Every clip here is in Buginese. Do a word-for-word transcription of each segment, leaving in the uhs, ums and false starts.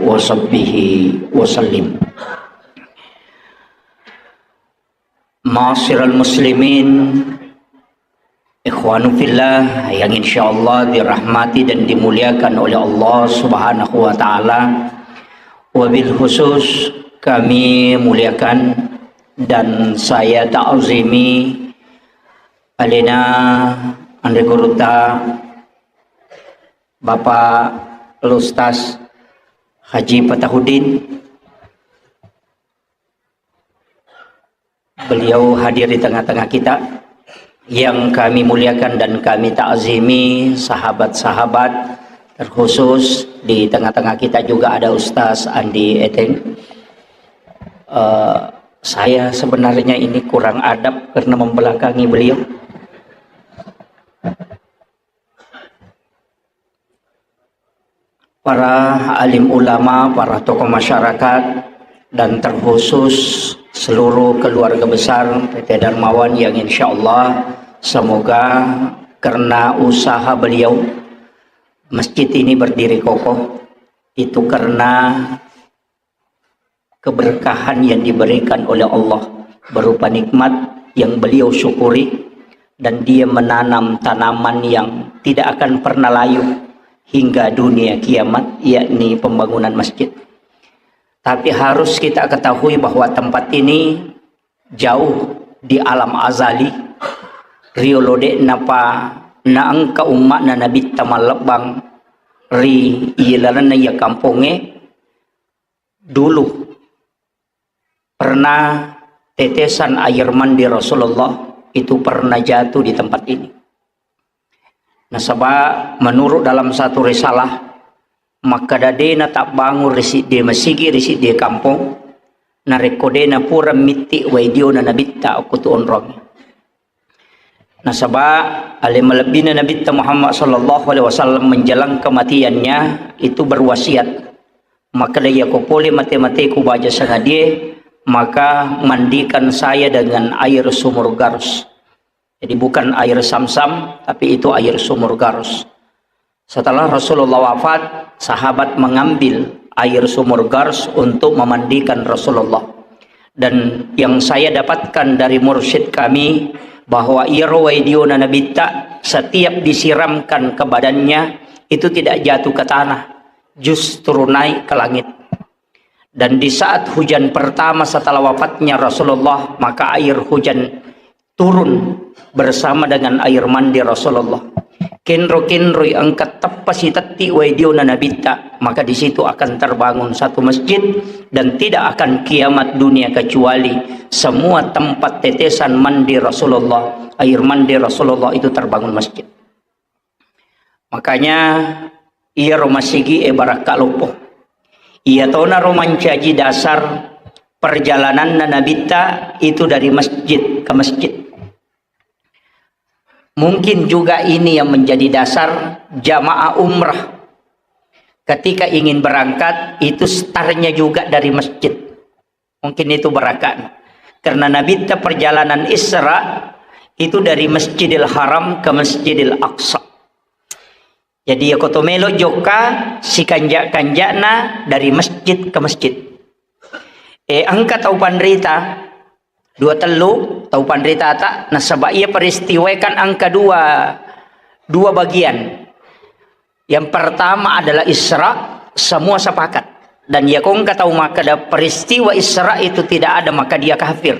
وصحبه وسلم. Ma'asyiral muslimin, ikhwanu fillah yang insyaallah dirahmati dan dimuliakan oleh Allah Subhanahu wa Ta'ala. Wabil khusus kami muliakan dan saya ta'zimi alena anre guruta Bapak Ustaz Haji Fatahudin. Beliau hadir di tengah-tengah kita. Yang kami muliakan dan kami ta'zimi sahabat-sahabat, terkhusus di tengah-tengah kita juga ada Ustaz Andi Eteng. Eh, saya sebenarnya ini kurang adab karena membelakangi beliau. Para alim ulama, para tokoh masyarakat, dan terkhusus seluruh keluarga besar P T Darmawan yang insyaallah semoga karena usaha beliau masjid ini berdiri kokoh, itu karena keberkahan yang diberikan oleh Allah berupa nikmat yang beliau syukuri, dan dia menanam tanaman yang tidak akan pernah layu hingga dunia kiamat, yakni pembangunan masjid. Tapi harus kita ketahui bahwa tempat ini jauh di alam azali, riolo de'napa naengka umma'na Nabitta mallebbang ri ilalenna iya kampongnge, dulu pernah tetesan air mandi Rasulullah itu pernah jatuh di tempat ini. Nasaba menurut dalam satu risalah, makkeda de natabbangung ri siddi masigi ri siddi kampong, narekko de napura mitti wai diona Nabitta okko tu onrong. Nasaba ale malebbina Nabitta Muhammad sallallahu alaihi wasallam menjelang kematiannya itu berwasiat, makkeda, "Iyako pole mate-mateku baja sangadie, maka mandikan saya dengan air sumur Garus." Jadi bukan air Samsam, tapi itu air sumur Garus. Setelah Rasulullah wafat, sahabat mengambil air sumur Garus untuk memandikan Rasulullah. Dan yang saya dapatkan dari mursyid kami, bahwa iyaro wai diona Nabitta setiap disiramkan ke badannya, itu tidak jatuh ke tanah, justru naik ke langit. Dan di saat hujan pertama setelah wafatnya Rasulullah, maka air hujan turun bersama dengan air mandi Rasulullah. Kenro-kenroi engka teppa sitetti wai diona Nabitta, maka di situ akan terbangun satu masjid dan tidak akan kiamat dunia kecuali semua tempat tetesan mandi Rasulullah, air mandi Rasulullah itu terbangun masjid. Makanya iyaro masigi e barakka loppo. Iyatonaro mancaji dasar perjalananna Nabitta itu dari masjid ke masjid. Mungkin juga ini yang menjadi dasar jamaah umrah ketika ingin berangkat itu startnya juga dari masjid. Mungkin itu barakat. Karena Nabitta perjalanan Isra itu dari Masjidil Haram ke Masjidil Aqsa. Jadi, iyako to melo jokka, sikanja-kanjana dari masjid ke masjid. Eh, engka tau panrita, dua tellu tau panritata, nasaba iya peristiwa kan engka dua, dua bagian. Yang pertama adalah Isra, semua sepakat. Dan iyako engka tau makkeda peristiwa Isra itu tidak ada, maka dia kafir.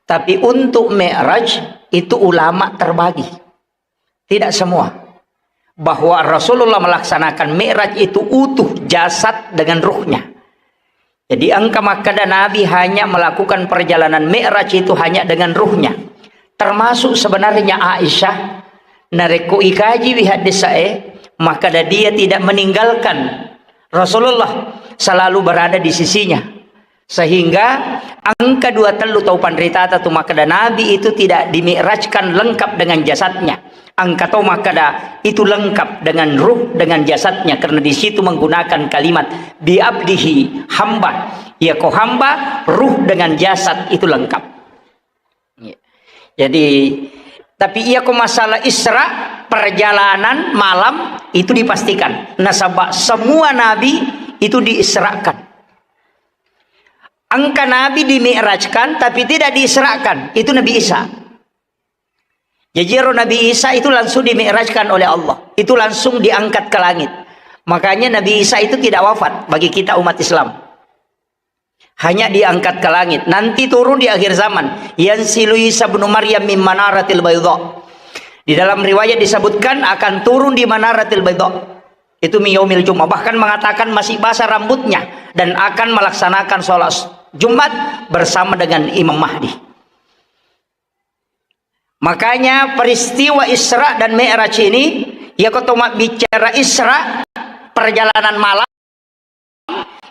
Tapi untuk Mi'raj itu ulama terbagi. Tidak semua. Bahwa Rasulullah melaksanakan Mi'raj itu utuh jasad dengan ruhnya. Jadi engka makkeda Nabi hanya melakukan perjalanan Mi'raj itu hanya dengan ruhnya. Termasuk sebenarnya Aisyah, narekko ikajiwi haddesae, makkeda dia tidak meninggalkan Rasulullah, selalu berada di sisinya. Sehingga engka dua tellu tau panritata tu makkeda Nabi itu tidak dimi'rajkan lengkap dengan jasadnya. Engka to makkeda itu lengkap dengan ruh, dengan jasadnya, karena di situ menggunakan kalimat bi abdihi, hamba. Iyako hamba, ruh dengan jasad itu lengkap. Iya. Jadi, tapi iyako masalah Isra, perjalanan malam itu dipastikan. Nasaba semua nabi itu diisrakan. Engka Nabi dimi'rajkan, tapi tidak diisrakan. Itu Nabi Isa. Jadi, ero Nabi Isa itu langsung dimi'rajkan oleh Allah. Itu langsung diangkat ke langit. Makanya Nabi Isa itu tidak wafat bagi kita umat Islam. Hanya diangkat ke langit. Nanti turun di akhir zaman. Yanzilu Isa ibnu Maryam min manaratil baydha. Di dalam riwayat disebutkan akan turun di manaratil baydha. Itu min yaumil Jumat. Bahkan mengatakan masih basah rambutnya dan akan melaksanakan sholat Jumat bersama dengan Imam Mahdi. Makanya peristiwa Isra dan Mi'raj ini, iya ko to mabbicara Isra, perjalanan malam,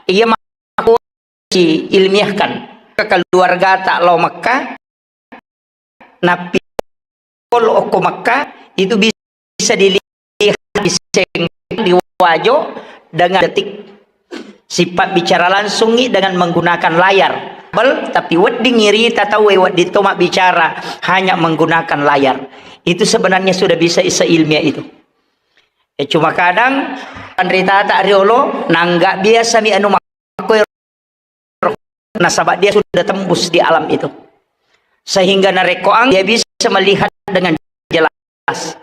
iya mako si ilmiahkan. Ke keluarga tak lo Mekah, napi okko Mekah, itu bisa dilihat di seng, di wajo dengan detik. Sipabbicara langsungngi dengan menggunakan layar. Bel, tapi wedding irita tauwe wedding to mabbicara hanya menggunakan layar. Itu sebenarnya sudah bisa isa ilmiah itu. Ya, cuma kadang panritata riolo nangga biasa mi anu makko nasaba dia sudah tembus di alam itu. Sehingga narekko ang dia bisa melihat dengan jelas.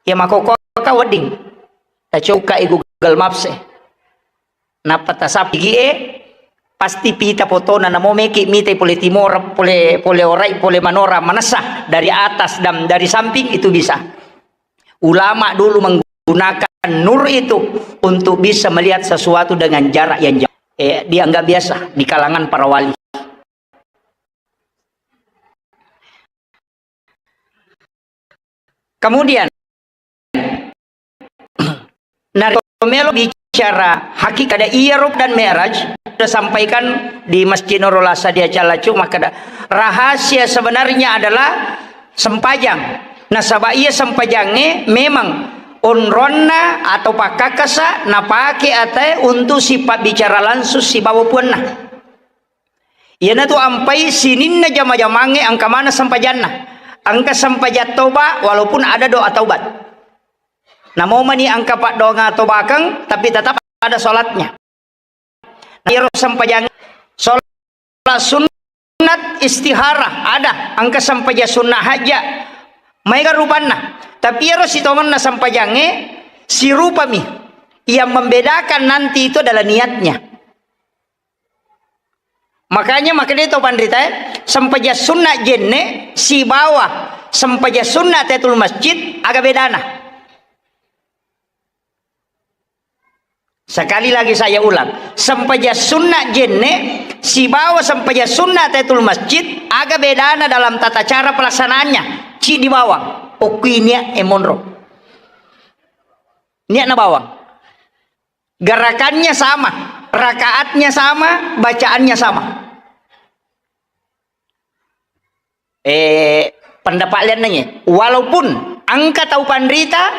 Ya makoko ka wedding. Tacoka i Google Maps e. Nappa tasappi e, pasti pita fotona namo meki mitai pole timor, pole, pole orai, pole manora manessa dari atas dan dari samping itu bisa. Ulama dulu menggunakan nur itu untuk bisa melihat sesuatu dengan jarak yang jauh. Eh, dianggap biasa di kalangan para wali. Kemudian, narekko melo bicara hakikat ada iyaro dan Mi'raj, sudah sampaikan di Masjid Nurul Asad di Acalacu, maka ada rahasia sebenarnya adalah sempajang. Nasaba iya sempajangnge memang onronna atau pakkakasa napake atae untuk sipabbicara langsung sibawa puanna. Iyanatu ampai sininna jama-jamangnge engka maneng sempajanna. Engka sempajang toba walaupun ada doa taubat. Namo mani engka paddoangeng tobakeng, tapi tetap ada sholatnya. Nah, iyaro sempajang sholat sunnat istihara ada, engka sempajang sunnah haja. Maega rupanna. Tapi iyaro sitongenna sempajangnge sirupami. Yang membedakan nanti itu adalah niatnya. Makanya, makanya to panrita, eh, sempajang sunna jenne sibawa sempajang sunna tahiyatul masjid, aga bedana? Sekali lagi saya ulang, sempajang sunna jenne sibawa sempajang sunna tahiyatul masjid, aga bedana dalam tata cara pelaksanaannya? Ci di bawang, okkuinia emonro. Niatna bawang. Gerakannya sama, rakaatnya sama, bacaannya sama. Eh, pendapat lian nanya, walaupun engka tau panrita,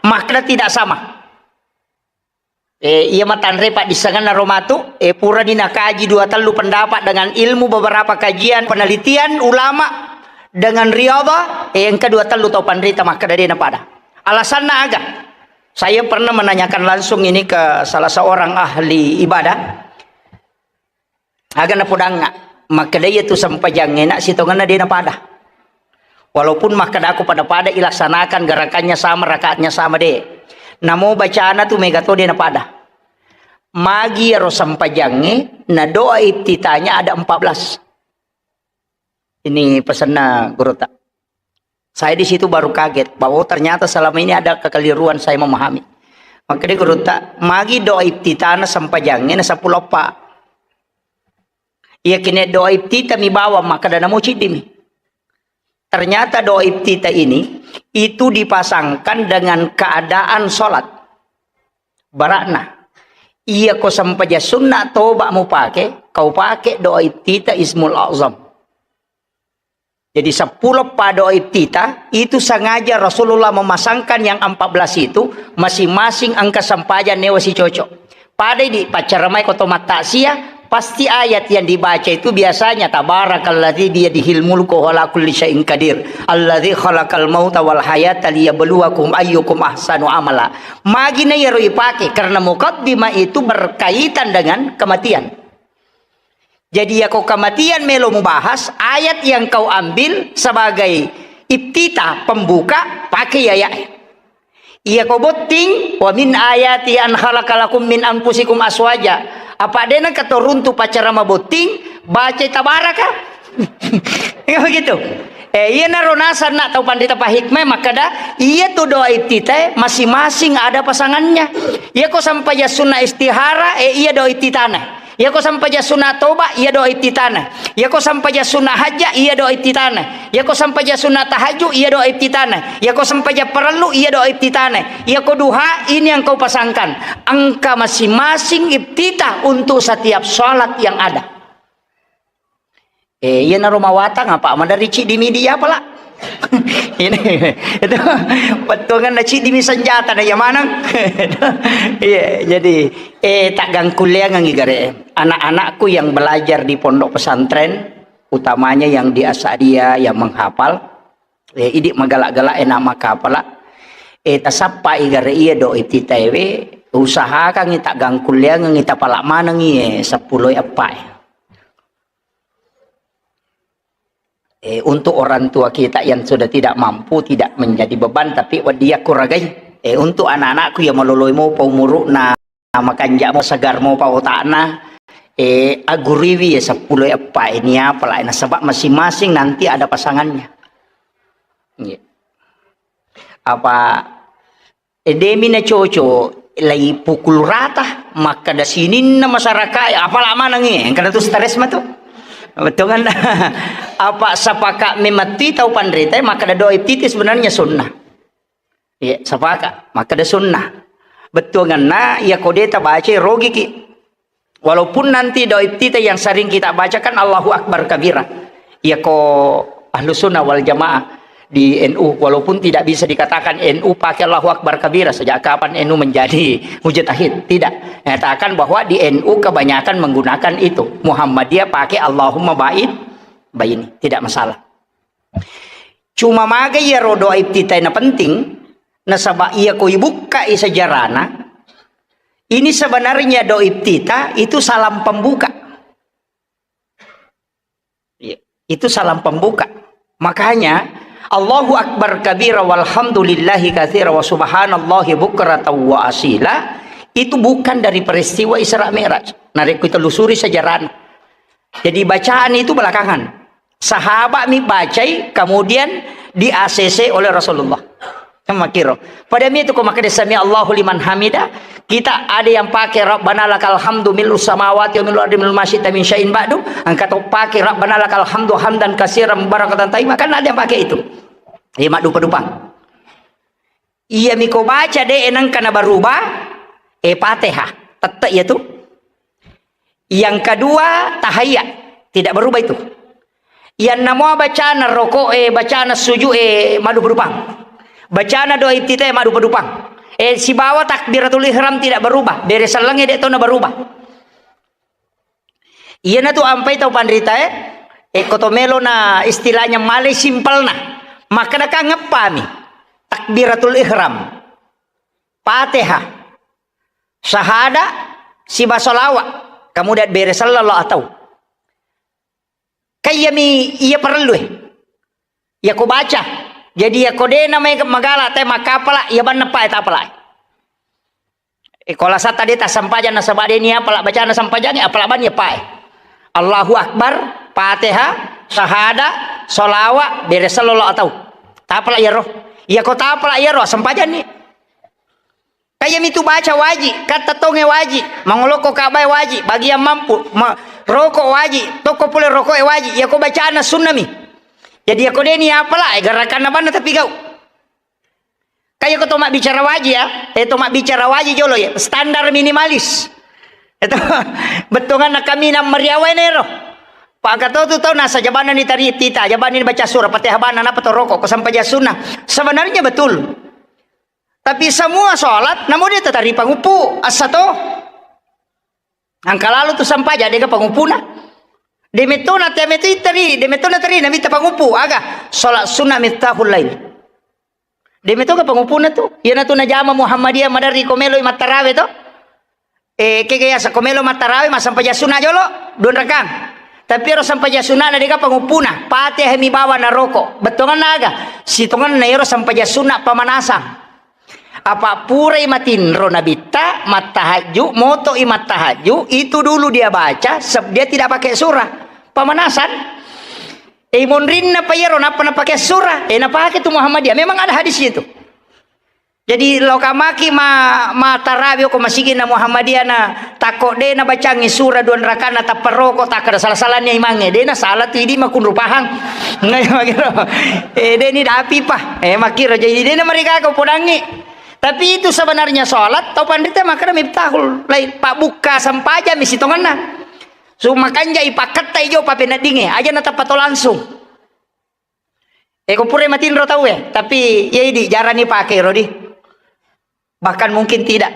makkeda tidak sama. Eh, iya matanre paddissengenna ro matu, eh, purani nakaji dua tellu pendapat dengan ilmu beberapa kajian penelitian ulama dengan riadha, eh, engka dua tellu tau panrita makkeda de'na pada. Alasanna aga? Saya pernah menanyakan langsung ini ke salah seorang ahli ibadah. Aga napodangnga, makkeda iyatu sempajangnge na sitongenna de napada. Walaupun makkedako pada-pada ilaksanakan gerakannya sama, rakaatnya sama de. Namo bacana tu mega to de napada. Magi ero sempajangnge na doa iftitahnya ada empat belas. Ini pesanna gurutta. Saya di situ baru kaget bahwa, oh, ternyata selama ini ada kekeliruan saya memahami. Makkeda gurutta, magi doa iftitahna sempajangnge na seppulo eppa. Iya kene doa iftitah mi bawang, makkeda namo ciddi mi. Ternyata doa iftitah ini itu dipasangkan dengan keadaan sholat. Barakna. Iya ko sempajang sunna toba mupake, kau pake doa iftitah Ismul Azam. Jadi seppulo eppa doa iftitah itu sengaja Rasulullah memasangkan yang empat belas itu, masing-masing engka sempajang newa sicocok. Padai di paccaramai ko to mattaksiah, Pasti ayat yang dibaca itu biasanya, "Tabarakalladzi biyadihil mulku wa huwa ala kulli syai'in qadir, alladzi khalaqal mauta wal hayata liyabluwakum ayyukum ahsanu amala." Magi na iyaro ipake, karena mukaddimah itu berkaitan dengan kematian. Jadi, yako kematian melo mubahas, ayat yang kau ambil sebagai iftitah, pembuka, pakai ayat. Iya ko botting, "Wa min ayati an khalaqa lakum min anfusikum aswaja." Apa dena katoruntu pacara mabotting, baca tabaraka. Enggak begitu? Eh, iya naro nasanna tau pandita pahikmah makkada, iya tu doa iftitah masing-masing ada pasangannya. Iya ko sampajang sunna istihara, eh, iya doa iftitahna. Iyako sampajang sunna toba, iya doa iftitahna. Iyako sampajang sunna hajja, iya doa iftitahna. Iyako sampajang sunna tahajud, iya doa iftitahna. Iyako sampajang parellu, iya doa iftitahna. Iyako duha, ini yang kau pasangkan. Engka masing-masing iftitah untuk setiap salat yang ada. Eh, iya naro mawatang apa? Madari ciddi mi dia pala. Ini, itu, pettuangan na ciddi mi senjata na iya maneng. Iya, jadi, eh, taggangkulleangengngi gare. Anak-anakku yang belajar di pondok pesantren, utamanya yang di Asadia, yang menghafal, eh, idi magala-gala enak makapala. Eh, tasappa i gare iya do iftitah we, usahakan i taggangkulleangengngi tapala manengngi, eh, seppulo eppa, eh. Eh, untuk orang tua kita yang sudah tidak mampu, tidak menjadi beban, tapi wedding yakko ragai. Eh, untuk anak-anakku yang maloloi mopa umuru'na, makanja mo, segar mopa otakna, eh, aguriwi ya seppulo eppa ini apa lah, nasaba masing-masing nanti ada pasangannya. Iya. Apa E, demi na coco, lai pukul rata, makkada sininna masyarakat, apala manengngi, engkana tu stres matu. Betul kan? Apa sapaka memetti tau panrita, makkada doa iftitah sebenarnya sunnah. Iya, sapaka, makkada sunnah. Betul kan? Nah, iya kodeta baca rogiki. Walaupun nanti doa iftitah yang sering kita bacakan Allahu Akbar kabira. Iya ko ahlu sunnah wal jamaah di N U, walaupun tidak bisa dikatakan N U pakai Allahu Akbar kabira, sejak kapan N U menjadi mujtahid? Tidak. Nyatakan bahwa di N U kebanyakan menggunakan itu. Muhammadiyah pakai Allahumma ba'id baini. Tidak masalah. Cuma maga iyaro doa iftitah na penting, nasaba iya ko ibukkai sejarahna, ini sebenarnya doa iftitah itu salam pembuka. Iya, itu salam pembuka. Makanya, Allahu Akbar kabira walhamdulillahi katsira wa subhanallahi bukratan wa asila, itu bukan dari peristiwa Isra Mi'raj. Narekko telusuri sejarahna. Jadi bacaan itu belakangan. Sahabat mi bacai, kemudian di-A C C oleh Rasulullah. Kan makkiro. Pada mi itu ko makkeda sami Allahu liman hamida, kita ada yang pakai Rabbana lakal hamdu mil'us samawati wa mil'ul ardi mil'u ma syi'ta min syai'in ba'du, engka to pakai Rabbana lakal hamdu hamdan katsiran mubarakatan thayyiban, kan ada yang pakai itu. Iya, maddupa-dupang. Iya mi ko baca de nengka na berubah, eh, Fatihah. Tette iya tu. Yang kedua, tahiyya. Tidak berubah itu. Yang namua bacana rokok, eh, bacana sujud, eh, maddupa-dupang. Bacana doa iftitah, maddupa-dupang. Eh, sibawa takbiratul ihram tidak berubah. Bere sellengnge de to na berubah. Iyana tu ampai tau panrita, eh, eh, ko to melo na istilahnya malai simpelna. Maka na kan ngeppami. Takbiratul ihram. Fatihah. Syahada, siba sholawat, kemudian bere sallallahu atau. Kayyami iya parellu, eh. Iya ko baca. Jadi iya ko de na mai magala te makapala, iya banna pa tapala. Eh, ko lasa tadi ta sampajang nasaba de ni apala bacana sampajang, apala banni pa. Allahu Akbar, Fatihah, syahada, sholawat, bere sallallahu atau. Tapala iyaro. Iya ko tapala iyaro, sampajang ni. Kaya mitu baca waji, katta tonge waji, mangoloko kabae waji, bagian mampu, ma-, rokok waji, tokko pole rokoke waji, yako bacana sunnami. Jadi yako deni apala, eh, gerakanna banna tapi gau. Kaya ko to mabbicara waji ya, eh, to mabbicara waji jolo ya, standar minimalis. Itu bettonganna kami nang meriawae nero. Pakatotu tau nasa jabanna ni tari tita, jabanna ni baca surah, Fatihah banna, napa to rokok, ko sampai sunnah. Sebenarnya betul. Tapi semua sholat, namu de tatari pangupu, asa to. Angka lalu tu sampaja, dega pangupuna. Demetona tiame tu iteri, demetona teri, namitta pangupu, aga? Sholat sunnah miftahul lail. Demetoga pangupuna tu. Iyana tu najama Muhammadiyah maderri ko melo mattarawe to. Eh, kega yasa ko melo mattarawe, massampaja sunnah jolo, dua rakang. Tapi ero sampaja sunnah na dega pangupuna, Fatihah mi bawa naroko. Bettuanna aga? Sitongenna ero sampaja sunnah pamanasan. Apa purai matinro nabitta, mattahajju, moto'i mattahajju, itu dulu dia baca, seb-, dia tidak pakai surah. Pamanasan. Eh, monrinna pa iyaro, nappa napake surah. Eh, napake tu Muhammadiyah. Memang ada hadis itu. Jadi, lo kamaki ma, ma tarawih ko masigi na Muhammadiyah na, takko de na bacangi surah dua rakana tappa roko, takkada salah-salahnya imange. De na salah tu idi makunrupahang. Ngai makiro. Eh, de ni dapi pa. Eh, makiro. Jadi, de na marigaga podangi. Tapi itu sebenarnya sholat, tau panrita makkada miftahul lail, pabbuka sampaja mi sitongenna. Su makanja ipakketta ijo papeneddinge, aja natappa to langsung. Eh, ko pura matinro tau e, tapi iya idi jarani pake ro di. Bahkan mungkin tidak.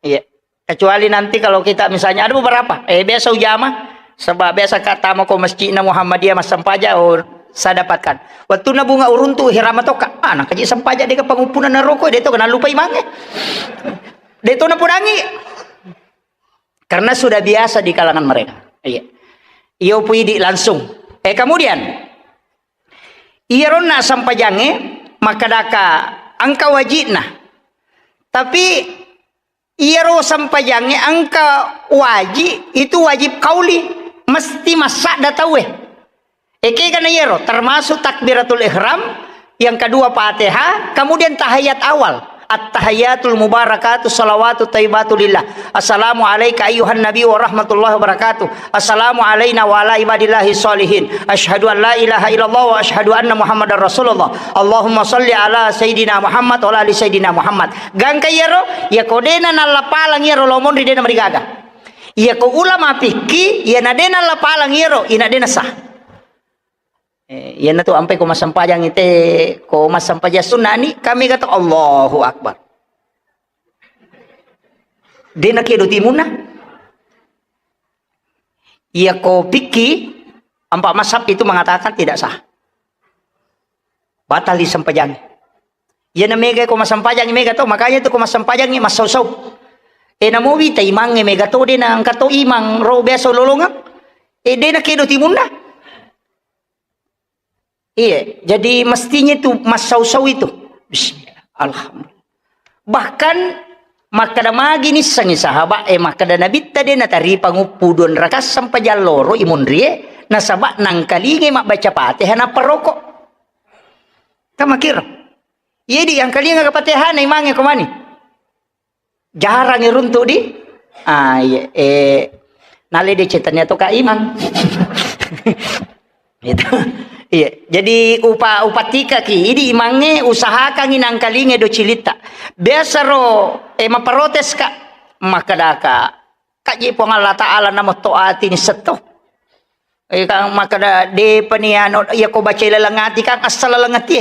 Iya. Kecuali nanti kalau kita misalnya ada beberapa, eh, biasa ujama, sebab biasa ka tama ko masjidna Muhammadiyah massampaja, oh, saya dapatkan. Waktu na bunga uruntu hirama toka, ah, nakaji sampaja deka pangupuna naroko, de to kena lupa imange. De to napodangi. Karena sudah biasa di kalangan mereka. Iya. Iyo pu idi langsung. Eh, kemudian, iyaronna sampajange makkadaka engka wajibna. Tapi iyaro sampajange engka wajib, itu wajib kauli, mesti massadda tauwe. Ekega na iyaro, termasuk takbiratul ihram, yang kedua Fatihah, kemudian tahiyat awal. At-tahiyatul mubarakatu salawatu tayyibatu lillah. Assalamu alaika ayyuhan nabi wa rahmatullahi wa barakatuh. Assalamu alaina wa ala ibadillahi sholihin. Asyhadu an la ilaha illallah wa asyhadu anna Muhammadar Rasulullah. Allahumma salli ala Sayyidina Muhammad wa ala ali Sayyidina Muhammad. Gangka iyaro, iya ko dena nallapalang iyaro lomonri dena marigaga. Iya ko ulama fikih, iya na dena lapalang iyaro, ina dena sah. Eh, iyana tu ampai ko massampajang ite, ko massampajang sunnah ni, kami kata Allahu Akbar. Dena kedo timunna. Iya ko fikih, empat mazhab itu mengatakan tidak sah. Batal disempajangi. Iyana mega ko massampajangi mega to, makanya tu ko massampajangi massau-sau. E namo wita imangnge mega to, dena engka to imang ro biasa lolongeng. E dena kedo timunna. Iya, jadi mestinya itu massau-sau itu. Bismillah. Alhamdulillah. Bahkan makkada magi nissengi sahabat e makkada nabitta de natari panguppu dua rakaat sampajang loro imunrie nasaba nangkalingai mabbaca Fatihah nappa roko. Kamakiro. Iya di angkalinga Fatihah na imangnge ko mani. Jarang iruntu di. Ah, iya. Eh, nale de cetanya to Kak Imang. Itu. Iya. Jadi upa upatika ki. Idi imangnge usahakangi nangkalinga do cilitta. Biasa ro eh maprotes Kak. Makkadaka. Kak ji Puang Allah Ta'ala namo to ati ni setto. Eh, kang makkada de pani anu iya ko baca laleng ati kang asal laleng ati.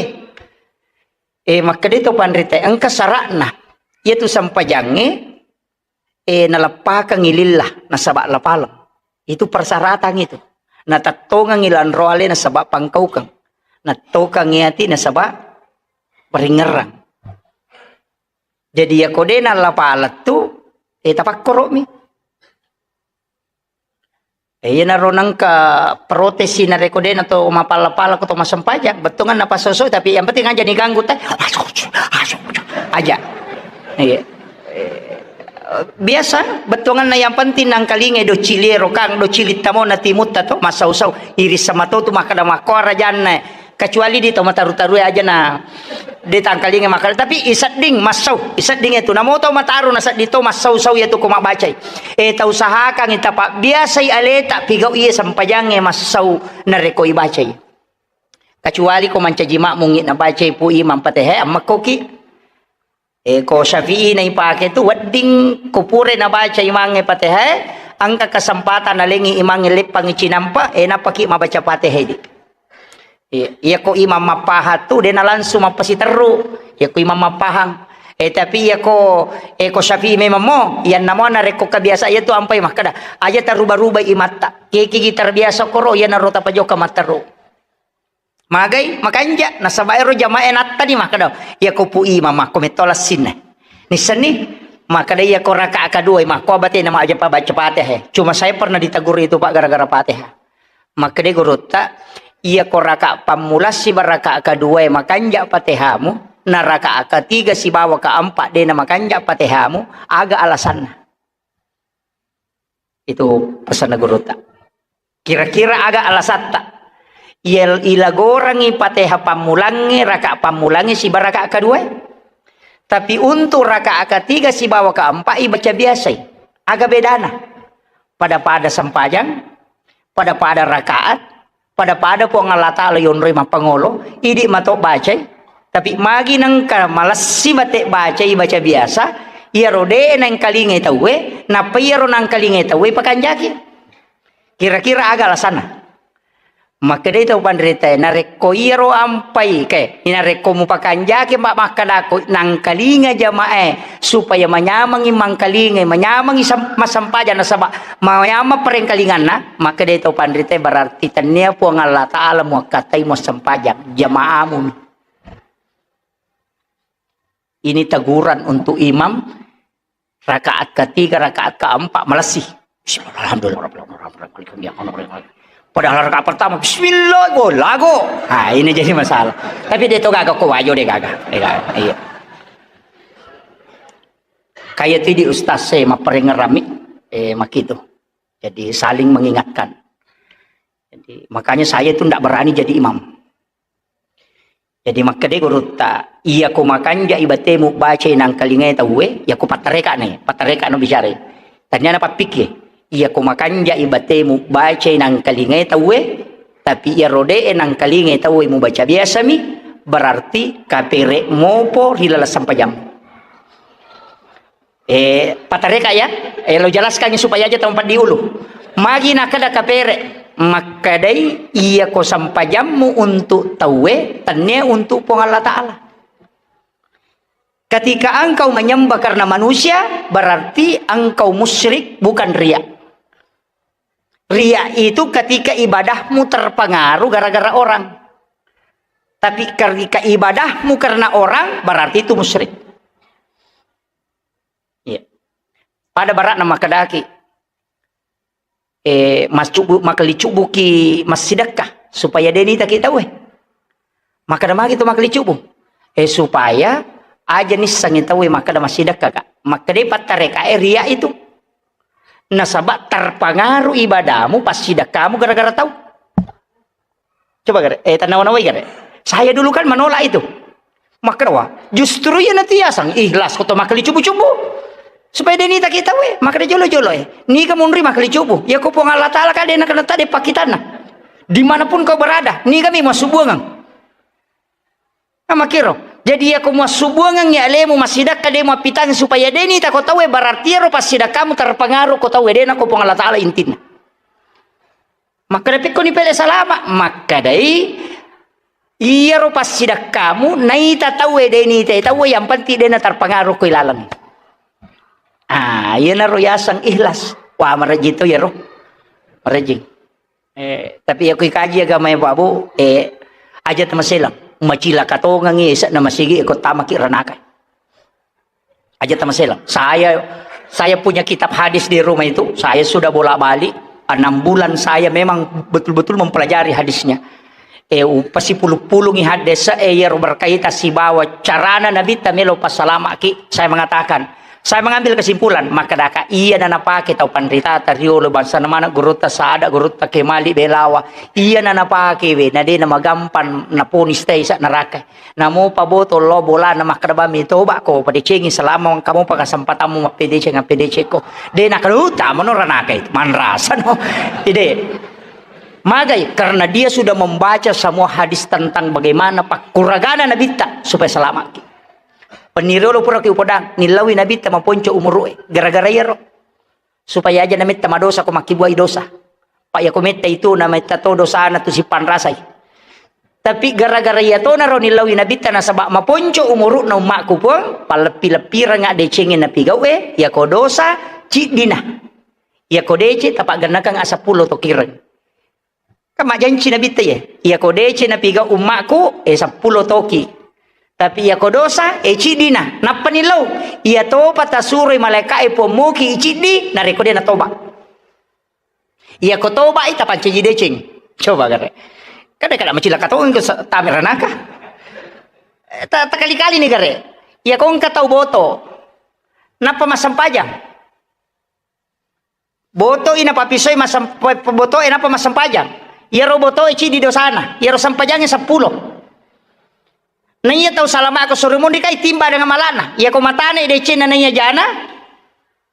Eh, makkeda to panrita, engka sara'na. Iyatu sampajangnge, eh, naleppakengngi lillah, nasaba lapaleng. Itu persyaratan itu. Natettongengngi lanro ale nasaba pangkaukeng. Nattokengngi ati nasaba paringngerang. Jadi, yako de nallapaleng tu, eh, tapakkoro'mi. Eh, iyanaro nengka protesi narekko de nato mapalla-palla ko to massempajang, bettuanna napasosoi, tapi yang penting aja diganggu te. Aja. Iya. Eh, biasa bettuanna yang penting nangkalingai do ciliero kang, do cilitta mo na timutta to, massau-sau. Iris sama to tu makkeda makko rajanna. Kecuali di tau mataru-tarue aja na de tangkalinga makkeda, tapi isedding massau, isedding itu namo tau mataru nasedding to massau-sau ya tu ko mabbacai. Eh, tau usahakan ita pabbiasai aleta pigau iya sempajangnge massau narekko ibacai. Kecuali ko mancaji makmungi nabacai pu imam Fatihah, ammekkoki. Eh, ko Syafi'i na ipake tu wedding ko pura nabaca imangnge Fatihah, engka kesempatan nalengi imangnge leppangi cinampa, eh, nappaki mabaca Fatihah di. Iya, iya ko imam mappahang tu, de na langsung mappasiterru. Iya ko imam mappahang, Eh, tapi iya ko, eh, ko Syafi'i memang mo, iyanna mo narekko kabiasa iya tu ampai makkeda, aja taruba-ruba imatta. Kekigi terbiasa koro, iyanaro tapajokka matteru. Magai, makanja, nasaba ero jamaah nattani makkeda, iya ko pu imam, makko metto lassinna. Nissenni, makkeda iya ko rakaat kedua, makko abatena maja pa baca Fatihah. Cuma saya pernah ditegur itu, Pak, gara-gara Fatihah. Makkeda gurutta, iya ko rakaat pammulassi ba rakaat kedua, makanja Fatihamu, na rakaat ketiga sibawa keempat dena makanja Fatihamu, aga alasanna? Itu pesanna gurutta. Kira-kira aga alasatta? Iya, ilagorangi Fatihah pammulangnge, rakaat pammulangnge siba rakaat kedua. Tapi untuk rakaat ketiga sibawa keempat ibaca biasai. Aga bedana? Pada-pada sempajang, pada-pada rakaat, pada-pada Puang Allah Ta'ala yonroi mappangolo, idi mato bacai, tapi magi nengka malessi bate bacai baca biasa, iyaro de nengkalingai tauwe, nappa iyaro nangkalingai tauwe pakanjaki. Kira-kira aga alasanna? Makkedai tau panritae, narekko iyaro ampai ke, narekko mupakanjaki ma-, makkedako nangkalinga jamae, supaya manyamengi mangkalingai, manyamengi sem-, massempajang, nasaba manyameng parengkalinganna, makkedai tau panritae, berarti tennia Puang Allah Ta'ala muakkatai muassempajang, jamaamu. Ini teguran untuk imam, rakaat ketiga, rakaat keempat, malessi. Bismillah, alhamdulillah, rabbil alamin, rabbil alamin. Padahal rakaat pertama, bismillah, go, lago. Nah, ini jadi masalah. Tapi dia tuh gaga ko wajo dia gaga. Dia gaga. Iya. Kayak itu di ustaz saya mapparengerami, eh, makitu. Jadi saling mengingatkan. Jadi, makanya saya itu ndak berani jadi imam. Jadi, makkedai gurutta, iya ko makanjai batemu bacai nangkalingai tauwe, iya ko pattareka ne, pattareka no bicara. Tania na pappikki, iya ko makanjai batemu bacai nangkalingai tauwe, tapi iya rode nangkalingai tauwe mubaca biasami, berarti kapere mopo ri laleng sempajang. Eh, patareka ya. Eh, lo jelaskan supaya aja tau paddi ulu. Magi nakada kapere, makkadai iya ko sampajammu untuk tauwe, tenne untuk Puang Allah Ta'ala. Ketika engkau menyembah karena manusia, berarti engkau musyrik, bukan riya. Riya itu ketika ibadahmu terpengaruh gara-gara orang. Tapi ketika ibadahmu karena orang, berarti itu musyrik. Iya. Pada barakna makkedaki, eh, mascubu-, makalicubuki massidekka supaya de nitaki tauwe. Makkeda magi tu makalicubu. Eh, supaya aja nissengi tauwe makkeda massidekka ka. Makkeda pattareka e riya itu. Nasaba terpengaruh ibadahmu, passidekkamu gara-gara tau. Coba gare, eh, tanawa-nawai gare. Saya dulu kan menolak itu. Makkeda wa, justru iya natiasang ikhlas ko to makkali cubu-cubu. Supaya de nitaki tauwe, makkeda jolo-jolo e. Niga munri makkali cubu. Iya ko Puang Allah Ta'ala ka de nakena tade pakkitanna. Dimanapun kau berada, niga mi massubuangang. Nah, makkiro. Jadi iya ko massubuangang ya alemu massidakka de mappitang supaya de nitako tauwe, berarti iyaro passidakkamu terpengaruh ko tauwe de nako Puang Allah Ta'ala intinna. Makkeda, "Pekkoni pele salama?" Makkedai, "Iyaro passidakkamu naita tauwe, de nitai tauwe, yang penting de naterpengaruh ko ilaleng." Ah, iyanaro yaseng ikhlas. Wah, marejing to iyaro. Marejing. Eh, tapi iya ko ikaji agama ya, Pak Bu, eh, aja tamaselang. Macilaka tongangi ese'na masigi ko tamaki ranaka. Aja tamaselang. Saya, saya punya kitab hadis di rumah itu. Saya sudah bolak-balik. Enam bulan saya memang betul-betul mempelajari hadisnya. Eh, upasipulu-pulungi hadis, eh, iyaro berkaitan sibawa carana Nabitta melo passalamaki. Saya mengatakan, saya mengambil kesimpulan, makkedaka iya nanapake tau panritata riolo bangsana maneng gurutta Sada, gurutta Kemali Belawa. Iya nanapake we, na de namagampang naponis taisa neraka. Namopa botol lo bolana makkeda bami toba ko padecengi selama engka mopa kesempatanmu mappedeceng, appedeceng ko. De nakaluta mano ranaka itu, manrasa no. Ide. Magai, karena dia sudah membaca semua hadis tentang bagaimana pakkuragana Nabitta supaya selamat ki. Peniriolo pura ki upodang, nillaui Nabitta maponco umuru'e. Gara-gara iyaro. Supaya aja nametta madosa ko makkibuai dosa. Pak, iya ko metta itu nametta to dosana tu sipanrasai. Tapi gara-gara iya tonaro nillaui Nabitta nasaba maponco umuru'na ummakku, Puang, palleppi-leppiranga decengnge napigau'e, iyako dosa ciddina. Iyako deceng tapaggennakang seppulo tokireng. Kan majjanci Nabitta iye, iyako deceng napigau ummakku, eh, seppulo toki. Tapi iyako dosa, eh, ciddina. Nappa nillau, iya topa tasuroi malaeka'e Puang moki iciddi, narekko de natoba. Iyako toba'i tapancaji deceng. Coba gare. Kada kada macilaka tongeng ko sa-, tame ranaka. Eh, ta-, takali-kali ni gare. Iyako engka tau boto. Nappa massempajang. Boto'i napapisoi massem-, pe-, pe-, boto'e nappa massempajang. Iyaro boto'e ciddi dosana. Iyaro sempajangnge seppulo. Na iya tau salama ko sori monri kai timba dengan malana. Iyako matane decenna na iya jana.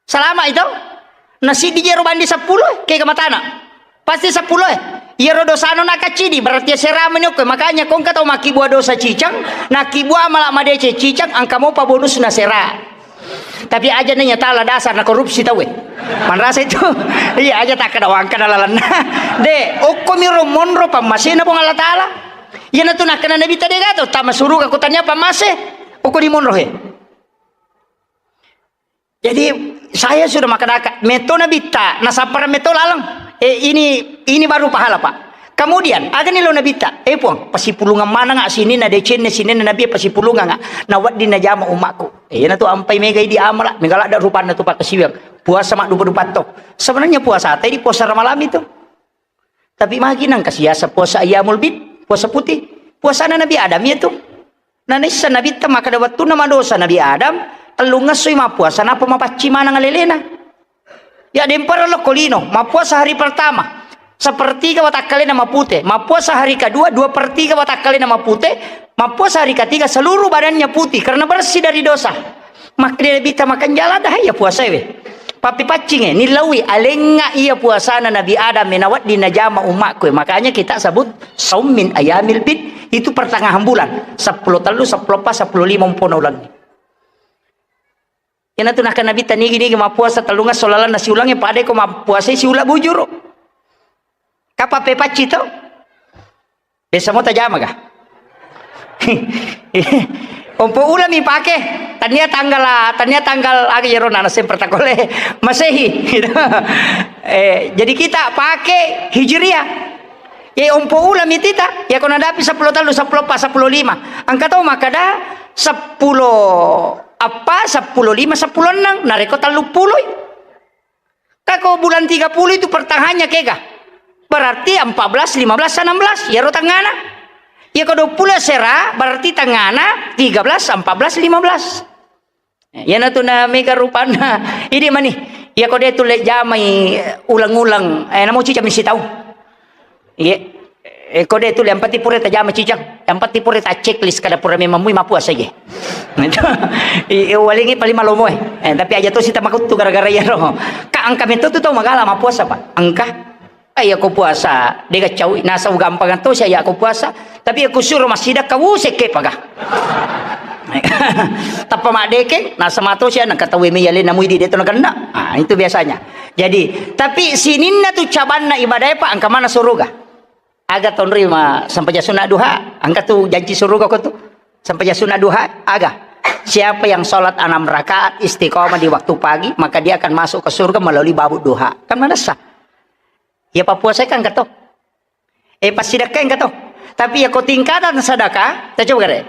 Salama itu. Na siddi jero bandi seppulo, kega matana. Pasti seppulo, eh. Iyaro dosano nakaccidi, berarti asera meni okko. Makanya ko engka tau makkibua dosa cicang, nakkibua mala madeceng cicang, engka mopa bonusna sera. Tapi aja nanya tala dasar na korupsi tau, eh. Manrasa itu. Iya, aja takkeda wangkana lalenna. De, okko miro monro pammasena Puang Allah Taala. Iyanatu nakkeda Nabitta de gato, tama suruga ko tania pammase. Okko di monro, he. Jadi, saya sudah makkedaka, metto Nabitta, nasappara metto laleng. Eh, ini, ini baru pahala, Pak. Kemudian, agani lo Nabitta, eh, Puang, pasipulungang manengnga sininna decenne, sininna Nabi pasipulungang, nawedding najama ummakku. Eh, iyanatu ampai mega idi amala, mega ladde rupanna tu pakkasiwiang. Puasa maddupa-dupa to. Sebenarnya puasa tadi puasa Ramalang itu. Tapi magi nangka siasa puasa ayyamul bid, puasa putih. Puasana Nabi Adam iya tu. Na naisseng Nabitta makkeda wettunna madosa Nabi Adam, tellungngessoi mappuasa, nappa mapaccing maneng alelena. Ya, dempara lokko lino, mappuasa hari pertama, sepertiga watakkalena mapute, mappuasa hari kedua, dua per tiga watakkalena mapute, mappuasa hari ketiga seluruh badannya putih karena bersih dari dosa. Makkeda Nabitta makanjala dah iya puasae we. Pappipaccinge, nillaui alengnga iya puasana Nabi Adam e nawedding najama ummakku e. Makanya kita sebut saum min ayamil bid, itu pertengahan bulan. Seppulo tellu, seppulo eppa, seppulo lima umpona ulengnge. Iyanatu nakkeda Nabitta nigi-nigi mappuasa tellungngesso lalenna siulengnge, pada ko mappuasai siula bujuru. Kapang pepacci to? Biasa mo tajama ga? Ompo ulami pake, tania tanggal, tania tanggal aga iyaro nana sempre takole Masehi, gitu. Eh, jadi kita pake Hijriah. Ya, ompo ulami tita, ya, ko nadapi seppulo tellu, seppulo eppa, seppulo lima. Engka tau makkeda seppulo eppa, seppulo lima, seppulo enneng, narekko tellu puloi. Kako bulan tiga puluh itu pertengahannya kega. Berarti empat belas, lima belas, enam belas. Iyaro tengngana. Iyako dua puluh sera, berarti tengngana tiga belas, empat belas, lima belas. Iyanatu na mega rupanna. Idi mani. Iyako de tu le jamai uleng-uleng. Eh, namo cicami sitau. Iya. Eh, kode tu, yang penting pura tajama cicang. Yang penting pura ta checklist kada pura memang mui mapuasa je. Iya, walingi paling malomo, eh. Eh, tapi aja to sita makuttu gara-gara iya ro. Ka engka metto tu tau magala mapuasa, Pak. Engka. Eh, iya ko puasa, dega cau, nasa ugampang to saya ko puasa. Tapi aku suruh masih dah kau sekke paga. Tappa maddekeng, nasa mato sia nengka tauwe mei alena mui di deto nagenna. Ah, itu biasanya. Jadi, tapi sininna tu cabanna ibadae, Pak, engka mana suruga. Aga tonrima sempajang sunat duha, engka tu janji suruga ko tu. Sempajang sunat duha, aga. Siapa yang sholat enam rakaat istiqomah di waktu pagi, maka dia akan masuk ke surga melalui babut duha. Kan manessa. Iya pappuasai kan engka to. Eh, passidekkae engka to. Tapi iya ko tingkatan sedekah, ta coba gare.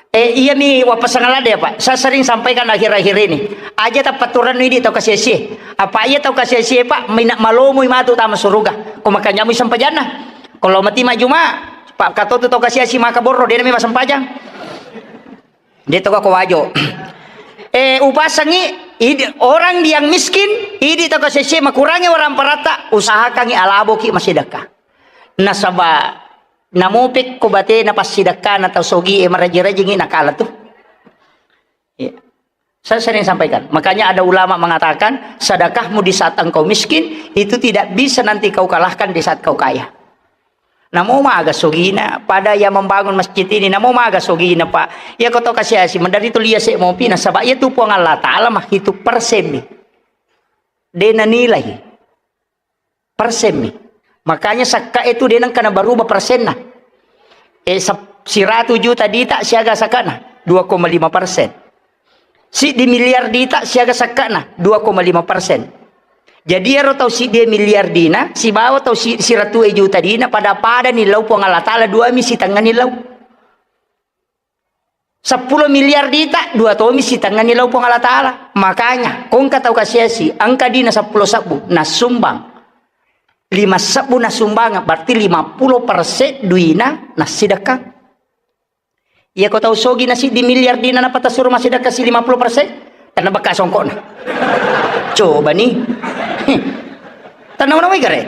Eh, iya mi wappasang ladde, Pak. Saya sering sampaikan akhir-akhir ini. Aja tappaturannu idi tau kasiasi. Apa iya tau kasiasi, Pak, mina malomoi matu tama suruga. Ko makanja mui sempajanna. Kalau mati majuma, Pak, katotu tau kasiasi maka borro, dena mi masempajang. De to ko wajo. Eh, upasangi idi, orang yang miskin, idi tau kasiasi makurangi orang parata, usahakangi alaboki massidekka. Nasaba namopek ko batena passidekkana tau sogi e maraji-rajingi nakala tu. Iya. Saya sering sampaikan. Makanya ada ulama mengatakan, sedekahmu di saat engkau miskin itu tidak bisa nanti kau kalahkan di saat kau kaya. Namo maga sogina, pada yang membangun masjid ini, namo maga sogina, Pak. Iya ko to kasiasi, mendari tu lia se mopi, nasaba iya tu Puang Allah Taala mah itu persen mi. De nanilai. Persen mi. Makanya sakka itu de nengka nabaruba persenna. Eh, sep-, siratu juta dita siaga sakkana? Dua koma lima persen. Siddi miliar dita siaga sakkana? Dua koma lima persen. Jadi, iyaro tau siddi miliar dina, sibawa tau si-, siratu juta dina, pada-pada nillau Puang Allah Ta'ala, dua mi sitengngani lau. Seppulo miliar dita, dua tomi sitengngani lau Puang Allah Ta'ala. Makanya, ko engka tau kasiasi, engka dina seppulo sebbu, nassumbang. Lima sebbu nassumbang, berarti lima puluh persen duina nassidekka. Iya ko tau sogi na siddi miliar dina nappa tasuro massidekka si lima puluh persen, tenna bekka songkokna. Coba ni. Tenna mana wigare.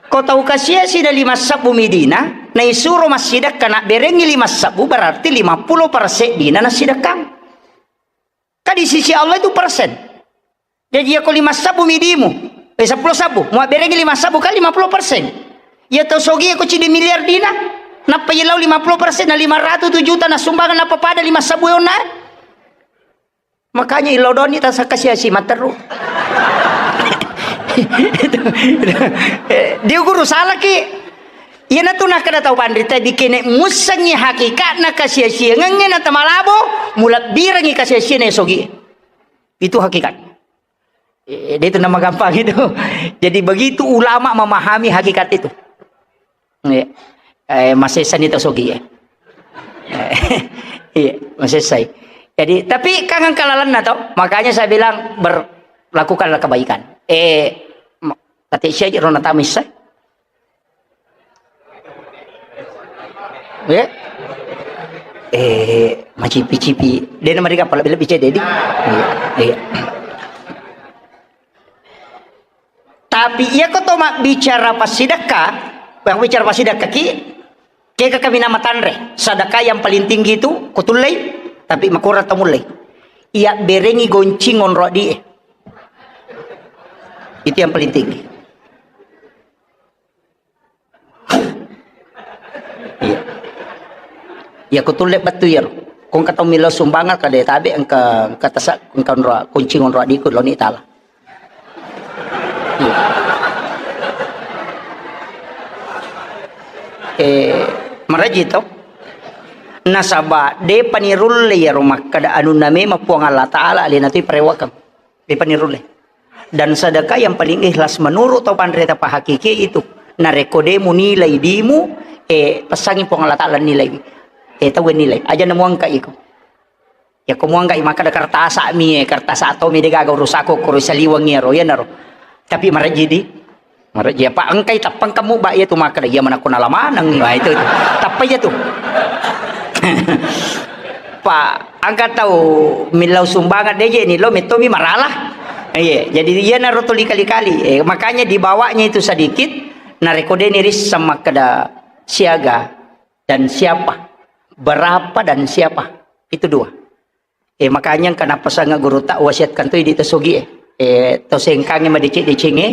Ko tau kasiasi na lima sebbu mi dina, naisuro massidekka, nabberengi lima sebbu, berarti lima puluh persen dina nassidekkang. Ka di sisi Allah itu persen. Jadi, iya ko lima sebbu mi dimu, eh, seppulo sebbu, muabberengi lima sebbu kan lima puluh persen. Iya tau sogi ko ciddi miliar dina, nappa iya lau lima puluh persen, na lima ratu tu juta nassumbang, nappa pada lima sebbu onna. Makanya illau doni tasakka sia-sia matteru. Itu, itu. Eh, dia guru salah ki. Iyana tu nakkeda tau panrita, dikene mussengi hakikatna kasia-siangengnge na tamalabo, mulabbirengi kasia-siana sogi. Itu hakikat. Eh, dia itu nama gampang itu. Jadi begitu ulama memahami hakikat itu. Iya. Eh, masessani to sogi ya. Iya, masessai. Jadi, tapi kan engka lalenna to, makanya saya bilang ber-, lakukanlah kebaikan. Eh, ma-, kate sia je rona tamissa. Ya. Eh, macipi-cipi. Dena mereka pala lebih cedde di. Iya, iya. Tapi iya ko to mabbicara passidekka, mabbicara passidekka ki, kega kami nama tanre, sedekah yang paling tinggi itu ko tullei, tapi makurang to mullei. Iya berengi goncing onro di. Itu yang paling tinggi. Iya. Iya, ko tulle bettu iyaro. Ko engka tau millau sumbangan, kada tabe engka, engka tasa, engka onro, kunci onro adiku loni tala. Iya. Eh, maraji to. Nasaba depa nirulle iyaro makkada anunna memang Puang Allah Ta'ala alena tu parewakeng. Depa nirulle. Dan sedekah yang paling ikhlas menurut tau panrita pahakiki itu. Narekko de munilai dimu, eh, pesangi Puang Allah Ta'ala nilai. Eh, tau nilai. Aja namuangka iko. Ya ko muangka i makkada kertasa mi, eh, kertasa to mi de gaga urusako koro saliweng iyaro, iyanaro. Tapi marejji di. Marejji apa engkai tappang kamu ba iya tu makkada iya manakko nala maneng. Wah, itu, itu. Tappa iya tu. Pak, angka tau millau sumbangan deje ni lo metto mi marala. Iya, jadi iyanaro tuli kali-kali. Eh, makanya dibawanya itu sedikit, narekko de nirisseng makkada siaga dan siapa, berapa dan siapa. Itu dua. Eh, makanya kenapa sangat guru tak wasiatkan tu di tosogi eh. Eh, to sengkange madeceng-decengnge,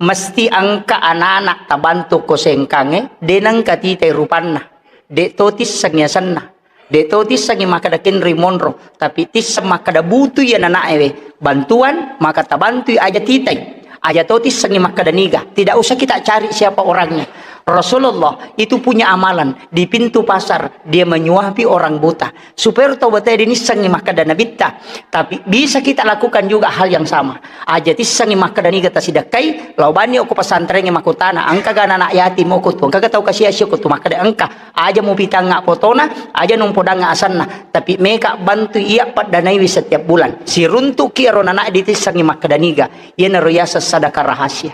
mesti angka anak-anak tabantu ko sengkange, de nengka titai rupanna, de to tisseng yasenna, de to tissengi makkada kenri monro, tapi tisseng makkada butu iya nanae we bantuan, maka tabantui aja titai. Aja to tissengi makkada niga. Tidak usah kita cari siapa orangnya. Rasulullah itu punya amalan di pintu pasar, dia menyuapi orang buta. Supaya tau batae dinissengi makkada nabitta. Tapi bisa kita lakukan juga hal yang sama. Aja tissengi makkada niga tasidakkai, lao bani okko pesantrengnge makkutana, engkaga anak yatim okko tu, engkaga tau kasiasi okko tu, makkada engka. Aja mupitangnga fotona, aja numpodangnga asenna, tapi meka bantu iya paddanaiwi setiap bulan. Siruntuki ero nanae ditissengi makkada niga. Iyanaro yaseng sadaka rahasia.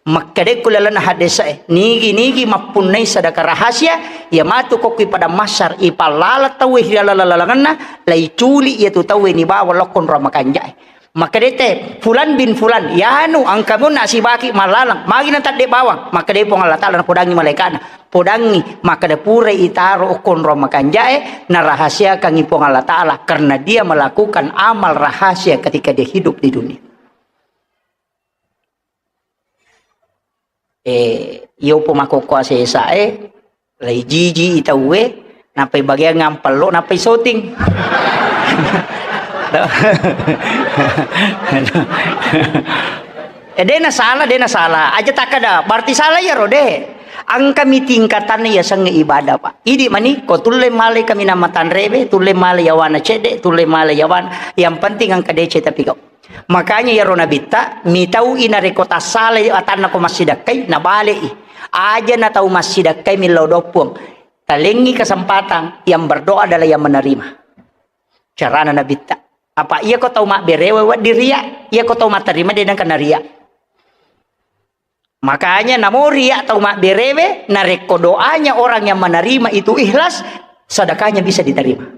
Makkedekku lalenna haddese'e, nigi-nigi mappunnai sadaka rahasia, iya matu kokki padang mahsyar, ipallala tauwe ri laleng-lalengenna, laiculi iyatu tauwe nibawa lokko onrong makanja'e. Makkedete, "Fulan bin Fulan, yanu engka monna sibaki mallalang, magi natadde bawang?" Makkede Puang Allah Ta'ala napodangi malaika'na, "Podangi, makkeda purai itaro okko onrong makanja'e, narahasiakangi Puang Allah Ta'ala karena dia melakukan amal rahasia ketika dia hidup di dunia." Eh, iyo po makkokko asesae, lai jiji i tauwe, nappai bageang ampello, nappai soting. Eh, de na salah, de na salah. Aja takkada, berarti salah iyaro, de. Engkami tingkatanna yasengnge ibadah, Pak. Idi mani, ko tulle male kaminang matanrewe, tulle male yawana cedde, tulle male yawana. Yang penting engka deceng tapi kau. Makanya iyaro Nabitta, mitau'i narekko tassalai atanna ko massidakkai, nabale'i. Aja na tau massidakkai millau doang Puang. Talengngi kesempatan, yang berdoa adalah yang menerima. Carana Nabitta. Apa iya ko tau mabberewe wedding ria, iya ko tau matterima de nengka naria. Makanya namo ria tau mabberewe, narekko doanya orang yang menerima itu ikhlas, sedekahnya bisa diterima.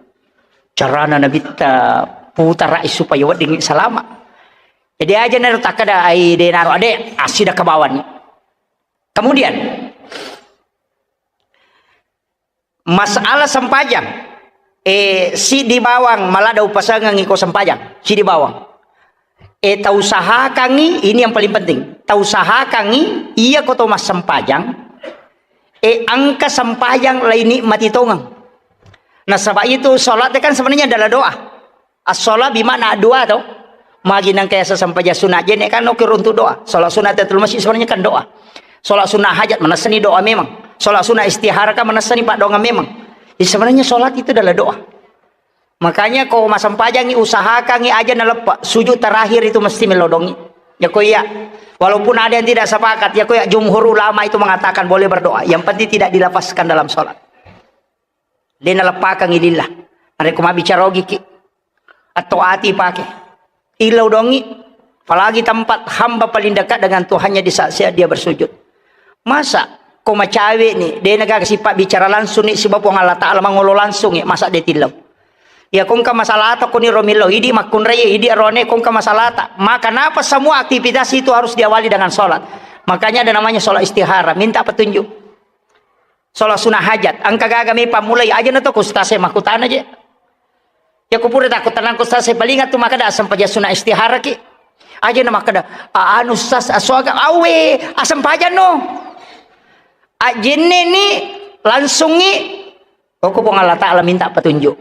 Carana Nabitta putarai supaya wedding salama. Jadi aja nero takkeda ai de naro ade assidakka bawang. Kemudian masalah sempajang, eh, siddi bawang maladda upasengengngi ko sempajang, siddi bawang. Eh, tausahakangngi, ini yang paling penting. Tausahakangngi, iya ko to massempajang, eh, engka sempajang lainikmati tongeng. Nasaba itu salat kan sebenarnya adalah doa. As-shalah bimakna doa to. Magi nengka yaseng sempajang sunat jenne kan oke untuk doa. Salat sunat tahiyatul masjid sebenarnya kan doa. Salat sunat hajat manessani doa memang. Salat sunat istihara kan manessani paddoangeng memang. Jadi sebenarnya salat itu adalah doa. Makanya ko massempajangngi usahakangngi aja naleppe. Sujud terakhir itu mesti melodongi. Ya ko iya. Walaupun ada yang tidak sepakat, ya ko iya jumhur ulama itu mengatakan boleh berdoa. Yang penting tidak dilafazkan dalam salat. De naleppakangngi lillah. Narekko mabbicara ogiki, atau ati pake. Illau dongi, apalagi tempat hamba paling dekat dengan Tuhannya di saat-saat dia bersujud. Masa ko macawe ni, de naga sipa bicara langsung ni siba Puang Allah Ta'ala mangolo langsung ni, masa de tillau. Ya kongka masalah ta koni romillau, idi makkunrai, idi arone kongka masalah ta. Maka napa semua aktivitas itu harus diawali dengan sholat. Makanya ada namanya sholat istihara, minta petunjuk. Sholat sunat hajat, engka gaga mi pammulai, aja na to ku ustaz e makkutana je. Ya ku pura takkutanang ku ustaz e, paling tu makkeda sempajang sunat istihara ki. Aja na makkeda, "A-, anu ustaz, asoga awe, asempajang no." Ajenne ni langsungi, okko Puang Allah Ta'ala minta petunjuk.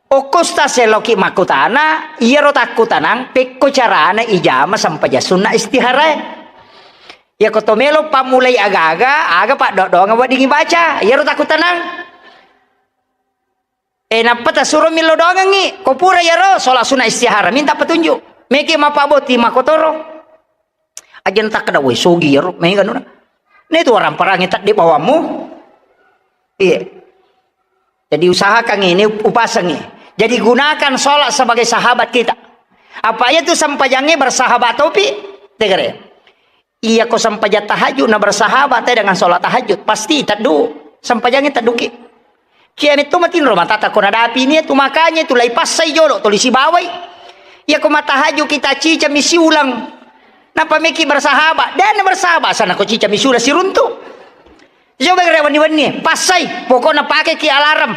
Okko ustaz e loki makkutana, iyaro takkutanang, pekko carana ijama sempajang sunat istihara e. Ya ko to melo pammulai aga-aga, aga paddoang weddingi baca. Iyaro takkutanang. Eh, nappa tasuro millau doangengngi. Ko pura iyaro, sholat sunat istihara. Minta petunjuk. Meki mappabbotting makkotoro. Aja na takkeda, "Woi, sogi iyaro." Mega nuna. Netu waramparangngi tedde bawammu. Iya. Jadi usahakan ini, upasengi. Jadi gunakan sholat sebagai sahabat kita. Apa iya tu sempajangnge bersahabat topi? Tegere. Iya ko sempajang tahajud na bersahabat te dengan sholat tahajud. Pasti teddu. Sempajangnge tedduki. Cia metto matinro matata ko nadapi ni tu makanya tu lai passai jolo tuli sibawai. Iya ko matahajud kita cica mi siulang. Napa meki bersahabat? Dan bersahabat sana ko cica mi siulang siruntu. Coba gare wenni-wenni, passai, pokokna pakeki alarm.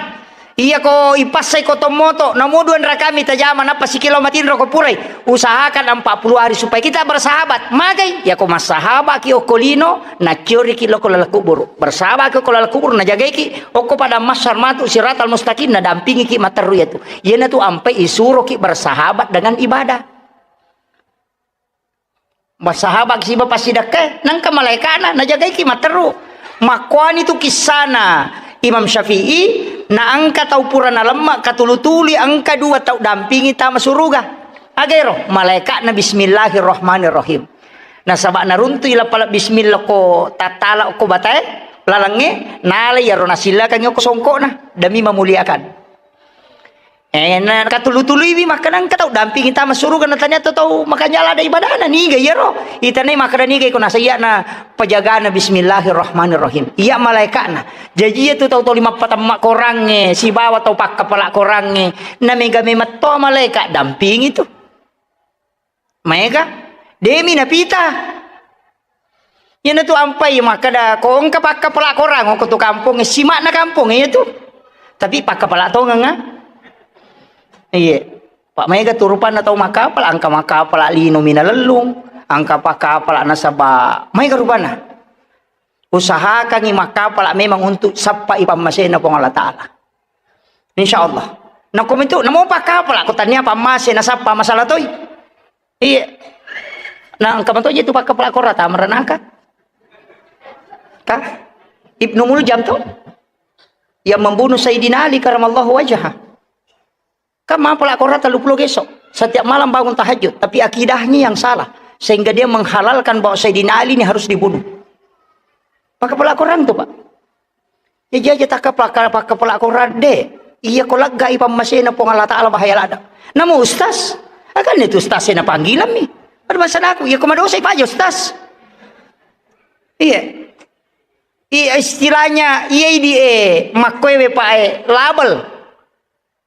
Iya ko ipassai ko tommoto, namo dua rakami tajama, nappa sikilo matinro ko purai. Usahakan empat puluh hari supaya kita bersahabat. Magai, ya ko massahabat ki okko lino, nacciori ki loko laleng kuburu. Bersahabat ki okko laleng kuburu, najagai ki okko pada mahsyar matu siratal mustaqim, nadampingi ki materru yatu. Iyana tu ampai isuro ki bersahabat dengan ibadah. Bersahabat siba passidakkae, nengka malaikana najagaiki matteru. Makkuani tu kissana Imam Syafi'i, naengka tau pura nalemma katulu-tului engka dua tau dampingi tama suruga. Agero, malaikatna bismillahirrahmanirrahim. Nasaba naruntui lapala bismillah ko tattala ko batae lalengnge, nalai iyaro nasillakangngi ko songkokna demi memuliakan. Eh, na katulu-tuluiwi makkeda engka tau dampingi tama suruga, na tania tau makanja lada ibadana, niga iyaro? Itanai makkeda niga iko nasaiya na pajagana bismillahirrahmanirrahim. Iya malaikatna. Jaji iya tu tau toli mappatemma korangnge, sibawa tau pakkapala korangnge, na mega memetto malaikat dampingi tu. Maega, demi napita. Iyana tu ampai makkeda, ko engka pakkapala korang, ko tu kampong, sima'na kampong iya tu. Tapi pakkapala tongeng, ah. Iya. Pak maega tu rupanna tau makkapala, engka makkapala lino minalellung, engka pakkapala nasaba maega rupanna. Usahakangi makkapala memang untuk sappai pammasena Puang Allah Ta'ala. Insya Allah. Nakko mitu, namo pakkapala, ko tania pammase nasappa masalah toi. Iya. Nah, engka mato je tu pakkapala kora tama ranaka. Ka? Ibnu Muljam tuh, yang membunuh Sayyidina Ali karamallahu wajhah. Kan mapala Quran tellu pulo geso. Setiap malam bangun tahajud, tapi akidahnya yang salah. Sehingga dia menghalalkan bahwa Sayyidina Ali ini harus dibunuh. Pakai pala Quran tuh, Pak. Ya, jaja takka pala-, pakai pala Quran deh. Iya ko lega i pammasena Puang Allah Ta'ala bahaya lada. Namu ustaz? Akan itu ustaz saya panggilan mi. Ada masalah aku. Iya ko madosa i Pak ustaz. Iya. Iya istilahnya, iya di, eh, makkoe we Pak, eh, label.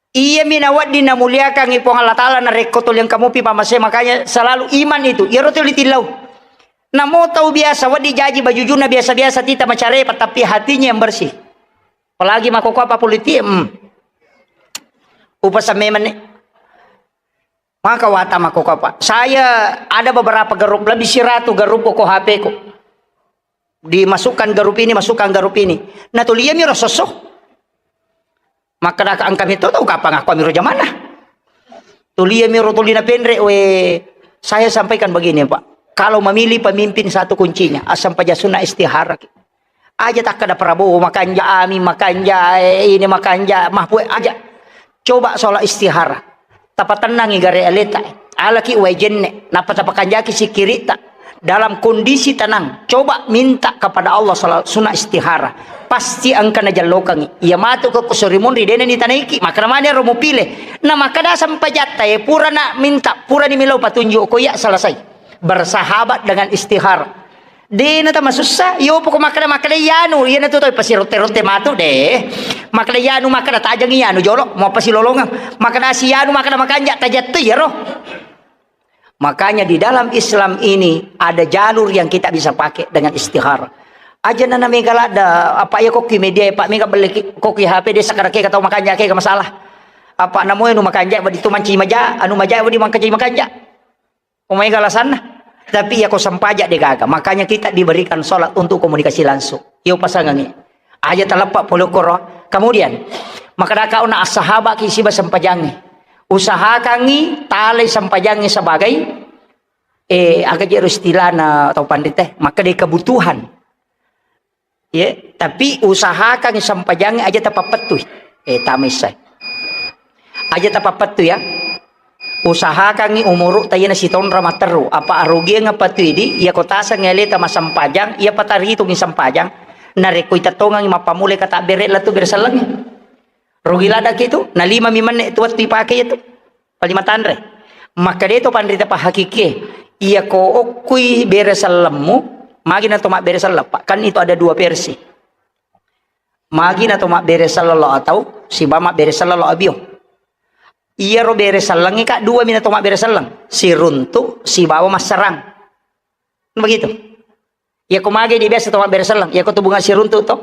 Iyami nawedding namuliakangngi Puang Allah Ta'ala narekko tuli engka mupi pamase, makanya selalu iman itu. Iyaro tuli tillau. Namo tau biasa, wedding jaji bajujunna biasa-biasa, tita macarepa, tapi hatinya yang bersih. Apalagi makkokkoe apa politik, hmm. Upasamme menne. Maka wata makkokkoe apa. Saya ada beberapa grup, lebih siratu grup ko H P-ku. Dimasukkan grup ini, masukkan grup ini. Nah, tuliami ro sosso. Makkadaka engka mito tau kapang aku amiro jamanna. Tuliami ro tuli napenre, we, saya sampaikan begini, Pak. Kalau memilih pemimpin satu kuncinya, asam paja sunna istihara. Aja takkada Prabowo makanja, Amin makanja, eh, ini makanja, Mahfud aja. Coba sholat istihara. Tapatennangi gare aleta. Alaki wae jenne, nappa tapakanjaki sikkiritta. Dalam kondisi tenang, coba minta kepada Allah salat sunat istihara. Pasti engka najallokangi. Iya matu ko kusuri munri dena ni tanaiki, maka namanya ro mupile. Na maka da sampajatta, eh, pura na minta, pura ni milau patunjuk ko iya selesai. Bersahabat dengan istihara. Dena tama sussa, yo poko makkada, makkada iyanu, iyana tu tau pasirotte-rotte matu deh. Makkada iyanu, makkada tajang iyanu jolo, mau pasilolongeng. Makkada si iyanu, makkada makanja, tajattu iyaro. Makanya di dalam Islam ini ada jalur yang kita bisa pakai dengan istihara. Aja nana mega ladda, apa ya kokki media, Pak, mega beli ki-, kokki H P desa kada kega tau makanja kega masalah. Apa namoe nu makanja, wadi tu manci maja, anu maja, wadi mangkaji makanja. Umai galasanna. Tapi iya ko sempaja de gaga. Makanya kita diberikan sholat untuk komunikasi langsung. Iyo pasangangi. Aja taleppa pole koro. Kemudian, makadaka ona assahabaki siba sempajangi. Usahakangi talai sempajangi sebagai, eh, aga jero istilahna tau panrite, maka de kebutuhan. Ye, tapi usahakan sempajangi aja tapappettui. Eh, tamai sai. Aja tapappettui ya. Usahakangi umuru tayena sitonra matteru. Apa arugiang apa tu idi, iya ko taseng aleta masempajang, iya pataritungi sempajang. Narekko itettongangi mappamulai kata bere latu bere sellengi. Rugi ladaki tu, na lima mi menne tu wettu ipake itu. Palima tanre. Makkeda to panrita pahakikie, iya ko okkui bere sellemmu, magi na to mabbere selleng, Pak. Kan itu ada dua versi. Magi na to mabbere selleng lo atau, siba mabbere selleng lo abio. Iya ro bere sellengi, Kak, dua mi na to mabbere selleng. Siruntu, sibawa masserang. Begitu. Iya ko mage di biasa to mabbere selleng, iya ko tu bunga siruntu to.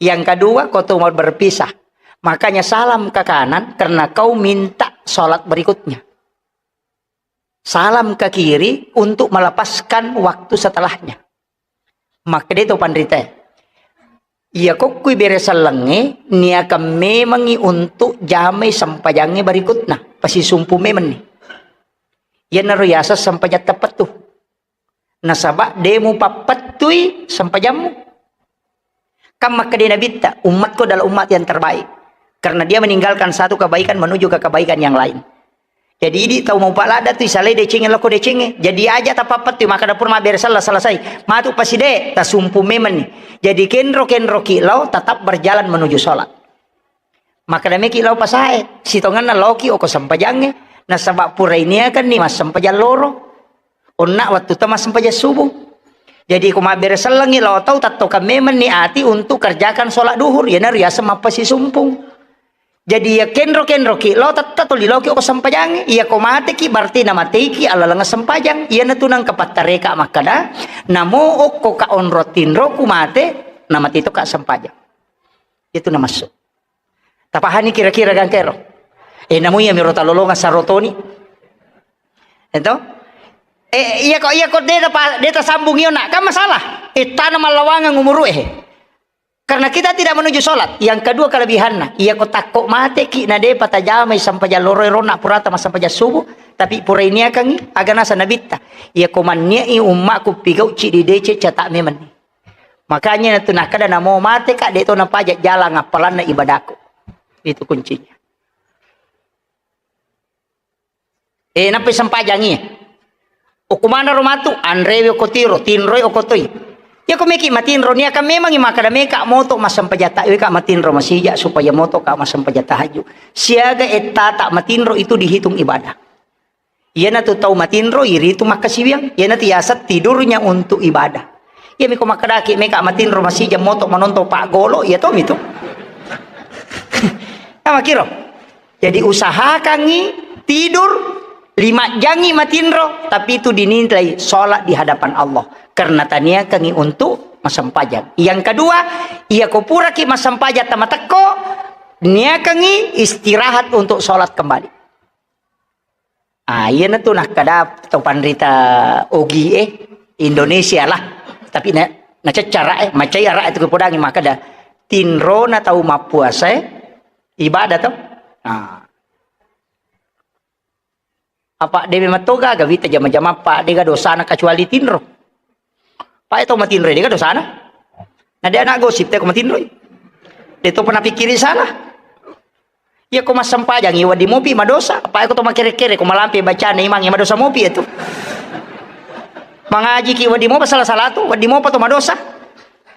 Yang kedua, ko tu mau berpisah. Makanya salam ke kanan karena kau minta sholat berikutnya. Salam ke kiri untuk melepaskan waktu setelahnya. Makkeda to panrita. Iya kokkui bere sellengnge niakan memangi untuk jamai sempajangnge berikutna. Pasisumpu memanni. Iyanaro yaseng sempajang teppettu. Nasaba de mupappettui sempajammu. Kan makkeda Nabitta, "Ummatku adalah umat yang terbaik. Karena dia meninggalkan satu kebaikan menuju ke kebaikan yang lain." Jadi idi tau mau palada tu isalai decengnge loko decengnge. Jadi aja tapappettui, makkeda pura mabbere selleng selesai. Matu paside, tasumpu memanni. Jadi kenro-kenroki lao tetap berjalan menuju sholat. Makkeda meki lao pasae, sitongenna laoki oko sempajangnge, nasaba pura iniakanni massempajang loro. Onna wettu ta massempajang subuh. Jadi ko mabbere sellengi lao tau, tattokang memanni ati untuk kerjakan sholat duhur, iyanaro yaseng mappasisumpung. Jadi ya kenro-kenroki lao tetta tuli laoki oko sempajangnge. Iya ko mateki berarti namateiki alaleng sempajang. Iyanatu nangka pattareka makkeda, namo okko ka onro tinroku mate, namate to ka sempajang. Itu namassu. Tapahani kira-kira gangkero? Eh, namu iya miro talolonga sarotoni. Eto? Eh, iya ko, iya ko de pa, de tasambung iyo nak, kan masalah. Eh, tana mallawangang umuru eh. Karena kita tidak menuju sholat. Yang kedua kelebihanna, iya ko takko mateki na de patajamai sampajang loro rona purata masampajang subuh, tapi pura iniakangi aga nasa nabitta. Iya ko manniai ummaku pigauci di dece cata memanni. Makanya natu nakkeda namo mate ka, de to napaja jalang appalanna ibadahku. Itu kuncinya. Eh, nappai sempajangi. Okko manaro matu, anrewe okko tiro, tinroi okko toi. Iya ko meki matinro, niaka memangi makkeda meka moto massempajang ta, weka matinro masija supaya moto ka massempajang tahajud. Siaga ettata matinro itu dihitung ibadah. Iyanatu tau matinro iritu makkasiwiang, iyanatu yaseng tidurnya untuk ibadah. Iya miko makkedaki meka matinro masija moto manonton paggolo, iya tomi tu. Namakiro. Jadi usahakangi tidur lima jangi matinro, tapi itu dinilai sholat di hadapan Allah karena taniakangi untuk massempajang. Yang kedua, iya ko puraki massempajang tamatekko, niakangi istirahat untuk sholat kembali. Ah, iyanatu nakkeda to panrita ogi e Indonesia lah. Tapi na, naceccara e, macai ara itu kepodangi makkeda tinrona tau mappuasa e ibadah to. Ah. Apa de memang to gaga wita jama-jama apa de ga dosana kecuali tinro. Pae to matinroi, de ga dosana. Na de anak gosip te ko matinroi. De to pernah pikkiri salah. Iya ko massempajang, iya wedding mopi madosa. Apa ko to makere-kere, ko malampe bacana imang, iya madosa mopi itu. Mangajiki wedding mopa salah-salah tu, wedding mopa to madosa.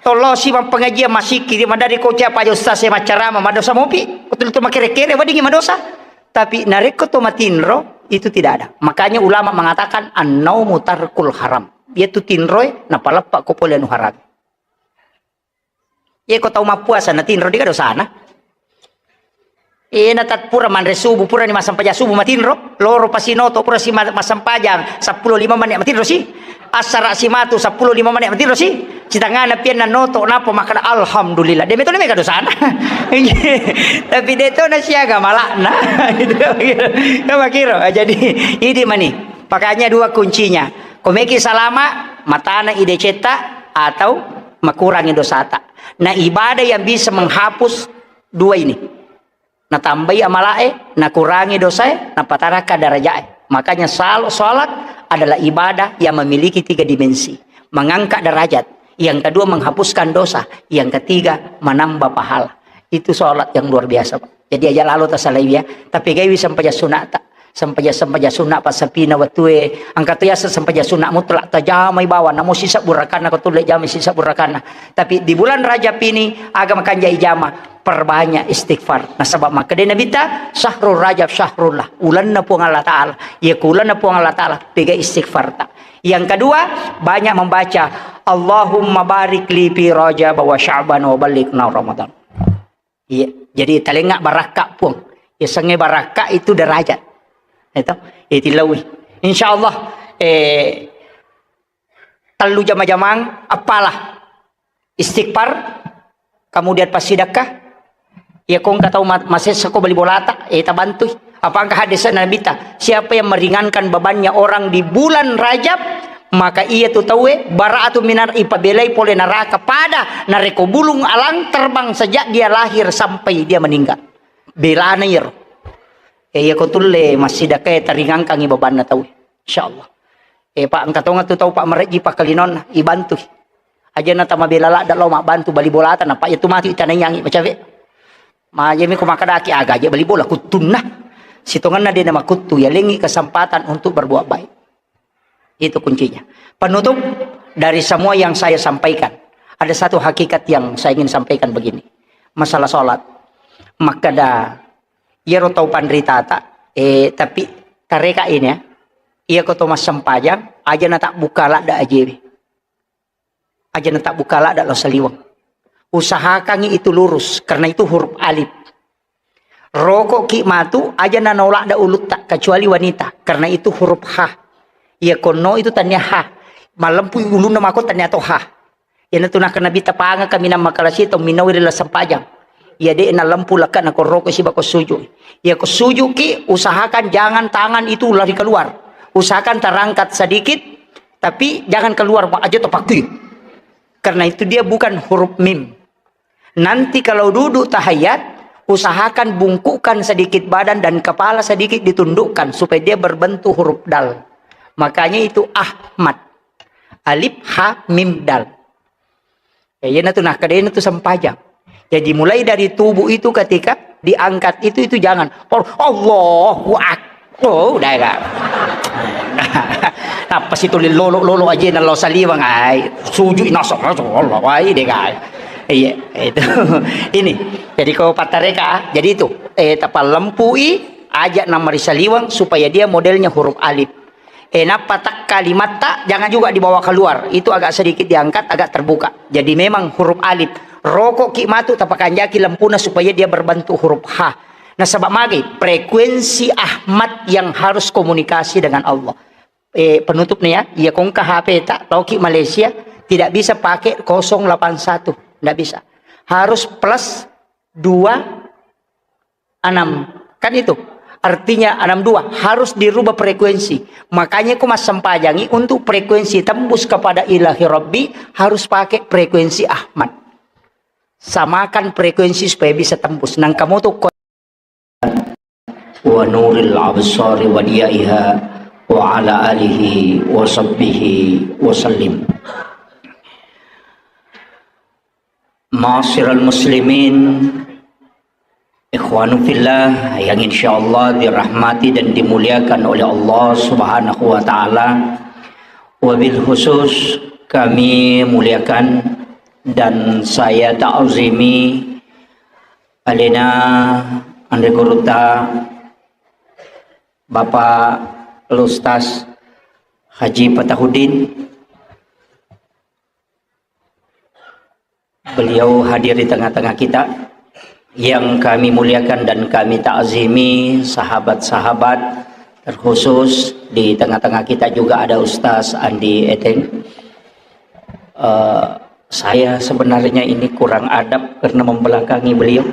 Tollosi mappengajian, masikki, madari ko cia paja ustaz e maccarama, madosa mopi. Ko tu, tu makere-kere, wedding madosa. Tapi narekko to matinro, itu tidak ada. Makanya ulama mengatakan, "An-naumu tarkul haram." Iya tu tinroe, napaleppa ko pole anu haram. Iya ko tau mappuasa natinro, de ga dosana. Iya, natat pura manre subuh, purani massempajang subuh matinro, loro pasinoto pura si ma-, massempajang seppulo lima menit matinro si. Assara simatu seppulo lima menit matinro si. Sitangana pianna noto napa makkeda alhamdulillah. De metto de mega dosana. Tapi de to nasiaga malakna. Gitu. Makiro. Jadi idi mani. Makanya dua kuncinya. Ko meki salama, matana idecetta atau makurangi dosata. Nah, ibadah yang bisa menghapus dua ini. Natambai amalae, nakurangi dosae, napataraka darajae. Makanya sal-, salat adalah ibadah yang memiliki tiga dimensi. Mengangkat derajat. Yang kedua menghapuskan dosa. Yang ketiga menambah pahala. Itu salat yang luar biasa, Pak. Jadi aja lalo tasalai ya. Tapi gaiwi sempajang sunata. Sempajang-sempajang sunna passapina wettue, engka to yaseng sempajang sunna mutlak, tajamai bawang, namo sisebbu rakanna, ko tulle jamai sisebbu rakanna. Tapi di bulan Rajab ini, aga makanja ijama, perbanyak istighfar. Nasaba makkeda Nabitta, "Syahrul Rajab syahrullah," ulenna Puang Allah Ta'ala. Iya ko ulenna Puang Allah Ta'ala, pega istighfar ta. Yang kedua, banyak membaca, "Allahumma barik li fi Rajab wa Sya'ban wa ballighna Ramadan." Iya, jadi talengnga barakka, Puang. Yasengnge barakka itu derajat. Itu, itu lawi. Insyaallah, eh, tellu jama-jamang, apalah. Istighfar, kemudian passidekka. Iya, ko engka tau ma-, masessa ko bali bolata, eh, tabantui. Apa engka hadis Nabitta, siapa yang meringankan bebannya orang di bulan Rajab, maka iya tu tauwe bara'atu minar, ipabelai pole neraka pada narekko bulung alang terbang sejak dia lahir sampai dia meninggal. Belana iyaro. Eh, iya ko tulle massidekka taringangkangi bebanna tauwe. Insyaallah. Eh, Pak, engka tonga tu tau, Pak, marejji pakkalinonna, ibantui. Aja na tamabela ladda lao mabbantu bali bolata, nappa iya tu matu itanaiyangi macawe. Majemi ko makkadaki aga aja bali bola kuttunna. Sitongenna de na makuttu, yalengi kesempatan untuk berbuat baik. Itu kuncinya. Penutup dari semua yang saya sampaikan, ada satu hakikat yang saya ingin sampaikan begini. Masalah sholat. Makkeda, iyaro tau panritata, eh, tapi tareka ini ya, iya ko to massempajang, aja na tabbuka ladda ajewe. Aja na tabbuka ladda lao saliweng. Usahakangi itu lurus, karena itu huruf alif. Rokokki matu, aja na naoladda ulutta, kecuali wanita, karena itu huruf ha. Iya konno itu tania ha. Malempu ulunna mako tania to ha. Iyanatu nakkeda Nabitta, pangaka minang makalasi tau minnaui ri lasempajang. Iya de nalempu lekka na korroko siba ko suju. Iya ko sujuki, usahakan jangan tangan itu lari keluar. Usahakan terangkat sedikit, tapi jangan keluar, Pak, aja tepakui. Karena itu dia bukan huruf mim. Nanti kalau duduk tahiyat, usahakan bungkukkan sedikit badan dan kepala sedikit ditundukkan supaya dia berbentuk huruf dal. Makanya itu Ahmad. Alif, ha, mim, dal. Ya, iya natu, nah, kedena tu sempajang. Jadi mulai dari tubuh itu ketika diangkat itu, itu jangan. Oh, Allahu Akbar. Oh, udah ya. Apa situ lolo-lolo aja nalo saliwang ai. Sujud nasab Allah ai deh, guys. Iya, itu. Ini. Jadi kau patareka, jadi itu, eh, tapalempui aja nama ri saliwang supaya dia modelnya huruf alif. Eh, nappa tak kalimatta jangan juga dibawa keluar. Itu agak sedikit diangkat, agak terbuka. Jadi memang huruf alif. Rokok ki matu tapakanjaki lempuna supaya dia berbentuk huruf H. Nasaba magai frekuensi Ahmad yang harus komunikasi dengan Allah. Eh, penutup nih ya, iya kongka H P tak, tau ki Malaysia, tidak bisa pakai kosong delapan satu, nggak bisa. Harus plus dua enam. Kan itu. Artinya enam dua harus dirubah frekuensi. Makanya ku massempajangi untuk frekuensi tembus kepada Ilahi Rabbi harus pakai frekuensi Ahmad. Samakan frekuensi supaya bisa tembus. Nang kamu tuh ko- wa nuril absari wa diyaiha wa ala alihi wa sahbihi wa sallim. Ma'asyiral muslimin, ikhwanu fillah yang insyaallah dirahmati dan dimuliakan oleh Allah Subhanahu wa taala. Wabil khusus kami muliakan dan saya ta'zimi alena Andre Guruta Bapak Ustaz Haji Fatahudin. Beliau hadir di tengah-tengah kita. Yang kami muliakan dan kami takzimi, sahabat-sahabat, terkhusus di tengah-tengah kita juga ada Ustaz Andi Eteng. Eh, saya sebenarnya ini kurang adab karena membelakangi beliau.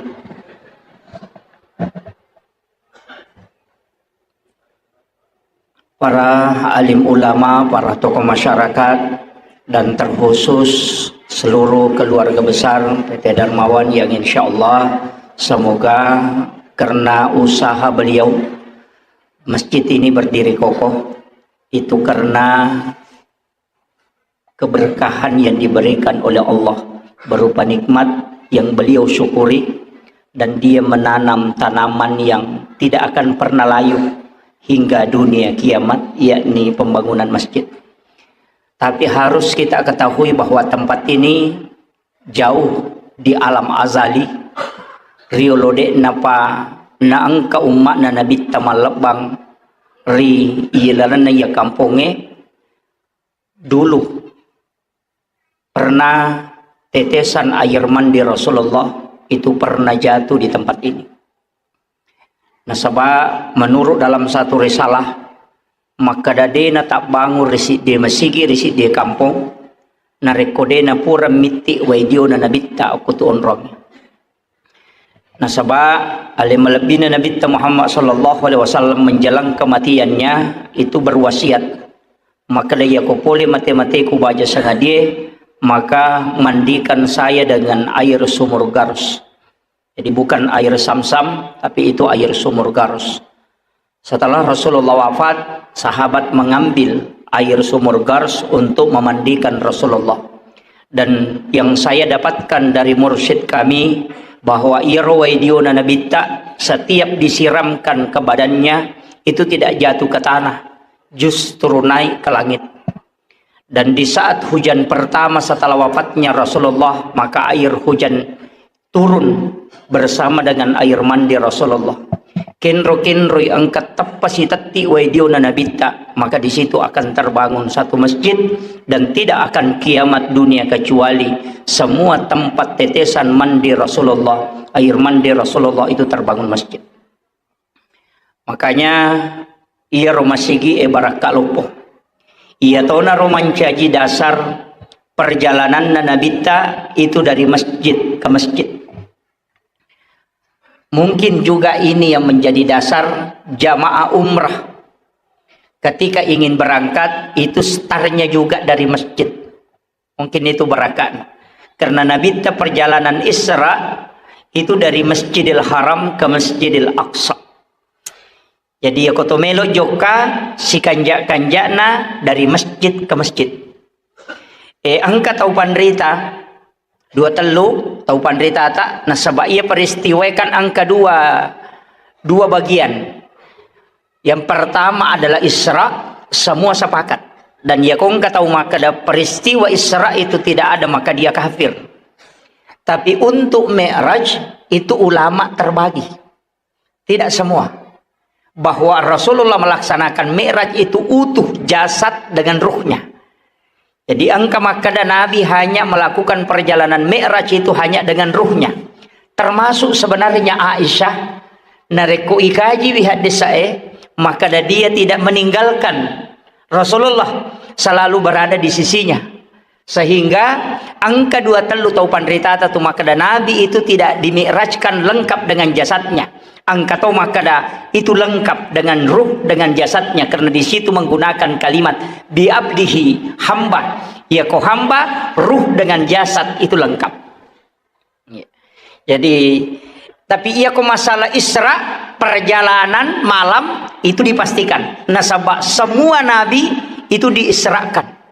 Para alim ulama, para tokoh masyarakat, dan terkhusus seluruh keluarga besar P T Darmawan yang insya Allah semoga karena usaha beliau masjid ini berdiri kokoh, itu karena keberkahan yang diberikan oleh Allah berupa nikmat yang beliau syukuri, dan dia menanam tanaman yang tidak akan pernah layu hingga dunia kiamat, yakni pembangunan masjid. Tapi harus kita ketahui bahwa tempat ini jauh di alam azali, riolo de' napa naengka umma'na Nabitta mallebbang ri iya lalenna iya kampongnge, dulu pernah tetesan air mandi Rasulullah itu pernah jatuh di tempat ini. Nasaba menurut dalam satu risalah, makkeda de' natabbangung ri siddi masigi ri siddi kampong, narekko de' napura mitti wai diona Nabitta okko tu onrong. Nasaba ale malebbina Nabitta Muhammad sallallahu alaihi wasallam menjelang kematiannya itu berwasiat, makkeda, "Iyako pole mate-mateku baja sangadie, maka mandikan saya dengan air sumur Garus." Jadi bukan air Samsam, tapi itu air sumur Garus. Setelah Rasulullah wafat, sahabat mengambil air sumur Gars untuk memandikan Rasulullah. Dan yang saya dapatkan dari mursyid kami, bahwa iyaro wai diona Nabitta, setiap disiramkan ke badannya, itu tidak jatuh ke tanah, justru naik ke langit. Dan di saat hujan pertama setelah wafatnya Rasulullah, maka air hujan turun bersama dengan air mandi Rasulullah. Kenro-kenroi engka teppa sitetti wai diona Nabitta, maka di situ akan terbangun satu masjid dan tidak akan kiamat dunia kecuali semua tempat tetesan mandi Rasulullah, air mandi Rasulullah itu terbangun masjid. Makanya, iyaro masigi e barakka loppo. Iyatonaro mancaji dasar perjalananna Nabitta itu dari masjid ke masjid. Mungkin juga ini yang menjadi dasar jamaah umrah ketika ingin berangkat itu startnya juga dari masjid. Mungkin itu barakatna. Karena Nabitta perjalanan Isra itu dari Masjidil Haram ke Masjidil Aqsa. Jadi, iyako to melo jokka, sikanja-kanjana dari masjid ke masjid. Eh, engka tau panrita, Dua tellu tau panritata, nasaba iya peristiwae kan engka dua, dua bagian. Yang pertama adalah Isra, semua sepakat. Dan iya ko engka tau makkeda peristiwa Isra itu tidak ada, maka dia kafir. Tapi untuk Mi'raj itu ulama terbagi. Tidak semua. Bahwa Rasulullah melaksanakan Mi'raj itu utuh jasad dengan ruhnya. Jadi engka makkeda Nabi hanya melakukan perjalanan Mi'raj itu hanya dengan ruhnya. Termasuk sebenarnya Aisyah, narekko ikaji wi hadis sae, makkeda dia tidak meninggalkan Rasulullah, selalu berada di sisinya. Sehingga engka dua tellu tau panritata tu makkeda Nabi itu tidak dimi'rajkan lengkap dengan jasadnya. Engka tau makkeda itu lengkap dengan ruh, dengan jasadnya, karena di situ menggunakan kalimat bi abdihi, hamba. Iya ko hamba, ruh dengan jasad itu lengkap. Jadi, tapi iya ko masalah Isra, perjalanan malam itu dipastikan. Nasaba semua nabi itu diisrakan.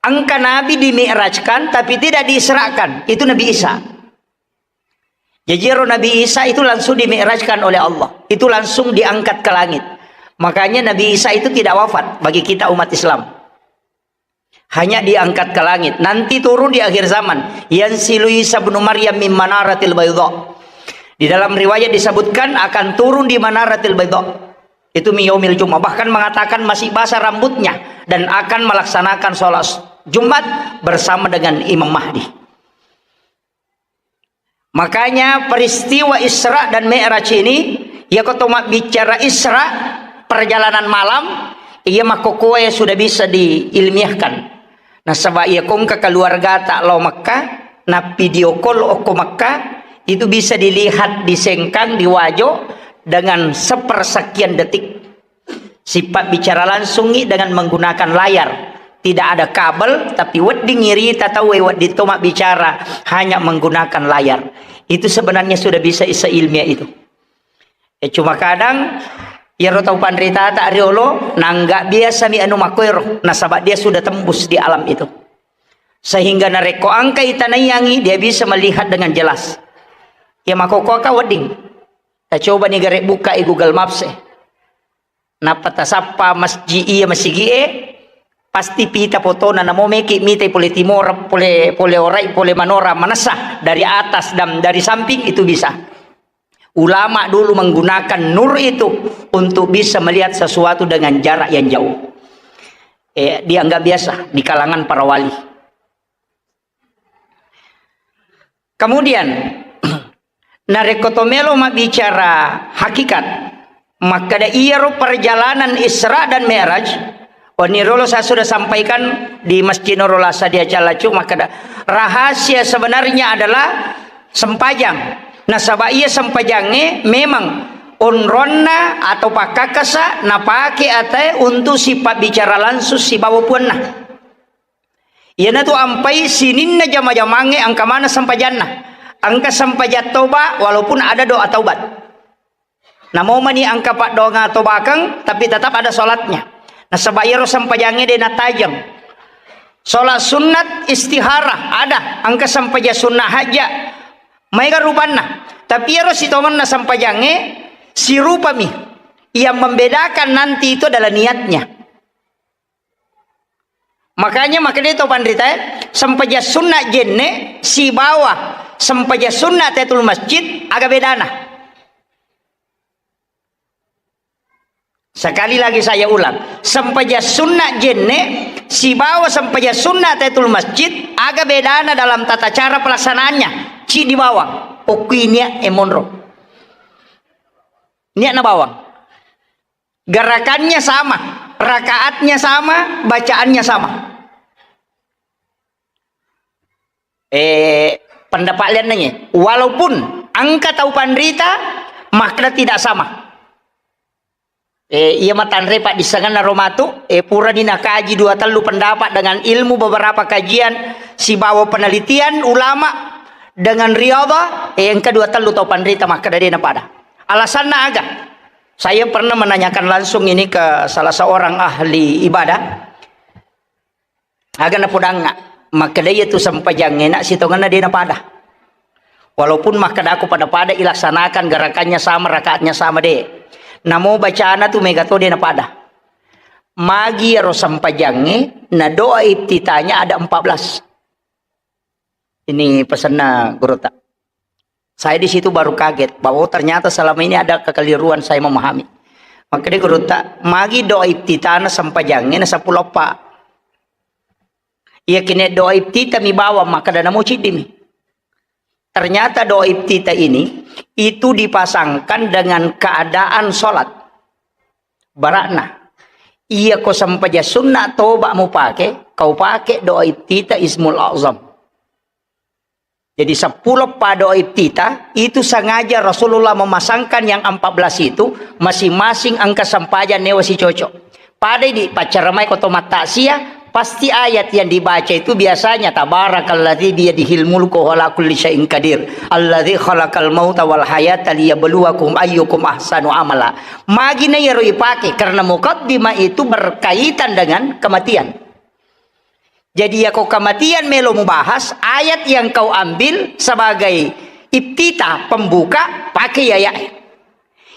Engka nabi dimi'rajkan, tapi tidak diisrakan. Itu Nabi Isa. Jadi, ero Nabi Isa itu langsung dimi'rajkan oleh Allah. Itu langsung diangkat ke langit. Makanya Nabi Isa itu tidak wafat bagi kita umat Islam. Hanya diangkat ke langit. Nanti turun di akhir zaman. Yanzilu Isa ibnu Maryam min manaratil baydha. Di dalam riwayat disebutkan akan turun di manaratil baydha. Itu min yaumil Jumat. Bahkan mengatakan masih basah rambutnya dan akan melaksanakan sholat Jumat bersama dengan Imam Mahdi. Makanya peristiwa Isra dan Mi'raj ini, iya ko to mabbicara Isra, perjalanan malam, iya makkokoe sudah bisa diilmiahkan. Nasaba iya ko engka keluargata lao Mekka, na video call okko Mekka, itu bisa dilihat di Sengkang, di Wajo, dengan sepersekian detik. Sipabbicara langsungngi dengan menggunakan layar. Tidak ada kabel, tapi wedding irita tauwe wedding to mabbicara hanya menggunakan layar. Itu sebenarnya sudah bisa isa ilmiah itu. Eh, cuma kadang iyaro tau panritata riolo, nangga biasa mi anu makoero, nasaba dia sudah tembus di alam itu. Sehingga narekko engka itanaiyangi, dia bisa melihat dengan jelas. Ya, makokoaka wedding. Tacoba ni gare buka i Google Maps e. Nappa tasappa masjid iya masigi'e, pasti pita fotona, namo meki mitai pole timora, pole, pole orai, pole manora, manessa dari atas dan dari samping itu bisa. Ulama dulu menggunakan nur itu untuk bisa melihat sesuatu dengan jarak yang jauh. Eh, dianggap biasa di kalangan para wali. Kemudian, narekko to melo mabbicara hakikat, makkeda iyaro perjalanan Isra dan Mi'raj, oni rolo saya sudah sampaikan di Masjid Nurul Asad di Acalacu, makkeda rahasia sebenarnya adalah sempajang. Nasaba iya sempajangnge memang onronna atau pakkakasa napake atae untuk sipabbicara langsung sibawa puanna. Iyanatu ampai sininna jama-jamangnge engka maneng sempajanna. Engka sempajang toba walaupun ada doa taubat. Namo mani engka paddoangeng tobakeng, tapi tetap ada sholatnya. Nasaba iyaro sempajangnge de natajeng. Sholat sunnat istihara ada, engka sempajang sunnah haja. Maega rupanna. Tapi iyaro sitongenna sempajangnge sirupami. Yang membedakan nanti itu adalah niatnya. Makanya, makanya itu panrita, eh, sempajang sunna jenne sibawa sempajang sunna tahiyatul masjid, aga bedana? Sekali lagi saya ulang, sempajang sunna jenne sibawa sempajang sunna tahiyatul masjid, aga bedana dalam tata cara pelaksanaannya? Ci di bawang, okkuinia emonro. Niatna bawang. Gerakannya sama, rakaatnya sama, bacaannya sama. Eh, pendapat lian nanya. Walaupun engka tau panrita, makna tidak sama. Eh, iya matanre paddissengenna romatu, eh, purani nakaji dua tellu pendapat dengan ilmu beberapa kajian, sibawa penelitian ulama dengan riadha, eh, engka dua tellu tau panrita makkeda de napada. Alasanna aga? Saya pernah menanyakan langsung ini ke salah seorang ahli ibadah. Aga napodangnga. Makkeda iya tu sempajangnge na sitongenna de napada. Walaupun makkedako pada-pada ilaksanakan, gerakannya sama, rakaatnya sama, de. Namo bacana tu mega to de napada. Magi ero sempajangnge, na doa iftitahnya ada empat belas. Ini pesanna gurutta. Saya di situ baru kaget bahwa, oh, ternyata selama ini ada kekeliruan saya memahami. Makkeda gurutta, magi doa iftitahna sempajangnge na seppulo eppa. Iya kine doa iftitah mi bawang, makkeda namo ciddimi. Ternyata doa iftitah ini itu dipasangkan dengan keadaan sholat. Barakna. Iya ko sempaja sunna toba mupake, kau pake doa iftitah Ismul Azam. Jadi seppulo eppa doa iftitah itu sengaja Rasulullah memasangkan yang empat belas itu, masing-masing engka sempaja newa sicocok. Pada di paccaramai ko to mattaksiah, pasti ayat yang dibaca itu biasanya tabarakalladzi biyadihil mulku wa huwa ala kulli syai'in qadir, alladzi khalaqal mauta wal hayata liyabluwakum ayyukum ahsanu amala. Magi na iyaro ipake karena mukaddimah itu berkaitan dengan kematian. Jadi, yako kematian melo mubahas, ayat yang kau ambil sebagai iftitah, pembuka, pakai ayat.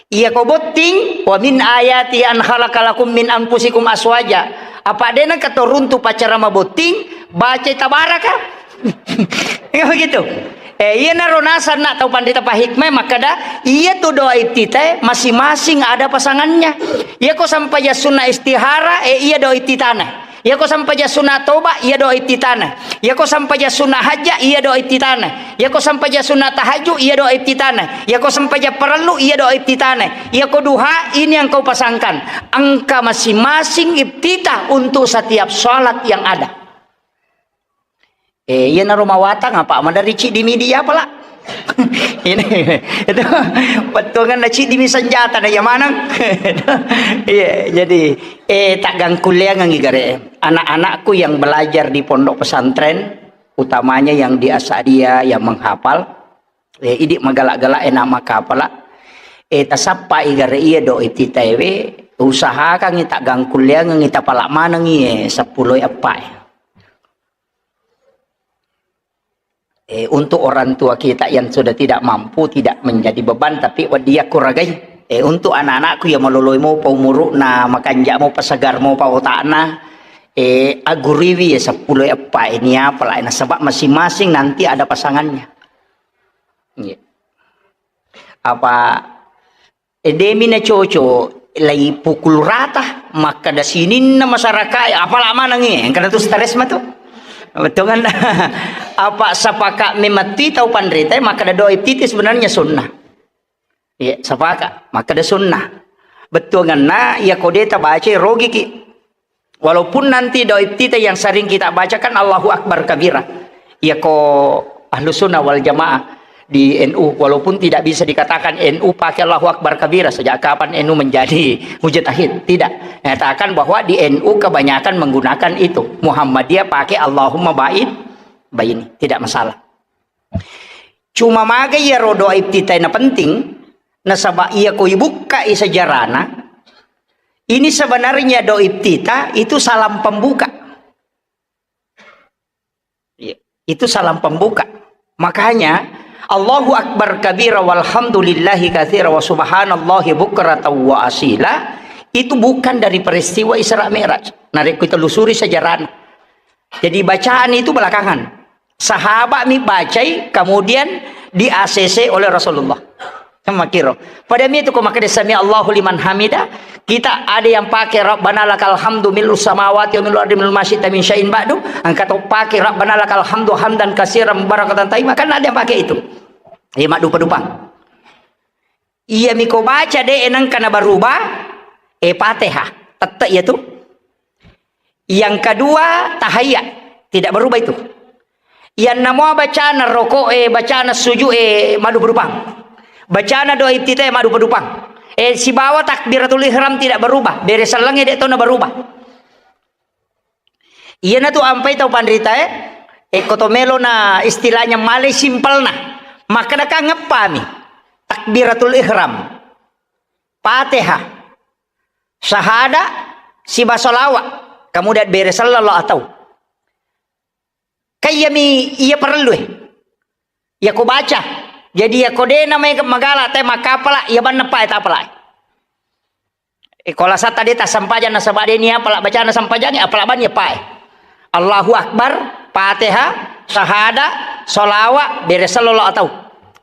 Iya ko botting, "Wa min ayati an khalaqa lakum min anfusikum aswaja." Apa dena katoruntu pacara mabotting, baca tabaraka. Ya begitu. Eh, iya naro nasar nak tau pandita pahikmah makkada, iya tu doa iftitah masing-masing ada pasangannya. Iya ko sampaja sunna istihara, eh, iya doa iftitahna. Iyako sampaja sunna toba, iya doa iftitahna. Iyako sampaja sunna hajja, iya doa iftitahna. Iyako sampaja sunna tahajju, iya doa iftitahna. Iyako sampaja parellu, iya doa iftitahna. Iyako duha, ini yang kau pasangkan. Engka masing-masing iftitah untuk setiap salat yang ada. Eh, iyanaro mawatang apa madari ciddi midi apa la? Ini itu pettuangan na ciddi mi senjata na iya maneng. Iya, jadi, eh, taggangkulleangengngi gare. Anak-anakku yang belajar di pondok pesantren, utamanya yang di Asadiah yang menghafal, eh, idi magala-gala enak makapala. Eh, tasappai gare iya do iftitaewe, usahakangngi taggangkulleangengngi tapala manengngi, eh, seppulo eppa, eh. Eh, untuk orang tua kita yang sudah tidak mampu, tidak menjadi beban, tapi wedding yakuragai. Eh, untuk anak-anakku yang maloloi mopa umuru'na, makanja mopa, segar mopa otakna, eh, aguriwi ya seppulo eppa ini apa lah, nasaba masing-masing nanti ada pasangannya. Iya. Apa E, demi na coco, lai pukul rata, makkada sininna masyarakat, apala manengngi, engkana tu stres matu. Bettuanganna. Apa sapaka mematti tau panrita, makkada doa iftitah sebenarnya sunnah. Iya, sapaka, makkada sunnah. Bettuanganna, iya ko de tabaca, rogiki. Walaupun nanti doa iftitah yang sering kita bacakan Allahu Akbar kabira. Iya ko Ahlus Sunnah wal Jamaah di N U, walaupun tidak bisa dikatakan N U pakai Allahu Akbar kabira, sejak kapan N U menjadi mujtahid? Tidak. Nyatakan bahwa di N U kebanyakan menggunakan itu. Muhammadiyah pakai Allahumma ba'id baini. Tidak masalah. Cuma maga iyaro doa iftitah na penting, nasaba iya ko ibukkai sejarahna, ini sebenarnya doa iftitah itu salam pembuka. Iya, itu salam pembuka. Makanya, Allahu Akbar kabira walhamdulillahi katsira wa subhanallahi bukratan wa asila, itu bukan dari peristiwa Isra Mi'raj. Narekko telusuri sejarahna. Jadi bacaan itu belakangan. Sahabat mi bacai, kemudian di-A C C oleh Rasulullah. Sama kiro. Pada mi itu ko makkeda sami Allahu liman hamida, kita ada yang pakai Rabbana lakal hamdu mil'us samawati wa mil'ul ardi mil'u ma syi'ta min syai'in ba'du, engka to pakai Rabbana lakal hamdu hamdan katsiran mubarakatan thayyibah, kan ada yang pakai itu. Iya, maddupa-dupa. Iya miko baca de nengka na berubah, eh, Fatihah. Tette iya tu. Yang kedua, tahiyat. Tidak berubah itu. Yang nama bacana rokok, eh, bacana sujud, eh, maddupa-dupang. Bacana doa iftitah, eh, maddupa-dupang. Eh, sibawa takbiratul ihram tidak berubah. Bere sellengnge de to na berubah. Iyana tu ampai tau panrita, eh, eh, ko to melo na istilahnya malai simpelna. Makkeda kan ngeppami. Takbiratul ihram. Fatihah. Sahada, siba salawat, kemudian bere sallallahu atau. Kaiyami iya parellu e. Iya ko baca. Jadi iya ko de na mai magala te makapala, iya banna pae tapala. E, ko lasa tadi ta sampajang nasaba de ni apala bacana sampajang, apala bani pae. Allahu Akbar, Fatihah, sahada, sholawat, beres lolo atau.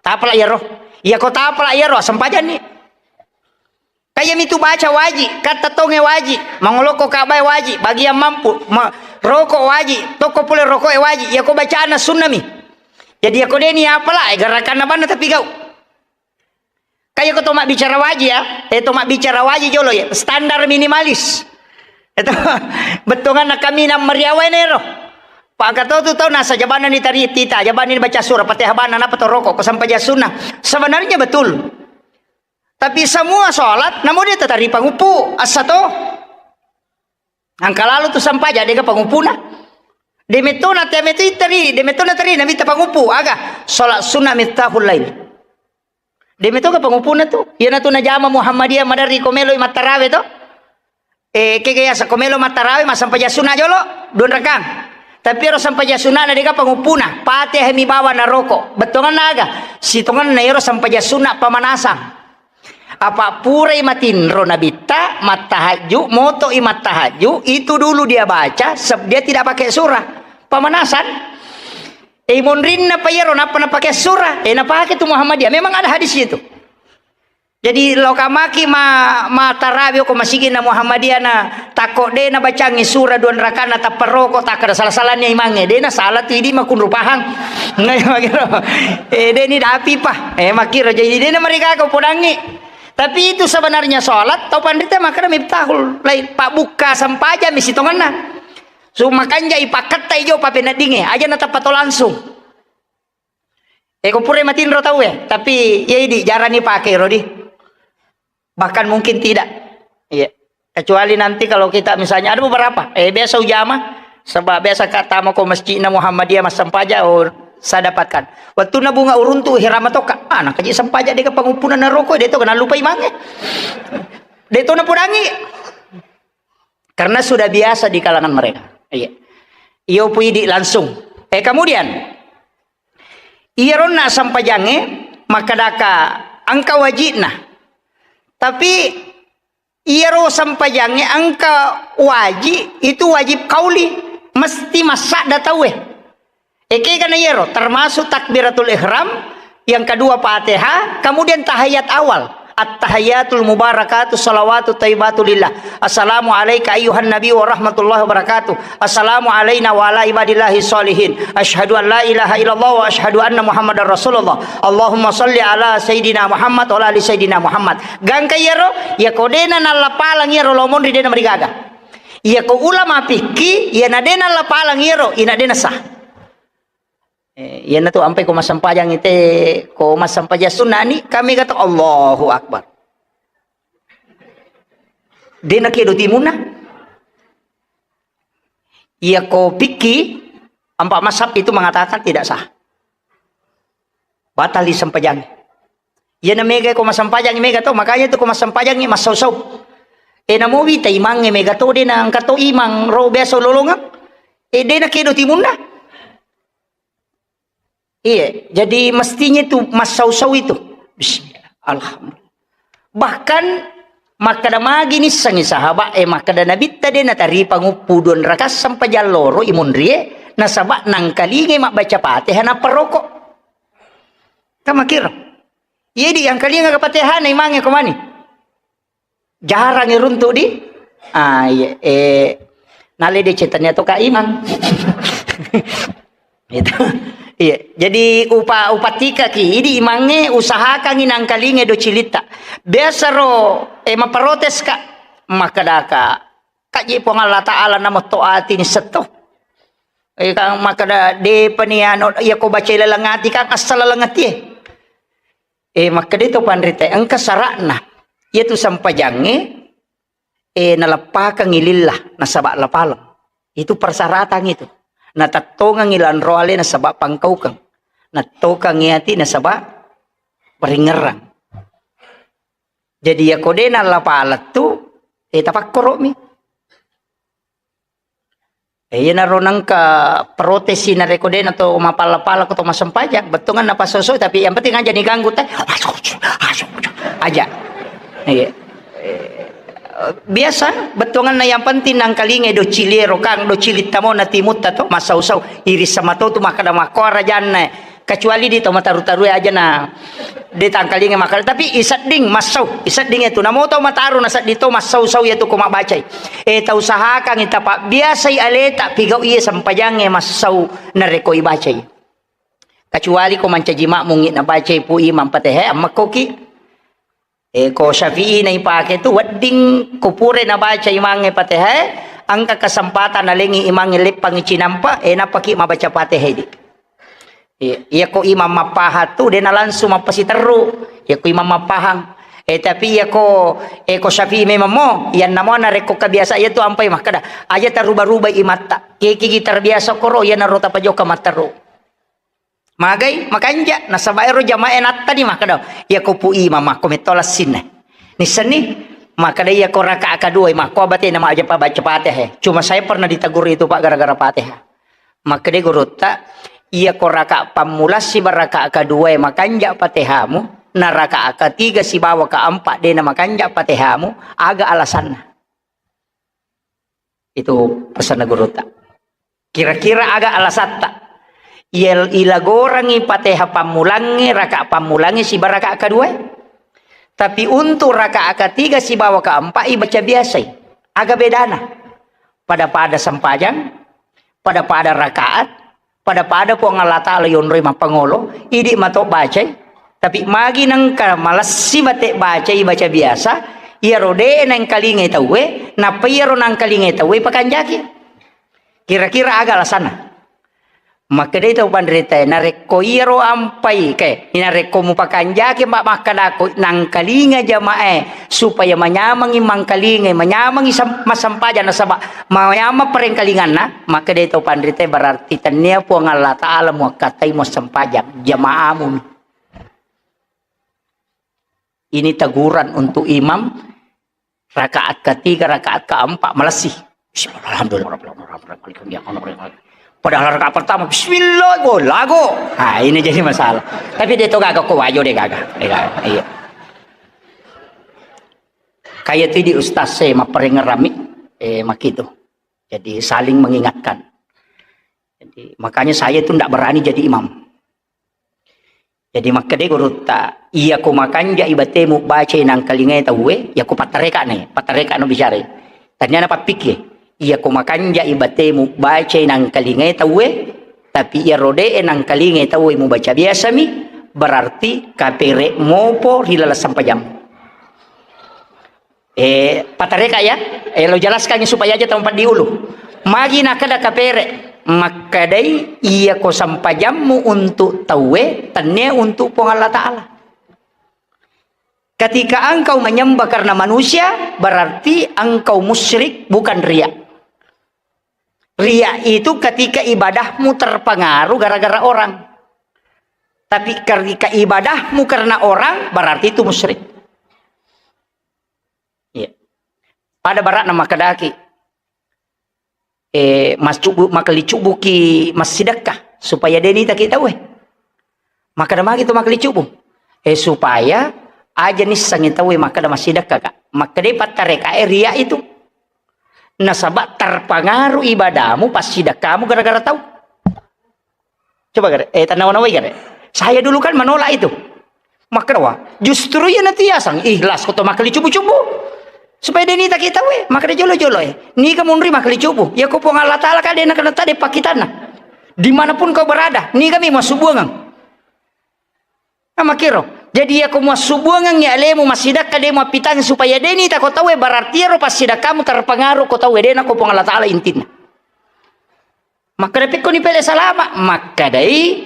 Tapala iya ro. Iya ko tapala iya ro sampajang ni. Kaya mitu baca waji, katta tonge waji, mangoloko kabae waji, bagian mampu, ma-, roko waji, tokko pole rokoe waji, yako bacana sunnami. Jadi yako deni apala, eh, gerakanna banna tapi gau. Kaya ko to mabbicara waji ya, eh, to mabbicara waji jolo ya, standar minimalis. Itu bettonganna kami nang mariawa enero. Pak Kato tu tau nasa jabanna ni tari tita, jabanna ni baca surah, Fatihah banna, napa to roko, ko sampai sunna. Sebenarnya betul. Tapi semua sholat, namu de tatari panguppu, assa to. Angka lalu tu sampaja, dega panguppuna. De metona te metu itari, de metona tari, namitta panguppu, aga, sholat sunnah miftahul lail. De metoga panguppuna tu, iyana tu najama Muhammadiyah madari ko melo i mattarawe to. Eh, kega yasa ko melo mattarawe, massampaja sunna jolo, dua rakang. Tapi ero sampaja sunna na dega panguppuna, Fatihah mi bawa na roko. Bettonganna aga? Sitonganna ero sampaja sunna pamanasan. Apa purai matinro nabitta, mattahajju, moto i mattahajju, itu dulu dia baca, seb-, dia tidak pakai surah. Pamanasan. Eh, monrinna pa iyaro, nappa napake surah. Eh, napake tu Muhammadiyah. Memang ada hadis itu. Jadi, lo kamaki ma-, ma tarawe ko masigi na Muhammadiyah na takko de na bacangi surah dua rakana tappa roko, takkada salah-salahnya imangnge. De na salah tu idi makunru pahang. Ngai makiro. Eh, de ni dapi pa. Eh, makiro. Jadi, de na marigaga podangi. Tapi itu sebenarnya sholat, tau panrita makkada miftahul lail. Pak bukka sampaja mi sitonganna. Su makanja ipakketta ijo papeneddinge. Aja na tappa to langsung. Eh, ko pura matinro tau e, tapi iya idi jarang ni pake ro di. Bahkan mungkin tidak. Iya. Kecuali nanti kalau kita misalnya ada beberapa, eh, biasa ujama, sebab biasa ka tama ko masjidna Muhammadiyah massampaja, oh, saya dapatkan. Waktu na bunga uruntu hirama toka, ah, nakaji sampaja deka panguppuna na roko, de to kena lupa imange. De to na podangi. Karena sudah biasa di kalangan mereka. Iya. Iyo pu idi langsung. Eh, kemudian, iyaronna sampajangnge makkadaka engka wajibna. Tapi iyaro sampajangnge engka wajib, itu wajib kauli, mesti massadda tauwe. Ekega na iyaro, termasuk takbiratul ihram, yang kedua Fatihah, kemudian tahiyat awal. At-tahiyatul mubarakatuh salawatut thayyibatu lillah. Assalamu alaika ayyuhan nabi wa rahmatullahi wa barakatuh. Assalamu alaina wa ala ibadillahi sholihin. Asyhadu an la ilaha illallah wa asyhadu anna Muhammadar Rasulullah. Allahumma salli ala Sayyidina Muhammad wa ala ali Sayyidina Muhammad. Gangka iyaro, iya ko dena nallapalang iyaro lo monri dena marigaga. Iya ko ulama fikih, iya na dena nallapalang iyaro, ina dena sah. Eh, iyanatu ampai ko massampajang ite, ko massampajang sunna ni, kami kata Allahu Akbar. Dena kedo timunna. Iya ko pikki, empat mazhab itu mengatakan tidak sah. Batal di sempajang. Iya na mega ko massampajang mega to, makanya itu ko massampajang massau-sau. Eh, namo wita imang mega to, dena engka to imang ro biasa lolongang. Eh, dena kedo timunna. Iya, jadi mestinya itu massau-sau itu. Bismillah. Alhamdulillah. Bahkan makkada magi nissengi sahabat, eh, makkada Nabitta de natari panguppu dua rakaat sampajang loro imunrie, nasaba nangkalingai mabbaca Fatihah nappa roko. Kamakiro. Iya di angkalinga Fatihah na imange ko mani. Jarang iruntu di. Ah, iya. Eh, nale de cetannya to Kak Imang. Itu. Iya. Jadi upa-, upatikaki, idi imangnge usahakangi nangkalinge do cilitta. Biasa ro, eh, maprotes, Kak. Makkedaka, Kak, je Puang Allah Ta'ala namo to ati ni setto. Eh, kang makkeda, depa ni anu, iya ko baca laleng ati, kang asal laleng ati, eh. Eh, makkeda to panrita, engka sara'na. Iyatu sampajangnge, eh, naleppakengngi lillah, nasaba lapaleng. Itu persyaratan itu. Natettongengngi lanro ale nasaba pangkaukeng. Nattokengngi ati nasaba paringerrang. Jadi, iya ko de nallapaleng tu, eh, tapakkoro'mi. Eh, iyanaro nengka protesi narekko de' nato mapala-pala ko to massempajang, bettuanna napassau-sau, tapi yang penting aja diganggu teh. Aja. Iya. Eh, biasa, bettuanna yang penting nangkalingai do cili ero kang, do cili tamo na timutta to, massau-sau. Iris sama to tu makkeda makko rajanna. Kecuali di to mataru-taru aja na de' tangkalinga makkeda, tapi isedding massau, isedding itu. Namo tau mataru na sedding to massau-sau ya tu ko mabbacai. Eh, tau usahakan ita pabbiasai aleta pigau iya sempajangnge massau narekko ibacai. Kecuali ko mancaji makmungngi nabacai pu imam Fatihah, ammakkoki. Eh, ko Syafi'i na ipake tu wedding ko pura nabaca imangnge Fatihah, engka kesempatan nalengi imangnge leppangngi cinampa, eh, nappaki mabaca Fatihah di. Iya, iya ko imam mappahang tu, de' na langsung mappasiterru. Iya ko imam mappahang. Eh, tapi iya ko, eh, ko Syafi'i memang mo, iyanna mo narekko kebiasa iya tu ampai makkeda, aja taruba-ruba imatta. Kekigi terbiasa koro, iyanaro tapajoka matteru. Magai, makanja, nasaba ero jamaah nattani makkeda, iya ko pu imam makko metto lassinna. Nissenni, makkeda iya ko rakaat kedua, makko abatena maja pa baca Fatihah. Cuma saya pernah ditegur itu, Pak, gara-gara Fatihah. Makkeda gurutta, iya ko rakaat pammula siba rakaat kedua makanja Fatihahmu, na rakaat ketiga sibawa keempat de' na makanja Fatihahmu, aga alasanna? Itu pesanna gurutta. Kira-kira aga alasatta? Iya, ilagorangi Fatihah pammulangnge, rakaat pammulangnge siba rakaat kedua. Tapi untuk rakaat ketiga sibawa keempat ibaca biasai. Aga bedana? Pada-pada sempajang, pada-pada rakaat, pada-pada Puang Allah Ta'ala yonroi mappangolo, idi mato bacai. Tapi magi nengka malessi bate bacai, baca biasa, iyaro de' nangkalingai tauwe, nappa iyaro nangkalingai tauwe pakanjaki. Kira-kira aga alasanna? Makkedai tau panritae, narekko iyaro ampai, ke, narekko mupakanjaki ma-, makkedako nangkalinga jamaah supaya manyamengi mangkalingai, manyamengi sem-, massempajang nasaba manyameng parengkalinganna, makkedai tau panritae berarti tennia Puang Allah Ta'ala muakkatai muassempajang jamaamu. Ini teguran untuk imam rakaat ketiga, rakaat keempat, malessi. Bismillah, alhamdulillah, rabbil alamin, rabbil alamin. Padahal rakaat pertama, bismillah, go, lago. Nah, ini jadi masalah. Tapi de' to gaga ko wajo de' gaga. De' gaga. Iya. Kayak itu di ustaz saya, mapparengerami, eh, makitu. Jadi saling mengingatkan. Jadi, makanya saya itu ndak berani jadi imam. Jadi, makkedai gurutta, iya ko makanjai batemu bacai nangkalingai tauwe, iya ko pattareka ne, pattareka no bicara. Tania na pappikki, iya ko makanjai batemu bacai nangkalingai tauwe, tapi iya rode e nangkalingai tauwe mubaca biasami, berarti kapere mopo ri laleng sampajammu. Eh, patareka ya, eh, lo jelaskan supaya aja tempat diulu. Magi nakada kapere, makkadai iya ko sampajammu untuk tauwe, tenne untuk Puang Allah Ta'ala. Ketika engkau menyembah karena manusia, berarti engkau musyrik, bukan riya. Riya itu ketika ibadahmu terpengaruh gara-gara orang. Tapi ketika ibadahmu karena orang, berarti itu musyrik. Iya. Pada barakna makkedaki, eh, mascubu-, makalicubuki massidekka supaya de nitaki tauwe. Makkeda magi tu makalicubu. Eh, supaya aja nissengi tauwe makkeda massidekka ka. Makkeda pattareka e riya itu. Nasaba terpengaruh ibadahmu, passidekkamu gara-gara tau. Coba gare, eh, tanawa-nawai gare. Saya dulu kan menolak itu. Makkeda, justru iya natiasang ikhlas ko to makalicubu-cubu. Supaya de nitaki tauwe, makkeda jolo-jolo e. Niga munri makalicubu. Ya ko Puang Allah Ta'ala ka de nakena tade pakkitanna. Dimanapun kau berada, niga mi massubuangeng. Nah, makkiro. Jadi ya ko massubuangeng ya alemu massidekka de mappitang supaya de nitako tauwe, berarti ero passidekkamu terpengaruh ko tauwe, de nako Puang Allah Ta'ala intinna. Makkeda pekkoni pele salama, makkadai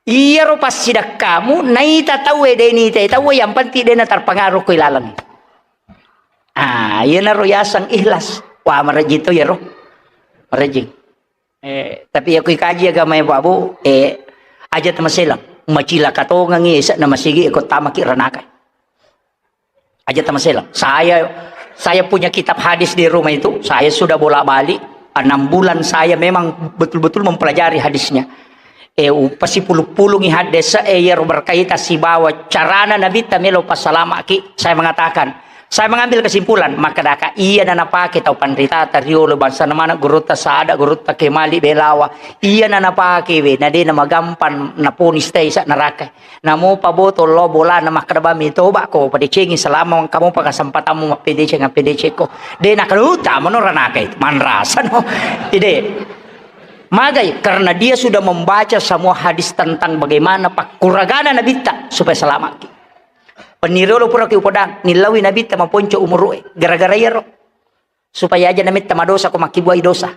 iyaro passidekkamu naita tauwe de nitai tauwe, yang penting de na terpengaruh ko ilaleng. Ah, iyanaro yaseng ikhlas. Wah, marejjing to iyaro. Marejjing. Eh, tapi ya kui kaji agama ya, Pak Bu, eh, aja tamaselang. Macilaka tongengi esa na masigi ko tamaki ranaka. Aja tamaselang. Saya, saya punya kitab hadis di rumah itu, saya sudah bolak-balik. Enam bulan saya memang betul-betul mempelajari hadisnya. Eh, upasipulung-pulungi hadis, eh, iyaro berkaitan sibawa carana Nabitta melo passalama'ki. Saya mengatakan, saya mengambil kesimpulan, makkedaka, iya na napake tau panritata riolo, bangsana maneng gurutta Sada, gurutta Kemali Belawa, iya na napake we, na de na magampang naponis te isa neraka. Namopa boto lo bolana makkeda bami toba ko padecengi selama engka mopa kesempatammu mappedeceng, appedecekko. De na kaluta mono ranaka itu. Manrasa no. Ide. Magai, karena dia sudah membaca semua hadis tentang bagaimana pakkuragana Nabitta supaya selamat. Peniriolo pura ki upodang, nillaui Nabitta maponco umuru'e. Gara-gara iyaro. Supaya aja nametta madosa ko makkibuai dosa.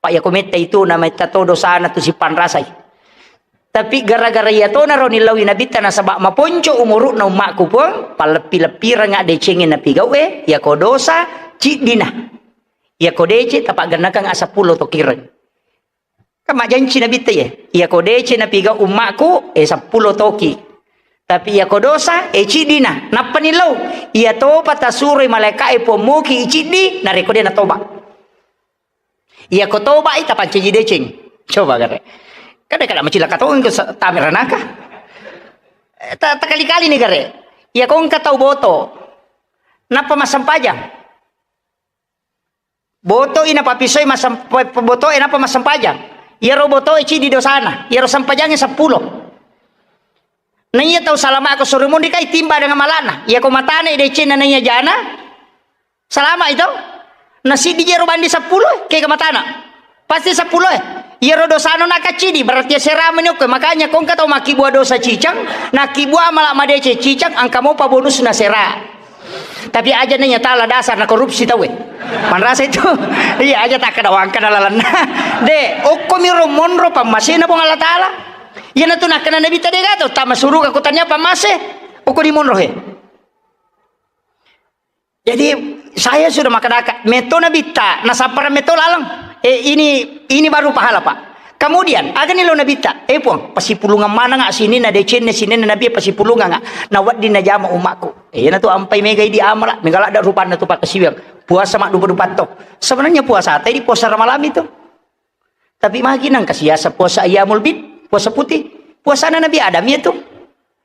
Pak ya ko metta itu nametta to dosana tu sipanrasai. Tapi gara-gara iya to naro nillaui Nabitta nasaba maponco umuru'na ummakku Puang, palleppi-leppireng decengi napigau'e, ya ko dosa ciddina. Ya ko dece tapaggennakang seppulo tokireng. Kan majjanci Nabitta ye, iya ko dece napigau ummakku, eh, seppulo toki. Tapi iya ko dosa, eh, ciddina. Nappa nillau, iya topa tasuroi malaika'e pommuki iciddi, narekko de natoba. Iya ko toba i tapancaji deceng. Coba gare. Kada kada macilaka tongeng ko sa-, tame ranaka. Eh, ta-, takali-kali ni gare. Iya ko engka tau boto. Nappa massempajang. Botoi napapisoi masem-, pe-, pe-, botoe napa massempajang. Iyaro botoe cidi dosana, iyaro sempajangnge seppulo. Na iya tau salama ko suri munri kai timba dengan malana. Iya ko matane decenna na iya jana, salama itu. Na siddi jero bandi seppulo, kega matana. Pasti seppulo eh. Iyaro dosano nakaccidi, berarti asera meni okko. Makanya ko engka tau makkibua dosa cicang, nakkibua mala madece cicang, engka mopa bonusna sera. Tapi aja nanya tala dasar na korupsi tau eh. Manrasa itu. Iya aja tak kada wangka na lalanna. De, okko miro monro pammasena Puang Allah Taala. Iya natu nakkana Nabi tadi gato, tama suruga ko tanya pammase. Okko di monro he. Jadi, saya sudah makkedaka, metto Nabitta, nasappara metto laleng. Eh, ini, ini baru pahala, Pak. Kemudian, agani lo Nabitta, eh, Puang, pasipulungang maneng sininna decenna, sininna Nabi pasipulungang, na wedding najama ummakku. Eh, na tu ampai mega idi amala, mega ladda rupanna tu pakkasiwiang. Puasa maddupa-dupa to. Sebenarnya puasa tadi puasa Ramalami tu. Tapi magi nangka siasa puasa Ayyamul Bid, puasa putih. Puasana Nabi Adam iya tu.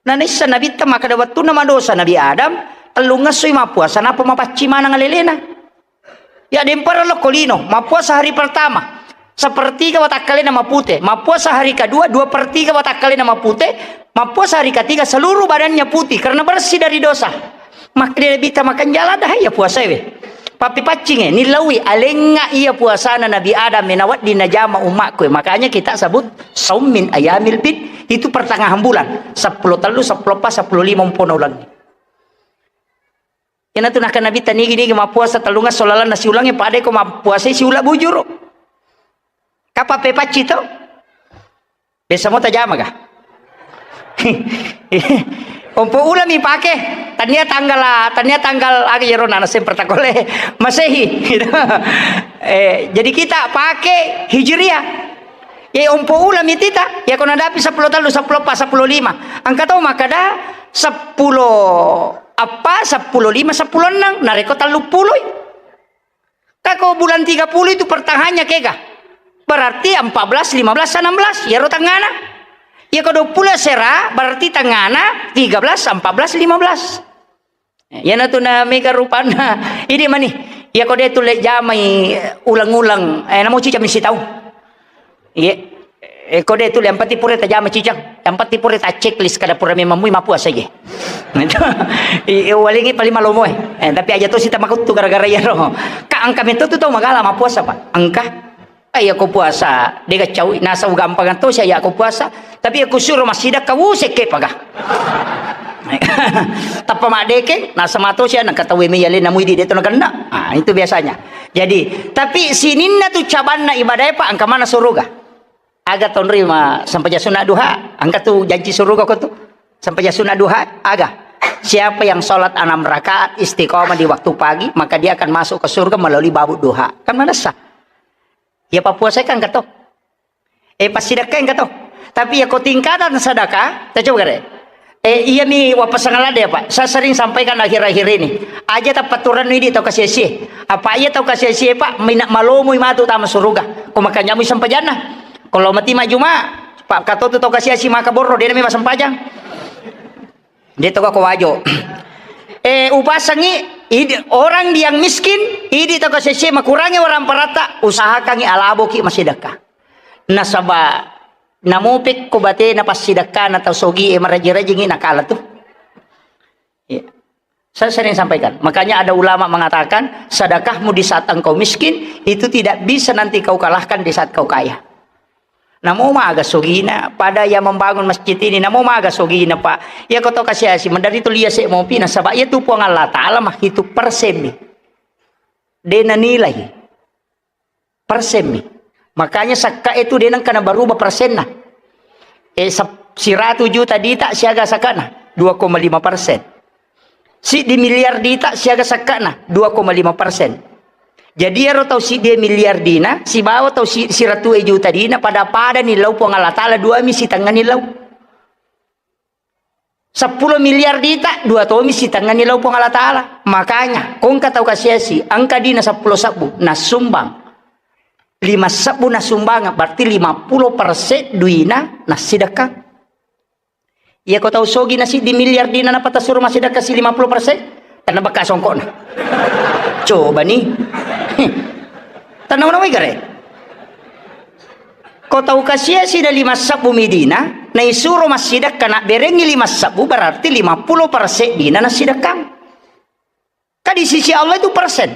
Na naisseng Nabitta makkeda wettunna madosa Nabi Adam, tellungngessoi mappuasa, nappa mapaccing maneng alelena. Ya, dempara lokko lino, mappuasa hari pertama, sepertiga watakkalena mapute, mappuasa hari kedua, dua per tiga watakkalena mapute, mappuasa hari ketiga seluruh badannya putih karena bersih dari dosa. Makkeda Nabitta makanjala dah iya puasae we. Pappipaccinge, nillaui, alengnga iya puasana Nabi Adam, mena wedding najama ummakku. Makanya kita sebut saum min ayamil bid, itu pertengahan bulan. Seppulo tellu, seppulo eppa, seppulo lima umpona ulengnge. Iyanatu nakkeda Nabitta nigi-nigi mappuasa tellungesso lalenna siulengnge, padai ko mappuasai siula bujuru. Kapang pepacci to? Biasa mo tajama ga? Ompo ulami pake, tania tanggal, tania tanggal aga iyaro nana semper takole Masehi, gitu. Eh, jadi kita pake Hijriah. Ye ompo ulami tita, ya ko nadapi seppulo tellu, seppulo eppa, seppulo lima. Engka tau makkeda seppulo eppa, seppulo lima, seppulo enneng, narekko tellu puloi. Tako bulan tiga puluh itu pertengahannya kega. Berarti empat belas, lima belas, enam belas. Iyaro tengngana. Iya ko dua puluh sera, berarti tengngana tiga belas, empat belas, lima belas. Iyanatu na mega rupanna. Idi mani. Iya ko de tulle jamai uleng-uleng. Eh, namo cicami sitau. Iya. Eh, kode tu, yang penting pura tajama cicang. Yang penting pura ta checklist kada pura memang mui mappuasa je. Itu, i-, i-, walingi paling malomo eh. Eh, tapi aja tu sita makuttu gara-gara iya ro. Ka engka meto tu tau magala mappuasa, Pak. Engka. Eh, iya ko puasa, dega caui, nasa ugampang to saya iya ko puasa. Tapi iya ko suro masida kau sekke paga. Tappa madeke, nasa mato sia nang katawe me yale namui di deto nagenna. Ah, itu biasanya. Jadi, tapi sininna tu cabanna ibadah, Pak, engka mana suruga. Aga tonrima sempajang sunat duha, engka tu janji suruga ko tu. Sempajang sunat duha, aga. Siapa yang sholat enam rakaat istiqomah di waktu pagi, maka dia akan masuk ke surga melalui babu duha. Kan manessa? Ya, pappuasa kan engka to. Eh, passidekka engka to. Tapi ya ko tingkatan sedekah, ta coba gare. Eh, iya mi wapasang ladde, Pak. Saya sering sampaikan akhir-akhir ini. Aja tappaturannu idi tau kasiasi. Apa iya tau kasiasi, Pak, mina malomoi matu tama suruga. Ko makanja mui sempajanna. Ko lao mati majuma, Pak, katotu tau kasiasi maka borro, dena memang sempajang. Dia tau ko wajo. Eh, upasangi idi, orang yang miskin, idi tau kasiasi makurangi orang paratta, usahakangi alaboki masidakka. Nasaba namopek ko batena passidakkana tau sogi e maraji-rajingi nakala tu. Iya. Saya sering sampaikan. Makanya ada ulama mengatakan, sedekahmu di saat engkau miskin, itu tidak bisa nanti kau kalahkan di saat kau kaya. Namo maga sogina, pada yang membangun masjid ini, namo maga sogina, Pak. Ya kau tahu kasih asi, mendari tu liya se mopi, nasaba iya tu Puang Allah Ta'ala mah itu persen mi. Dena nilai. Persen mi. Makanya sakka itu dia nengka na berubah persenna. Eh, sep-, siratu juta dita siaga sakkana, dua koma lima persen. Siddi miliar dita siaga sakkana, dua koma lima persen. Jadi ero tau siddi miliar dina, sibawa tau si-, siratu juta dina, pada-pada ni lau Puang Allah Ta'ala, dua mi sitengnga ni lau. Seppulo miliar dita, dua tomi sitengnga ni lau Puang Allah Ta'ala. Makanya, ko engka tau kasiasi, engka dina seppulo sebbu, nasumbang lima sebbu nasumbang, berarti lima puluh persen duina nasidekka. Iya ko tau sogi na siddi miliar dina napa tasuro masidekka si lima puluh persen, tenna bekka songkokna. Coba ni. Tenna mana wai gare. Ko tau kasiasi na lima sebbu mi dina, naisuro massidekka, nabberengi lima sebbu, berarti lima puluh persen dina nasidekkang. Ka di sisi Allah itu persen.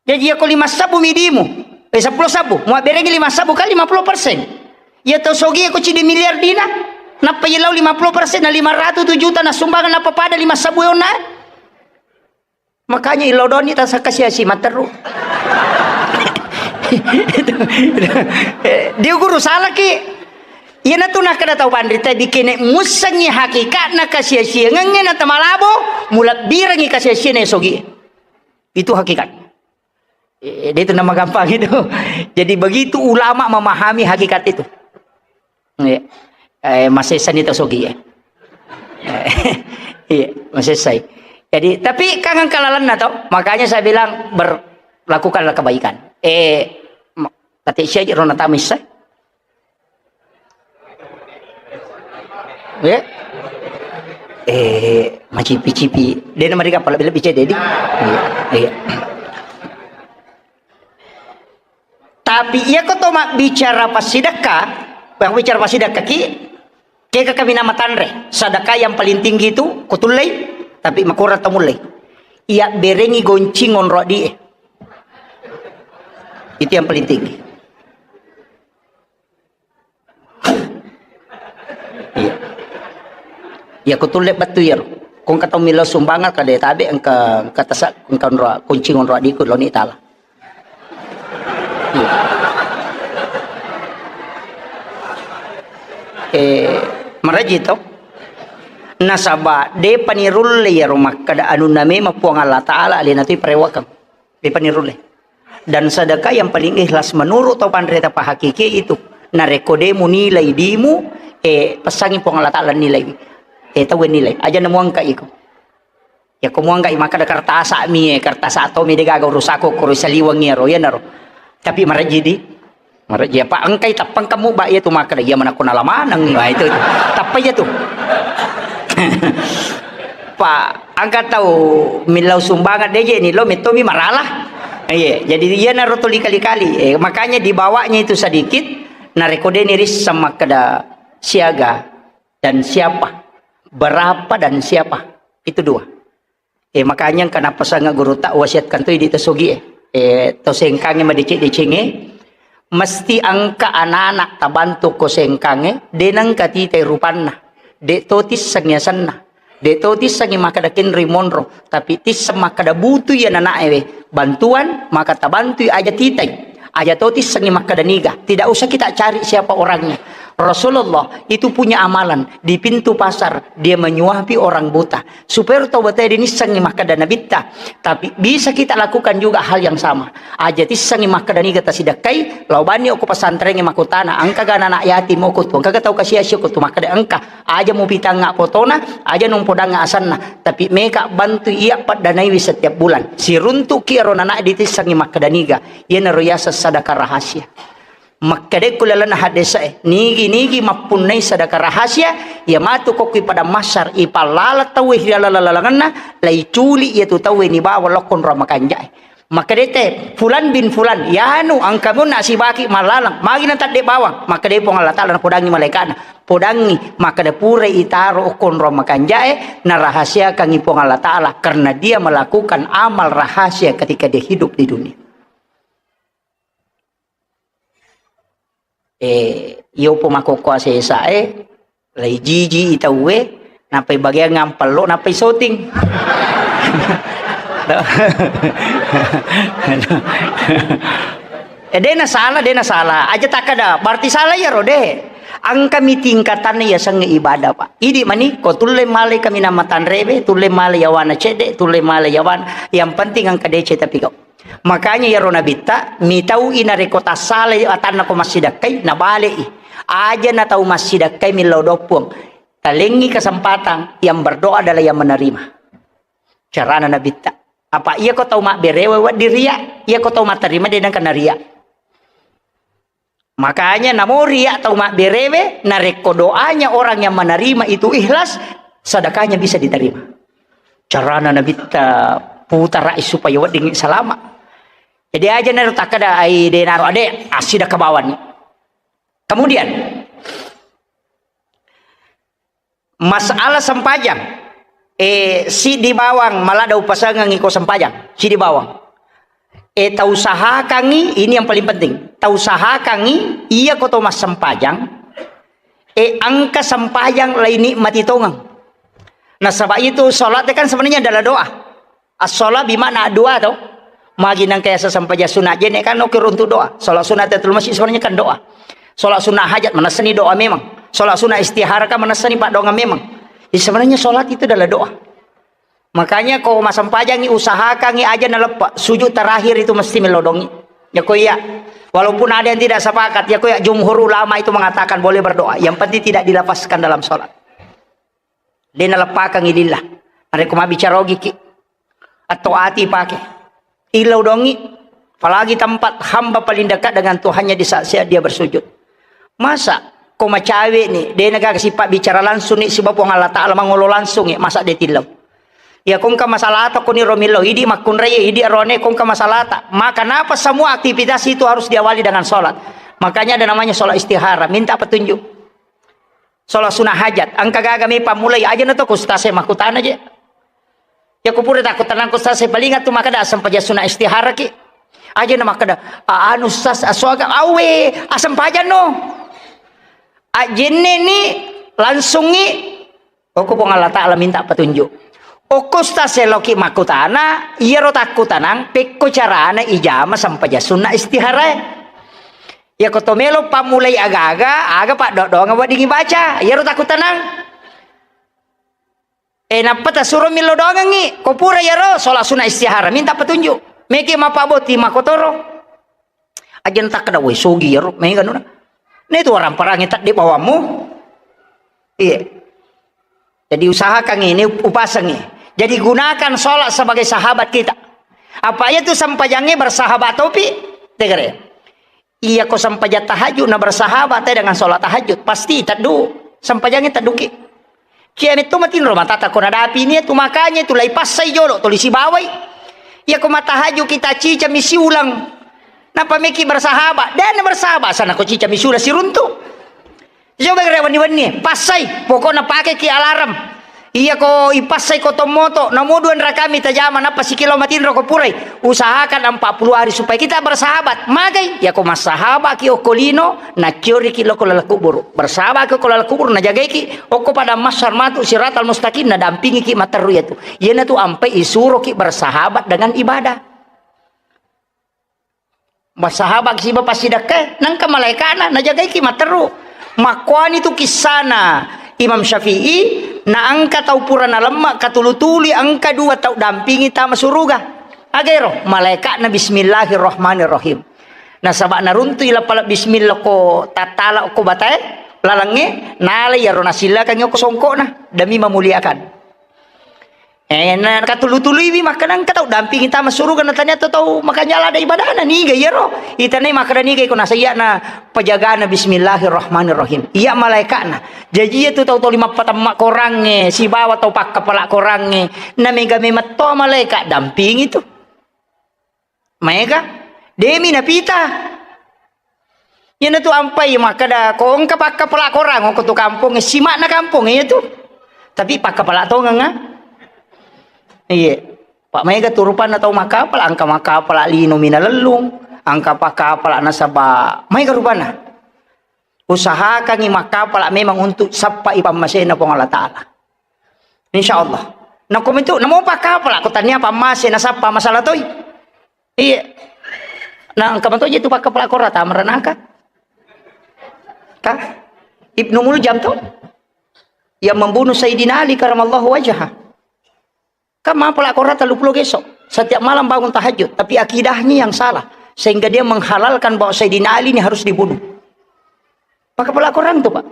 Jadi, iya ko lima sebbu mi dimu, eh, seppulo sebbu, muabberengi lima sebbu kali lima puluh persen. Iya tau sogi ko ciddi miliar dina, nappa iya lau lima puluh persen, na lima ratu tu juta nasumbangan, nappa pada lima sebbu onna. Makanya ilodoni tasakasiasi matteru. Eh, dia guru salaki. Iyanatu nakkeda tau panrita, dikene mussengi hakikatna kasiasiangengnge na tamalabo, mulebbirengi kasiasianna sogi. Itu hakikat. Eh, dia itu nama gampang itu. Jadi begitu ulama memahami hakikat itu. Iya. Eh, masessani tau sogi, ya. Iya, masessai. Jadi, tapi kan engka lalenna tau, makanya saya bilang ber-, lakukanlah kebaikan. Eh, ma-, tati sia rona tamissa. Ya. Eh, macipi-cipi. Dia nama dia apa lebih-lebih cedde, di? Iya, iya. Tapi iya ko to mabbicara passidekka, yang bicara passidekka ki, kega kami nama tanre, sedekah yang paling tinggi itu kutullei, tapi makurang tamullei. Iya berengi goncing onro di. Itu yang paling tinggi. Iya. Iya, ko tulle bettu iyaro. Ko engka tau millau sumbangan, ka de tabe engka, engka tasa-, engka onro, kunci onro adikku loni tala. Iya. Eh, maraji to. Nasaba de panirulle iyaro makkeda anunna memang Puang Allah Ta'ala alena tu parewakeng. De panirulle. Dan sedekah yang paling ikhlas menurut tau panrita pahakiki itu. Narekko de munilai dimu, eh, pesangi Puang Allah Ta'ala nilai. Eh, tau nilai. Aja na muangka iko. Ya ko muangka i makkeda kertasa mi, eh, kertasa to mi de gaga urusako koro saliweng iyaro, iyanaro. Tapi maraji di. Maraji apa engkai tappang kamu ba iya tu makkeda iya manakko nala maneng. Wah, itu, itu. Tappa iya tu. Pak, angka tau millau sumbangan deje ni lo metto mi marala. Iya, jadi iyanaro tuli kali-kali. Eh, makanya dibawanya itu sedikit, narekko deni risseng makkeda siaga dan siapa, berapa dan siapa. Itu dua. Eh, makanya engka napasanga guru tak wasiatkan tu idi to sogi, eh. Eh, to sengkange madeceng-decengnge, mesti engka anak-anak tabantu ko sengkange, de nengka titai rupanna, de to tissengi asenna, de to tissengi makkeda kenroi monro, tapi tisseng makkeda butui anak-anak ewe bantuan, maka tabantui aja titai, aja to tissengi makkeda niga, tidak usah kita cari siapa orangnya. Rasulullah itu punya amalan di pintu pasar, dia menyuapi orang buta. Supaya tau buta dinissengi makkeda Nabitta. Tapi bisa kita lakukan juga hal yang sama. Aja tissengi makkeda niga tasidekkai, lao bani okko pesantrengnge makkutana, engka ga anak yatim okko tu, engka ga tau kasiasi okko tu, makkeda engka. Aja mupitangnga fotona, aja numpodangnga asanna, tapi meka bantu iya paddanaiwi setiap bulan. Siruntuki ero nana ditissengi makkeda niga, iyanaro yaseng sadaka rahasia. Makkedekku lalenna haddese'e, nigi-nigi mappunnai sadaka rahasia, iya matu kokkui padang mahsyar, ipallaleng tauwe ri laleng-lalengenna, laiculi iyatu tauwe nibawa lokko onrong makanja'e. Makkedete, "Fulan bin Fulan, yanu engka monna sibaki mallaleng, magi natadde bawang?" Makkede Puang Allah Ta'ala, napodangi malaika'na, "Podangi, makkeda purai itaro okko onrong makanja'e, narahasiakangi Puang Allah Ta'ala, karena dia melakukan amal rahasia ketika dia hidup di dunia." Eh, yopo makokko asesa e, lai jiji i tauwe, nappai bagiang ngampello, nappai syuting. Eh, dena salah, dena salah. Aja takkada, berarti salah iyaro, de. Engkami tingkatanna yasengnge ibadah, Pak. Idi mani, ko tulle male kami nama tanrebe, tulle male yawana cedde, tulle male yawana. Yang penting engka dece tapi kau. Makanya iyaro Nabitta, mitau'i narekko tassalai atanna ko massidekkai, nabale'i. Aja na tau massidekkai millau doang Puang. Talengngi kesempatan, yang berdoa adalah yang menerima. Carana Nabitta. Apa iya ko tau mabberewe wedding ria, iya ko tau matterima de nengka naria. Makanya namo ria tau mabberewe, narekko doanya orang yang menerima itu ikhlas, sedekahnya bisa diterima. Carana Nabitta putarai supaya wedding salama. Jadi aja naro takkada ai de naro ade assidekka bawani. Kemudian masalah sempajang, eh, siddi bawang maladda upasengengngi ko sempajang, siddi bawang. Eh, tausahakangngi, ini yang paling penting, tausahakangngi iya ko to massempajang, eh, engka sempajang lainikmati tongeng. Nasaba itu salat kan sebenarnya adalah doa. As-shalah bima'na doa to. Magi nengka yaseng sempajang sunat jenne kan oke runtu doa. Salat sunat tahiyatul masjid sebenarnya kan doa. Salat sunat hajat manessani doa memang. Salat sunat istihara kan manessani paddoangeng memang. Jadi sebenarnya salat itu adalah doa. Makanya ko massempajangngi usahakangngi aja naleppa. Sujud terakhir itu mesti melodongi. Ya ko iya. Walaupun ada yang tidak sepakat, ya ko iya jumhur ulama itu mengatakan boleh berdoa. Yang penting tidak dilafazkan dalam salat. De naleppakengngi lillah. Narekko mabbicara ogiki, atau ati pake. Illau dongi, apalagi tempat hamba paling dekat dengan Tuhannya di saat-saat dia bersujud. Masa ko macawe ni, de naga sipa bicara langsung ni siba Puang Allah Ta'ala mangolo langsung ni, masa de tillau. Ya kongka masalata koni romillau, idi makkunrai, idi arone kongka masalata. Maka kenapa semua aktivitas itu harus diawali dengan sholat? Makanya ada namanya sholat istihara, minta petunjuk. Sholat sunat hajat, engka gaga mi pammulai, aja na to ku ustaz e makkutana je. Ya ku pura takkutanang ku ustaz e, paling atu makkeda asempajang sunat istihara ki. Aja na makkeda, "A-, anu ustaz, asoga awe, asempajang no." Ajenne ni langsungi, okko Puang Allah Ta'ala minta petunjuk. Okko ustaz e loki makkutana, iyaro takkutanang, pekko carana ijama sempajang sunat istihara e. Iyako to melo pammulai aga-aga, aga paddo-doangeng weddingngi baca, iyaro takkutanang. E, nappa tasuro millau doangengngi, ko pura iyaro, sholat sunat istihara, minta petunjuk. Meki mappabbotting makkotoro. Ajeng takkeda, "Woi, sogi iyaro, mega nuna." Netu waramparangnge tedde bawammu. Iya. Jadi usahakan ini upasangi. Jadi gunakan sholat sebagai sahabat kita. Apa iya tu sempajangnge bersahabat topi? Tegere. Iya ko sempajang tahajud na bersahabat te dengan sholat tahajud, pasti teddu. Sempajangnge tedduki. Cia metto matinro matata ko nadapi ni tu, makanya tu lai passai jolo tuli sibawai. Iya ko matahajud kita cica misi ulang. Napa meki bersahabat? Dan bersahabat sana ko cica misi ulang siruntu. Coba gere wenni-wenni, passai, pokokna pakeki alarm. Iya ko ipassai ko tommoto, namo dua rakami tajama, nappa sikilo matinro ko purai. Usahakan empat puluh hari supaya kita bersahabat. Magai, iya ko massahabaki okko lino, nakioriki loko laleng kuburu. Bersahabaki okko laleng kuburu, najagaiki, okko padang mahsyar matu siratal mustaqim, nadampingiki materru iya tu. Iyana tu ampai isuroki bersahabat dengan ibadah. Bersahabat siba passidekkae, nengka malaikana najagaiki matteru. Makkuani tu kissana Imam Syafi'i, na engka tau pura nalemma katulu-tului, engka dua tau dampingi tama suruga. Aga ero? Malaeka'na bismillahirrahmanirrahim. Nasaba naruntui lappala bismillah ko tattala ko batae lalengnge, nalai iyaro nasillakangngi ko songkokna demi memuliakan. Eh, na katulu-tuluiwi makkeda engka tau dampingi tama suruga, na tania tau makanja lada ibadana, niga iyaro? Itanai makkeda niga iko, nasaiya na pejagana bismillahirrahmanirrahim. Iya malaeka'na. Jaji iya tu tau toli mappatemma korangnge sibawa tau pakkapala korangnge, na mega memetto malaeka dampingi tu. Maega? Demi napita. Iyanatu ampai makkeda, ko engka pakkapala korang ko tu kampongnge, sima'na kampongnge iyatu. Tapi pakkapala tongeng, ah. Iya. Pak, maega tu rupanna tau makkapala, engka makkapala lino minalellung, engka pakkapala nasaba maega rupanna. Usahakangi makkapala memang untuk sappai pammasena Puang Allah Ta'ala. Insya Allah. Nako mentu, namo pakkapala, ko tania pammase nasappa masalah toi. Iya. Nah, engka matoje tu pakkapala kora tama ranaka. Ka? Ibnu Muljam tu yang membunuh Sayyidina Ali karamallahu wajhah. Kan mapala kora tellu pulo geso. Setiap malam bangun tahajud, tapi akidahnya yang salah sehingga dia menghalalkan bahwa Sayyidina Ali ini harus dibunuh. Pakkapala korang tu, Pak.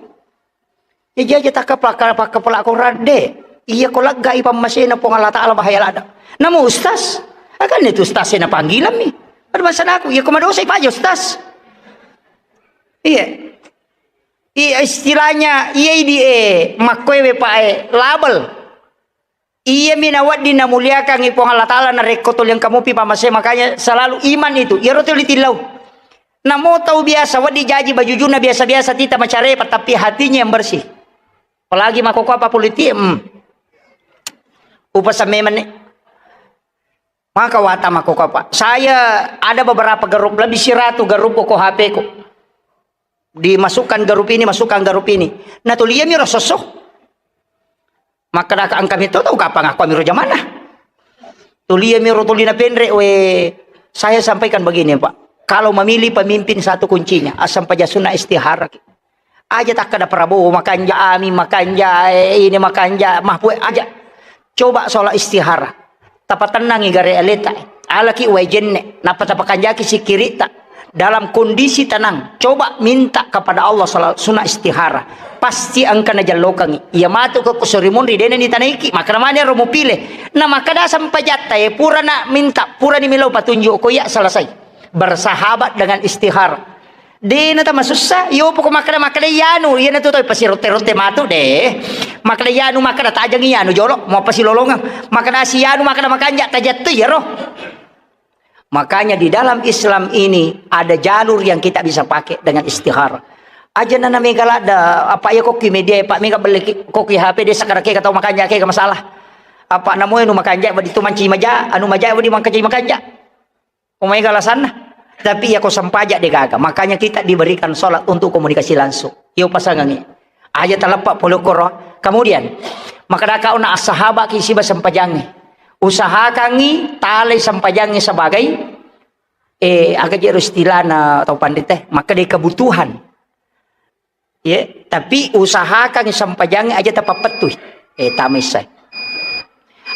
Iya, jaja takka pakka-, pakkapala korang, de. Iya ko laggai pammasena Puang Allah Ta'ala bahaya lada. Namo ustaz? Akan itu ustaz na panggilan mi. Ada masalah aku. Iya ko madosa ipaja ustaz. Iya. Iya istilahnya, iya idi, eh, makkoe we, Pak, eh, label. Iyami nawedding namuliakangngi Puang Allah Ta'ala narekko tuli engka mupi pamase, makanya selalu iman itu. Iyaro tuli tillau. Namo tau biasa, wedding jaji bajujunna biasa-biasa, tita macarepa, tapi hatinya yang bersih. Apalagi makkokkoe apa politik, hmm. Upasamme menne. Maka wata makkokkoe apa. Saya ada beberapa grup, lebih siratu grup ko H P-ku. Dimasukkan grup ini, masukkan grup ini. Nah, tuliami ro sosso. Makkadaka engka mito tau kapang aku amiro jamanna. Tuliami ro tuli napenre, we, saya sampaikan begini, Pak. Kalau memilih pemimpin, satu kuncinya, asam paja sunna istihara. Aja takkada Prabowo makanja, Amin makanja, eh, ini makanja, Mahfud aja. Coba sholat istihara. Tapatennangi gare aleta. Alaki wae jenne, nappa tapakanjaki sikkiritta. Dalam kondisi tenang, coba minta kepada Allah sholat sunnah istihara. Pasti engka najallokangi. Iya matu ke kusuri munri dena ni tanaiki, maka namanya romo pile. Nah, maka dasam pajatta, eh, pura na minta, pura ni melo patunjuk ko iya selesai. Bersahabat dengan istihara. Dena tamasussa, yo poko makkeda, makkeda iyanu, iyana tu toi pasirotte-rotte matu de. Makkeda iyanu, makkeda tajeng iyanu jolo, mau pasilolongeng. Makkeda si iyanu, makkeda makanja, tajattu iyaro. Makanya di dalam Islam ini ada jalur yang kita bisa pakai dengan istihara. Aja nana mega ladda, apa ya kokki media, Pak, mega beli ki-, kokki H P desa karake tau makanja ke masalah. Apa namoe nu makanja, wadi tu manci maja, anu maja, wadi mangkaji makanja. Ko maega alasanna. Tapi iya ko sempaja de gaga. Makanya kita diberikan sholat untuk komunikasi langsung. Yo pasangangi. Aja taleppa pole koro. Kemudian, makkadaka ona as-sahaba ki siba sempajangi. Usahakangi talai sempajangi sebagai, eh, aga jero istilahna tau pandite, makkeda kebutuhan. Ye, tapi usahakan sempajangnge aja tapappettui. Eh, tamai sai.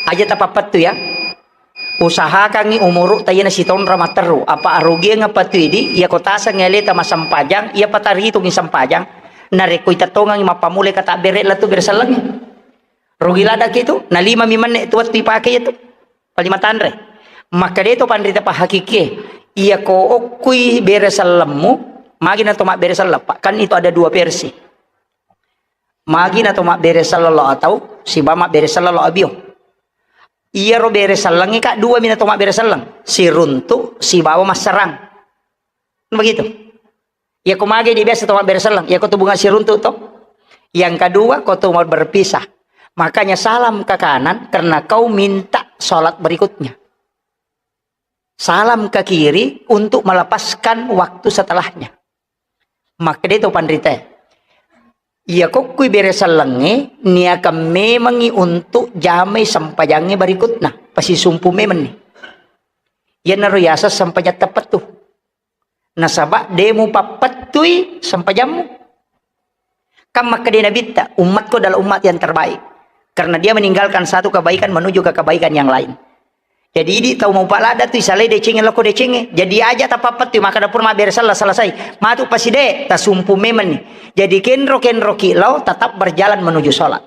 Aja tapappettui ya. Usahakangi umuru tayena sitonra matteru. Apa arugiang apa tu idi, iya kotaseng aleta masempajang, iya pataritungi sempajang. Narekko itettongangi mappamulai kata bere latu bere sellengi. Rugi ladaki tu, na lima mi menne tu wettu ipake itu. Palima tanre. Makkeda to panrita pahakikie, iya ko okkui bere sellemmu, magi na to mabbere selleng, Pak. Kan itu ada dua versi. Magi na to mabbere selleng lo atau siba mabbere selleng lo abio. Iyaro bere sellengnge, Kak, dua mi na to mabbere selleng. Siruntu sibawa masserang. Begitu. Iya ko mage di biasa to mabbere selleng, iya ko tu bunga siruntu to. Yang kedua, kau tu mau berpisah. Makanya salam ke kanan karena kau minta sholat berikutnya. Salam ke kiri untuk melepaskan waktu setelahnya. Makkeda to panrita. Iya kokkui bere sellengnge niakan memangi untuk jamai sempajangnge berikutna. Pasisumpu memanni. Iyanaro yaseng sempajang teppettu. Nasaba de mupappettui sempajammu. Kan makkeda Nabitta, "Umatku adalah umat yang terbaik." Karena dia meninggalkan satu kebaikan menuju ke kebaikan yang lain. Jadi, idi tau mau palada tu isalai deceng lokko decenge. Jadi, aja tapappettui, makkeda pura mabbere sella selesai. Matu paside, tasumpu memenni. Jadi, kenro-kenroki lao tetap berjalan menuju sholat.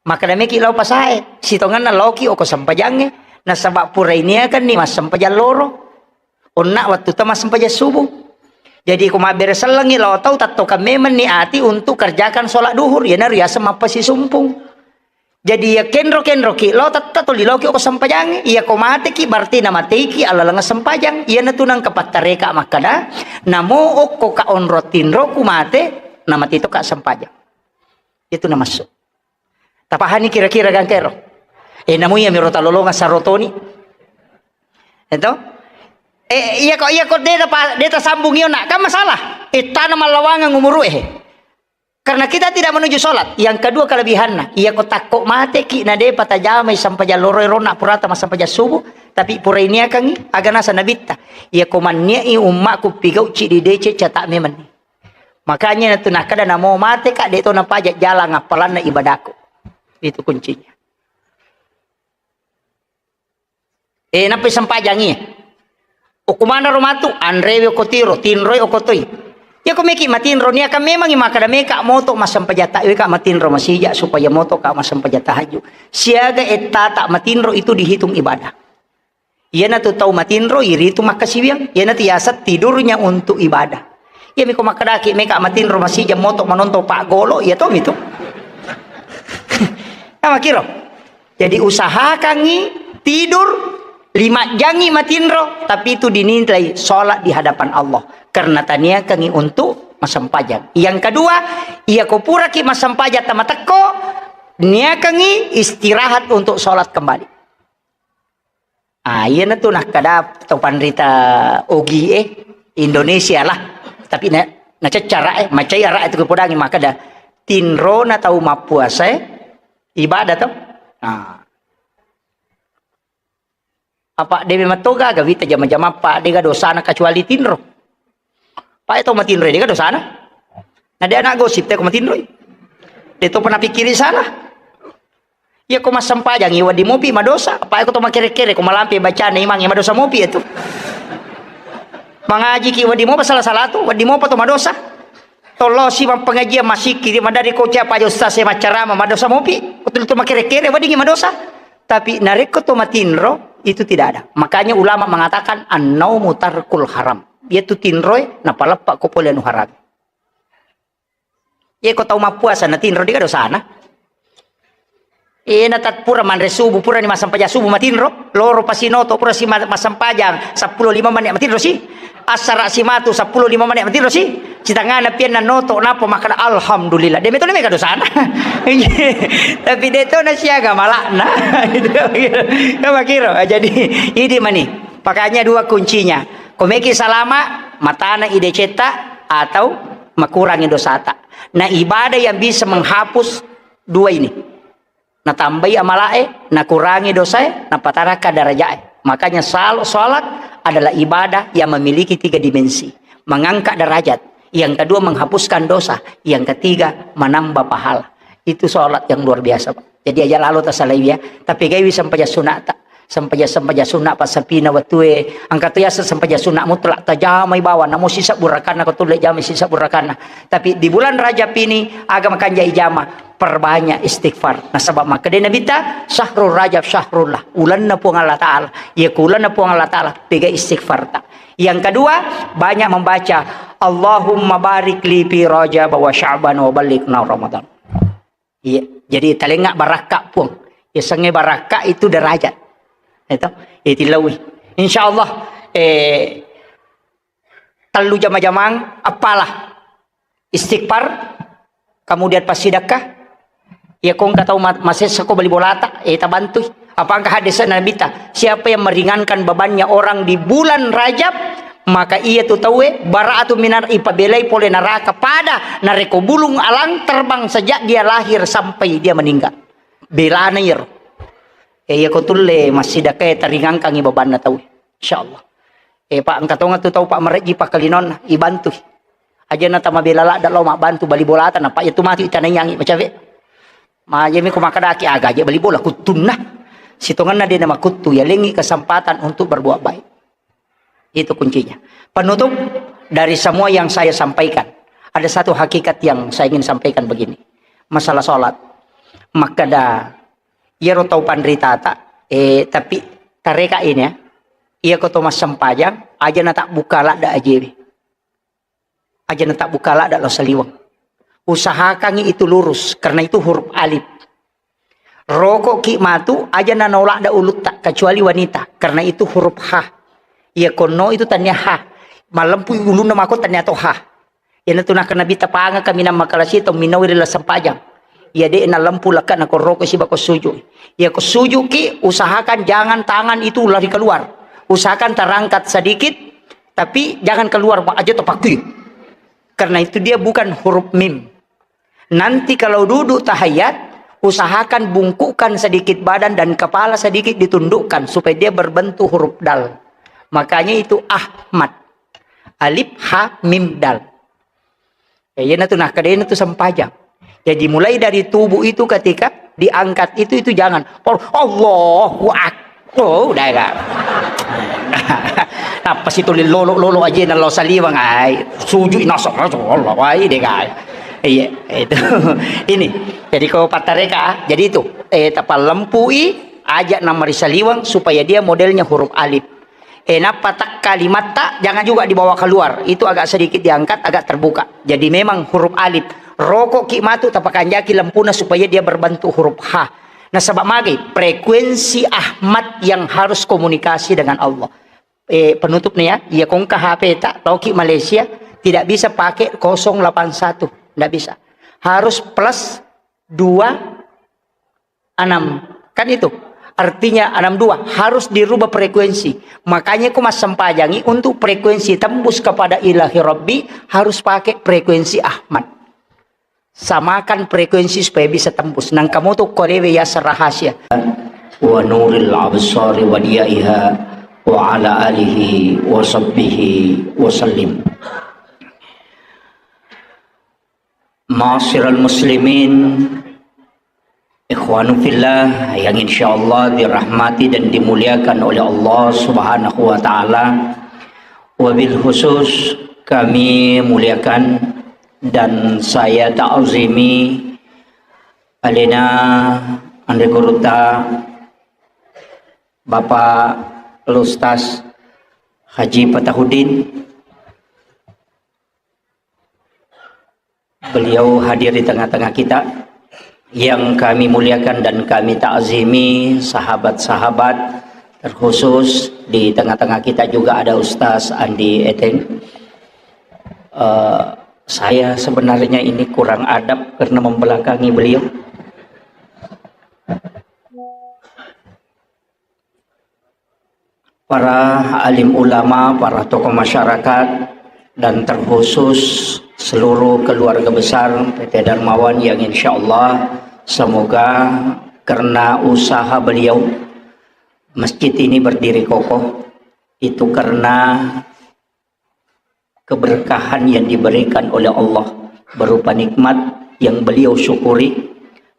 Makkeda meki lao pasae, sitongenna laoki oko sempajangnge, nasaba pura iniakanni massempajang loro. Onna wettu ta massempajang subuh. Jadi, ko mabbere sellengngi lao tau, tattokang memenni ati untuk kerjakan sholat duhur, iyanaro riaseng mappasisumpung. Jadi, iya kenro-kenroki lao, tetta tuli laoki oko sempajangnge. Iya ko mateki, berarti namateiki alaleng sempajang. Iyanatu nangka pattareka makkeda, namo okko ka onro tinro ku mate, namate toka sempajang. Itu namassu. Tapahani kira-kira gangkero? Eh, namu iya miro talolonga sarotoni. Ento? Eh, iya ko, iya ko deta pa, deta sambung iyo nak, kan masalah. Eh, tana mallawangeng umuru eh. Karena kita tidak menuju sholat. Yang kedua kelebihanna, iya ko takko mateki na depa tajamai sampajang loro ronna purata masampajang subuh, tapi pura iniakangi aga nasa nabitta. Iya ko manniai ummaku pigau cidi dece cata memenni. Makanya natu nakkeda namo mate ka, de to napaja jalang appalanna ibadahku. Itu kuncinya. Eh, nappai sempajangi. Okko manaro matu, anrewe okko tiro, tinroi okko toi. Iya ko meki matinro, niaka memangi makkeda meka moto massempajang ta, weka matinro masija supaya moto ka massempajang tahajud. Siaga ettata matinro itu dihitung ibadah. Iyanatu tau matinro, iritu makkasiwiang. Iyanatu yaseng tidurnya untuk ibadah. Iyami ko makkedaki meka matinro masija moto manontong paggolo, iya tomi tu. Namakiro. Jadi usahakangi tidur lima jangi matinro, tapi itu dinilai sholat di hadapan Allah. Karena taniakangi untuk masempajang. Yang kedua, iya ko puraki masempajang tamatekko, niakangi istirahat untuk sholat kembali. Ah, iyanatu nakkeda to panrita ogi eh, Indonesia lah. Tapi na, naceccara eh, macai ara itu kepodangi makkeda tinrona tau mappuasa eh, ibadah to. Ah. Apa dewe matoga gawita jama-jama pa dega dosana kecuali tinro. Pae tau matinro dega dosana. Na de anak gosip te ko matinroi. De to pernah pikkiri salah. Iya ko massempajangi wedding mopi madosa. Pae ko to makere-kere ko malampe bacana imangnge madosa mopi itu. Mangajiki wedding mopa salah-salah tu, wedding mopa to madosa. Tollosi mappengajian masikiri madari ko cia paja ustaz e maccarama madosa mopi. Ko tuli to makere-kere weddingi madosa. Tapi narekko to matinro, itu tidak ada. Makanya ulama mengatakan, "An-naumu tarkul haram." Iyatu tinroe napaleppa ko pole anu haram. Iya ko tau mappuasa natinro, dega dosana. Iya, natat pura manre subuh, pura ni massempajang subuh matinro, loro pasinoto pura si ma-, massempajang seppulo lima menit matinro si. Assara simatu seppulo lima menit matinro si. Sitangana pianna noto, napa makkeda, "Alhamdulillah." De metto mega dosana. Tapi de to nasiaga malakna. Itu makiro. Makiro. Jadi, idi mani. Makanya dua kuncinya. Ko meki salama, matana ide cetta atau makurangi dosata. Nah, ibadah yang bisa menghapus dua ini. Natambai amalae, nakurangi dosae, napataraka darajae. Makanya sal-, salat adalah ibadah yang memiliki tiga dimensi. Mengangkat derajat, yang kedua menghapuskan dosa, yang ketiga menambah pahala. Itu salat yang luar biasa, Pak. Jadi aja lalo tasalai ya, tapi gaiwi sempajang sunata. Sempajang-sempajang sunna passapina wettue, engka to yaseng sempajang sunna mutlak, tajamai bawang, namo sisebbu rakanna, ko tulle jamai sisebbu rakanna. Tapi di bulan Rajab ini, aga makanja ijama, perbanyak istighfar. Nasaba makkeda Nabitta, "Syahrul Rajab syahrullah," ulenna Puang Allah Ta'ala. Iya ko ulenna Puang Allah Ta'ala, pega istighfarta. Yang kedua, banyak membaca, "Allahumma barik li fi Rajab wa Sya'ban wa ballighna Ramadan." Iya, jadi talengnga barakka, Puang. Yasengnge barakka itu derajat. Itu, itu lawi. Insya Allah, eh, tellu jama-jamang, apalah. Istighfar, kemudian passidakka. Iya, ko engka tau ma-, masessa ko bali bolata, eh, tabantui. Apa engka hadis Nabi ta, siapa yang meringankan bebannya orang di bulan Rajab, maka iya tu tauwe bara'atu minar, ipabelai pole neraka pada narekko bulung alang terbang sejak dia lahir sampai dia meninggal. Belana iyaro. Eh, iya ko tulle massidakkae taringangkangi bebanna tauwe. Insyaallah. Eh, Pak, engka tonga tu tau, Pak, marejji pakkalinonna, ibantui. Aja na tamabela ladda lao mabbantu bali bolata, nappa iya tu matu itanaiyangi macawe. Ma iya mi ko makkadaki aga aja bali bola kuttunna. Sitongenna de na makuttu, yalengi kesempatan untuk berbuat baik. Itu kuncinya. Penutup dari semua yang saya sampaikan, ada satu hakikat yang saya ingin sampaikan begini. Masalah sholat. Makkada, iyaro tau panritata, eh, tapi tareka ini ya. Iya ko to massempajang, aja na tak buka ladda ajewe. Aja na tak buka ladda lao saliweng. Usahakangi itu lurus, karena itu huruf alif. Rokok ki matu, aja na naoladda ulutta, kecuali wanita, karena itu huruf ha. Iya konno itu tania ha. Malempu ulunna mako tania to ha. Iyana tu nakkeda Nabitta, pangaka minang makalasi tau minnaui ri lasempajang. Iya de nalempu lekkana ko rokok siba ko suju. Iya ko suju ki, usahakan jangan tangan itu lari keluar. Usahakan terangkat sedikit, tapi jangan keluar, Pak, aja to pakkui. Karena itu dia bukan huruf mim. Nanti kalau duduk tahiyat, usahakan bungkukkan sedikit badan dan kepala sedikit ditundukkan supaya dia berbentuk huruf dal. Makanya itu Ahmad. Alif, ha, mim, dal. Ya, iya na tu, nah, kedena tu sempajang. Jadi mulai dari tubuh itu ketika diangkat itu, itu jangan. Oh, Allahu Akbar. Oh, udah ya. Apa sih tulis lolo-lolo aja na lo saliwang ai. Sujud nasa Allah ai deh, guys. Iya, itu. Ini. Jadi kalau patareka, jadi itu, eh, tapalempui aja nama ri saliwang supaya dia modelnya huruf alif. Eh, nappa tak kalimatta jangan juga dibawa keluar. Itu agak sedikit diangkat, agak terbuka. Jadi memang huruf alif. Rokok ki matu tapakanjaki lempuna supaya dia berbentuk huruf ha. Nasaba magai frekuensi Ahmad yang harus komunikasi dengan Allah. Eh, penutupnya ya, iya kongka H P tak, tau ki Malaysia, tidak bisa pakai kosong delapan satu, tidak bisa. Harus plus dua enam. Kan itu. Artinya enam dua harus dirubah frekuensi. Makanya ku massempajangi untuk frekuensi tembus kepada Ilahi Rabbi harus pakai frekuensi Ahmad. Samakan frekuensi supaya bisa tembus. Nang kamu tuh korewe ya rahasia. Wa nuril absari wa diyaiha wa ala alihi wa sahbihi wa sallim. Ma'asyiral muslimin, ikhwanu fillah yang insyaallah dirahmati dan dimuliakan oleh Allah Subhanahu wa taala. Wabil khusus kami muliakan dan saya ta'zimi alena Andre Guruta Bapak Ustaz Haji Fatahudin. Beliau hadir di tengah-tengah kita. Yang kami muliakan dan kami takzimi sahabat-sahabat, terkhusus di tengah-tengah kita juga ada Ustaz Andi Eteng. Eh, saya sebenarnya ini kurang adab karena membelakangi beliau. Para alim ulama, para tokoh masyarakat, dan terkhusus seluruh keluarga besar P T Darmawan yang insya Allah semoga karena usaha beliau masjid ini berdiri kokoh, itu karena keberkahan yang diberikan oleh Allah berupa nikmat yang beliau syukuri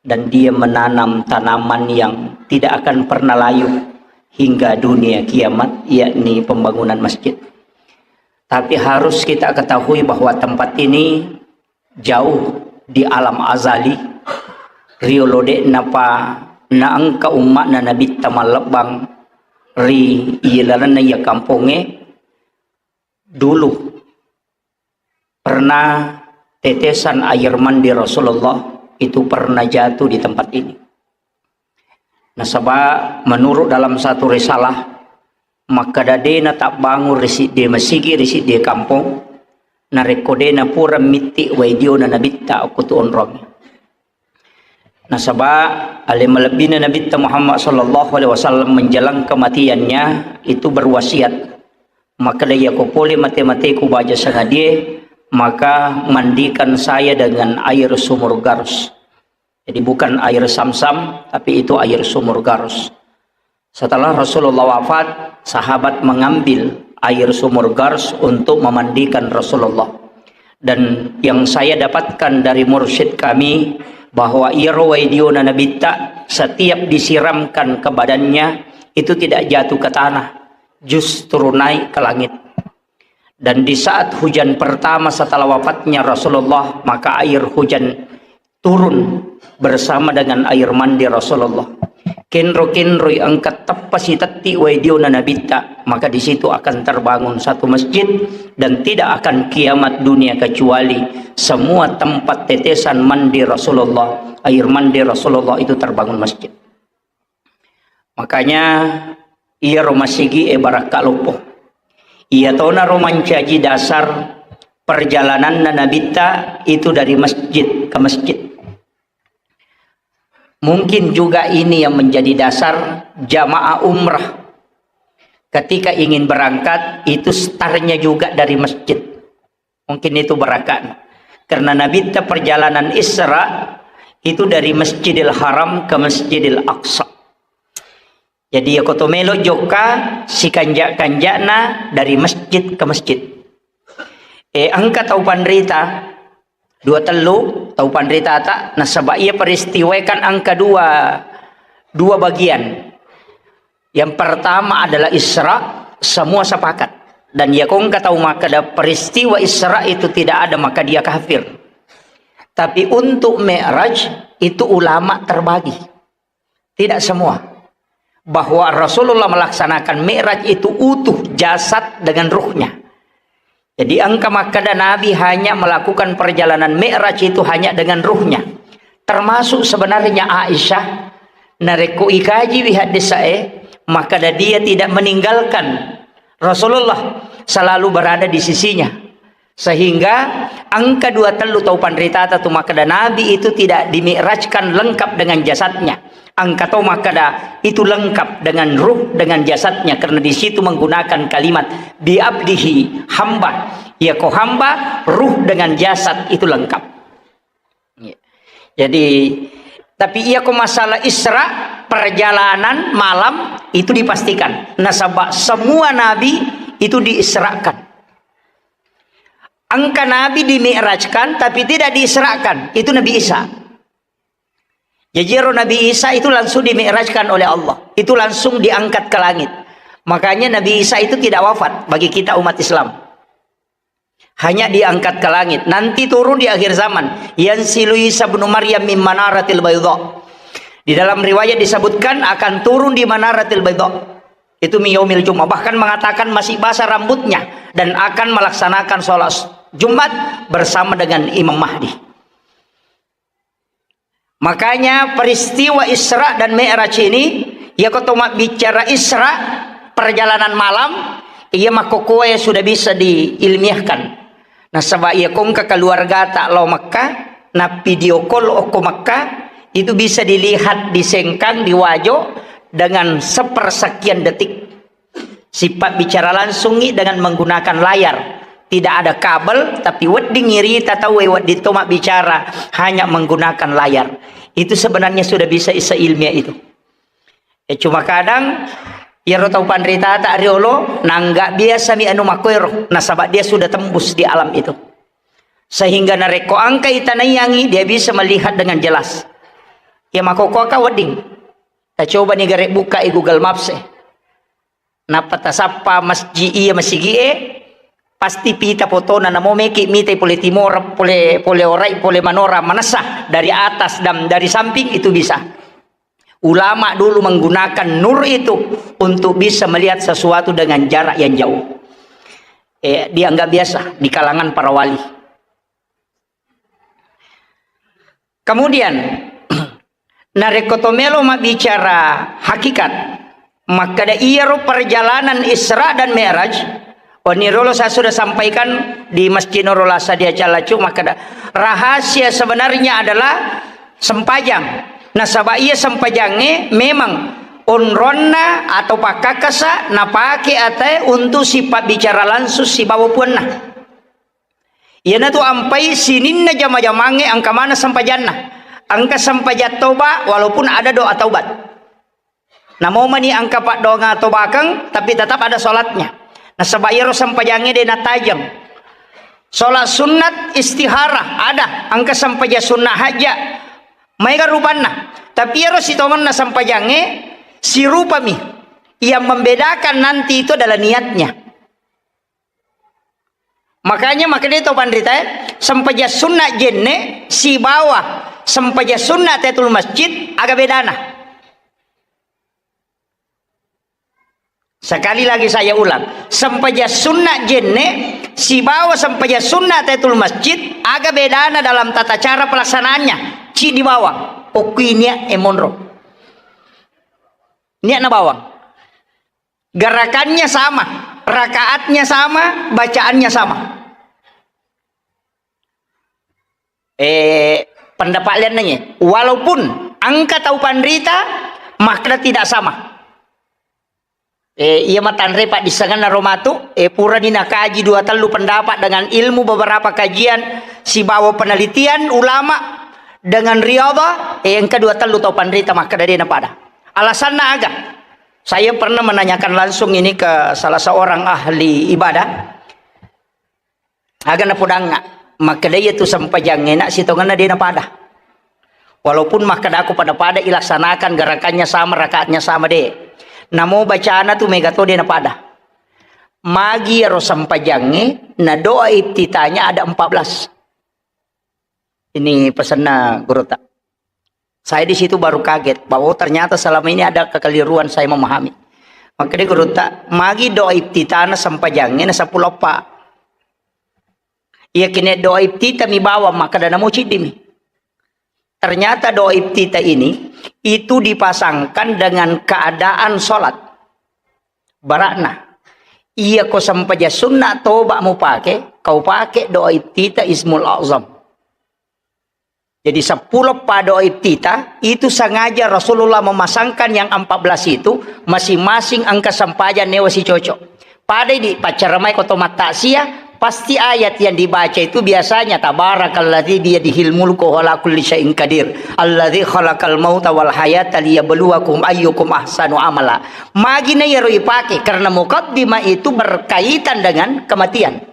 dan dia menanam tanaman yang tidak akan pernah layu hingga dunia kiamat, yakni pembangunan masjid. Tapi harus kita ketahui bahwa tempat ini jauh di alam azali, riolo de'napa naengka umma'na Nabitta mallebbang ri ilalenna iya kampongnge, dulu pernah tetesan air mandi Rasulullah itu pernah jatuh di tempat ini. Nasaba menurut dalam satu risalah, makkada de natabbangung ri siddi masigi ri siddi kampong, narekko de napura mitti wai diona Nabitta okko tu onrong. Nasaba ale malebbina Nabitta Muhammad sallallahu alaihi wasallam menjelang kematiannya itu berwasiat, makkada, "Iyako pole mate-mateku baja sangadie, maka mandikan saya dengan air sumur Garus." Jadi bukan air Samsam, tapi itu air sumur Garus. Setelah Rasulullah wafat, sahabat mengambil air sumur Garus untuk memandikan Rasulullah. Dan yang saya dapatkan dari mursyid kami, bahwa iyaro waidiona Nabitta setiap disiramkan ke badannya, itu tidak jatuh ke tanah, justru naik ke langit. Dan di saat hujan pertama setelah wafatnya Rasulullah, maka air hujan turun bersama dengan air mandi Rasulullah. Kenro-kenroi engka teppa sitetti waidiona Nabitta, maka di situ akan terbangun satu masjid dan tidak akan kiamat dunia kecuali semua tempat tetesan mandi Rasulullah, air mandi Rasulullah itu terbangun masjid. Makanya, iyaro masigi'e barakka loppo. Iyatonaro mancaji dasar perjalananna Nabitta itu dari masjid ke masjid. Mungkin juga ini yang menjadi dasar jamaah umrah ketika ingin berangkat, itu startnya juga dari masjid. Mungkin itu barakat. Karena Nabitta perjalanan Isra itu dari Masjidil Haram ke Masjidil Aqsa. Jadi, ya, ko to melo jokka, sikanja-kanjana dari masjid ke masjid. Eh, engka tau panrita, dua tellu tau panritata, nasaba iya peristiwa kan engka dua, dua bagian. Yang pertama adalah Isra, semua sepakat. Dan ya, ko engka tau makkeda peristiwa Isra itu tidak ada, maka dia kafir. Tapi untuk Mi'raj itu ulama terbagi. Tidak semua. Bahwa Rasulullah melaksanakan Mi'raj itu utuh jasad dengan ruhnya. Jadi engka makkeda Nabi hanya melakukan perjalanan Mi'raj itu hanya dengan ruhnya. Termasuk sebenarnya Aisyah, narekko ikaji wi haddesae, makkeda dia tidak meninggalkan Rasulullah, selalu berada di sisinya. Sehingga engka dua tellu tau panritata tu makkeda Nabi itu tidak dimi'rajkan lengkap dengan jasadnya. Engka tau makkeda itu lengkap dengan ruh, dengan jasadnya, karena di situ menggunakan kalimat bi abdihi, hamba. Ya, ko hamba, ruh dengan jasad itu lengkap. Jadi, tapi iya ko masalah Isra, perjalanan malam itu dipastikan. Nasaba semua nabi itu diisrakan. Engka nabi dimi'rajkan, tapi tidak diisrakan. Itu Nabi Isa. Jadi, ero Nabi Isa itu langsung dimi'rajkan oleh Allah. Itu langsung diangkat ke langit. Makanya Nabi Isa itu tidak wafat bagi kita umat Islam. Hanya diangkat ke langit. Nanti turun di akhir zaman. Yanzilu Isa ibnu Maryam min manaratil baydha. Di dalam riwayat disebutkan akan turun di manaratil baydha. Itu min yaumil Jumat. Bahkan mengatakan masih basah rambutnya dan akan melaksanakan sholat Jumat bersama dengan Imam Mahdi. Makanya peristiwa Isra dan Mi'raj ini, ya, ko to mabbicara Isra, perjalanan malam, iya, makkokkoe sudah bisa diilmiahkan. Nasaba iya ko engka keluargata lao Makkah, na video call okko Makkah, itu bisa dilihat di Sengkang, di Wajo, dengan sepersekian detik. Sipabbicara langsungngi dengan menggunakan layar. Tidak ada kabel, tapi wedding irita tauwe, wedding to mabbicara hanya menggunakan layar. Itu sebenarnya sudah bisa isa ilmiah itu. Eh, cuma kadang iyaro tau panritata riolo, nangga biasa mi anu makkoero, nasaba dia sudah tembus di alam itu. Sehingga narekko engka itanaiyangi, dia bisa melihat dengan jelas. Ya, makkokkoe ka wedding. Tacoba ni gare buka i Google Maps e. Nappa tasappa masjid iya masigi'e, pasti pita fotona, namo meki mitai pole timora, pole, pole orai, pole manora, manessa dari atas dan dari samping itu bisa. Ulama dulu menggunakan nur itu untuk bisa melihat sesuatu dengan jarak yang jauh. Eh, dianggap biasa di kalangan para wali. Kemudian, narekko to melo mabbicara hakikat, makkeda iyaro perjalanan Isra dan Mi'raj, oni rolo saya sudah sampaikan di Masjid Nurul Asad di Calacu, makkeda rahasia sebenarnya adalah sempajang. Nasaba iya sempajangnge memang onronna atau pakkakasa napake atae untuk sipabbicara langsung sibawa puanna. Iyanatu ampai sininna jama-jamangnge engka maneng sempajanna. Engka sempajang toba walaupun ada doa taubat. Namo mani engka paddoangeng tobakeng, tapi tetap ada salatnya. Nasaba iyaro sempajangnge de natajeng. Sholat sunat istikharah ada, engka sempajang sunat hajja. Maega rupanna. Tapi ero sitongenna sempajangnge sirupami. Yang membedakan nanti itu adalah niatnya. Makanya makkeda to panritae, sempajang sunat jenne sibawa sempajang sunat tahiyatul masjid, aga bedana? Sekali lagi saya ulang, sempajang sunat jenne sibawa sempajang sunat tahiyatul masjid, aga bedana dalam tata cara pelaksanaannya? Ciddi bawang, okui niat e monro. Niatna bawang. Gerakannya sama, rakaatnya sama, bacaannya sama. Eh, pendapat lian nanya, walaupun engka tau panrita, makkeda tidak sama. Eh, iya matanre paddissengenna ro matu, eh, purani nakaji dua tellu pendapat dengan ilmu beberapa kajian sibawa penelitian ulama dengan riyadhah, eh, engka dua tellu tau panrita makkeda de napada. Alasanna aga? Saya pernah menanyakan langsung ini ke salah seorang ahli ibadah. Aga napodangnga, makkeda iya tu sempajangnge na sitongenna de napada. Walaupun makkeda aku pada-pada ilaksanakan gerakannya sama, rakaatnya sama de. Namo bacana tu mega to de napada. Magi ero sempajangnge na doa iftitahnya ada empat belas. Ini pesanna gurutta. Saya di situ baru kaget bahwa, oh, ternyata selama ini ada kekeliruan saya memahami. Makkeda gurutta, magi doa iftitahna sempajangnge na seppulo eppa. Iya kene doa iftitah mi bawang, makkeda namo ciddi mi. Ternyata doa iftitah ini itu dipasangkan dengan keadaan sholat. Barakna, iya ko sempajang sunna toba mupake, kau pake doa iftitah Ismul Azam. Jadi seppulo eppa doa iftitah itu sengaja Rasulullah memasangkan yang empat belas itu, masing-masing engka sempajang newa sicocok. Pada di paccaramai ko to mattaksiah, pasti ayat yang dibaca itu biasanya, "Tabarakalladzi biyadihil mulku wa huwa ala kulli syai'in qadir, alladzi khalaqal mauta wal hayata liyabluwakum ayyukum ahsanu amala." Magi na iyaro ipake, karena mukaddimah itu berkaitan dengan kematian.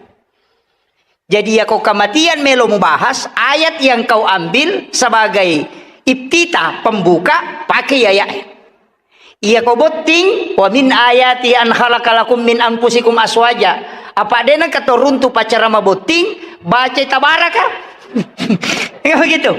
Jadi, yako kematian melo mubahas, ayat yang kau ambil sebagai iftitah, pembuka, pakai ayat. Iya ko botting, "Wa min ayati an khalaqa lakum min anfusikum aswaja." Apa dena katoruntu pacara mabotting, baca tabaraka. Ya begitu.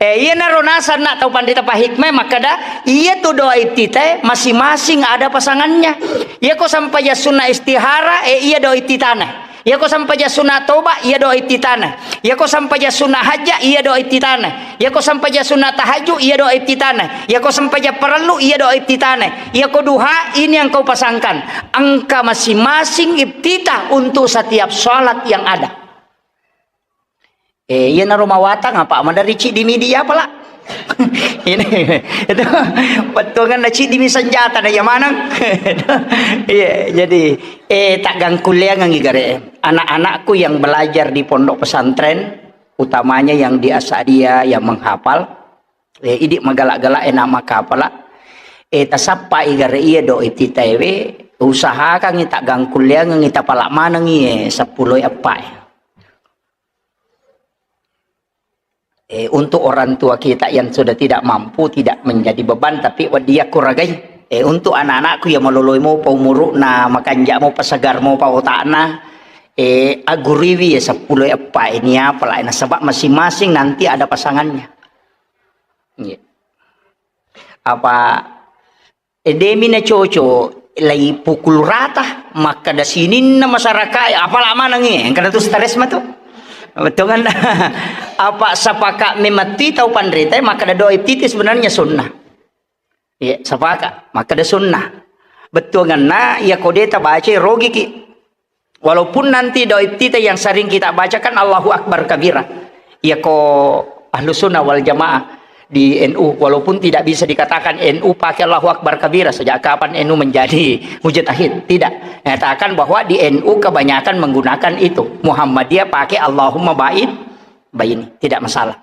Eh, iya naro nasang nak tau pandita pahikmah makkada, iya tu doa iftitah masing-masing ada pasangannya. Iya ko sampajang sunna istihara, eh, iya doa iftitahna. Iya ko sampajang sunna toba, iya doa iftitahna. Iya ko sampajang sunna hajja, iya doa iftitahna. Iya ko sampajang sunna tahajud, iya doa iftitahna. Iya ko sampajang parellu, iya doa iftitahna. Iya ko duha, ini yang kau pasangkan. Engka masing-masing iftitah untuk setiap salat yang ada. Eh, iya naro mawatang apa? Madari ciddi midi apa lah? Ini, itu, pettuangan na ciddi mi senjata na iya maneng. Iya, jadi, eh, tak gangkuliangan gare. Anak-anakku yang belajar di pondok pesantren, utamanya yang di Asadia yang menghafal, eh, idi magala-gala enak makapala, eh, tasappa igare iya doa iftitah we, usahakan ita gangkuliangan ita pala maneng iye seppulo eppa. Eh, untuk orang tua kita yang sudah tidak mampu, tidak menjadi beban, tapi wedding yakuragai. Eh, untuk anak-anakku yang maloloi mopa umuru'na, makanja mopa, segar mopa otakna, eh, aguriwi ya seppulo eppa ini apa lah, nasaba masing-masing nanti ada pasangannya. Iya. Apa, eh, demi na coco, lai pukul rata, makkada sininna masyarakat, apa lah maneng, eh, kada tu stres matu. Betul kan? Apa sepakat memati tau panrita, makkada doa iftitah sebenarnya sunnah. Iya, sepakat, makkada sunnah. Betul kan? Nah, iya kode tabaca rogiki. Walaupun nanti doa iftitah yang sering kita bacakan Allahu Akbar kabira. Iya ko Ahlu Sunnah wal Jamaah di N U, walaupun tidak bisa dikatakan N U pakai Allahu Akbar kabira, sejak kapan N U menjadi mujtahid? Tidak. Nyatakan bahwa di N U kebanyakan menggunakan itu. Muhammadiyah pakai Allahumma ba'id baini, tidak masalah.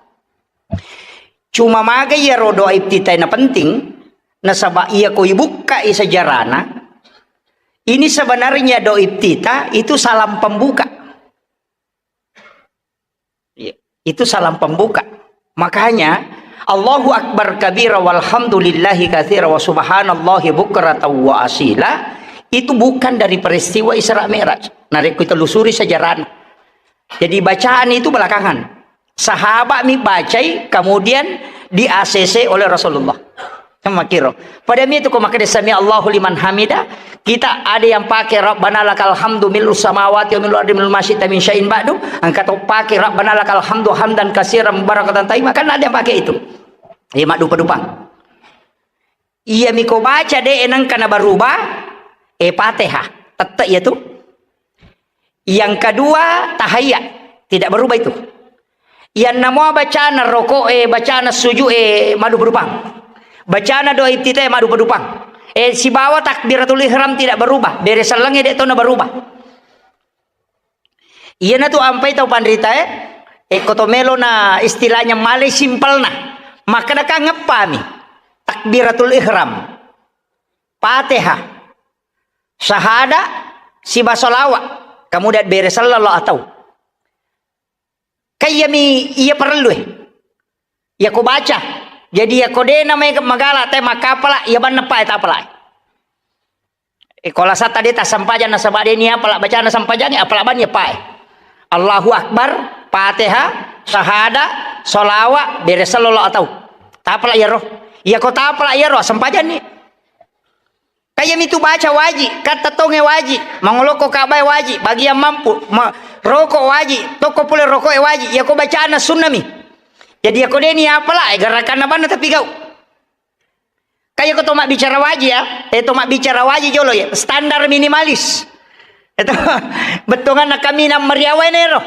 Cuma maga iyaro doa iftitah na penting, nasaba iya ko ibukkai sejarahna, ini sebenarnya doa iftitah itu salam pembuka. Itu salam pembuka. Makanya, Allahu Akbar kabira walhamdulillahi katsira wa subhanallahi bukratan wa asila, itu bukan dari peristiwa Isra Mi'raj. Narekko kita lusuri sejarahnya. Jadi bacaan itu belakangan. Sahabat mi bacai, kemudian di-A C C oleh Rasulullah. Kan makkiro. Pada mi itu ko makkeda sami Allahu liman hamida, kita ada yang pakai Rabbana lakal hamdu mil'us samawati wa mil'ul ardi mil'u ma syi'ta min syai'in ba'du, engka to pakai Rabbana lakal hamdu hamdan katsiran mubarakatan thayyiban, kan ada yang pakai itu. Iya, maddupa-dupa. Iya mi ko baca de nengka na berubah, eh, Fatihah. Tette iya tu. Yang kedua, tahiyat. Tidak berubah itu. Yang nama bacana rokok, eh, bacana sujud, eh, maddupa-dupang. Bacana doa iftitah, eh, maddupa-dupang. Eh, sibawa takbiratul ihram tidak berubah. Bere sellengnge de to na berubah. Iyana tu ampai tau panrita, eh, eh, ko to melo na istilahnya malai simpelna. Maka nakangeppa mi. Takbiratul ihram. Fatihah. Sahada, siba salawat, kemudian bere sallallahu atau. Kayyami iya parellu, eh. Iya ko baca. Jadi iya ko de na mai magala te makapala, iya banna pa tapala. Eh, ko lasa tadi ta sempajang nasaba de ni apala bacana sempajang, apala banni pa. Allahu Akbar, Fatihah, sahada, salawat, bere sallallahu atau. Tapala iya ro. Iya ko tapala iya ro, sempajang ni. Kaya mitu baca waji, katta tonge waji, mangoloko kabae waji, bagian mampu, ma-, roko waji, tokko pole rokoe waji, yako bacana sunnami. Jadi yako deni apala, eh, gerakanna banna tapi gau. Kaya ko to mabbicara waji ya, eh, to mabbicara waji jolo ya, standar minimalis. Itu bettonganna kami na meriawai nero.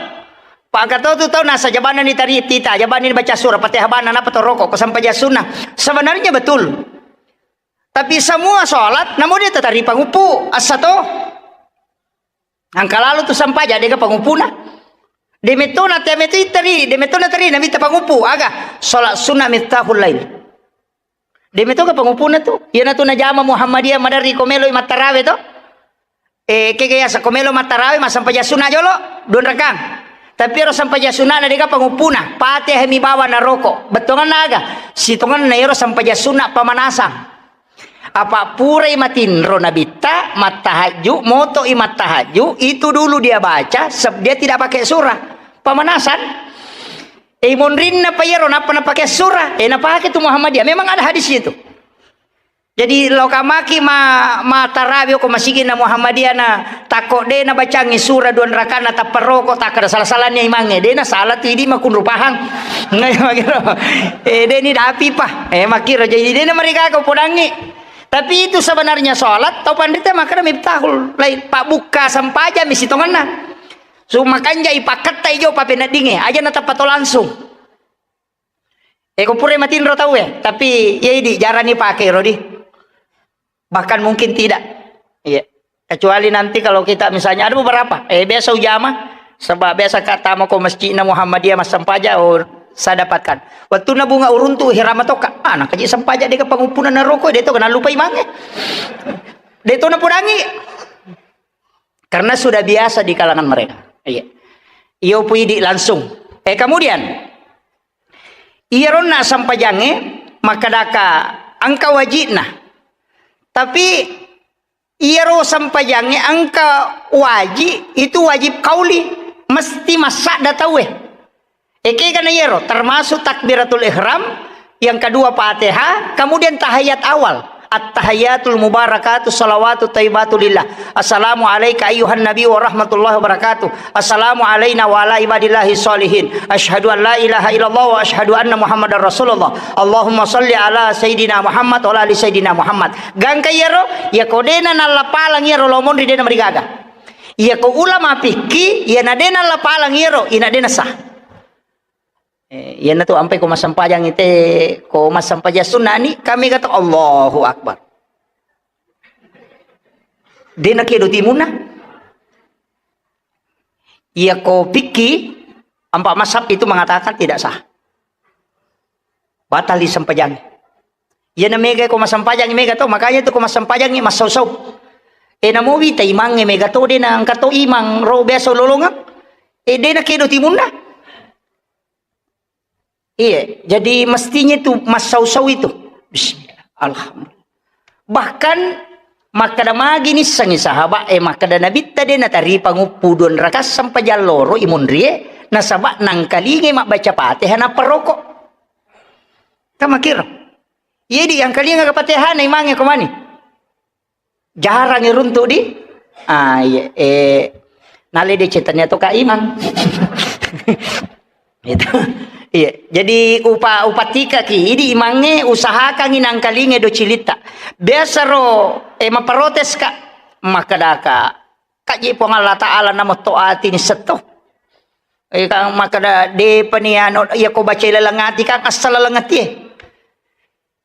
Pak Kato tu tau nasa jabanna ni tari tita, jabanna ni baca surah, Fatihah banna, napa to roko, ko sampai sunna. Sebenarnya betul. Tapi semua sholat, namu de tatari panguppu, assa to. Angka lalu tu sampaja, dega panguppuna. De metona te metu itari, de metona tari, namitta panguppu, aga, sholat sunnah miftahul lail. De meto ga panguppuna tu. Iyana tu najama Muhammadiyah maderri ko melo mattarawe to. Eh, kega yasa ko melo mattarawe, massampajang sunna jolo, dua rakang. Tapi ero sampajang sunna na dega panguppuna, Fatihah mi bawa na roko. Bettonganna aga? Sitonganna ero sampajang sunna pamanasang. Apa purai matinro nabitta, mattahajju, moto'i mattahajju, itu dulu dia baca, seb-, dia tidak pakai surah. Pemanasan. Eh, monrinna pa iyaro, nappa napake surah. Eh, napake tu Muhammadiyah. Memang ada hadis itu. Jadi, lo kamaki ma, ma tarawih ko masigi'na Muhammadiyah na, takko de na bacangi surah dua rakana tappa roko, takkada salah-salahnya imangnge. De na salah tu idi makunru pahang. Ngai makiro. Eh, de ni dapi pa. Eh, makiro. Jadi, de na mereka ko podangi. Tapi itu sebenarnya sholat, tau panrita makana miftahul lain. Pak bukka sampaja mi sitonganna. Su makanja ipakketta ijo papeneddinge, aja natappa to langsung. Eh, ko pura matinro tau, eh, tapi iya idi jarani pake rodi. Bahkan mungkin tidak. Iya. Kecuali nanti kalau kita misalnya ada beberapa, eh, biasa ujama, sebab biasa ka tama ko masjidna Muhammadiyah massampaja, oh, saya dapatkan. Waktu na bunga uruntu hirama toka, ah, nakaji sampaja deka panguppuna na roko, de to kena lupa imange. De to na podangi. Karena sudah biasa di kalangan mereka. Iya. Iyo pu idi langsung. Eh, kemudian, iya ronna sampajange, makkadaka engka wajibna. Tapi, iyaro sampajange engka wajib, itu wajib kauli. Mesti massadda tauwe. Ekega na iyaro, termasuk takbiratul ihram, yang kedua Fatihah, kemudian tahiyat awal. At-tahiyatul mubarakatu salawatu thayyibatu lillah. Assalamu alaika ayyuhan nabi wa rahmatullahi wa barakatuh. Assalamu alaina wa ala ibadillahi sholihin. Asyhadu an la ilaha illallah wa asyhadu anna Muhammadar Rasulullah. Allahumma shalli ala sayyidina Muhammad wa ala ali sayyidina Muhammad. Gangka iyaro, iya ko dena nallapalang iyaro lomonri dena marigaga. Iya ko ulama fikih, iya na dena lapalang iyaro, ina dena sah. Eh, iyanatu ampai ko massampajang ite, ko massampajang sunna ni, kami kata, "Allahu Akbar." Dena kedo timunna. Iya ko fikih, empat mazhab itu mengatakan tidak sah. Batal di sempajang. Iya na mega ko massampajang mega to, makanya itu ko massampajang massau-sau. Eh, namo wita imangnge mega to, dena engka to imang ro biasa lolongang. Eh, dena kedo timunna. Iya, jadi mestinya itu massau-sau itu. Bismillah. Alhamdulillah. Bahkan makkeda magi nissengngi sahabat, eh, makkeda Nabitta de nataripang uppu dua rakaat sempajang loro imunrie, nasaba nangkalingai mabbaca Fatihah naparoko. Kamakiro. Iya di yang kalinga ke Fatihah na imangnge ko mani. Jarang iruntuk di, ah, iya, eh, nale de cetannya to Kak Imang. Itu. Iya, jadi upa-, upatikaki, idi imangnge usahakangi nangkalinge do cilitta. Biasa ro, eh, maprotes, Kak. Makkedaka, Kak, ji Puang Allah Ta'ala namo to ati ni setto. Eh, kan makkeda, depa ni anu, iya ko baca laleng ati, kan asal laleng ati, eh.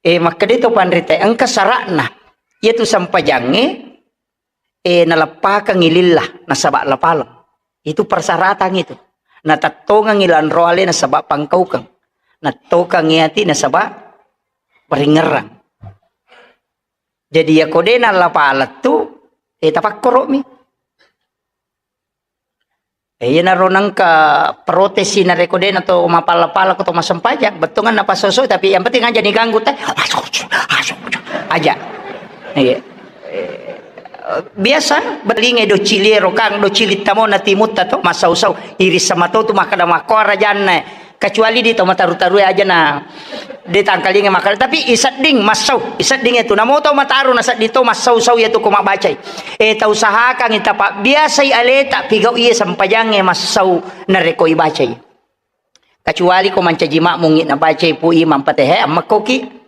Eh, makkeda to panrita, engka sara'na. Iya tu sempajangnge, eh, naleppakengngi lillah, nasaba lapaleng. Itu persyaratan itu. Natettongengngi lanro ale nasaba pangkaukeng. Nattokengngi ati nasaba paringerrang. Jadi, iya ko de nallapaleng tu, eh, tapakkoro'mi. Eh, iyanaro nengka protesi narekko de nato mapala-pala ko to massempajang, bettuanna napasosoi, tapi yang penting aja diganggu te. Aja. Iya. Eh, biasa, belinge do ciliero, Kang, do cilitta mo na timutta to, massau-sau. Iris sama to tu makkeda makkoa rajanna. Kecuali di tau mataru-taru aja na de tangkalinga makkeda, tapi isedding massau, isedding itu namo tau mataru na seddi to massau-sau ya tu ko mabbacai. Eh, tau usahakan tapabbiasai aleta pigau iya sempajangnge massau narekko ibacai. Kecuali ko mancaji makmungngi nabacai pu imam Fatihah, ammekkoki.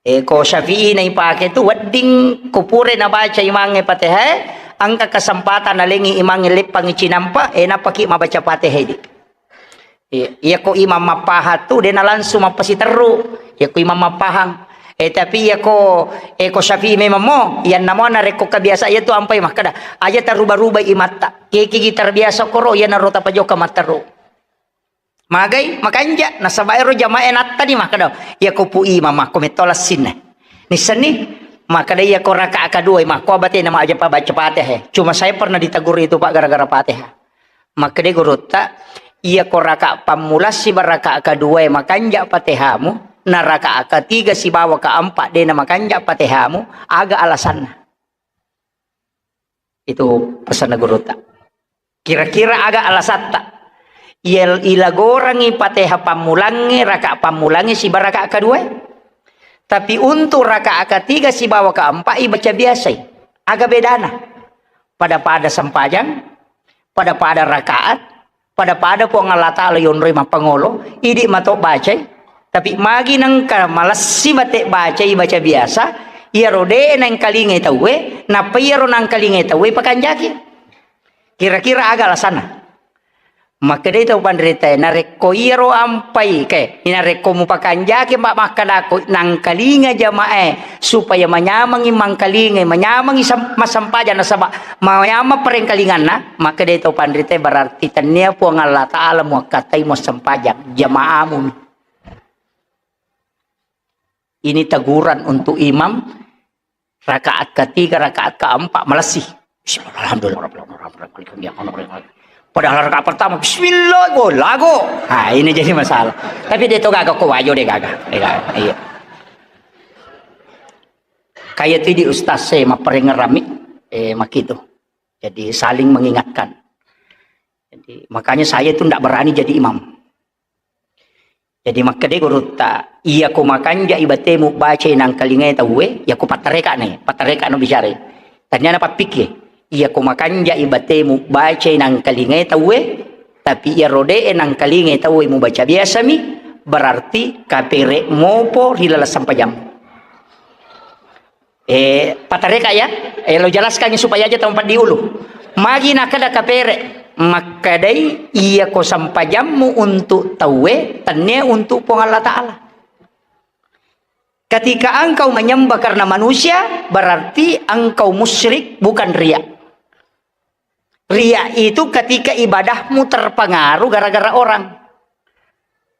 Eh, ko Syafi'i na ipake tu wedding ko pura nabaca imangnge Fatihah, engka kesempatan nalengi imangnge leppangi cinampa, eh, nappaki mabaca Fatihah di. Iya, iya ko imam mappahang tu, de na langsung mappasiterru. Iya ko imam mappahang. Eh, tapi iya ko, eh, ko Syafi'i memang mo, iyanna mo narekko kebiasa iya tu ampai makkeda, aja taruba-ruba imatta. Kekigi terbiasa koro, iyanaro tapajoka matteru. Magai, makanja, nasaba ero jamaah nattani makkeda, iya ko pu imam makko metto lassinna. Nissenni, makkeda iya ko rakaat kedua, makko abatena maja pa baca Fatihah. Cuma saya pernah ditegur itu, Pak, gara-gara Fatihah. Makkeda gurutta, iya ko rakaat pammula siba rakaat kedua makanja Fatihamu, na rakaat ketiga sibawa keempat dena makanja Fatihamu, aga alasanna? Itu pesanna gurutta. Kira-kira aga alasatta? Iya, ilagorangi Fatihah pammulangnge, rakaat pammulangnge siba rakaat kedua. Tapi untuk rakaat ketiga sibawa keempat ibaca biasai. Aga bedana? Pada-pada sempajang, pada-pada rakaat, pada-pada Puang Allah Ta'ala yonroi mappangolo, idi mato bacai, tapi magi nengka malessi mate bacai, baca biasa, iyaro de nengkalingai tauwe, nappa iyaro nengkalingai tauwe pakanjaki. Kira-kira aga alasanna? Makkedai tau panritae, narekko iyaro ampai, ke, narekko mupakanjaki ma-, makkedako nangkalinga jamae, supaya manyamengngi mangkalingai, manyamengngi sem-, massempajang nasaba manyameng parengkalinganna, makkedai tau panritae, berarti tennia Puang Allah Ta'ala muakkatai muassempajang, jamaamu. Ini teguran untuk imam rakaat ketiga, rakaat keempat, malessi. Bismillah, alhamdulillah, rabbil alamin, rabbil alamin. Padahal rakaat pertama, bismillah, go, lago. Nah, ini jadi masalah. Tapi dia tuh gak kok wajo deh, gak, gak. Iya, iya. Kayak itu di ustaz saya, mapperengerami, eh, makitu. Jadi saling mengingatkan. Jadi, makanya saya itu ndak berani jadi imam. Jadi, makkedai gurutta, iya ko makanjai batemu bacai nangkalingai tauwe, iya ko pattareka ne, pattareka no bicara. Tania na pappikki, iya ko makanjai batemu bacai nangkalingai tauwe, tapi iya rode e nangkalingai tauwe mubaca biasami, berarti kapere mopo ri laleng sempajang. Eh, patareka ya. Eh, lo jelaskan supaya aja tau paddi ulu. Magi nakada kapere, makkedai iya ko sampajammu untuk tauwe, tenne untuk Puang Allah Ta'ala. Ketika engkau menyembah karena manusia, berarti engkau musyrik, bukan riya. Riya itu ketika ibadahmu terpengaruh gara-gara orang.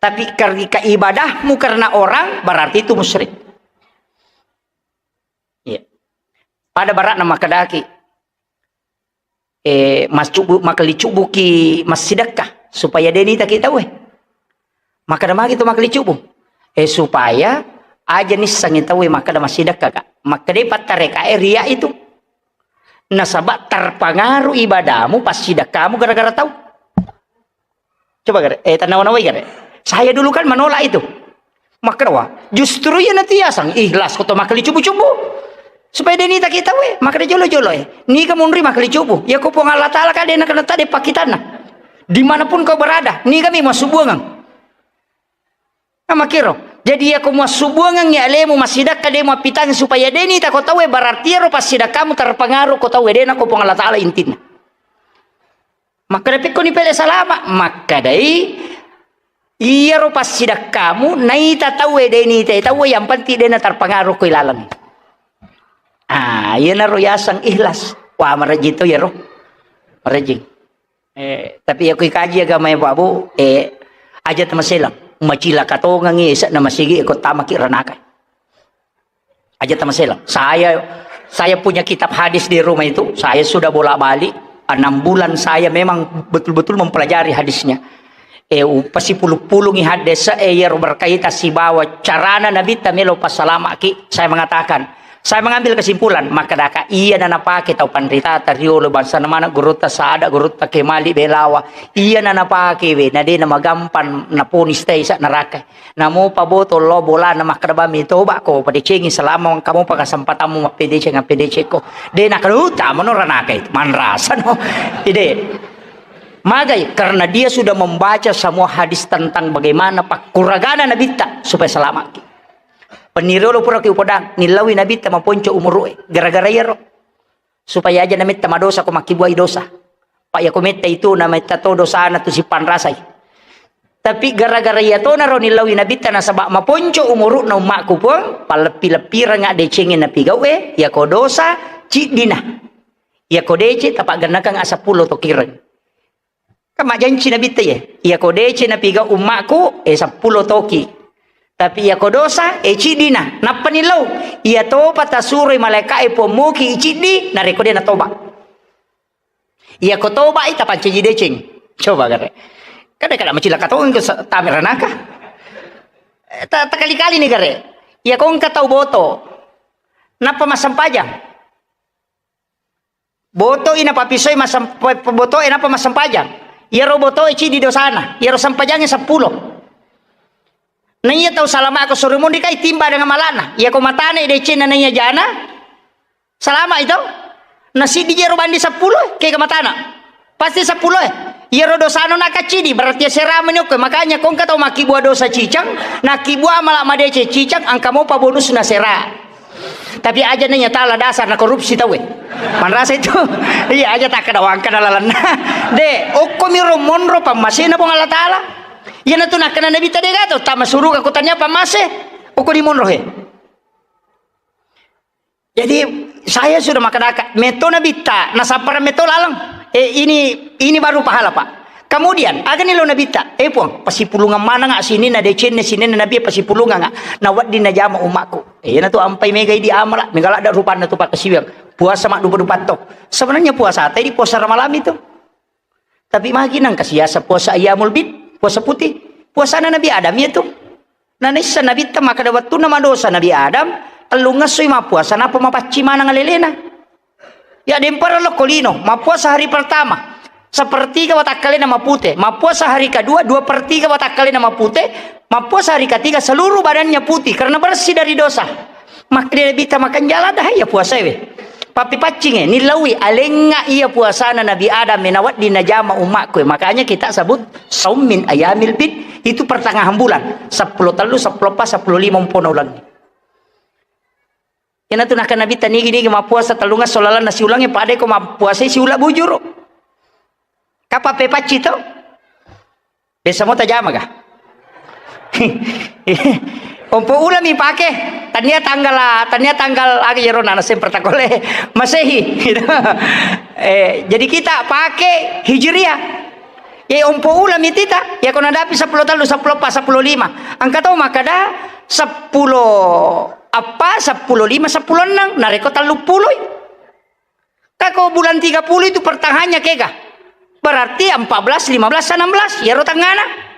Tapi ketika ibadahmu karena orang, berarti itu musyrik. Iya. Pada barakna makkedaki, eh, mascubu-, makalicubuki massidekka supaya de nitaki tauwe. Makkeda magi to makkalicubbu? Eh, supaya aja nissengngi tauwe makkeda massidekka ka. Makkeda pattareka e ria itu. Nasaba terpengaruh ibadamu, passidekkamu gara-gara tau. Coba gare, eh, tanawa-nawai gare. Saya dulu kan menolak itu. Makkeda wa, justru iya natiasang ikhlas ko to makkalicubbu-cubbu. Supaya de nita kita we, makkeda jolo-jolo e. Niga munri makkalicubbu. Ya ko Puang Allah Taala ka de nakena tade pakkitanna. Dimanapun kau berada, niga mi massubuangang. Nah, makkiro. Jadi, iya ko muassubuangengngi alemu massidakka, de muappitang supaya de nita ko tauwe, berarti iyaro passidakkamu terpengaruh ko tauwe, de nako Puang Allah Taala intinna. Makkeda pekkoni pele salama, makkedai iyaro passidakkamu naita tauwe, de nita tauwe, yang penting de na terpengaruh ko ilaleng. Ah, iyanaro yaseng ikhlas. Wah, marejing to iyaro. Marejing. Eh, tapi iya ko ikaji agama e, Pak Bu, eh, aja tamaselang. Macilaka tongengngi ese'na masigi ko tamaki ranaka. Aja tamaselang. Saya, saya punya kitab hadis di rumah itu, saya sudah bolak-balik, enam bulan saya memang betul-betul mempelajari hadisnya. Eh, upasipulung-pulungi hadis, eh, iyaro berkaitan sibawa carana Nabitta melo passalamaki, saya mengatakan, Saya mengambil kesimpulan, makkedaka iyana napake tau panritata riolo, bangsana maneng gurutta Sada, gurutta Kemali, Belawa. Iyana napake we, na de namagampang naponis tau isa neraka. Namopa botol lo bolana makkeda bami toba ko padecengi selama engka mopa kesempatanmu mappedeceng, appedecekko. De nakaluta mano ranaka itu, manrasano. Ide. Magai, karena dia sudah membaca semua hadis tentang bagaimana pakkuragana Nabitta supaya selamat. Peniriolo pura ki upodang, nillaui Nabitta maponco umuru'e. Gara-gara iyaro. Supaya aja nametta madosa ko makkibuai dosa. Pa iya ko metta itu nametta to dosana tu sipanrasai. Tapi gara-gara iya tonaro nillaui Nabitta nasaba maponco umuru'na ummakku Puang, palleppi-leppiranga decengi napigau'e, iya ko dosa, ciddina. Iya ko dece, tapaggennakang asappulo tokireng. Kan majjanci Nabitta iye. Iya ko dece napigau ummakku, eh, seppulo toki. Tapi iya ko dosa, eh, ciddina. Nappa nillau. Iya topa tasuroi malaika e pommoki i ciddi, narekko de natoba. Iya ko toba i tapancaji deceng. Coba gare. Kada kada macilaka tongeng ko sa-, tameranaka. Eh, ta-, takali-kali ni gare. Iya ko engka tau boto. Nappa massempajang. Botoi napapisoi masem-, pe-, pe-, botoe nappa massempajang. Iyaro botoe ciddi dosana, iyaro sempajangnge seppulo. Na iya tau salama'ko soro monri kai timba dengan mala'na. Iya ko matane decenna na iya jana, salama itu. Na siddi jero bandi seppulo, kega matana. Pasti seppulo e. Iyaro dosano nakaccidi, berarti asera meni okko. Makanya ko engka tau makkibua dosa cicang, nakkibua mala madeceng cicang, engka mopa bonusna sera. Tapi aja nanya tala dasar na korupsi tauwe. Manrasa itu. Iya, aja takkeda wangkana lalenna. De, okko miro monro pammasena Puang Allah Taala. Iyanatu nakkeda Nabitta de gato, tama suruga ko tania pammase. Okko di monro he. Jadi, saya sudah makkedaka, metto Nabitta, nasappara metto laleng. Eh, ini, ini baru pahala, Pak. Kemudian, agani lo Nabitta, eh, Puang, pasipulungang manengnga sininna decenne, sininna Nabi pasipulungang, nawedding najama ummakku. Eh, iyanatu ampai mega idi amala, mega ladde rupanna tu pakkasiwiang. Puasa maddupa-dupa to. Sebenarnya puasa tadi puasa Ramalang itu. Tapi magi nengka siasa puasa ayyamul bid, puasa putih. Puasana Nabi Adam iya tu. Na naisseng Nabitta makkeda wettunna madosa Nabi Adam, tellungngessoi mappuasa, nappa mapaccing maneng alelena. Ya, dempara lokko lino, mappuasa hari pertama, sepertiga watakkalena mapute, mappuasa hari kedua, dua per tiga watakkalena mapute, mappuasa hari ketiga seluruh badannya putih karena bersih dari dosa. Makkeda Nabitta makanjala dah iya puasae we. Pappipaccinge, nillaui alengnga iya puasana Nabi Adam e nawedding najama ummakku e. Makanya kita sebut saum min ayamil bid, itu pertengahan bulan. Seppulo tellu, seppulo eppa, seppulo lima umpona ulengnge. Iyanatu nakkeda Nabitta nigi-nigi mappuasa tellungesso lalenna siulengnge, pada ko mappuasai siula bujuru. Kapang pepacci to? Biasa mo tajama ga? Ompo ulami pake, tania tanggal, tania tanggal aga iyaro nana sempre takole Masehi. Eh, jadi kita pake Hijriah. Ye ompo ulami tita, ya ko nadapi seppulo tellu, seppulo eppa, seppulo lima. Engka tau makkeda seppulo eppa, seppulo lima, seppulo enneng, narekko tellu puloi. Kako bulan tiga puluh itu pertengahannya kega. Berarti empat belas, lima belas, enam belas, iyaro tengngana.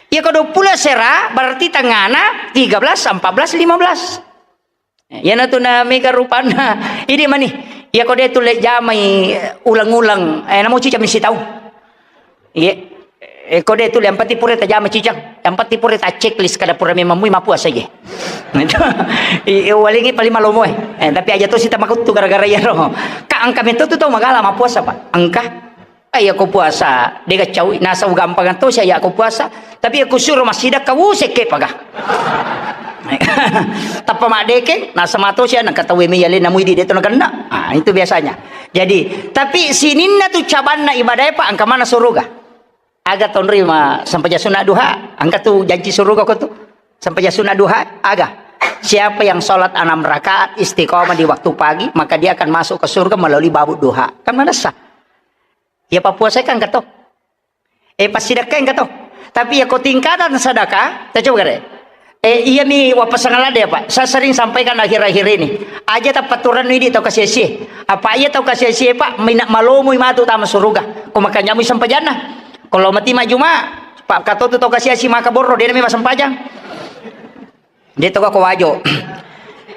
Iya ko dua puluh asera, berarti tengana tiga belas, empat belas, lima belas. Iyana tu na mega rupanna. Idi mani. Iya ko de tu le jamai ulang-ulang. Eh, namo cicang misi tau. Iya. Eh, ko de tu le ampati pura tajama cicang. Ampati pura ta checklist kada pura memang mui mapuasa je. Itu. I, i, walingi paling malomo, eh. Eh, tapi aja to sita makuttu gara-gara iya ro. Ka engka meto tu tau magala mapuasa, Pak. Engka. Eh, iya ko puasa, de gaccau, nasau gampang to sia iya ko puasa. Tapi iya ko suro massidakka, wuh, sekke paga. Tappa maddekeng, nasama to sia nangka tau me yale namui di de to nakenna. Ah, itu biasanya. Jadi, tapi sininna tu cabanna ibadah, Pak, engka mana suruga. Aga tonrima sampajang sunat duha, engka tu janji suruga ko tu. Sampajang sunat duha, aga. Siapa yang sholat enam rakaat istiqomah di waktu pagi, maka dia akan masuk ke surga melalui babut duha. Kan manessa? Iya pappuasai kan engka to. Eh, passidakkai engka to. Tapi iya ko tingkatan sedekah, ta coba gare. Eh, iya mi wappasang ladde, Pak. Saya sering sampaikan akhir-akhir ini. Aja tapaturannu idi tau kasiasi. Apa iya tau kasiasi, Pak, mina malomoi matu tama suruga. Ko makanya mui sampajanna. Kalau mati majuma, Pak, katotu tau kasiasi maka borro, de nami masampajang. De to ko wajo.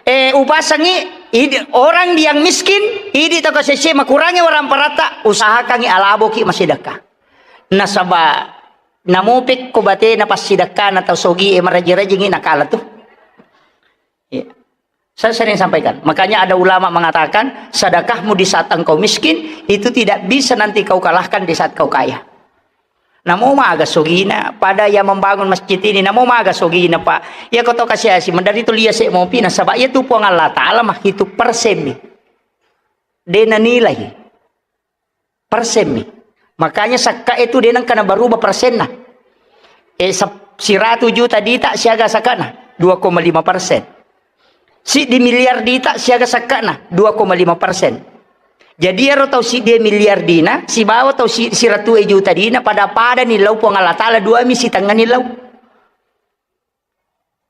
Eh, upasangi idi, orang yang miskin, idi tau kasiasi makurangi orang parata, usahakangi alaboki massidakka. Nasaba namopek ko batena passidakkana tau sogi e maraji-rajingi nakala tu. Iya. Saya sering sampaikan. Makanya ada ulama mengatakan, sedekahmu di saat engkau miskin itu tidak bisa nanti kau kalahkan di saat kau kaya. Namo maga sogina, pada yang membangun masjid ini, namo maga sogina, Pak. Iya ko to kasiasi, mendari tu lia se mopi, nasaba iya tu Puang Allah Ta'ala mah itu persen mi. De nanilai. Persen mi. Makanya sakka itu de nengka nabaruba persenna. Eh, sep-, siratu juta dita siaga sakkana? Dua koma lima persen. Siddi miliar dita siaga sakkana? Dua koma lima persen. Jadi ero tau siddi miliar dina, sibawa tau si-, siratu juta dina, pada-pada ni lau Puang Allah Ta'ala, dua mi sitengah ni lau.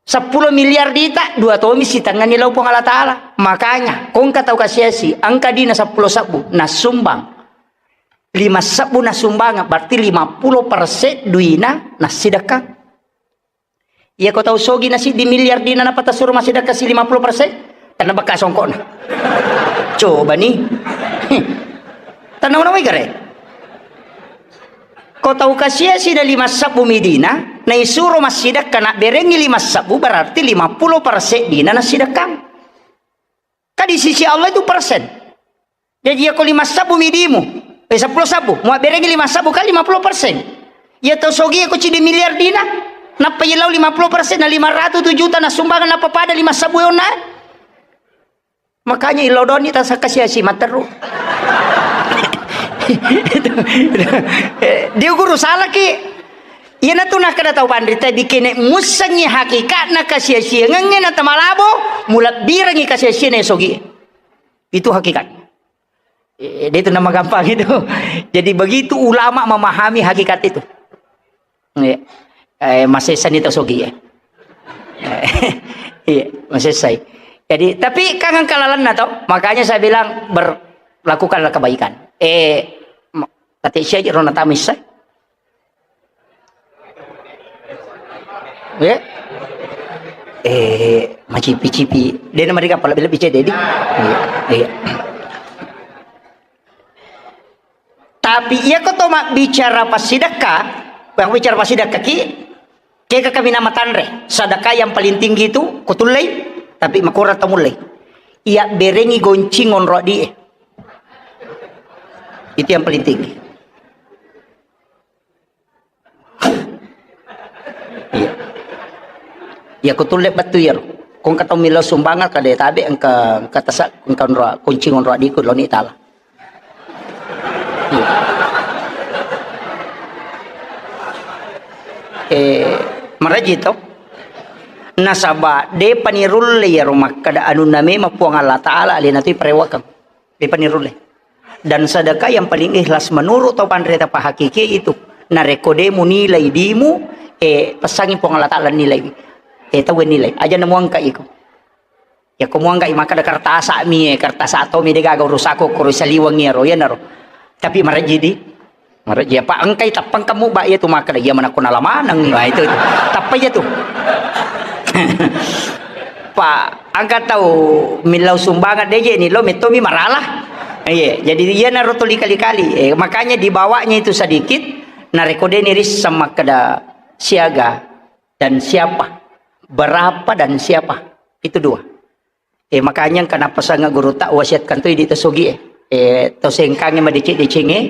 Seppulo miliar dita, dua tomi sitengani lau Puang Allah Ta'ala. Makanya, ko engka tau kasiasi, engka dina seppulo sebbu, nasumbang. Lima sebbu nasumbang, berarti lima puluh persen duina nasidekang. Iya ko tau sogi na siddi miliar dina napata suro masidekang si lima puluh persen, tenna bekka songkokna. Coba ni. Tenna mana gare? Ko tau kasiasi na lima sebbu mi dina, naisuro massidekka nabberengi lima sebbu, berarti lima puluh persen dina nasidekang. Ka di sisi Allah itu persen. Jadi, iya ko lima sebbu mi dimu, eh, seppulo sebbu, muabberengi lima sebbu kan lima puluh persen. Iya tau sogi ko ciddi miliar dina, nappa iya lau lima puluh persen, na lima ratu tu juta nasumbangan, nappa pada lima sebbu onna. Makanya ilodoni tasakasiasi matteru. Itu, itu. Eh, dia guru salaki. Iyanatu nakkeda tau panrita, bikene mussengngi hakikatna kasiasiangengnge na tamalabo, mulebbirengngi kasiasianna sogi. Itu hakikat. Eh, dia itu nama gampang itu. Jadi begitu ulama memahami hakikat itu. Iya. Eh, masessani tau sogi, ya. Iya, masessai. Jadi, tapi kan engka lalenna to. Makanya saya bilang, ber-, lakukanlah kebaikan. Eh, ma-, kate sia je rona tamissa. Ya. Eh, macipi-cipi. Dia nama dikapa lebih-lebih cedde, di? Iya, iya. Tapi iya ko to mabbicara passidekka, mabbicara passidekka ki, kega kami nama tanre, sedekah yang paling tinggi itu kutullei, tapi makurang to mullei. Iya berengi goncing onro di e. Itu yang paling tinggi. Iya. Iya, ko tulle bettu iyaro. Ko engka tau millau sumbangan, kada tabe engka, engka tasa, engka onro, kunci onro adiku loni tala. Iya. Eh, maraji to. Nasaba depa nirulle iyaro makkada anunna memang Puang Allah Ta'ala alena tu parewakeng. Depa nirulle. Dan sedekah yang paling ikhlas menurut tau panrita pahakiki itu. Narekko de munilai dimu, eh, pesangi Puang Allah Ta'ala nilai. Eh, tau nilai. Aja namuangka iko. Ya ko muangka i maka da kertasa mi, eh, kertasa to mi de gaga urusako koro saliweng iyaro, iyanaro. Tapi marajidi. Marejji apa engkai tappang kamu, ba, iya tu makkeda, iya manakko nala maneng, wah, itu, itu. Tappa iya tu. Pa, engka tau millau sumbangan deje ni lo mettomi marala. Iya, jadi iya naro tuli kali-kali. Eh, makanya dibawanya itu sedikit, narekko de ni risseng makkeda siaga dan siapa, berapa dan siapa. Itu dua. Eh, makanya kenapa sangat guru tak wasiatkan tu di tosogi, eh. Eh, to sengkange madeceng-decengnge,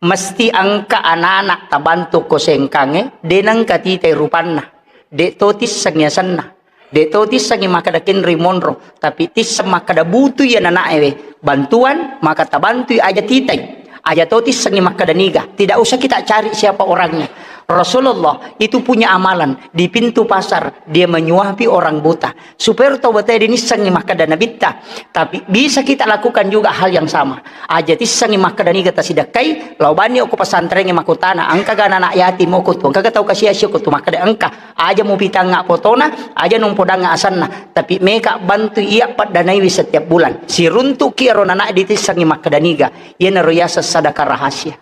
mesti engka anak-anak tabantu ko sengkange, de nengka titai rupanna, de to tissengi asenna, de to tissengi makkeda kenri monro, tapi tisseng makkeda butui anak-anak ewe bantuan, maka tabantui aja titai. Aja to tissengi makkeda niga. Tidak usah kita cari siapa orangnya. Rasulullah itu punya amalan. Di pintu pasar, dia menyuapi orang buta. Supaya tau batae dinissengi makkeda nabitta. Tapi bisa kita lakukan juga hal yang sama. Aja tissengi makkeda niga tasidakkai, lao bani okko pesantrengnge makkutana, engka ga anak yatim okko tu, engka ga tau kasia-sia okko tu, makkeda engka. Aja mupitangnga fotona, aja numpodangnga asenna, tapi meka bantu iya paddanaiwi setiap bulan. Siruntuki ero nana ditissengi makkeda niga, iyanaro yaseng sadaka rahasia.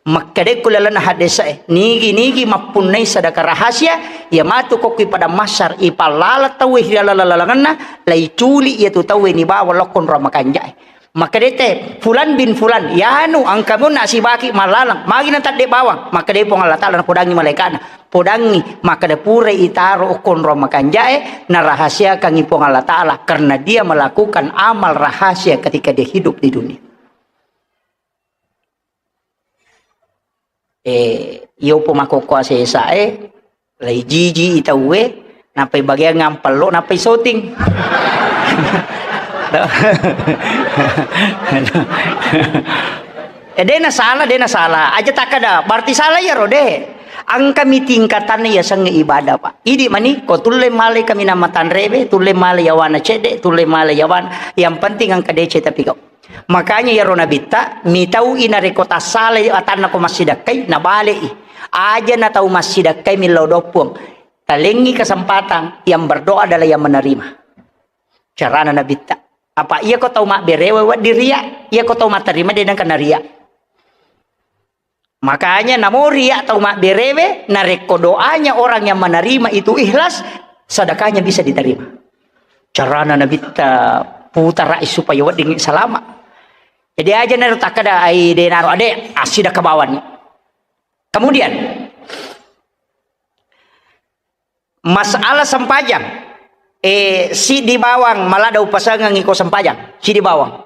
Makkeda ku lalenna haddese'e, nigi-nigi mappunnai sadaka rahasia, iya matu kokki padang mahsyar, ipallala tauwe ri laleng-lalengenna, laiculi iyatu tauwe nibawa lokko nro makanjae. Makkedete, "Fulan bin Fulan, yanu engka munna sibaki mallaleng, magi natadde bawang?" Makkeda Puang Allah Taala, napodangi malaikatna, "Podangi, makkeda purai itaro okko nro makanjae, narahasiakangi Puang Allah Taala, karena dia melakukan amal rahasia ketika dia hidup di dunia." Eh, iyopo makkokko asesae, lai jiji i tauwe, nappai bageang ampello, nappai soting. Eh, de na salah, de na salah. Aja takkeda, berarti salah iyaro, de. Engkami tingkatanna yasengnge ibadah, Pak. Idi mani, ko tulle male kaminang matanrewe, tulle male yawana cedde, tulle male yawana. Yang penting engka deceng tapi kau. Makanya iyaro nabitta, mitau'i narekko tassalai atanna ko massidakkai, nabale'i. Aja na tau massidakkai millau doang Puang. Talengngi kesempatan, yang berdoa adalah yang menerima. Carana nabitta. Apa iya ko tau mabberewe wedding ria, iya ko tau matterima de nengka naria. Makanya namo ria tau mabberewe, narekko doanya orang yang menerima itu ikhlas, sedekahnya bisa diterima. Carana nabitta putara supaya wedding salama. Jadi aja naro takkeda ai de naro ade assidakka bawang. Kemudian masalah sempajang, eh, siddi bawang maladda upasengengngi ko sempajang, siddi bawang.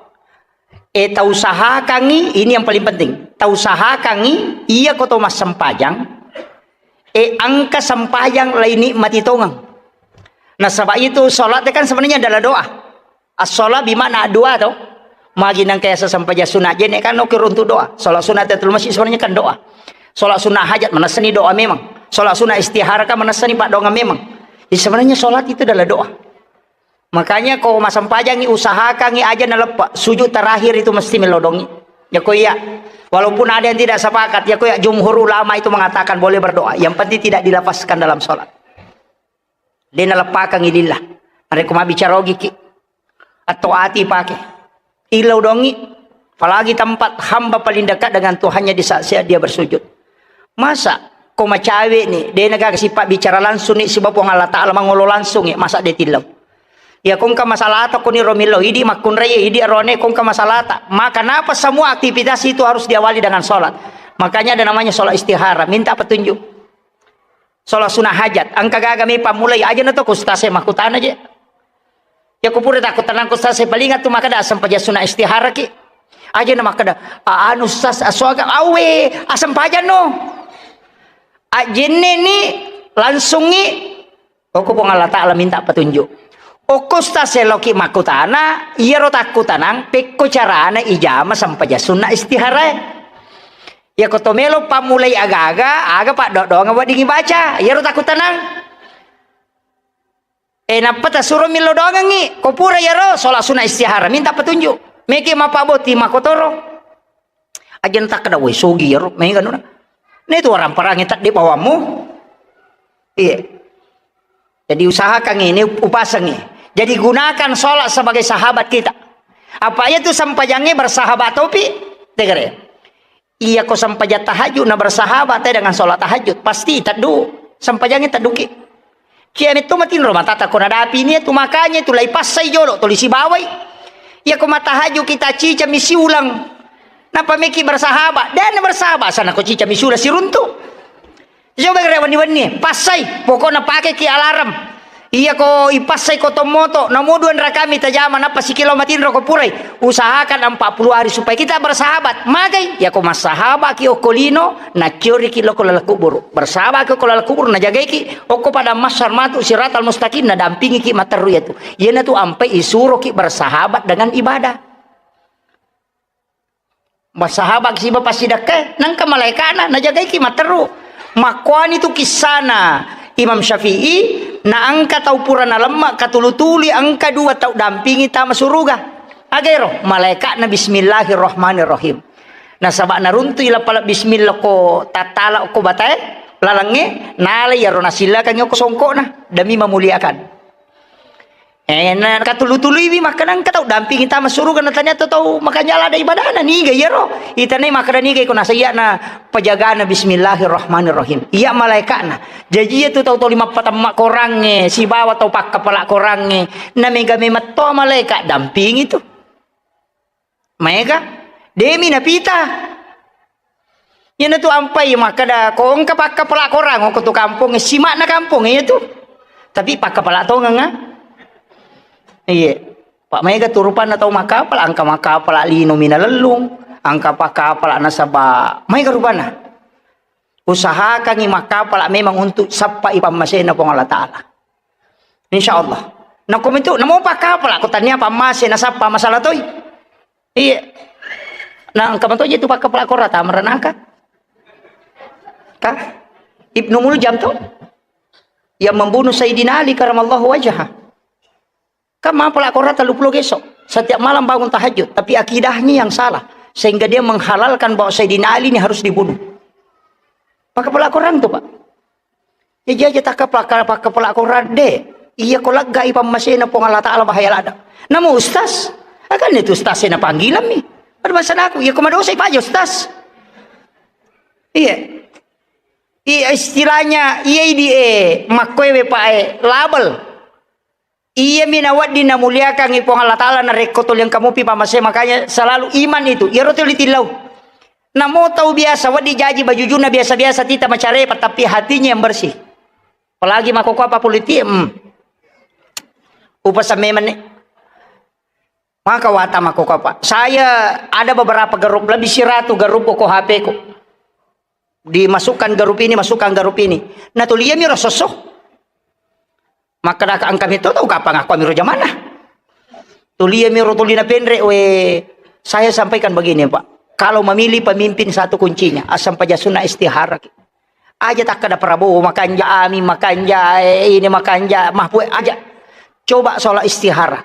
Eh, tausahakangngi, ini yang paling penting. Tausahakangngi, iya ko to massempajang, eh, engka sempajang lainikmati tongeng. Nasaba itu salat kan sebenarnya adalah doa. As-shalah bima'na doa to. Magi nengka yaseng sempajang sunat jenne kan oke untuk doa. Salat sunat tahiyatul masjid sebenarnya kan doa. Salat sunat hajat manessani doa memang. Salat sunat istihara kan manessani paddoangeng memang. Jadi sebenarnya salat itu adalah doa. Makanya ko massempajangngi, usahakangngi aja naleppe. Sujud terakhir itu mesti melodongi. Ya ko iya. Walaupun ada yang tidak sepakat, ya ko iya, jumhur ulama itu mengatakan boleh berdoa. Yang penting tidak dilafazkan dalam salat. De naleppakangngi lillah. Narekko mabbicara ogiki, atau ati pake. Illau dongi, apalagi tempat hamba paling dekat dengan Tuhannya di saat-saat dia bersujud. Masa ko macawe ni, de naga sipa bicara langsung ni siba Puang Allah Taala mangolo langsung ni, masa de tillau. Ya kongka masalata ko ni romillau, idi makkunrai, idi arone kongka masalata. Maka napa semua aktivitas itu harus diawali dengan sholat. Makanya ada namanya sholat istihara, minta petunjuk. Sholat sunat hajat, engka gaga mi pammulai, aja na to ko ustaz e makkutana je. Ya ko pura takko tenang ko ustaz e, paling tu makkeda sempajang sunat istihara ki. Aja na makkeda, "A-, anu ustaz, asoga awe, asempajang no." Ajenne ni langsung ni, okko Puang Allah Taala minta petunjuk. Okko ustaz e loki makkutana, iyaro takkutanang, pekko carana ijama sempajang sunat istihara e. Iya ko to melo pammulai aga-aga, aga paddo-doangeng weddingngi baca. Iyaro takkutanang. Eh, nappa tasuro millau doangengngi. Ko pura iyaro, sholat sunat istihara, minta petunjuk. Meki mappabbotting makkotoro. Aja na takkeda, "Woi, sogi iyaro, mega nuna." Netu waramparangnge tadde bawammu. Iya. Jadi usahakan ini, upasangi. Jadi gunakan sholat sebagai sahabat kita. Apa iya tu sempajangnge bersahabat topi? Tegere. Iya ko sempajang tahajud na bersahabat te dengan sholat tahajud, pasti teddu, sempajangnge tedduki. Kiametto matinro matata ko nadapi ni tu, makanya tu lai passai jolo tuli sibawai. Iya ko matahajud kita cica mi siulang. Napa meki bersahabat? Dan bersahabat sana ko cica mi siulang siruntu. Coba gare wenni-wenni, passai, pokokna pakeki alarm. Iya ko ipassai ko tommoto, namo dua rakami tajama, nappa sikilo matinro ko purai. Usahakan empat puluh hari supaya kita bersahabat. Magai, ya ko massahabat ki okko lino, nacioriki lo ko laleng kuburu. Bersahabat ki okko laleng kuburu, najagaiki okko pada mahsyar matu siratal mustaqim, nadampingiki materru yatu. Iyana tu ampai isuroki bersahabat dengan ibadah. Bersahabat siba passidakkae, nangka malaikana najagaiki matteru. Makkuani tu kissana Imam Syafi'i, na engka tau pura nalemma katulu-tului engka dua tau dampingi tama suruga. Agero, malaikatna bismillahirrahmanirrahim. Nasaba naruntui lapala bismillah ko tattala ko batae, lalengnge, nalai yaro nasillakangngi ko songkokna, demi memuliakan. Eh, na katulu-tuluiwi makkeda engka tau dampingi tama suruga, na tania tu tau makanja lada ibadana, niga iyaro? Itanai makkeda niga iko nasaiya na pajagana bismillahirrahmanirrahim. Iya malaikatna. Jaji iya tu tau toli mappatemma korangnge, sibawa tau pakkapala korangnge. Na mega memetto malaikat dampingi tu. Maega, demi napita. Iyana tu ampai makkeda, ko engka pakkapala korang, ko tu kampong, sima'na kampong, iya tu. Tapi pakkapala tongeng, ah. Iya. Pak maega tu rupanna tau makkapala, engka makkapala lino minalellung, engka pakkapala nasaba, maega rupanna. Usahakangi makkapala memang untuk sappai pammasena Puang Allah Ta'ala. Insya Allah. Nako mitu, namo pakkapala, ko tania pammase nasappa masalah toi. Iya. Nah, engka mato je tu pakkapala korang, tama ranaka. Ka? Ibnu Muljam to? Yang membunuh Sayyidina Ali karamallahu wajhah. Kan mapala korang tellu puluh geso. Setiap malam bangun tahajud, tapi akidahnya yang salah. Sehingga dia menghalalkan bahwa Sayyidina Ali ini harus dibunuh. Pakkapala korang tu, Pak. Jaji aja takkapala, pakkapala korang de. Iya ko laggai pammasena Puang Allah Ta'ala bahaya lada. Namo ustaz? Akan itu ustaz sena panggilan mi. Pada masa aku, iya ko madosa ipaja ustaz. Iya. Iya istilahnya, iya idi e, makkoe we Pak e, label. Iyami nawedding namuliakangngi Puang Allah Ta'ala narekko tuli engka mupi pamase, makanya selalu iman itu. Iyaro tuli tillau. Namo tau biasa, wedding jaji bajujunna biasa-biasa, tita macarepa, tapi hatinya yang bersih. Apalagi makkokkoe apa politik, hmm. Upasamme menne. Maka wata makkokkoe apa. Saya ada beberapa grup, lebih siratu grup ko H P-ku. Dimasukkan grup ini, masukkan grup ini. Nah, tuliami ro sosso. Makkadaka engka metto tau kapang aku amiro jamanna. Tuliami ro tulina penre, we, saya sampaikan begini, Pak. Kalau memilih pemimpin satu kuncinya, asam paja sunna istihara. Aja takkada Prabowo makanja, Amin makanja, eh, ini makanja, Mahfud aja. Coba sholat istihara.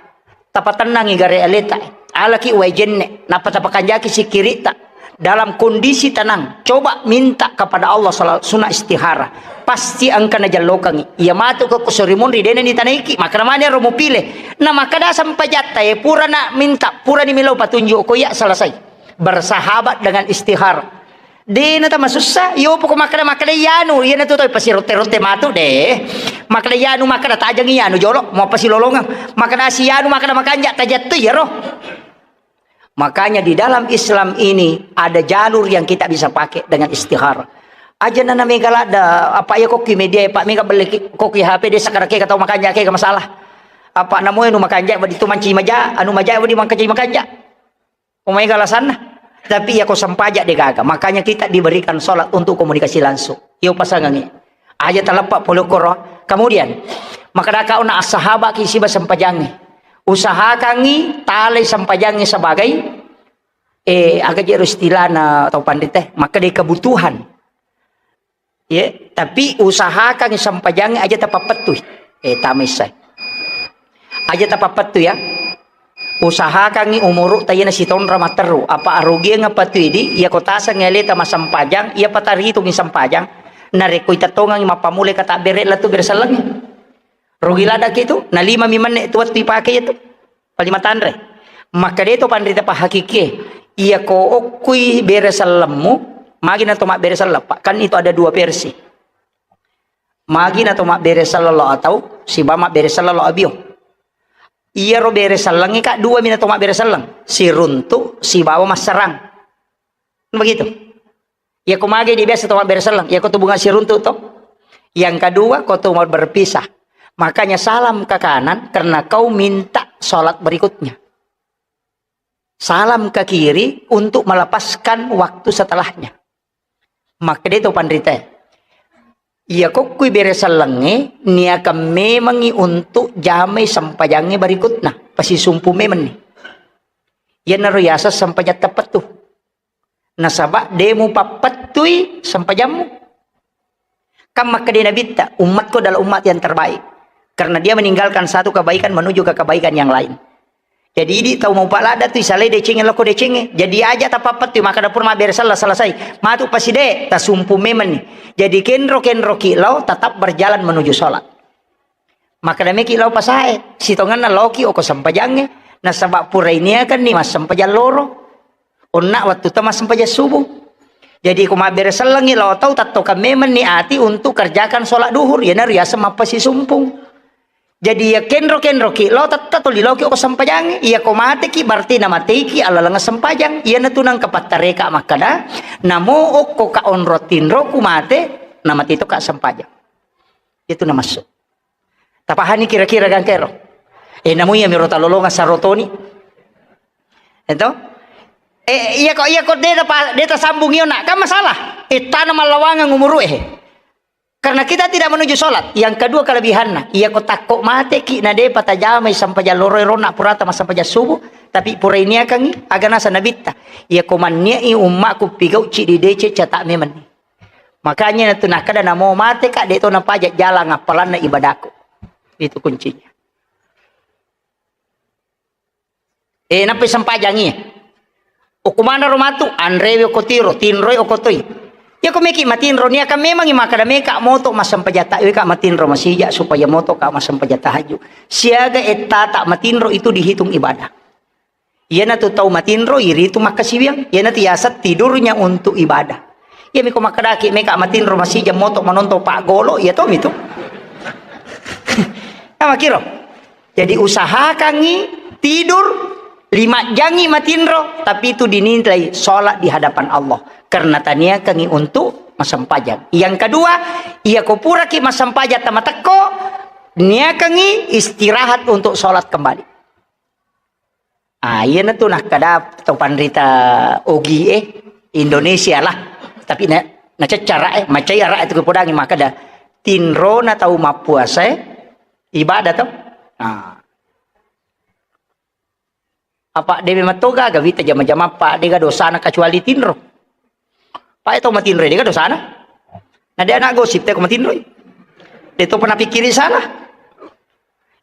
Tapatennangi gare aleta. Alaki wae jenne, nappa tapakanjaki sikkiritta. Dalam kondisi tenang, coba minta kepada Allah sala-, sunat istihara. Pasti engka najallokangi. Iya matu ko kusuri munri dena nitanaiki, makkada mani ro mupile. Na makkada sempajatta, eh, purana minta, purani melo patunjuk ko iya selesai. Bersahabat dengan istihara. Dena tamasussa, iyo poko makkada, makkada iyanu, iyana tu tau pasirotte-rotte matu de. Makkada iyanu, makkada tajang iyanu jolo, mau pasilolongeng. Makkada si iyanu, makkada makanja, tajattu iyaro. Makanya di dalam Islam ini ada jalur yang kita bisa pakai dengan istihara. Aja nana mega ladda, apa iya kokki media, Pak, mega belle ki-, kokki H P de sakara kega tau makanja kega masalah. Apa namoe nu makanja, wadi tu manci maja, anu maja, wadi mangkaji makanja. Ko maega alasanna. Tapi iya ko sempaja de gaga. Makanya kita diberikan sholat untuk komunikasi langsung. Iyo pasangangi. Aja taleppa pole koro. Kemudian, makkadaka ona assahabaki siba sempajangi. Usahakangi talai sempajangi sebagai, eh, aga jero istilahna tau panrita, makkeda kebutuhan. Ye, tapi usahakan sempajangnge aja tapappettui. Eh, tama issai. Aja tapappettui ya. Usahakangi umuru tayena sitonra matteru. Apa arugiang apa tu idi, iya ko taseng aleta masempajang, iya pataritungi sempajang. Narekko itettongangi mappammulai katabbere lettu bere sellengnge. Rugi ladaki tu, na lima mi menne tu wettu ipake itu. Palima tanre. Makkeda to panrita pahakikie. Iya ko okkui bere sellemmu, magi na to mabbere selleng, Pak? Kan itu ada dua versi. Magi na to mabbere selleng lao atau siba mabbere selleng lao abio. Iyaro bere sellengnge, Kak, dua mi na to mabbere selleng, siruntu sibawa masserang. Begitu. Iya ko magi di biasa to mabbere selleng, iya ko to bunga siruntu to. Yang kedua, ko to mau berpisah. Makanya salam ke kanan karena kau minta sholat berikutnya. Salam ke kiri untuk melepaskan waktu setelahnya. Makkeda to panrita, iya kokkui bere sellengnge niakan memengi untuk jamai sempajangnge berikutna, pasisumpu memenni. Iyanaro yaseng sempajang teppettu. Nasaba de mupappettui sempajammu. Kan makkeda Nabitta, "Umatku adalah umat yang terbaik." Karena dia meninggalkan satu kebaikan menuju ke kebaikan yang lain. Jadi, idi tau maupa ladda tu isalai decengnge loko decengnge. Jadi, aja tapappettui, makkeda pura mabbere selleng selesai. Matu paside, tasumpu memenni. Jadi, kenro-kenroki lao tetap berjalan menuju sholat. Makkeda meki lao pasae, sitongenna laoki oko sempajangnge, nasaba pura iniakanni massempajang loro. Onna wattutta massempajang subuh. Jadi ko mabbere sellengngi lao tau, tattokang memenni ati untuk kerjakan sholat duhur, iyanaro yaseng mappasisumpung. Jadi iya kenro-kenroki lao, tetta toli laoki oko sempajangnge. Iya ko mateki, berarti namateiki alaleng sempajang. Iyanatu nengka pattareka makkeda, namo okko ka onro tinroku mate, namate to ka sempajang. Itu namassu. Tapahani kira-kira gangkero? Eh, namu iya miro talolonga sarotoni. Eto? Eh, iya ko, iya ko de pa, de tasambung iyo nak, kan masalah. Eh, tana mallawangeng umuru eh. Karena kita tidak menuju sholat. Yang kedua kelebihanna, iya ko takko mate ki na de patajamai sampajang loro rona purata masampajang subuh, tapi pura iniakangi aga nasa nabitta. Iya ko manniai ummaku pigau ci di dece cata memang. Makanya natu nakkeda namo mate ka, de to napaja jalang appalanna ibadaku. Itu kuncinya. Eh, nappai sempajangi. Okko manaro matu, anrewe okko tiro, tinroi okko toi. Iya ko meki matinro, niakan memangi makkeda meka moto massempajang ta, weka matinro masija supaya moto ka massempajang tahajud. Siaga ettata matinro itu dihitung ibadah. Iyanatu tau matinro iritu makkasiwiang, iyanatu yaseng tidurnya untuk ibadah. Iyami ko makkedaki meka matinro masija moto manonton paggolo, iya tomi tu. Namakiro. Jadi usahakangi tidur lima jangi matinro, tapi itu dinilai sholat di hadapan Allah. Karena taniakangi untuk massempajang. Yang kedua, iya ko puraki massempajang tamatekko, niakangi istirahat untuk sholat kembali. Ah, iyanatu nakkeda to panrita ogi e, Indonesia lah. Tapi na, naceccara e, macai ara e tu kepodangi makkeda tinrona tau mappuasa e ibadah to. Ah. Apa de memang toga gaga wita jama-jama pa dega dosana kecuali tinro. Pae to matinro dega dosana. Na de anak gosip te ko matinroi. De to pernah pikkiri salah.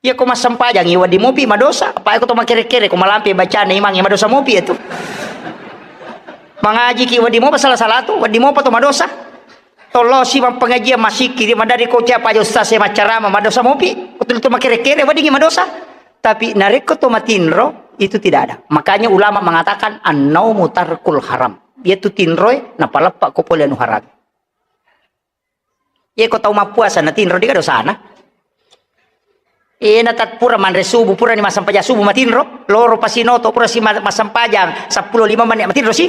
Iya ko massempajangi wedding mopi madosa, apa ko to makere-kere ko malampe bacana imangi madosa mopi itu. Mangaji ki wedding mopa salah-salah tu, wedding mopa to madosa. Tollo si mappengajian masikki di madari ko cia paja ustaz e maccarama madosa mopi, betul tu makere-kere weddingi madosa. Tapi narekko to matinro itu tidak ada. Makanya ulama mengatakan annaumu tarkul haram. Dia tu tinroe napaleppa ko pole anu haram. Iya ko tau mappuasa na tinro dega dosana. Ena tat pura manre subuh, pura ni massempajang subuh matinro, loro pasinoto pura si ma-, massempajang seppulo lima menit matinro si.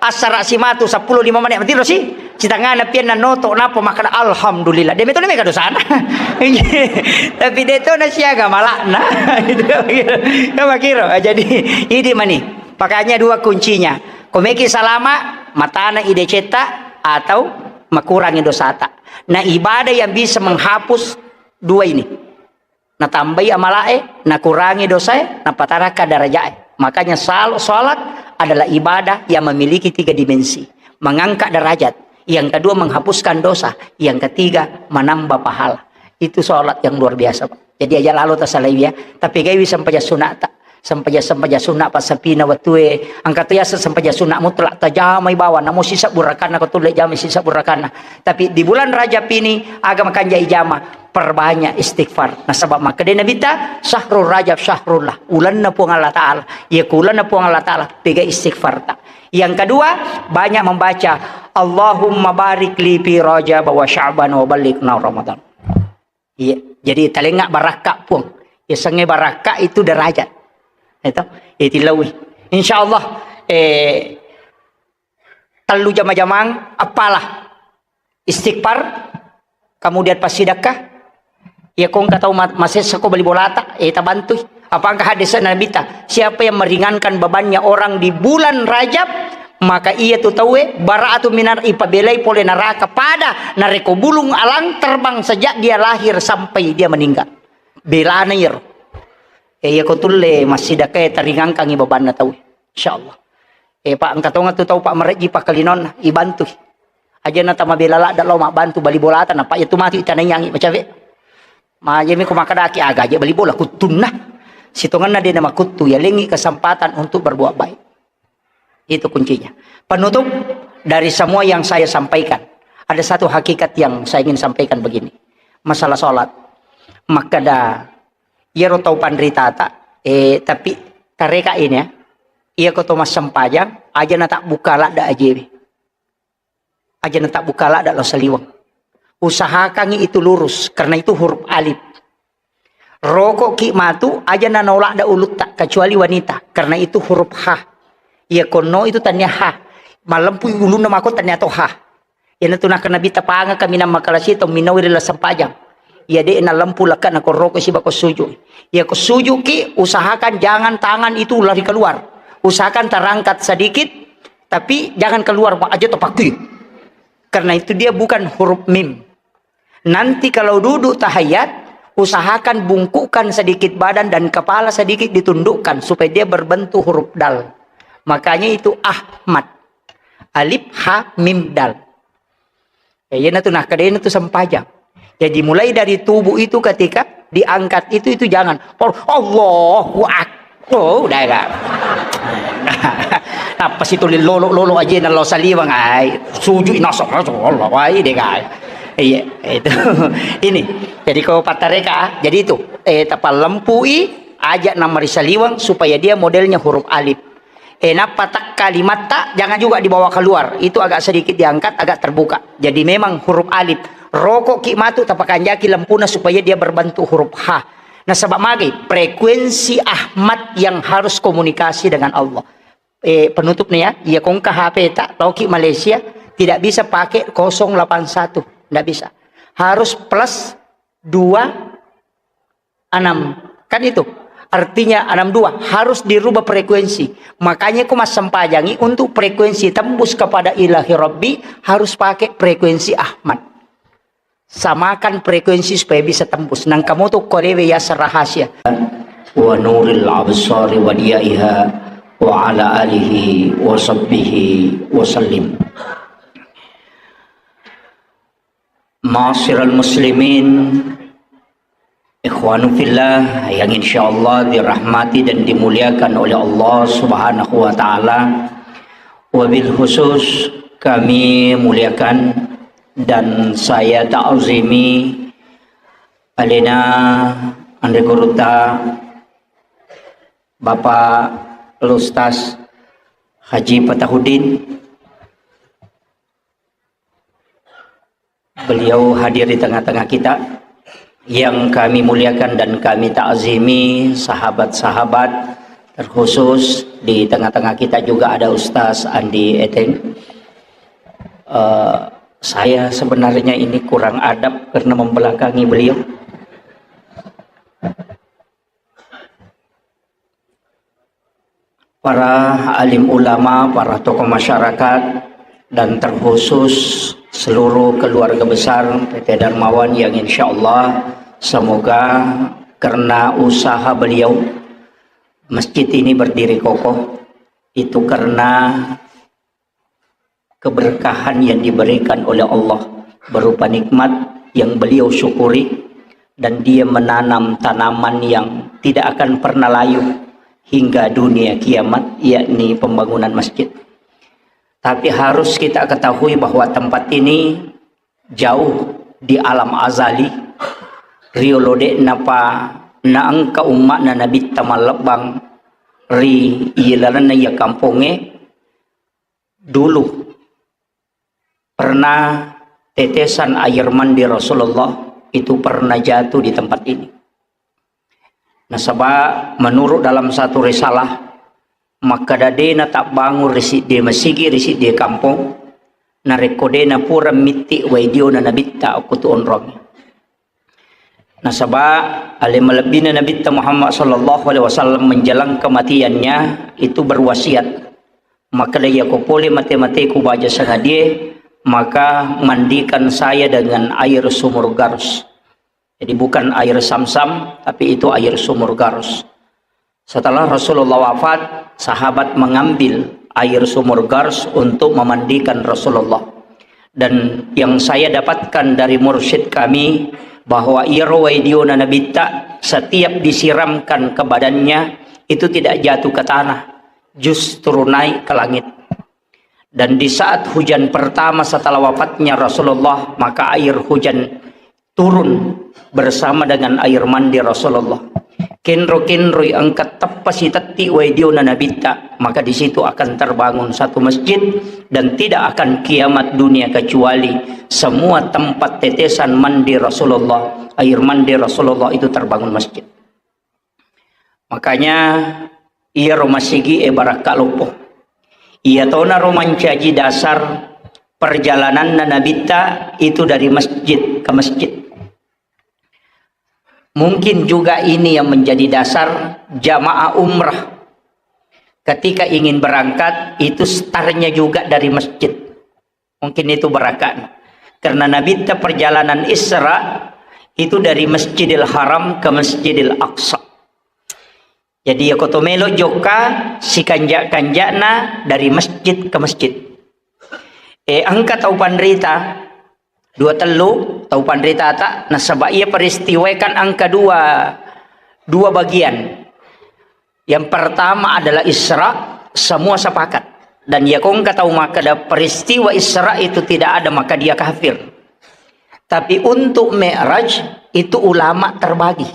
Assara si matu seppulo lima menit matinro si. Sitangana pianna noto napa makkeda alhamdulillah. De metona mega dosana. Tapi de to na siaga malakna. Itu kan makiro. Jadi idi mani. Pakanya dua kuncinya. Ko meki salama, matana ide cetta atau makurangi dosata. Nah, ibadah yang bisa menghapus dua ini. Natambai amalae, nakurangi dosae, napataraka darajae. Makanya sal-, salat adalah ibadah yang memiliki tiga dimensi. Mengangkat derajat, yang kedua menghapuskan dosa, yang ketiga menambah pahala. Itu salat yang luar biasa, Pak. Jadi aja lalo tasalai ya, tapi gawe sampajang sunata. Sempajang-sempajang sunna passapina wettue, engka to yaseng sempajang sunna mutlak, tajamai bawang, namo sisebbu rakanna, ko tulle jamai sisebbu rakanna. Tapi di bulan Rajab ini, aga makanja ijama, perbanyak istighfar. Nasaba makkeda Nabitta, "Syahrul Rajab syahrullah." Ulenna Puang Allah Ta'ala. Iya ko ulenna Puang Allah Ta'ala, pega istighfarta. Yang kedua, banyak membaca, "Allahumma barik li fi Rajab wa Sya'ban wa ballighna Ramadan." Iya, jadi talengnga barakka, Puang. Yasengnge barakka itu derajat. Itu, itu lawi. Insya Allah, eh, tellu jama-jamang, apalah. Istighfar, kemudian passidekka. Iya, ko engka tau ma-, masessa ko bali bolata, eh, tabantui. Apa engka hadis Nabitta, siapa yang meringankan bebannya orang di bulan Rajab, maka iya tu tauwe bara'atu minar, ipabelai pole neraka pada narekko bulung alang terbang sejak dia lahir sampai dia meninggal. Belana iyaro. Eh, iya ko tulle massidekka, taringangkangi bebanna tauwe. Insyaallah. Eh, Pak, engka tonga tu tau, Pak, marejji pakkalinonna, ibantui. Aja na tamabela ladde lao mabbantu bali bolata, nappa iya tu matu itanaiangi macawe. Majemi ko makkadaki, aga aja bali bola kuttunna. Sitongenna de na makuttu, yalengi kesempatan untuk berbuat baik. Itu kuncinya. Penutup dari semua yang saya sampaikan, ada satu hakikat yang saya ingin sampaikan begini. Masalah sholat. Makkeda, iyaro tau panritata, eh, tapi tareka ini ya, iya ko to massempajang, aja na tabbuka ladde ajewe. Aja na tabbuka ladde lao saliweng. Usahakangi itu lurus, karena itu huruf alif. Rokoki matu, aja na naoladde ulutta, kecuali wanita, karena itu huruf ha. Iya konno itu tania ha. Malempu ulunna mako tania to ha. Iyanatu nakkeda Nabitta, pangaka minang makalasi tau minawiri la sempajang. Iya de nalempu lekkana ko roko siba ko suju. Iya ko sujuki, usahakan jangan tangan itu lari keluar. Usahakan terangkat sedikit, tapi jangan keluar, Pak, aja tepakui. Karena itu dia bukan huruf mim. Nanti kalau duduk tahiyat, usahakan bungkukkan sedikit badan dan kepala sedikit ditundukkan supaya dia berbentuk huruf dal. Makanya itu Ahmad. Alif, ha, mim, dal. Ya, iyanatu, nah, kedena tu sempajang. Jadi mulai dari tubuh itu ketika diangkat itu, itu jangan. Allahu Akbar. Oh, udah enggak. Apa sih tulis lolo, lolo aja nalo saliwang, ai. Sujud nasab, Allah, wai deh, guys. Iya, itu. Ini. Jadi kalau patareka, jadi itu. Eh, tapalempui, aja namari saliwang supaya dia modelnya huruf alif. Eh, nappa tak kalimatta, jangan juga dibawa keluar. Itu agak sedikit diangkat, agak terbuka. Jadi memang huruf alif. Rokok ki matu, tapakanjaki lempuna supaya dia berbentuk huruf ha. Nasaba magai, frekuensi Ahmad yang harus komunikasi dengan Allah. Eh, penutup nih ya, iya kongka H P tak, tauki Malaysia, tidak bisa pakai kosong delapan satu, nggak bisa. Harus plus dua enam. Kan itu. Artinya enam dua harus dirubah frekuensi. Makanya ku massempajangi untuk frekuensi tembus kepada Ilahi Rabbi harus pakai frekuensi Ahmad. Samakan frekuensi supaya bisa tembus. Nang kamu tuh korewe ya rahasia. Wa nuril absari wa diyaiha wa ala alihi wa sahbihi wa sallim. Ma'asyiral muslimin, ikhwanu fillah yang insyaallah dirahmati dan dimuliakan oleh Allah Subhanahu wa taala. Wabil khusus kami muliakan dan saya ta'zimi alena Andre Guruta Bapak Ustaz Haji Fatahuddin. Beliau hadir di tengah-tengah kita yang kami muliakan dan kami takzimi, sahabat-sahabat, terkhusus di tengah-tengah kita juga ada Ustaz Andi Eteng. Eh, saya sebenarnya ini kurang adab karena membelakangi beliau. Para alim ulama, para tokoh masyarakat, dan terkhusus seluruh keluarga besar P T Darmawan yang insya Allah semoga karena usaha beliau, masjid ini berdiri kokoh, itu karena keberkahan yang diberikan oleh Allah berupa nikmat yang beliau syukuri, dan dia menanam tanaman yang tidak akan pernah layu, hingga dunia kiamat, yakni pembangunan masjid. Tapi harus kita ketahui bahwa tempat ini jauh di alam azali, riolo de'napa naengka umma'na Nabitta mallebbang ri ilalenna iya kampongnge. Dulu pernah tetesan air mandi Rasulullah itu pernah jatuh di tempat ini. Nasaba menurut dalam satu risalah, makkeda de'na tabbangun ri siddi masigi ri siddi kampong, narekko de'na pura mitti wai diona Nabitta okko tu onrong. Nasaba ale malebbina Nabitta Muhammad sallallahu alaihi wasallam menjelang kematiannya itu berwasiat, makkeda, "Iyako pole mate-mateku baja sangadie, maka mandikan saya dengan air sumur Garus." Jadi bukan air Samsam, tapi itu air sumur Garus. Setelah Rasulullah wafat, sahabat mengambil air sumur Gars untuk memandikan Rasulullah. Dan yang saya dapatkan dari mursyid kami, bahwa iyaro wai diona Nabitta, setiap disiramkan ke badannya, itu tidak jatuh ke tanah, justru naik ke langit. Dan di saat hujan pertama setelah wafatnya Rasulullah, maka air hujan turun bersama dengan air mandi Rasulullah. Kenro-kenroi engka teppa sitetti wai diona Nabitta, maka di situ akan terbangun satu masjid dan tidak akan kiamat dunia kecuali semua tempat tetesan mandi Rasulullah, air mandi Rasulullah itu terbangun masjid. Makanya, iyaro masigi e barakka loppo. Iyatonaro mancaji dasar perjalananna Nabitta itu dari masjid ke masjid. Mungkin juga ini yang menjadi dasar jamaah umrah ketika ingin berangkat itu startnya juga dari masjid. Mungkin itu barakat. Karena Nabitta perjalanan Isra itu dari Masjidil Haram ke Masjidil Aqsa. Jadi, ya koto melo jokka sikanja-kanjana dari masjid ke masjid. Eh, engka tau panrita, dua tellu tau panritata, nasaba iya peristiwa kan engka dua, dua bagian. Yang pertama adalah Isra, semua sepakat. Dan ya kongka tau makkeda peristiwa Isra itu tidak ada, maka dia kafir. Tapi untuk Mi'raj itu ulama terbagi.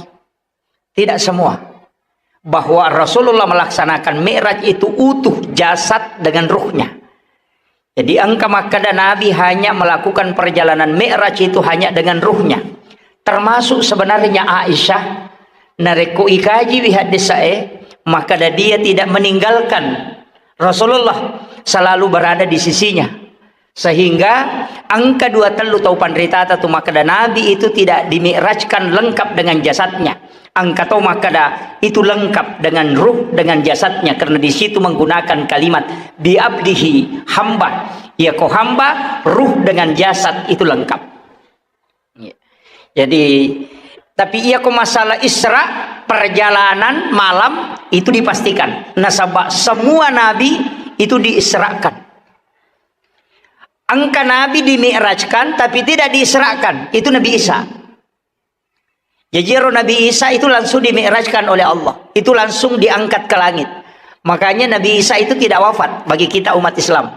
Tidak semua. Bahwa Rasulullah melaksanakan Mi'raj itu utuh jasad dengan ruhnya. Jadi engka makkeda Nabi hanya melakukan perjalanan Mi'raj itu hanya dengan ruhnya. Termasuk sebenarnya Aisyah, narekko ikaji wi haddesae, makkeda dia tidak meninggalkan Rasulullah, selalu berada di sisinya. Sehingga engka dua tellu tau panritata tu makkeda Nabi itu tidak dimi'rajkan lengkap dengan jasadnya. Engka tau makkeda itu lengkap dengan ruh, dengan jasadnya, karena di situ menggunakan kalimat bi abdihi, hamba. Iya ko hamba, ruh dengan jasad itu lengkap. Jadi, tapi iya ko masalah Isra, perjalanan malam itu dipastikan. Nasaba semua nabi itu diisrakan. Engka nabi dimi'rajkan, tapi tidak diisrakan. Itu Nabi Isa. Jadi, ero Nabi Isa itu langsung dimi'rajkan oleh Allah. Itu langsung diangkat ke langit. Makanya Nabi Isa itu tidak wafat bagi kita umat Islam.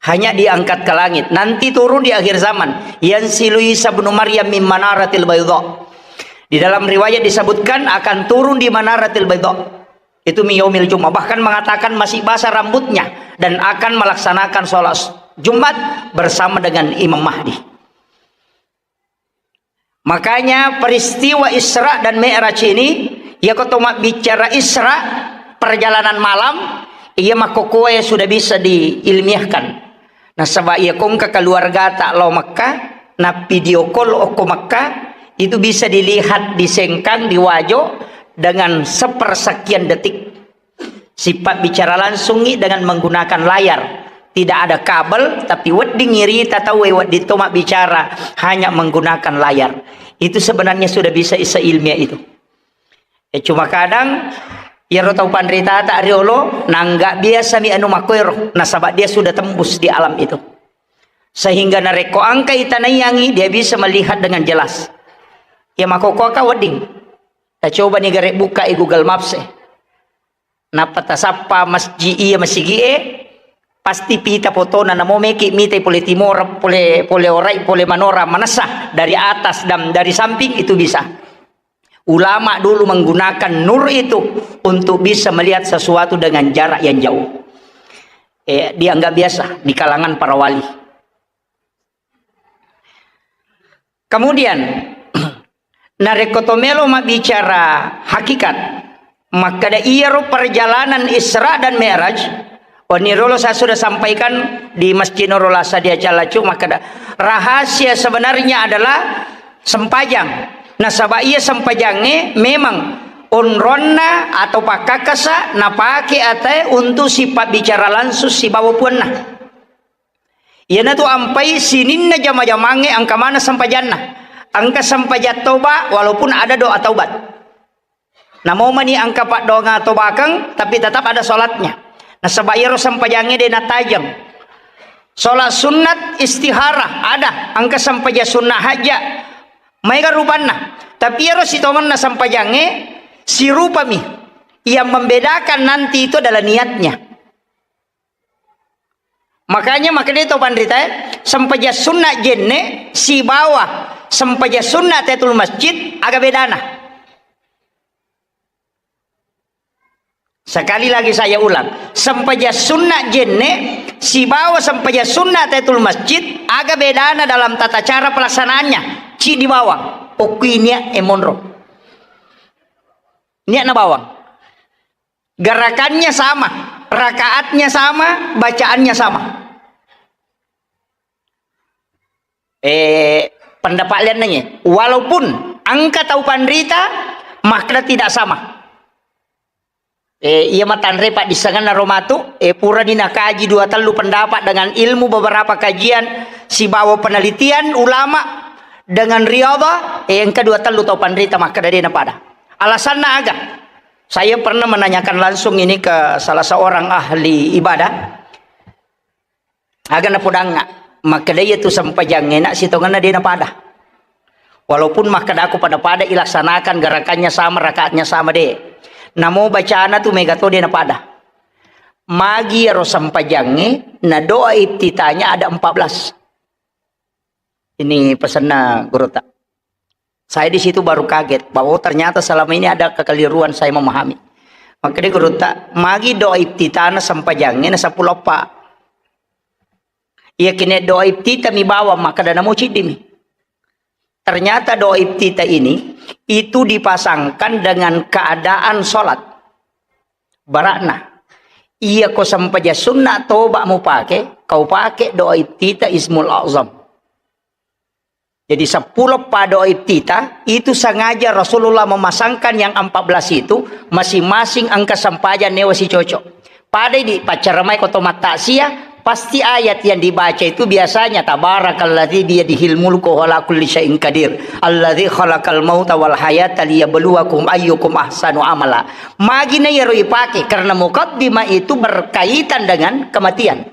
Hanya diangkat ke langit. Nanti turun di akhir zaman. Yanzilu Isa ibnu Maryam min manaratil baydha. Di dalam riwayat disebutkan akan turun di manaratil baydha. Itu min yaumil Jumat. Bahkan mengatakan masih basah rambutnya dan akan melaksanakan sholat Jumat bersama dengan Imam Mahdi. Makanya peristiwa Isra dan Mi'raj ini, iya ko to mabbicara Isra, perjalanan malam, iya makkokoe sudah bisa diilmiahkan. Nasaba iya kongka keluargata lao Mekah, na video call okko Mekah, itu bisa dilihat di Sengkang, di Wajo, dengan sepersekian detik. Sipabbicara langsungngi dengan menggunakan layar. Tidak ada kabel, tapi wedding irita tauwe wedding to mabbicara hanya menggunakan layar. Itu sebenarnya sudah bisa isa ilmiah itu. Ya, cuma kadang iyaro tau panritata riolo, nangga biasa mi anu makkoero, nasaba dia sudah tembus di alam itu. Sehingga narekko angka itanaiyangi, dia bisa melihat dengan jelas. Ya, makokoaka wedding. Tacobani gare bukkai Google Maps e. Nappa tasappa masji iya masigi'e, pasti pita potona, namo meki mitai pole timora, pole, pole orai, pole manora, manessa dari atas dan dari samping itu bisa. Ulama dulu menggunakan nur itu untuk bisa melihat sesuatu dengan jarak yang jauh. Eh, dianggap biasa di kalangan para wali. Kemudian, narekko to melo mabbicara hakikat, makkeda iyaro perjalanan Isra dan Mi'raj, wenni rolo saya sudah sampaikan di Masjid Nurul Asad di Acalacu, makkeda rahasia sebenarnya adalah sempajang. Nasaba iya sempajangnge memang onronna atau pakkakasa napake atae untuk sipabbicara langsung sibawa puanna. Iyanatu ampai sininna jama-jamangnge engka maneng sempajanna. Engka sempajang toba walaupun ada doa taubat. Namo mani engka paddoangeng tobakeng, tapi tetap ada sholatnya. Nasaba iyaro sempajangnge de natajeng. Sholat sunnat istihara ada, engka sempajang sunnah hajja. Maega rupanna. Tapi iyaro sitongenna sempajangnge sirupami. Yang membedakan nanti itu adalah niatnya. Makanya makanya to panritae, sempajang sunna jenne sibawa sempajang sunna tahiyatul masjid aga bedana. Sekali lagi saya ulang, sempajang sunna jenne sibawa sempajang sunna tahiyatul masjid aga bedana dalam tata cara pelaksanaannya. Ci di bawang, okui niat e monro. Niatna bawang. Gerakannya sama, rakaatnya sama, bacaannya sama. Eh, pendapat lian nanya, walaupun engka tau panrita, makna tidak sama. Eh, iya matanre paddissengenna ro matu, eh, purani nakaji dua tellu pendapat dengan ilmu beberapa kajian sibawa penelitian ulama dengan riadha, eh, engka dua tellu tau panrita makkeda de napada. Alasanna aga? Saya pernah menanyakan langsung ini ke salah seorang ahli ibadah. Aga napodangnga, makkeda iya tu sempajangnge na sitongenna de napada. Walaupun makkedaku pada-pada ilaksanakan gerakannya sama, rakaatnya sama de. Namo bacana tu mega to de napada. Magi ero sempajangnge na doa iftitahnya ada empat belas. Ini pesanna gurutta. Saya di situ baru kaget bahwa, oh, ternyata selama ini ada kekeliruan saya memahami. Makkeda gurutta, magi doa iftitahna sempajangnge na seppulo eppa. Iya kene doa iftitah mi bawang, makkeda namo ciddimi. Ternyata doa iftitah ini itu dipasangkan dengan keadaan sholat. Barakna. Iya ko sempajang sunna toba mupake, kau pake doa iftitah Ismul Azam. Jadi seppulo eppa doa iftitah itu sengaja Rasulullah memasangkan yang empat belas itu, masing-masing engka sempajang newa sicocok. Pada di paccaramai ko to mattaksiah, pasti ayat yang dibaca itu biasanya tabarakalladzi biyadihil mulku wa huwa ala kulli syai'in qadir, alladzi khalaqal mauta wal hayata liyabluwakum ayyukum ahsanu amala. Magi na iyaro ipake karena mukaddimah itu berkaitan dengan kematian.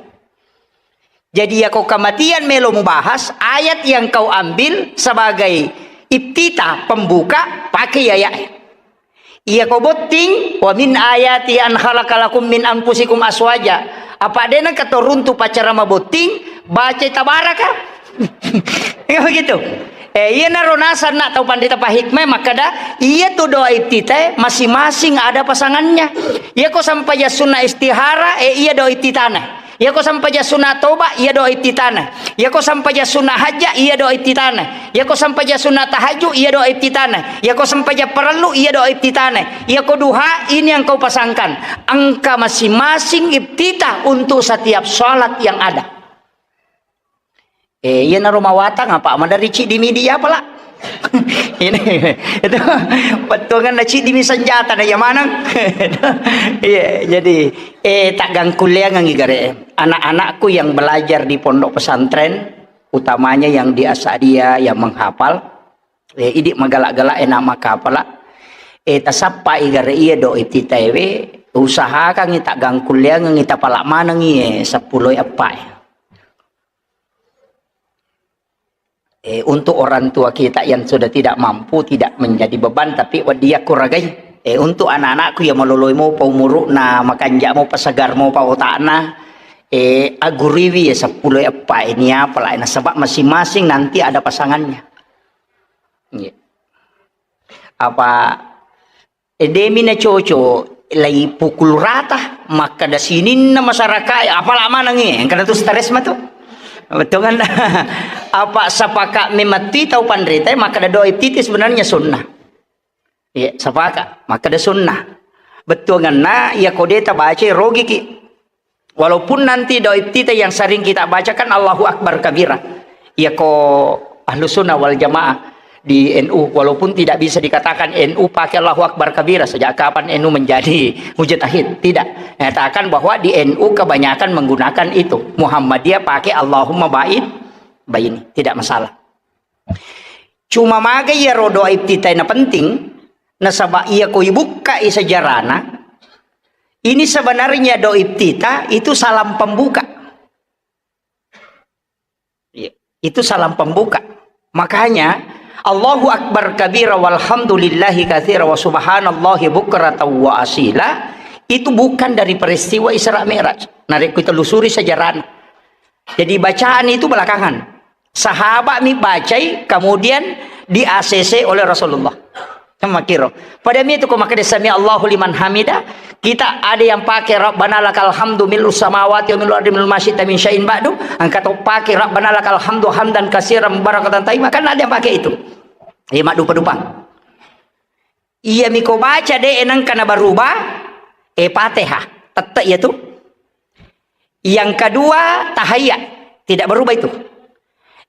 Jadi, yako kematian melo mubahas, ayat yang kau ambil sebagai iftitah, pembuka, pakai ayat. Iya ko botting, "Wa min ayati an khalaqalakum min anfusikum aswaja." Apa dena keturun tu pacara mabotting, baca tabaraka. Ya begitu. Eh, iya naro nasang nak tau pandita pahikmah makkada, iya tu doa iftitah masing-masing ada pasangannya. Iya ko sampajang sunna istihara, eh, iya doa iftitahna. Iyako sampajang sunna toba, iya doa iftitahna. Iyako sampajang sunna hajja, iya doa iftitahna. Iyako sampajang sunna tahajud, iya doa iftitahna. Iyako sampajang parellu, iya doa iftitahna. Iyako duha, ini yang kau pasangkan. Engka masing-masing iftitah untuk setiap salat yang ada. Eh, iya naro mawatang apa? Madari ciddi mi dia pala. Ini, itu, pettuangan na ciddi mi senjata na iya maneng. Iya, jadi, eh, taggangkulleangengngi gare. Anak-anakku yang belajar di pondok pesantren, utamanya yang di Asadiah yang menghafal, eh, idi magala-gala enak makapala. Eh, tasappai gare iya do iftitaewe, usahakangngi taggangkulleangengngi tapala manengngi, eh, seppulo eppa, eh. Eh, untuk orang tua kita yang sudah tidak mampu, tidak menjadi beban, tapi wedding yakuragai. Eh, untuk anak-anakku ya maloloi mopa umuru'na, makanja mopa, segar mopa otakna, eh, aguriwi ya seppulo eppa ini apa lah, nasaba masing-masing nanti ada pasangannya. Iya. Apa, eh, demi na cocok, lai pukul rata, makkada sininna masyarakat, apala manengi, engkana tu stres matu. Betul kan? Apa sepakat memetti tau panrita, makkada doa iftitah sebenarnya sunnah. Iya, sepakat. Makkada sunnah. Bettuanganna, iya ko de tabacai, rogiki. Walaupun nanti doa iftitah yang sering kita bacakan Allahu Akbar kabira. Iya ko Ahlu Sunnah wal Jamaah di N U, walaupun tidak bisa dikatakan N U pakai Allahu Akbar kabira, sejak kapan N U menjadi mujtahid? Tidak. Nyatakan bahwa di N U kebanyakan menggunakan itu. Muhammadiyah pakai Allahumma ba'id baini. Tidak masalah. Cuma maga iyaro doa iftitah na penting, nasaba iya ko ibukkai sejarahna, ini sebenarnya doa iftitah itu salam pembuka. Iya, itu salam pembuka. Makanya, Allahu Akbar kabira walhamdulillahi katsira wa subhanallahi bukratan wa asila, itu bukan dari peristiwa Isra Mi'raj. Narekko telusuri sejarahna. Jadi bacaan itu belakangan. Sahabat mi bacai, kemudian di-A C C oleh Rasulullah. Sama kiro. Pada mi itu ko makkeda sami Allahu liman hamida, kita ada yang pakai Rabbana lakal hamdu mil'us samawati wa mil'ul ardi mil'u ma syi'ta min syai'in ba'du, engka to pakai Rabbana lakal hamdu hamdan katsiran mubarakatan thayyibah, kan ada yang pakai itu. Iya, maddupa-dupang. Iya mi ko baca de nengka na berubah, eh, Fatihah. Tette iya tu. Yang kedua, tahiyat. Tidak berubah itu.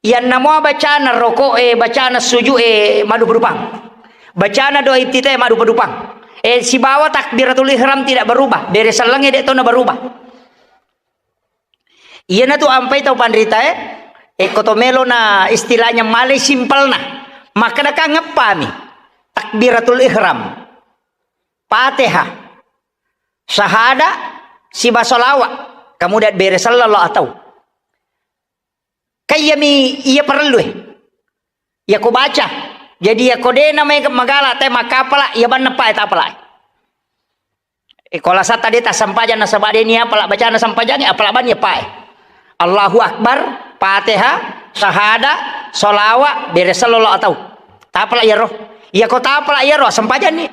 Yang namua bacana rokok, eh, bacana sujud, eh, maddupa-dupang. Bacana doa iftitah, eh, maddupa-dupang. Eh, sibawa takbiratul ihram tidak berubah. Bere sellengnge de to na berubah. Iyanatu ampai tau panritae, eh, ko to melo na istilahnya malai simpelna. Makkeda kan ngeppami. Takbiratul ihram. Fatihah. Syahada, siba sholawat. Kemudian bere sallallahu atau. Kayyami iya parellu, eh. Iya ko baca. Jadi iya ko de na mai magala te makkapala, iya banna pae tapala. Eh, ko lasa tadi ta sempajang nasaba de ni apala bacana sempajang, apala banni pae. Allahu Akbar, Fatihah, syahada, sholawat, bere sallallahu atau. Tapala iyaro. Iya ko tapala iyaro, sempajang ni.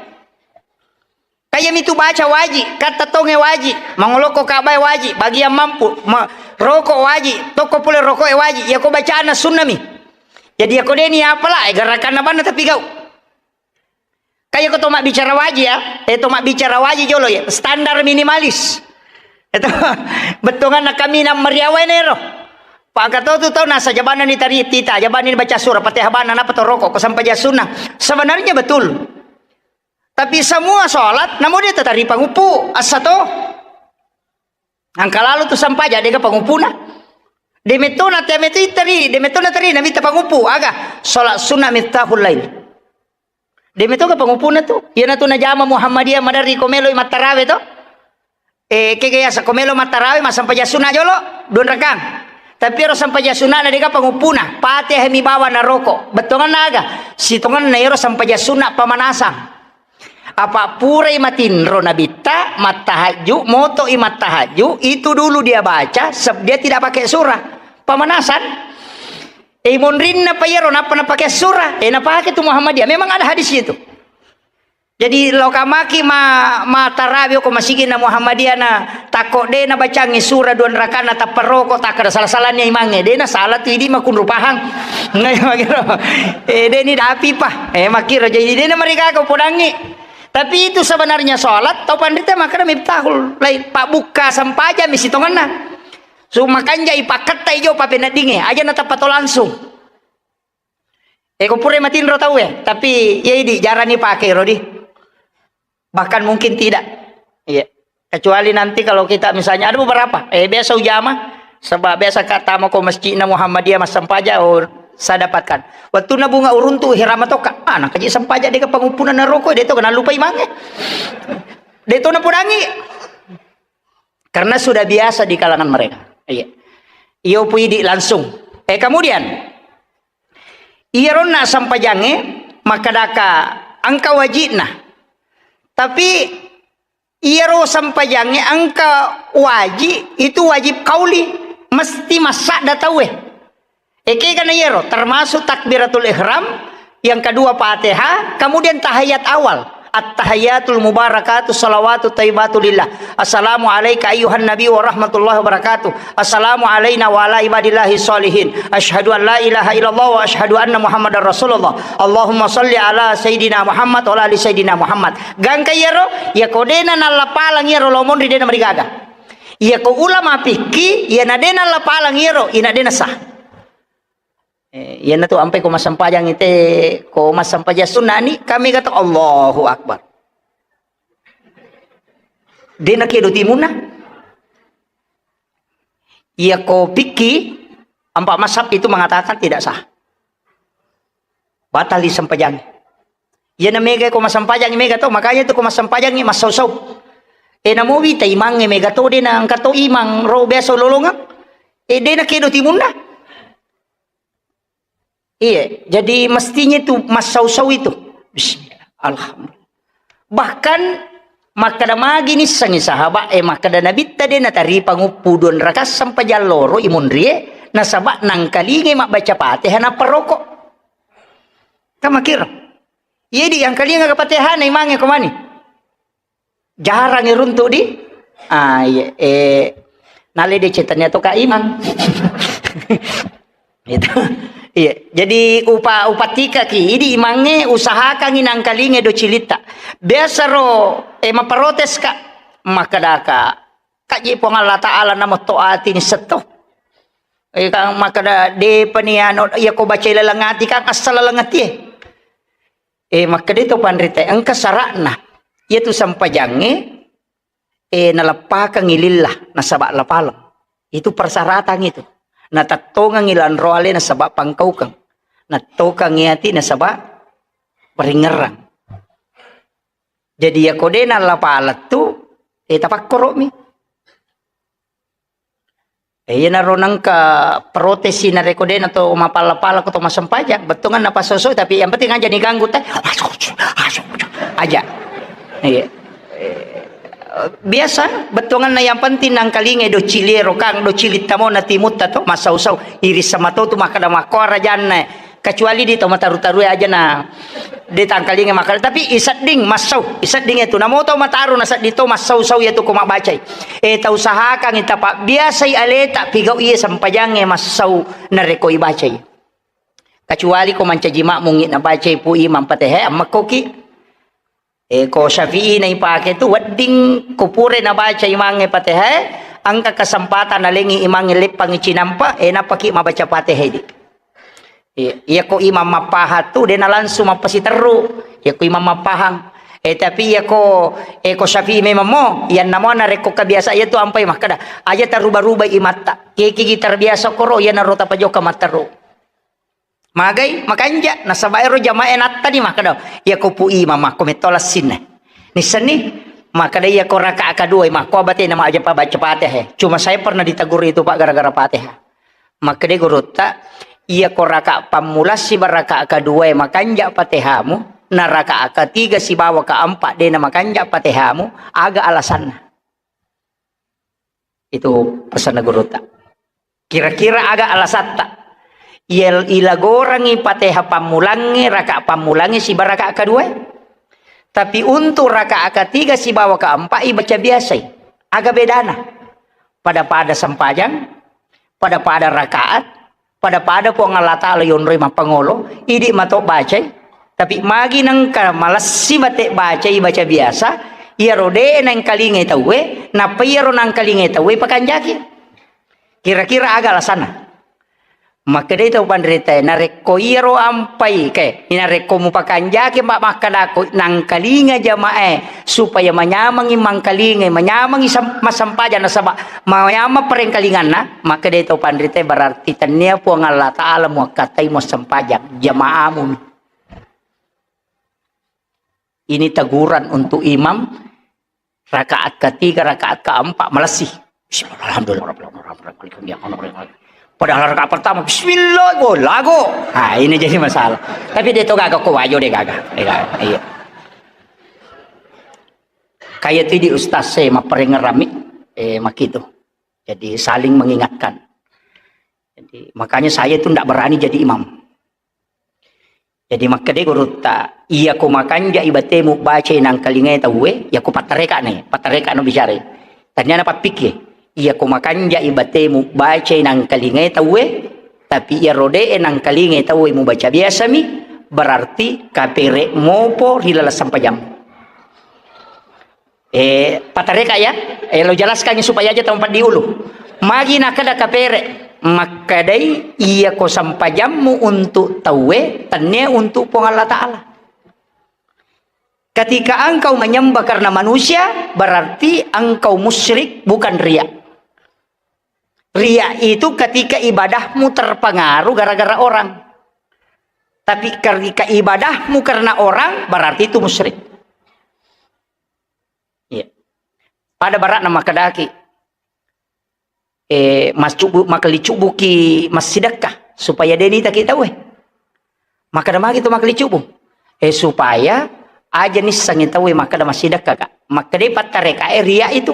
Kayyami tu baca waji, katta tonge waji, mangolokko Ka'bae waji, bagian mampu, ma-, rokok waji, tokko pole rokoke waji, iya ko bacana sunnami. Jadi iya ko de ni apala, eh, gerakanna banna tapi gau. Kaya ko to mabbicara waji ya, eh, to mabbicara waji jolo ya, standar minimalis. Itu bettuanganna kaminang meriawae nero. Paka to tu tau nasa jabanna ni tari tita, jabanna ni baca surah Fatihah banna, napa to rokok, ko sampajang sunnah. Sebenarnya betul. Tapi semua sholat, namu de tatari panguppu, assa to. Engka lalo tu sampajang, dega panguppuna. De metto na te metto itari, de metto na tari, namitta panguppu, aga? Sholat sunnah miftahul lail. De metto ga panguppuna tu. Iyana tu najama Muhammadiyah maderri ko melo mattarawe to. Eh, kega yasa ko melo mattarawe, massampajang sunnah jolo, dua rakang. Tapi ero sampajang sunnah na dega panguppuna, Fatihah mi bawa na rokok. Bettuanganna aga? Sitonganna ero sampajang sunnah pamanasan. Apa purai matinro nabitta, mattahajju, moto'i mattahajju, itu dulu dia baca, seb-, dia tidak pakai surah. Pamanasan. Eh, monrinna pa iyaro, nappa napake surah. Eh, napake tu Muhammadiyah. Memang ada hadis itu. Jadi, lo kamaki ma-, ma tarawe ko masigi na Muhammadiyah na, takko de na bacangi surah dua rakana tappa roko, takkada sala-salanya imangnge. De na sala tu idi makunru pahang. Ngai makiro. Eh, de ni dapi pa. Eh, makiro. Jadi, de na mereka ko podangi. Tapi itu sebenarnya sholat, tau panrita makkada miftahul lail, pabbukka sampajang mi sitongenna. Su makanja ipakketta ijo papeneddinge, aja natappa to langsung. Eh, ko pura matinro tau e, tapi iya idi jarang ni pake ro di. Bahkan mungkin tidak. Iya. Kecuali nanti kalau kita misalnya ada beberapa, eh, biasa ujama, sebab biasa ka tama ko masjidna Muhammadiyah massampajang, oh, saya dapatkan. Waktu na bunga uruntu hirama toka, ah, nakaji sampajang deka panguppuna na roko, de to kena lupa imangnge. De to na podangi. Karena sudah biasa di kalangan mereka. Iya. Iyo pu idi langsung. Eh, kemudian, iyaronna sampajangnge, makkadaka engka wajibna. Tapi iyaro sempajangnge engka wajib, itu wajib kauli, mesti massadda tauwe. Ekega na iyaro, termasuk takbiratul ihram, yang kedua Fatihah, kemudian tahiyat awal. At-tahiyatul mubarakatuh salawatut thayyibatu lillah. Assalamu alaika ayyuhan nabi wa rahmatullahi wa barakatuh. Assalamu alaina wa ala ibadillahi sholihin. Asyhadu an la ilaha illallah wa asyhadu anna Muhammadar Rasulullah. Allahumma shalli ala Sayyidina Muhammad wa ala ali Sayyidina Muhammad. Gangka iyaro, iyako dena nallapalang iyaro lomonri dena marigaga. Iyako ulama fikih, iyana dena nallapalang iyaro, ina dena sah. Eh, iyanatu ampai ko massempajang ite, ko massempajang sunnah ni, kami kata Allahu Akbar. Dena kedo timunna. Iya ko fikih, empat mazhab itu mengatakan tidak sah. Batal disempajang. Iyana mega ko massempajang mega to, makanya itu ko massempajang massau-sau. Eh, namo wita imangnge mega to, dena engka to imang ro biasa lolongeng. Eh, dena kedo timunna. Iya, jadi mestinya itu massau-sau itu. Bismillah. Alhamdulillah. Bahkan makkeda magi nissengi sahabat, eh, makkeda Nabitta de nataripa nguppu dua rakaat sempajang loro imunrie, nasaba nangkalingai mabbaca Fatihah nappa roko. Kamakira. Iya di angkalinga Fatihah na imangnge ko mani. Jarang iruntuk di, ah, iya, eh, nale de cetannya to Kak Imang. Gitu. Iya, jadi upa-, upatika ki, idi imangnge usahakangi nangkalinge do cilitta. Biasa ro, eh, maprotes, Kak. Makkedaka, Kak, ji Puang Allah Ta'ala namo to ati ni setto. Eh, Kang, makkeda, depani anu, iya ko baca laleng ati, Kang, asal laleng ati, eh. Eh, makkeda to panrita, engka sara'na. Iyatu sempajangnge, eh, naleppakengngi lillah, nasaba lapaleng. Itu persyaratan itu. Natettongengngi lanro ale, nasaba pangkaukeng. Nattokengngi ati, nasaba paringerrang. Jadi, yako de nallapaleng tu, eh, tapakkoro'mi. Eh, iyanaro nengka protesi narekko de nato mapala-pala ko to massempajang, bettuanna napasoso, tapi yang penting aja diganggu teh. Aja. Iya. Eh, biasa bettuanna yang penting nangkalingai do cilie ro Kang, do cilitta mo na timutta to massau-sau. Iris sama to tu makkeda makko rajanna. Kecuali di tau mataru-tarue aja na de tangkalinga makkeda, tapi isedding massau, isedding itu. Namo tau mataru nasedding to massau-sau yatu ko mabbacai. Eh, tau usahakan ita pabbiasai aleta pigau iye sempajangnge massau narekko ibacai. Kecuali ko mancaji makmungi nabacai pu imam Fatihah, ammakkoki. Eh, ko Syafi'i na ipake tu wedding ko pura nabaca imangnge Fatihah, engka kesempatan nalengi imangnge leppangi cinampa, eh, nappaki mabaca Fatihah di. Iya, iya ko imam mappahang tu, de na langsung mappasiterru. Iya ko imam mappahang. Eh, tapi iya ko, eh, ko Syafi'i memang mo, iyanna mo narekko kebiasa iya tu ampai makkeda, aja taruba-ruba imatta. Kekigi terbiasa koro, iya naro tapajoka matteru. Magai, makanja, nasaba ero jamaah nattani makkeda, iya ko pu imam makko metto lassinna. Nissenni, makkeda iya ko rakaat kedua, makko abate na maja pa baca Fatihah. Cuma saya pernah ditegur itu, Pak, gara-gara Fatihah. Makkeda gurutta, iya ko rakaat pammula siba rakaat kedua makanja Fatihahmu, na rakaat ketiga sibawa keempat de na makanja Fatihahmu, aga alasanna? Itu pesanna gurutta. Kira-kira aga alasatta? Iya, ilagorangi Fatihah pammulangnge, rakaat pammulangnge siba rakaat kedua. Tapi untuk rakaat ketiga sibawa keempat ibaca biasai. Aga bedana? Pada-pada sempajang, pada-pada rakaat, pada-pada Puang Allah Ta'ala yonroi mappangolo, idi mato bacai. Tapi magi nengka malessi bate bacai, baca biasa, iyaro de nengkalingai tauwe, nappa iyaro nangkalingai tauwe pakanjaki. Kira-kira aga alasanna? Makkedai tau panritae, narekko iyaro ampai ke, narekko mupakanjaki ma-, makkedako nangkalinga jamae, supaya manyamengi mangkalingai, manyamengi sem-, massempajang nasaba manyameng parengkalinganna, makkedai tau panritae, berarti tennia Puang Allah Ta'ala muakkatai muassempajang, jamaamu. Ini teguran untuk imam rakaat ketiga, rakaat keempat, malessi. Bismillah, alhamdulillah, rabbil alamin, rabbil alamin. Padahal rakaat pertama, bismillah, go, lago. Nah, ini jadi masalah. Tapi dia tu gaga, ko wajo dia gaga. Dia gaga. Iya. Kaya tu di ustaz saya mapparengerami, eh, makitu. Jadi saling mengingatkan. Jadi, makanya saya itu ndak berani jadi imam. Jadi, makkeda gurutta, "Iya ko makanjai batemu bacai nangkalingai tauwe, iya ko pattareka ne, pattareka no bicara." Tania na pappikki, "Iya ko makanjai batemu bacai nangkalingai tauwe, tapi iya rode e nangkalingai tauwe mubaca biasa mi, berarti kapere mopo ri laleng sampajang." Eh, patareka ya, eh, lo jelaskan supaya aja tau paddi ulu. Magi nakkeda kapere, makkedai, "Iya ko sampajammu untuk tauwe, tennia untuk Puang Allah Ta'ala." Ketika engkau menyembah karena manusia, berarti engkau musyrik, bukan riya. Riya itu ketika ibadahmu terpengaruh gara-gara orang. Tapi ketika ibadahmu karena orang, berarti itu musyrik. Iya. Pada barakna makkedaki, eh, mascubu-, makalicubuki massidekka supaya de nitaki tauwe. Makkeda magi tu makalicubu. Eh, supaya aja nissengi tauwe makkeda massidekka ka. Makkeda pattareka e riya itu.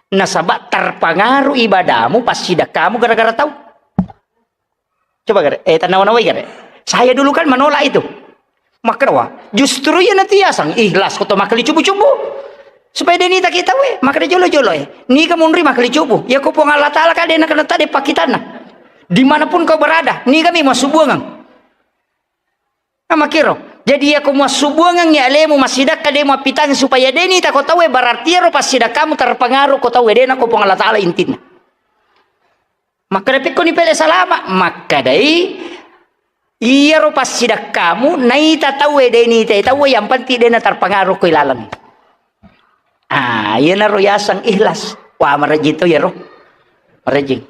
Nasaba terpengaruh ibadahmu, passidekkamu gara-gara tau. Coba gare, eh, tanawa-nawai gare. Saya dulu kan menolak itu. Makkeda, "Wah, justru iya natiasang ikhlas ko to makkali cubu-cubu. Supaya de nitaki tauwe, makkeda jolo-jolo e. Niga munri makkali cubu. Ya ko Puang Allah Ta'ala ka de nakena tade pakkitanna. Dimanapun kau berada, niga mi massubuangang." Nah, makkiro. Jadi ya ko massubuangang ya alemu massidakka de mappitang supaya de nitako tauwe, berarti ero passidakkamu terpengaruh ko tauwe, de nako Puang Allah Ta'ala intinna. Makkeda, "Pekkoni pele salama?" Makkedai, "Iyaro passidakkamu naita tauwe, de nitai tauwe, yang penting de naterpengaruh ko ilaleng." Ah, iyanaro yaseng ikhlas. Wah, marejjing to iyaro. Marejjing.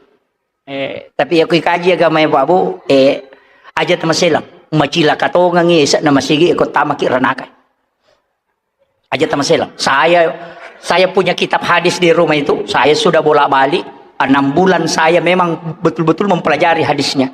Eh, tapi ya kui kaji agama ya, Pak Bu, eh, aja tamaselang. Macilaka tongangi, esa na masigi ko tamaki ranaka. Aja tamaselang. Saya, saya punya kitab hadis di rumah itu, saya sudah bolak-balik, enam bulan saya memang betul-betul mempelajari hadisnya.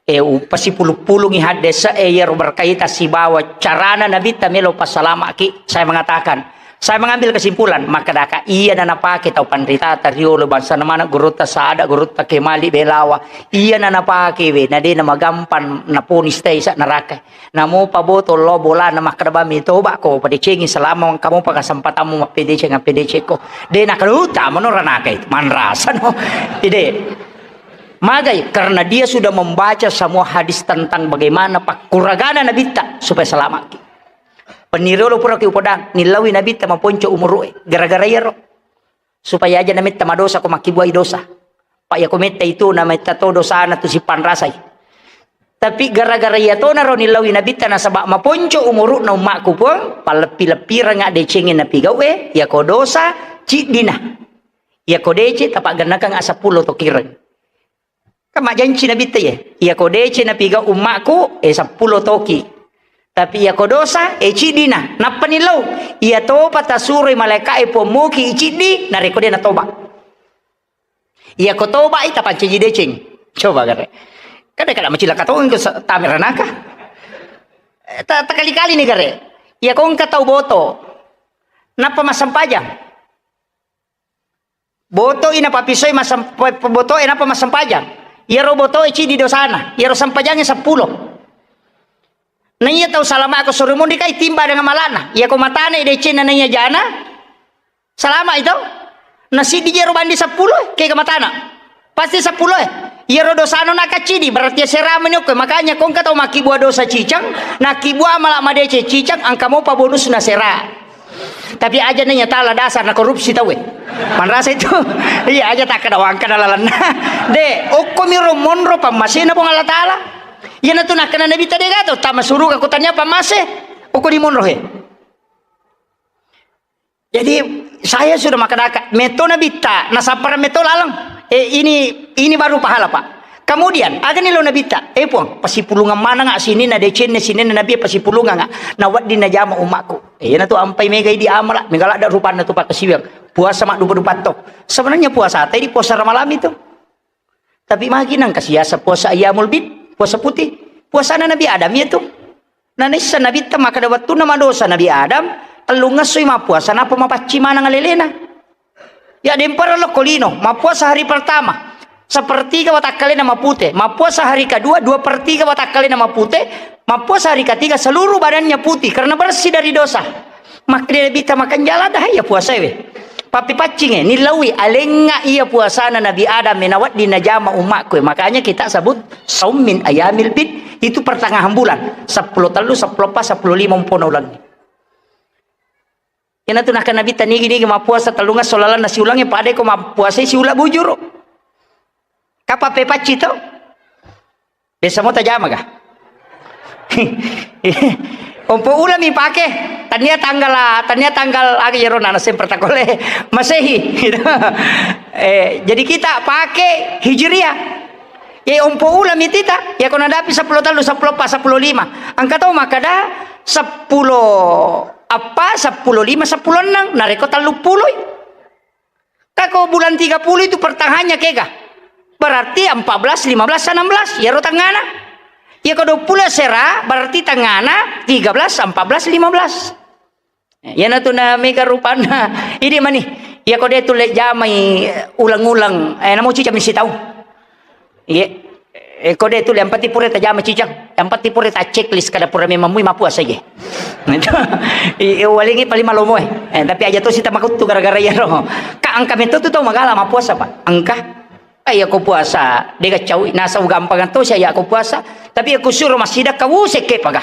Eh, u-, pasipulu-pulungi hadis, eh, iyaro berkaitan sibawa carana Nabitta melo passalamaki. Saya mengatakan, saya mengambil kesimpulan, makkedaka, iya na napake tau panritata riolo, bangsana maneng gurutta Sada, gurutta Kemali Belawa, iya na napake we, na de na magampang naponis taisa neraka. Namo paboto lo bolana makkeda bami toba ko padecengi selama engka mopa kesempatanmu mappedeceng, appedecekko. De nakaluta mano ranaka itu, manrasano. Ide. Magai, karena dia sudah membaca semua hadis tentang bagaimana pakkuragana Nabitta supaya selamat. Peniriolo pura ki upodang, nillaui Nabitta maponco umuru'e. Gara-gara iyaro. Supaya aja nametta madosa ko makkibuai dosa. Pak, ya ko metta itu nametta to dosana tu sipanrasai. Tapi gara-gara iya tonaro nillaui Nabitta nasaba maponco umuru'na ummakku, Puang, palleppi-leppiranga decengi napigau'e, ya ko dosa ciddina. Ya ko dece tapaggennakang asappulo to kireng. Kan majjanci Nabitta ye, iya ko dece napigau ummakku, eh, seppulo toki. Tapi iya ko dosa, eh, ciddina. Nappa nillau, iya topa tasuroi malaika'e Puang moki iciddi, narekko de natoba. Iya ko toba i tapancaji deceng. Coba gare. Kada kada macilaka tongeng ko sa-, tame ranaka. Eh, ta-, takali-kali ni gare. Iya ko engka tau boto. Nappa massempajang. Botoi napapisoi masem-, pe-, pe-, botoe nappa massempajang. Iyaro botoe ciddi dosana, iyaro sempajangnge seppulo. Naiya tau salama'ko suro monri kai timba dengan mala'na. Iyako matane decenna naiya jana, salama itu. Nasiddi jero bandi seppulo, kega matana. Pasti seppulo e. Iyaro dosano nakaccidi, berarti asera meni okko. Makanya kongka tau makkibua dosa cicang, nakkibua mala madeceng cicang, engka mopa bonusna sera. Tapi aja nanya tala dasar na korupsi tau e. Manrasa itu. Iya, aja takkeda wangkana lalenna. De, okko miro monro pammasena Puang Allah Ta'ala. Iyanatu nakkeda Nabitta de gato, tama suruga ko tania pammase. Okko di monro he. Jadi, saya sudah makkedaka, meto Nabitta, nasappara meto laleng. Eh, ini, ini baru pahala, Pak. Kemudian, agani lo Nabitta, eh, Puang, pasipulungang manengnga sininna decenna, sininna Nabi pasipulungang, nawedding najama ummakku. Eh, iyanatu ampai megai di amala, mega ladde rupanna tu pakkasiwiang. Puasa maddupa-dupa to. Sebenarnya puasa tadi puasa Ramalang itu. Tapi magi nengka siasa puasa Ayyamul Bid, puasa putih. Puasana Nabi Adam iya tu. Nanaissa Nabitta makkeda wettunna madosa Nabi Adam, Tellungessoi mappuasa, nappa mapaccing maneng alelena. Ya, dempara lokko lino, mappuasa hari pertama, sepertiga watakkalena mapute, mappuasa hari kedua, dua per tiga watakkalena mapute, mappuasa hari ketiga seluruh badannya putih karena bersih dari dosa. Makkeda Nabitta, makanjala dah iya puasae we. Pappipaccinge, nillaui, alengnga iya puasana Nabi Adam e, nawedding najama ummakku e. Makanya kita sebut saum min ayamil bid, itu pertengahan bulan, seppulo tellu, seppulo eppa, seppulo lima umpona ulengnge. Iyanatu nakkeda Nabitta, nigi-nigi mappuasa tellungesso lalenna siulengnge, pada ko mappuasai siula bujuru. Kapang pepacci to? Biasa mo tajama ga? Ompo ulami pake, tania tanggal, tania tanggal aga iyaro nana semper takole Masehi. Eh, jadi kita pake Hijriah. Ye ompo ulami tita, ya ko nadapi seppulo tellu, seppulo eppa, seppulo lima. Engka tau makkeda seppulo eppa, seppulo lima, seppulo enneng, narekko tellu puloi. Ka ko bulan tiga puluh itu pertengahannya kega. Berarti empat belas, lima belas, enam belas, yaro tengngana. Ya ko dua puluh sera, berarti tengngana tiga belas, empat belas, lima belas. Iyanatu na mega rupanna. Idi mani. Iya ko de tulle jamai uleng-uleng, eh, namo cicang misi tau. Iya. Eh, ko de tulle, yang penting pura tajama cicang. Yang penting pura ta checklist kada pura memang mui mappuasa je. I, i, walingi paling malomo, eh. Eh, tapi aja to sita makuttu gara-gara iyaro. Ka engka metto tu tau magala mappuasa, Pak. Engka. Ah, iya ko puasa, de gaccau, nasau gampang to sia iya ko puasa. Tapi iya ko suro massidakka, wuh, sekke paga.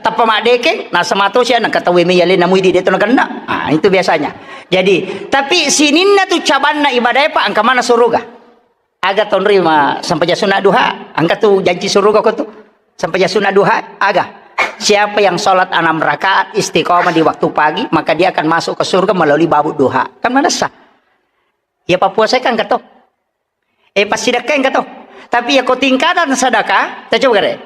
Tappa maddekeng, nasama to sia nengka tau me yale namui di deto nakenna. Ah, itu biasanya. Jadi, tapi sininna tu cabanna ibadah, Pak, engka mana suruga. Aga tonrima sempajang sunat duha, engka tu janji suruga ko tu. Sempajang sunat duha, aga. Siapa yang sholat enam rakaat istiqomah di waktu pagi, maka dia akan masuk ke surga melalui babut duha. Kan manessa? Iya pappuasai kan engka to. Eh, passidakkai engka to. Tapi iya ko tingkatan sedekah, ta coba gare.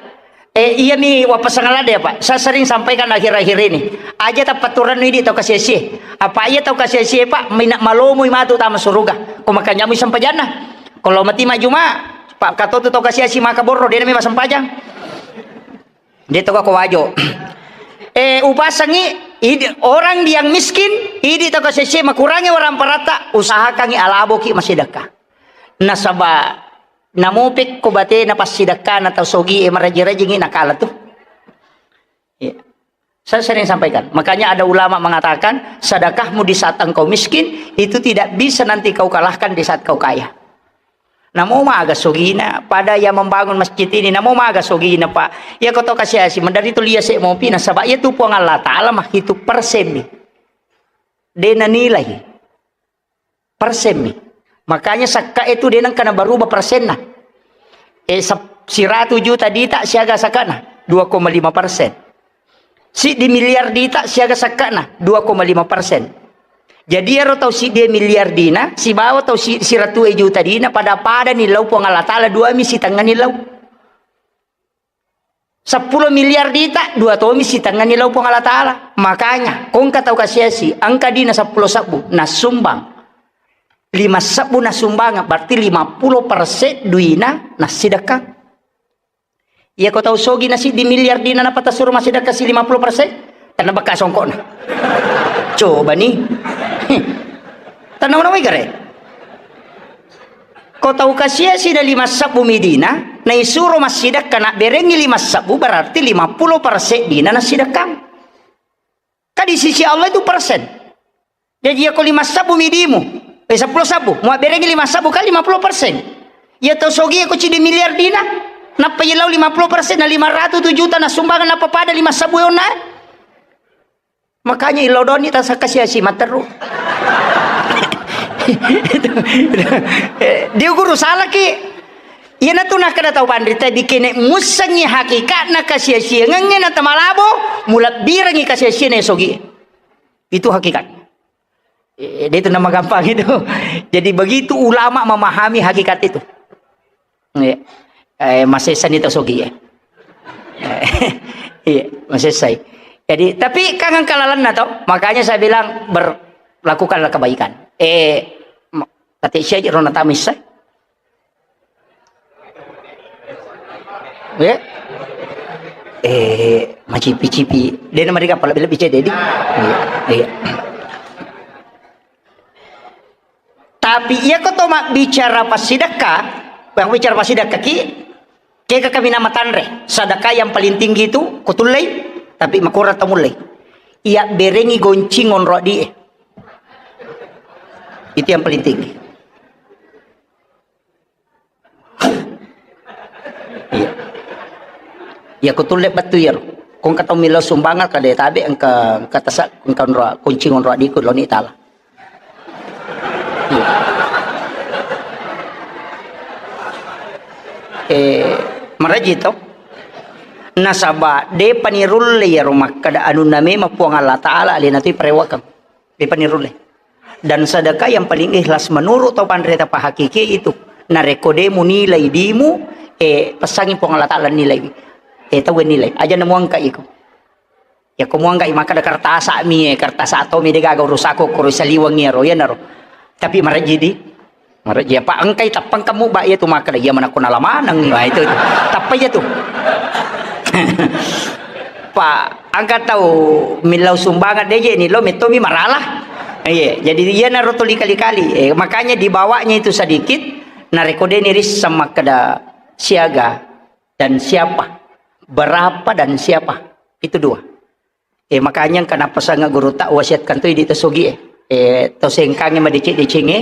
Eh, iya mi wappasang ladde, Pak. Saya sering sampaikan akhir-akhir ini. Aja tapaturannu idi tau kasiasi. Apa iya tau kasiasi, Pak? Mina malomoi matu tama suruga. Ko makanja mui sempajanna. Ko lao mati majuma, Pak, katotu tau kasiasi maka borro, de nami masempajang. De to ko wajo. Eh, upasangi idi, orang yang miskin, idi tau kasiasi makurangi orang parata, usahakangi alaboki massidakka. Nasaba namopekko batena passidakkana tau sogi e maraji-rajingi nakala tu. Iya. Saya sering sampaikan. Makanya ada ulama mengatakan, sedekahmu di saat engkau miskin itu tidak bisa nanti kau kalahkan di saat kau kaya. Namo maga sogina, pada yang membangun masjid ini, namo maga sogina, Pak. Iya ko tau kasiasi, mendari tu lia se mopi, nasaba iya tu Puang Allah Ta'ala mah itu persen mi. De nanilai. Persen mi. Makanya sakka itu de nengka nabaruba persenna. Eh, sep-, siratu juta dita siaga sakkana? Dua koma lima persen. Siddi miliar dita siaga sakkana? Dua koma lima persen. Jadi ero tau siddi miliar dina, sibawa tau si-, siratu juta dina, pada-pada ni lau Puang Allah Ta'ala, dua mi sitengah ni lau. Seppulo miliar dita, dua tomi sitengah ni lau Puang Allah Ta'ala. Makanya, ko engka tau kasiasi, engka dina seppulo sebbu, nasumbang. Lima sebbu nasumbang, berarti lima puluh persen duina nassidekkang. Iya ko tau sogi na siddi miliar dina nappa tasuro massidekkang si lima puluh persen, tenna bekka songkokna. Coba ni. Tenna mana wai gare? Ko tau kasiasi na lima sebbu mi dina, naisuro massidekka nabberengngi lima sebbu, berarti lima puluh persen dina nassidekkang. Ka di sisi Allah itu persen. Jadi, iya ko lima sebbu mi dimu, eh, seppulo sebbu, muabberengngi lima sebbu kan lima puluh persen. Iya tau sogi ko ciddi miliar dina, nappa iya lau lima puluh persen, na lima ratu tu juta na sumbangan, nappa pada lima sebbu onna. Makanya ilodoni tasa kasiasi matteru. Itu, itu. Eh, dia guru salaki. Iyanatu nakkeda tau panrita, bikene mussengngi hakikatna kasiasiangengnge na tamalabo, mulebbirengngi kasiasianna sogi. Itu hakikat. Eh, dia itu nama gampang itu. Jadi begitu ulama memahami hakikat itu. Iya. Eh, masessani to sogi ya. Iya, masessai. Jadi, tapi kan engka lalenna to, makanya saya bilang ber-, lakukanlah kebaikan. Eh, ma-, kata sia rona tamissai. Ya. Eh, macipi-cipi. Dena mereka pala lebih cedde di. Iya, iya. Tapi iya ko to mabbicara passidekka, yang bicara passidekka ki, kega kami nama tanre. Sedekah yang paling tinggi itu kutullei, tapi makurang tamullei. Iya berengi goncing onro di. Itu yang paling tinggi. Iya. Iya, kutulle bettu iyaro. Ko engka tau millau sumbangan, kada tabe engka, engka tasa, engka onro, kunci onro adiku loni tala. Iya. Eh, maraji to. Nasaba de panirulle iyaro makkada anunna memang Puang Allah Taala alena tu parewakeng. De panirulle. Dan sedekah yang paling ikhlas menurut tau panrita pahakiki itu. Narekko de munilai dimu, eh, pesangi Puang Allah Taala nilai. Eh, tau nilai. Aja namuangka iko. Ya ko muangka i makkada kertasa mi, eh, kertasa to mi de gaga urusako koro saliweng iyaro, iyanaro. Tapi marejji di. Marejji apa engkai tappang kamu ba iya tu makkada iya manakko nala maneng. Wah, itu, itu. Tappa iya tu. Pak, angka tau millau sumbangan deje ni lo metto mi marala. Iya, jadi iyanaro tuli kali-kali. Eh, makanya dibawanya itu sedikit, narekko de ni risseng makkada siaga dan siapa, berapa dan siapa. Itu dua. Eh, makanya engka napasanga guru tak wasiatkan tu di tosogi eh. Eh, to sengkange madeceng-decengnge,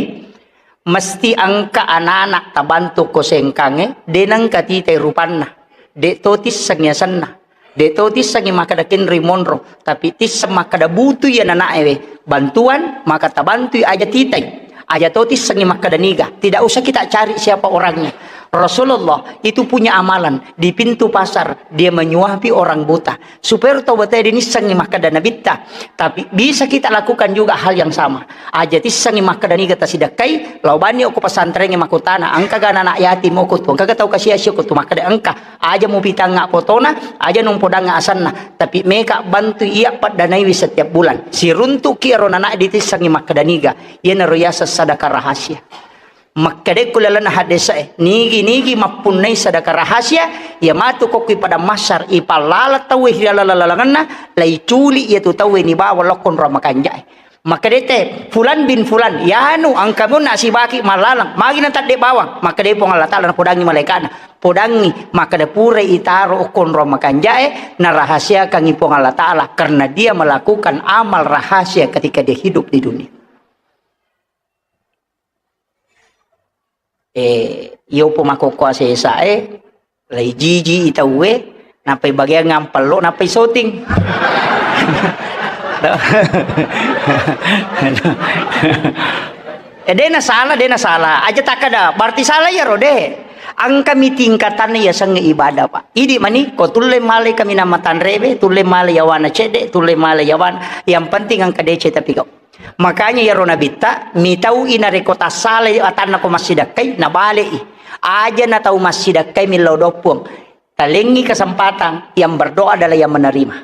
mesti engka anak-anak tabantu ko sengkange, de nengka titai rupanna, de to tissengi asenna, de to tissengi makkada kenri monro, tapi tisseng makkada butu iya anak ewe bantuan, maka tabantui aja titai. Aja to tissengi makkada niga. Tidak usah kita cari siapa orangnya. Rasulullah itu punya amalan. Di pintu pasar, dia menyuapi orang buta. Supaya tau batae dinissengi makkada nabitta. Tapi bisa kita lakukan juga hal yang sama. Aja tissengi makkada niga tasidakkai, lao bani okko pesantrengnge makutana, engka ga anak yatim okko tu, engka ga tau kasia-sia okko tu, makkada engka. Aja mupitangnga fotona, aja numpodangnga asenna, tapi meka bantu iya paddanaiwi setiap bulan. Siruntuki ero nana ditissengi makkada niga, iyanaro yaseng sadaka rahasia. Makkedekku lalenna haddesae, nigi-nigi mappunnai sadaka rahasia, iya matu kokki padang mahsyar, ipallala tauwe ri laleng-lalengenna, laiculi iyatu tauwe nibawa lokko nro makanjae. Makkedete, "Fulan bin Fulan, yanu engka munna sibaki mallalang, magi natadde bawang?" Makkede Puang Allah Taala napodangi malaikatna, "Podangi, makkeda purai itaro okko nro makanjae, narahasiakangi Puang Allah Taala, karena dia melakukan amal rahasia ketika dia hidup di dunia." Eh, iyopo makkokko asesae, lai jiji i tauwe, nappai bagiang ngampello, nappai syuting. Eh, dena salah, dena salah. Aja takkada, berarti salah iyaro, de. Engkami tingkatanna yasengnge ibadah, Pak. Idi mani, ko tulle male kami nama tanrewe, tulle male yawana cedde, tulle male yawana. Yang penting engka deceng tapi kau. Makanya iyaro nabitta, mitau'i narekko tassalai atanna ko massidakkai, nabale'i. Aja na tau massidakkai millau doppung. Talengngi kesempatan, yang berdoa adalah yang menerima.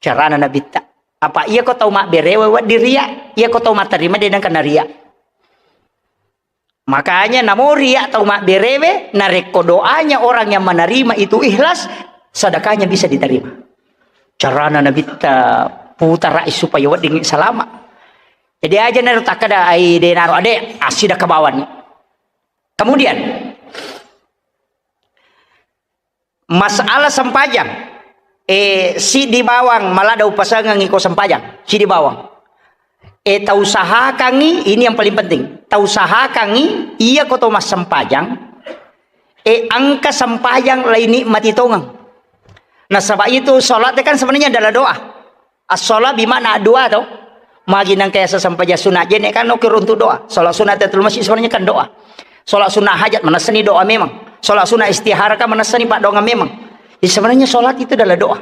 Carana nabitta. Apa iya ko tau mabberewe wedding ria, iya ko tau matterima de nengka naria. Makanya namo ria tau mabberewe, narekko doanya orang yang menerima itu ikhlas, sedekahnya bisa diterima. Carana nabitta putarai supaya wedding salama. Jadi aja naro takkada ai de naro ade assidakka bawani. Kemudian masalah sempajang, eh, siddi bawang maladda upasengengngi ko sempajang, siddi bawang. Eh, tausahakangngi, ini yang paling penting. Tausahakangngi, iya ko to massempajang, eh, engka sempajang lainikmati tongeng. Nasaba itu salat kan sebenarnya adalah doa. As-shalah bimakna doa to. Magi nengka yaseng sempajang sunat jenek kan oke untuk doa. Salat sunat tahiyatul masjid sebenarnya kan doa. Salat sunat hajat manessani doa memang. Salat sunat istihara kan manessani paddoangeng memang. Jadi sebenarnya salat itu adalah doa.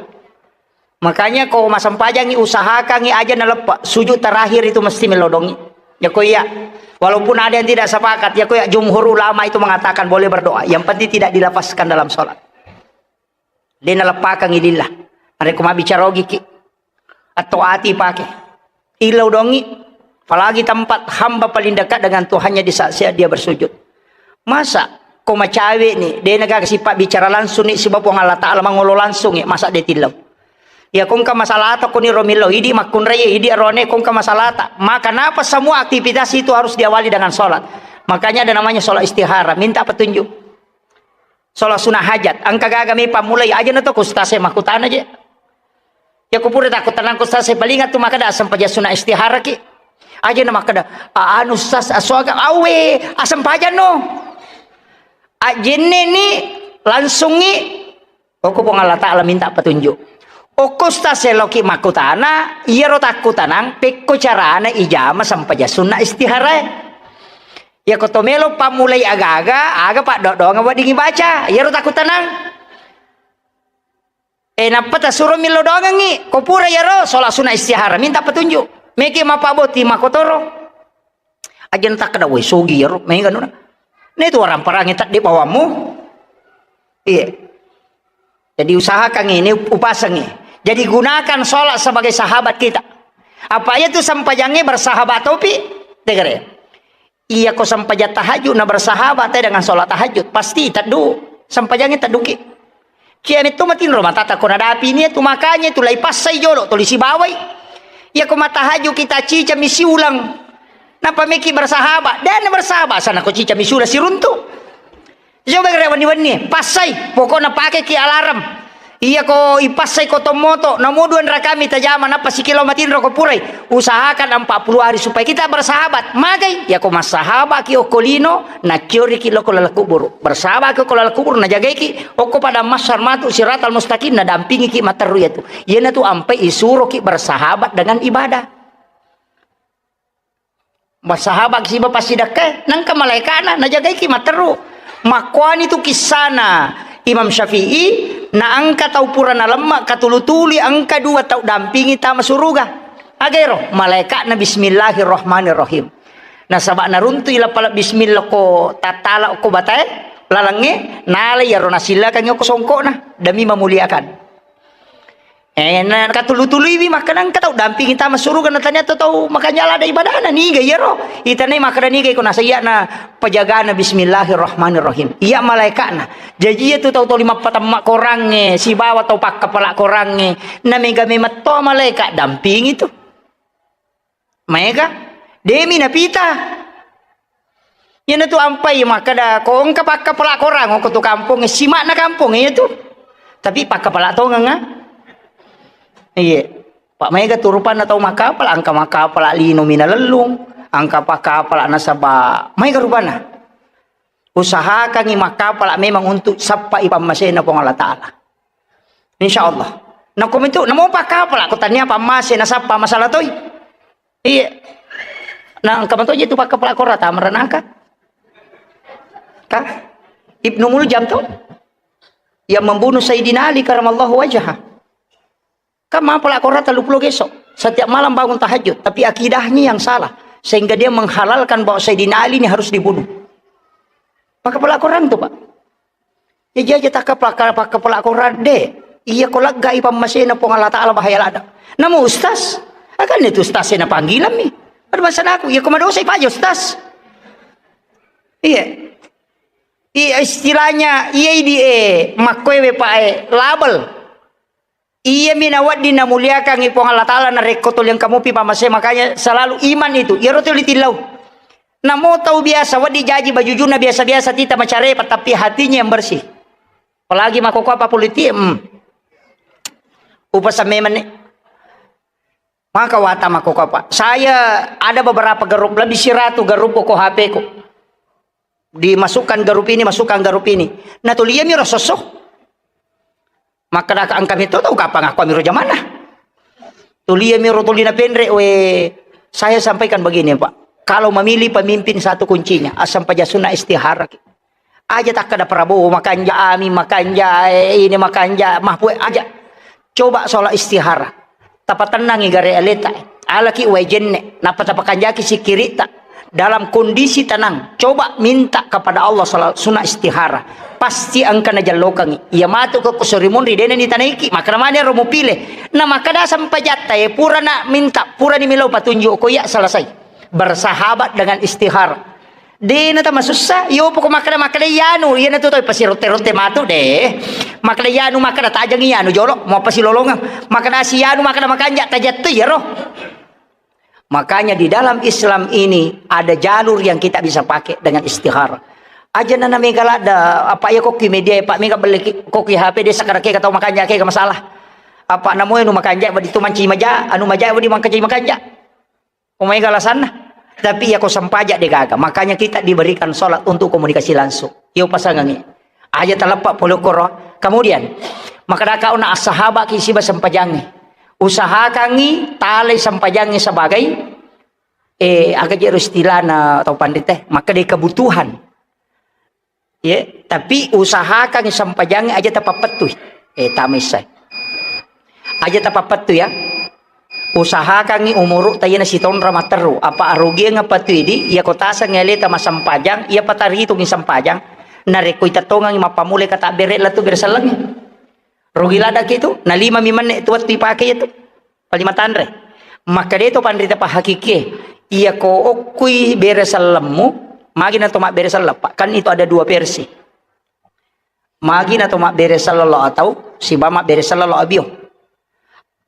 Makanya ko massempajangngi usahakangngi aja naleppe. Sujud terakhir itu mesti melodongi. Ya ko iya. Walaupun ada yang tidak sepakat, ya ko iya jumhur ulama itu mengatakan boleh berdoa. Yang penting tidak dilafazkan dalam salat. De naleppakangngi lillah. Narekko mabbicara ogiki, atau ati pake. Illau dongi, apalagi tempat hamba paling dekat dengan Tuhannya di saat-saat dia bersujud. Masa Ko macawe ni, de' na gaga sipabbicara langsung ni siba Puang Allah Ta'ala, mangolo langsung ni, masa de' tillau. Iya, ko engka masalata ko ni ro millau, idi makkunrai, idi arone, ko engka masalata. Maka napa semua aktivitas itu harus diawali dengan sholat. Makanya ada namanya sholat istihara, minta petunjuk. Sholat sunnah hajat, engka gaga mi pammulai, aja na to ko ustaz e makkutana je. Ya ko pura takkutanang ko ustaz e, paling atu makkeda asempajang sunnah istihara ki. Aja na makkeda, "A-, anu ustaz, asoga awe, asempajang no." Ajenne ni, langsung ni, okko Puang Allah Ta'ala minta petunjuk. Okko ustaz e loki makkutana, iyaro takkutanang, pekko carana ijama sempajang sunnah istihara e. Iya ko to melo pammulai aga-aga, aga paddo-doangeng weddingi baca, iyaro takkutanang. E, nappa tasuro millau doangengngi. Ko pura iyaro, sholat sunnah istihara, minta petunjuk. Meki mappabboti makkotoro. Aja na takkeda, "Woi, sogi iyaro, mega nuna." Netu waramparangnge tedde bawammu. Iya. Jadi usahakan ini, upasangi. Jadi gunakan sholat sebagai sahabat kita. Apa iya tu sempajangnge bersahabat topi? Tegere. Iya ko sempajang tahajud na bersahabat te dengan sholat tahajud, pasti teddu. Sempajangnge tedduki. Cia metto matinro matata ko nadapi ni tu, makanya tu lai passai jolo tuli sibawai. Iya ko matahajud kita cica mi siulang. Napa meki bersahabat? Dan bersahabat sana ko cica mi siulang siruntu. Coba gere wenni-wenni, passai, pokokna pakeki alarm. Iya ko ipassai ko tommoto, namo dua rakami tajama, nappa sikilo matinro ko purai. Usahakan empat puluh hari supaya kita bersahabat. Magai, iya ko massahabat ki okko lino, nacciori ki loko laleng kuburu. Bersahabat ki okko laleng kuburu, najagaiki, okko pada masyar matu siratal mustaqim, nadampingi ki materru iya tu. Iyana tu ampai isuro ki bersahabat dengan ibadah. Bersahabat siba passidakkae, nangka malaekana najagaiki matteru. Makkuani tu kissana Imam Syafi'i, na engka tau pura nalemma katulu-tului engka dua tau dampingi tama suruga. Agero, malaeka'na bismillahirrahmanirrahim. Nasaba naruntui lapala bismillah ko tattala ko batae, lalengnge, nalai iyaro nasilakangngi ko songkokna, demi memuliakan. Eh, na katulu-tuluiwi makkeda engka tau dampingi tama suruga, na tania to tau makanja lada ibadana, niga iyaro? Itanai makkeda niga iko, nasaiya na pajagana bismillahirrahmanirrahim. Iya malaeka'na. Jaji iya tu tau toli mappatemma korangnge, sibawa tau pakkapala korangnge, na mega memetto malaeka dampingi tu. Maega, demi napita. Iyana tu ampai makkeda, ko engka pakkapala korang, ko tu kampongnge, sima'na kampongnge iya tu. Tapi pakkapala tongeng, ah. Iya. Pak maega tu rupanna tau makkapala, engka makkapala lino minalellung, engka pakkapala nasaba maega rupanna. Usahakangi makkapala memang untuk sappai pammasena Puang Allah Ta'ala. Insya Allah. Nako mitu, namo pakkapala, ko tania pammase nasappa masalah toi. Iya. Nah, engka matoje tu pakkapala kora tamaranaka. Ka? Ibnu Muljam tu yang membunuh Sayyidina Ali karamallahu wajhah. Kan mapala kora tellu pulo geso. Setiap malam bangun tahajud, tapi akidahnya yang salah sehingga dia menghalalkan bahwa Sayyidina Ali ini harus dibunuh. Pakkapala korang tu, Pak. Jaji aja takka pakka-, pakkapala korang de. Iya ko laggai pammasena Puang Allah Ta'ala bahaya lada. Namu ustaz? Akan itu ustaz na panggilan mi. Ada masalah aku. Iya ko madosa ipaja ustaz. Iya. Iya istilahnya iya idi e makkoe we pae label. Iyami nawedding namuliakangngi Puang Allah Ta'ala narekko tuli engka mupi pamase, makanya selalu iman itu. Iyaro tuli tillau. Namo tau biasa wedding jaji bajujunna biasa-biasa tita macarepa, tapi hatinya yang bersih. Apalagi makkokkoe apa politik, hmm. Upasamme menne. Maka wata makkokkoe apa. Saya ada beberapa grup, lebih siratu grup ko H P-ku. Dimasukkan grup ini, masukkan grup ini. Nah, tuli iyami ro sosso. Makkedaka engka metto tau kapang aku amiro jamanna. Tuli iyami ro tuli napenre, we, saya sampaikan begini, Pak. Kalau memilih pemimpin satu kuncinya, asam paja sunna istihara. Aja takkada Prabowo makanja, Amin makanja, eh, ini makanja, Mahfud aja. Coba sholat istihara. Tapatennangi gare aleta. Alaki wae jenne, nappa tapakanjaki sikkiritta. Dalam kondisi tenang, coba minta kepada Allah sholat sunnah istihara. Pasti engka najallokangi. Iya matu ke kusuri munri dena ditanaiki, maka namanya ro mupile. Na maka dasam pajatta, eh, pura na minta, pura ni milo patunjuk ko iya selesai. Bersahabat dengan istihara. De' na tamasussa, yo poko makkeda, makkeda iyanu, iyana tu tau pasirotte-rotte matu de'. Makkeda iyanu, makkeda tajengngi iyanu jolo, mau pasilolongeng. Makkeda si iyanu, makkeda makanja', tajattui iyaro. Makanya di dalam Islam ini ada jalur yang kita bisa pakai dengan istikharah. Aja' na mega ladda, apa iya kokki media, Pak, mega belle ki-, kokki H P de' sakkarake ka tau makanja' ke ga masalah. Apa namoe nu makanja' wedding tu mancaji maja', anu maja' wedding mancaji makanja'. Ko maega alasanna. Tapi iya ko sempajang de' gaga. Makanya kita diberikan sholat untuk komunikasi langsung. Iyo pasangangi. Aja' taleppa pole koro. Kemudian, makkeda ka ona assahaba ki siba sempajangnge. Usahakangi talai sempajangnge sebagai, eh, aga je' ro istilahna tau panrita, makkeda kebutuhan. Ye, tapi usahakan sempajangnge aja' tapappettui. Eh, tamai sai. Aja' tapappettui ya. Usahakangi umuru' ta iyana sitonra matteru. Apa arugiang apa tu idi, iya ko taseng aleta massempajang, iya pataritungi sempajang. Narekko itettongangi mappammula ka tabbere' lettu bere sellengnge. Rugi ladda' ki tu, na lima mi menne' tu wettu ipake iya tu. Palima tanre. Makkeda to panrita pahakikie, iya ko okkui bere sellemmu, magi na to mabbere selleng, Pak? Kan itu ada dua versi. Magi na to mabbere selleng lo atau sibawa mabbere selleng lo abio.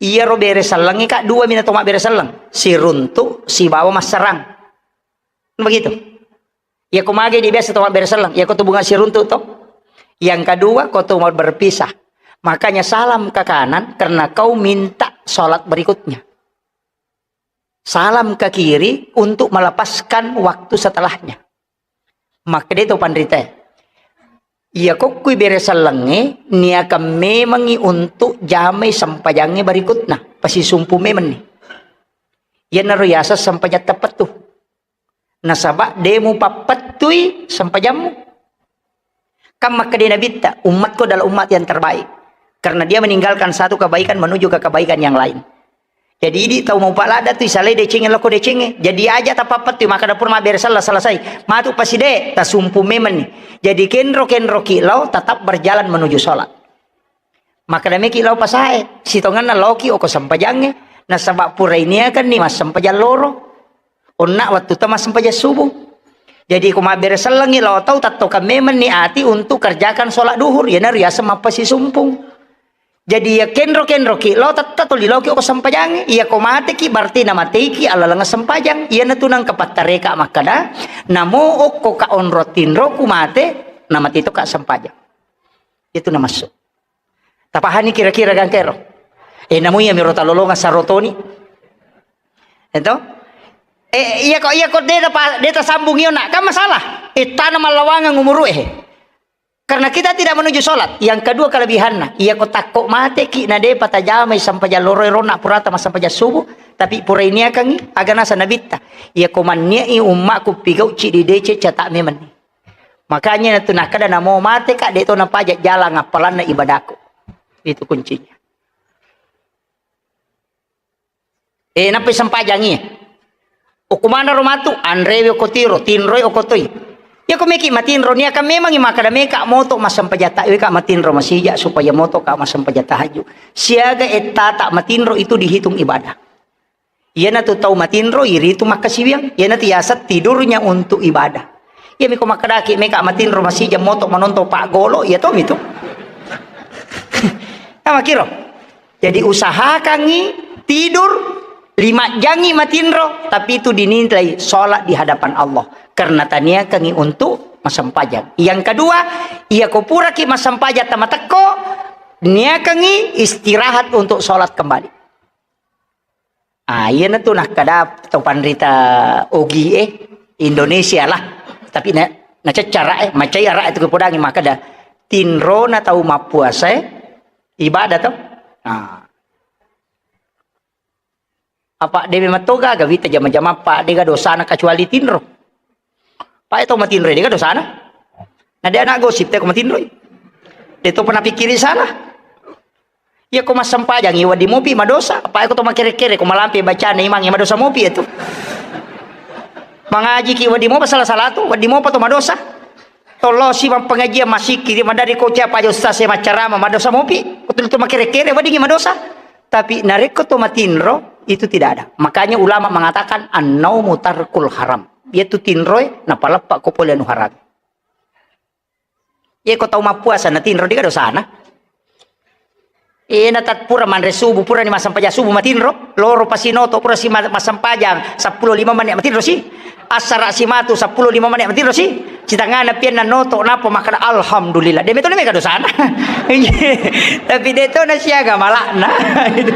Iyaro bere sellengnge, Kak, dua mi na to mabbere selleng. Siruntu' sibawa masserang. Begitu. Iya ko mage di biasa to mabbere selleng, iya ko tu bunga siruntu' to. Yang kedua, ko tu mau berpisah. Makanya salam ke kanan karena kau minta sholat berikutnya. Salam ke kiri untuk melepaskan waktu setelahnya. Makkeda to panrita. Iya kokkui bere sellengnge, niakan memangi untuk jamai sempajangnge berikutna. Pasisumpu memanni. Iyanaro yaseng sempajang teppettu. Nasaba' de' mupappettui sempajammu. Kan makkeda Nabitta, "Umatku adalah umat yang terbaik. Karena dia meninggalkan satu kebaikan menuju ke kebaikan yang lain." Jadi, idi tau mupalada tu isalai decengnge loko decengnge. Jadi, aja' tapappettui makkeda pura mabbere selleng selesai. Matu paside, tasumpu memanni. Jadi, kenro-kenroki lao tetap berjalan menuju sholat. Makkeda meki lao pasae, sitongenna laoki oko sempajangnge, nasaba' pura iniakanni massempajang loro. Onna' wettu ta massempajang subuh. Jadi ko mabbere sellengngi lao tau, tettokang memanni ati untuk kerjakan sholat duhur, iyanaro yaseng mappasisumpung. Jadi iya kenro-kenroki lao, tette tuli laoki oko sempajangnge. Iya ko mateki berarti namateiki alaleng sempajang. Iyanatu nangka pattareka makkeda, namo okko ka onro tinroku mate, namate to ka sempajang. Itu namassu. Tapahani kira-kira gangkero? Eh, namu iya miro talolonga sarotoni. Eto? Eh, iya ko, iya ko de' tapa-, de' tasambung iyo nak. Kan masalah. Eh, tana mallawangang umuru eh. Karena kita tidak menuju sholat. Yang kedua kelebihanna, iya ko takko mateki na de' patajamai sempajang loro rona purata massempajang subuh, tapi pura iniakangi aga nasa nabitta. Iya ko manniai ummaku pigau' cidi dece cata memanni. Makanya natu nakkeda namo mate ka de' to napaja jalang appalanna ibadaku. Itu kuncinya. Eh, nappai sempajangi. Okko manaro matu, anrewe okko tiro, tinroi okko toi. Iya ko meki matinro, niaka memangi makkeda meka moto massempajang ta, weka matinro masija supaya moto ka massempajang tahajud. Siaga ettata matinro itu dihitung ibadah. Iyanatu tau matinro, iritu makkasiwiang. Iyanatu yaseng tidurnya untuk ibadah. Iyami ko makkedaki meka matinro masija moto manonton paggolo, iya tomi tu. Nah, makiro. Jadi usahakangi tidur lima jangi matinro, tapi itu dinilai sholat di hadapan Allah. Karena taniakangi untuk massempajang. Yang kedua, iya ko puraki massempajang tamatekko, niakangi istirahat untuk sholat kembali. Ah, iyanatu nakkeda tau panrita ogi e, Indonesia lah. Tapi na, naceccara e, macai ara e tu kepodangi makkeda tinrona tau mappuasa e, ibadah to. Ah. Apa de' memang toga gaga wita jama-jama pa de' ga dosana kecuali tinro. Pae to matinroi de' ga dosana. Na de' anak gosip te ko matinroi. De' to pernah pikkiri salah. Iya ko massempajangi wedding mopi madosa. Pae ko to makere-kere ko malampe bacana imangnge madosa mopi itu. Mangajiki wedding mopa salah-salah tu, wedding mopa to madosa. Tollosi mappengajian masikiri madari ko cia paja ustaz e maccarama madosa mopi. Ko tu makere-kere weddingi madosa. Tapi narekko to matinro, itu tidak ada. Makanya ulama mengatakan, "An-naumu tarkul haram." Iyatu tinroe, napaleppa ko pole anu haram. Ye ko tau mappuasa na tinro, dega dosana. Eh, na tat-, pura manre subuh, pura ni massempajang subuh matinro, loro pasinoto, pura si ma-, massempajang seppulo lima menit matinro si. Assara si matu seppulo lima menit matinro si. Sitangana pian na noto, napa makkada alhamdulillah. De metto na mega dosana. Tapi de to na siaga malakna. Itu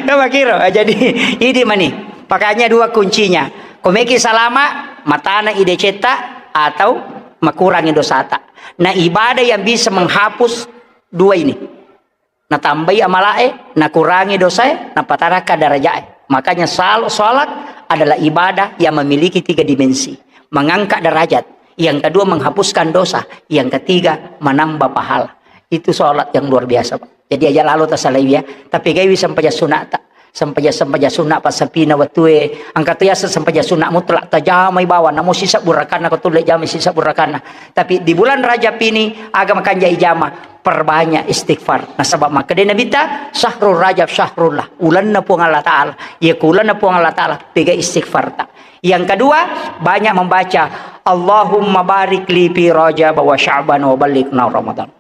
kan makiro. Jadi, idi mani. Makanya dua kuncinya. Ko meki salama, matana ide cetta atau makurangi dosata. Nah, ibadah yang bisa menghapus dua ini. Natambai amalae, nakurangi dosae, napataraka darajae. Makanya sal-, salat adalah ibadah yang memiliki tiga dimensi. Mengangkat derajat. Yang kedua menghapuskan dosa. Yang ketiga menambah pahala. Itu salat yang luar biasa, Pak. Jadi aja lalo tasalai ya. Tapi gaiwi sempajang sunata. Sempajang-sempajang sunna passapina wettue. Engka to yaseng sempajang sunna mutlak, tajamai bawang, namo sisebbu rakanna, ko tulle jamai sisebbu rakanna. Tapi di bulan Rajab ini, aga makanja ijama, perbanyak istighfar. Nasaba makkeda Nabitta, "Syahrul Rajab syahrullah." Ulenna Puang Allah Ta'ala. Iya ku ulenna Puang Allah Ta'ala, pega istighfar ta. Yang kedua, banyak membaca, "Allahumma barik li fi Rajab wa Sya'ban wa ballighna Ramadan."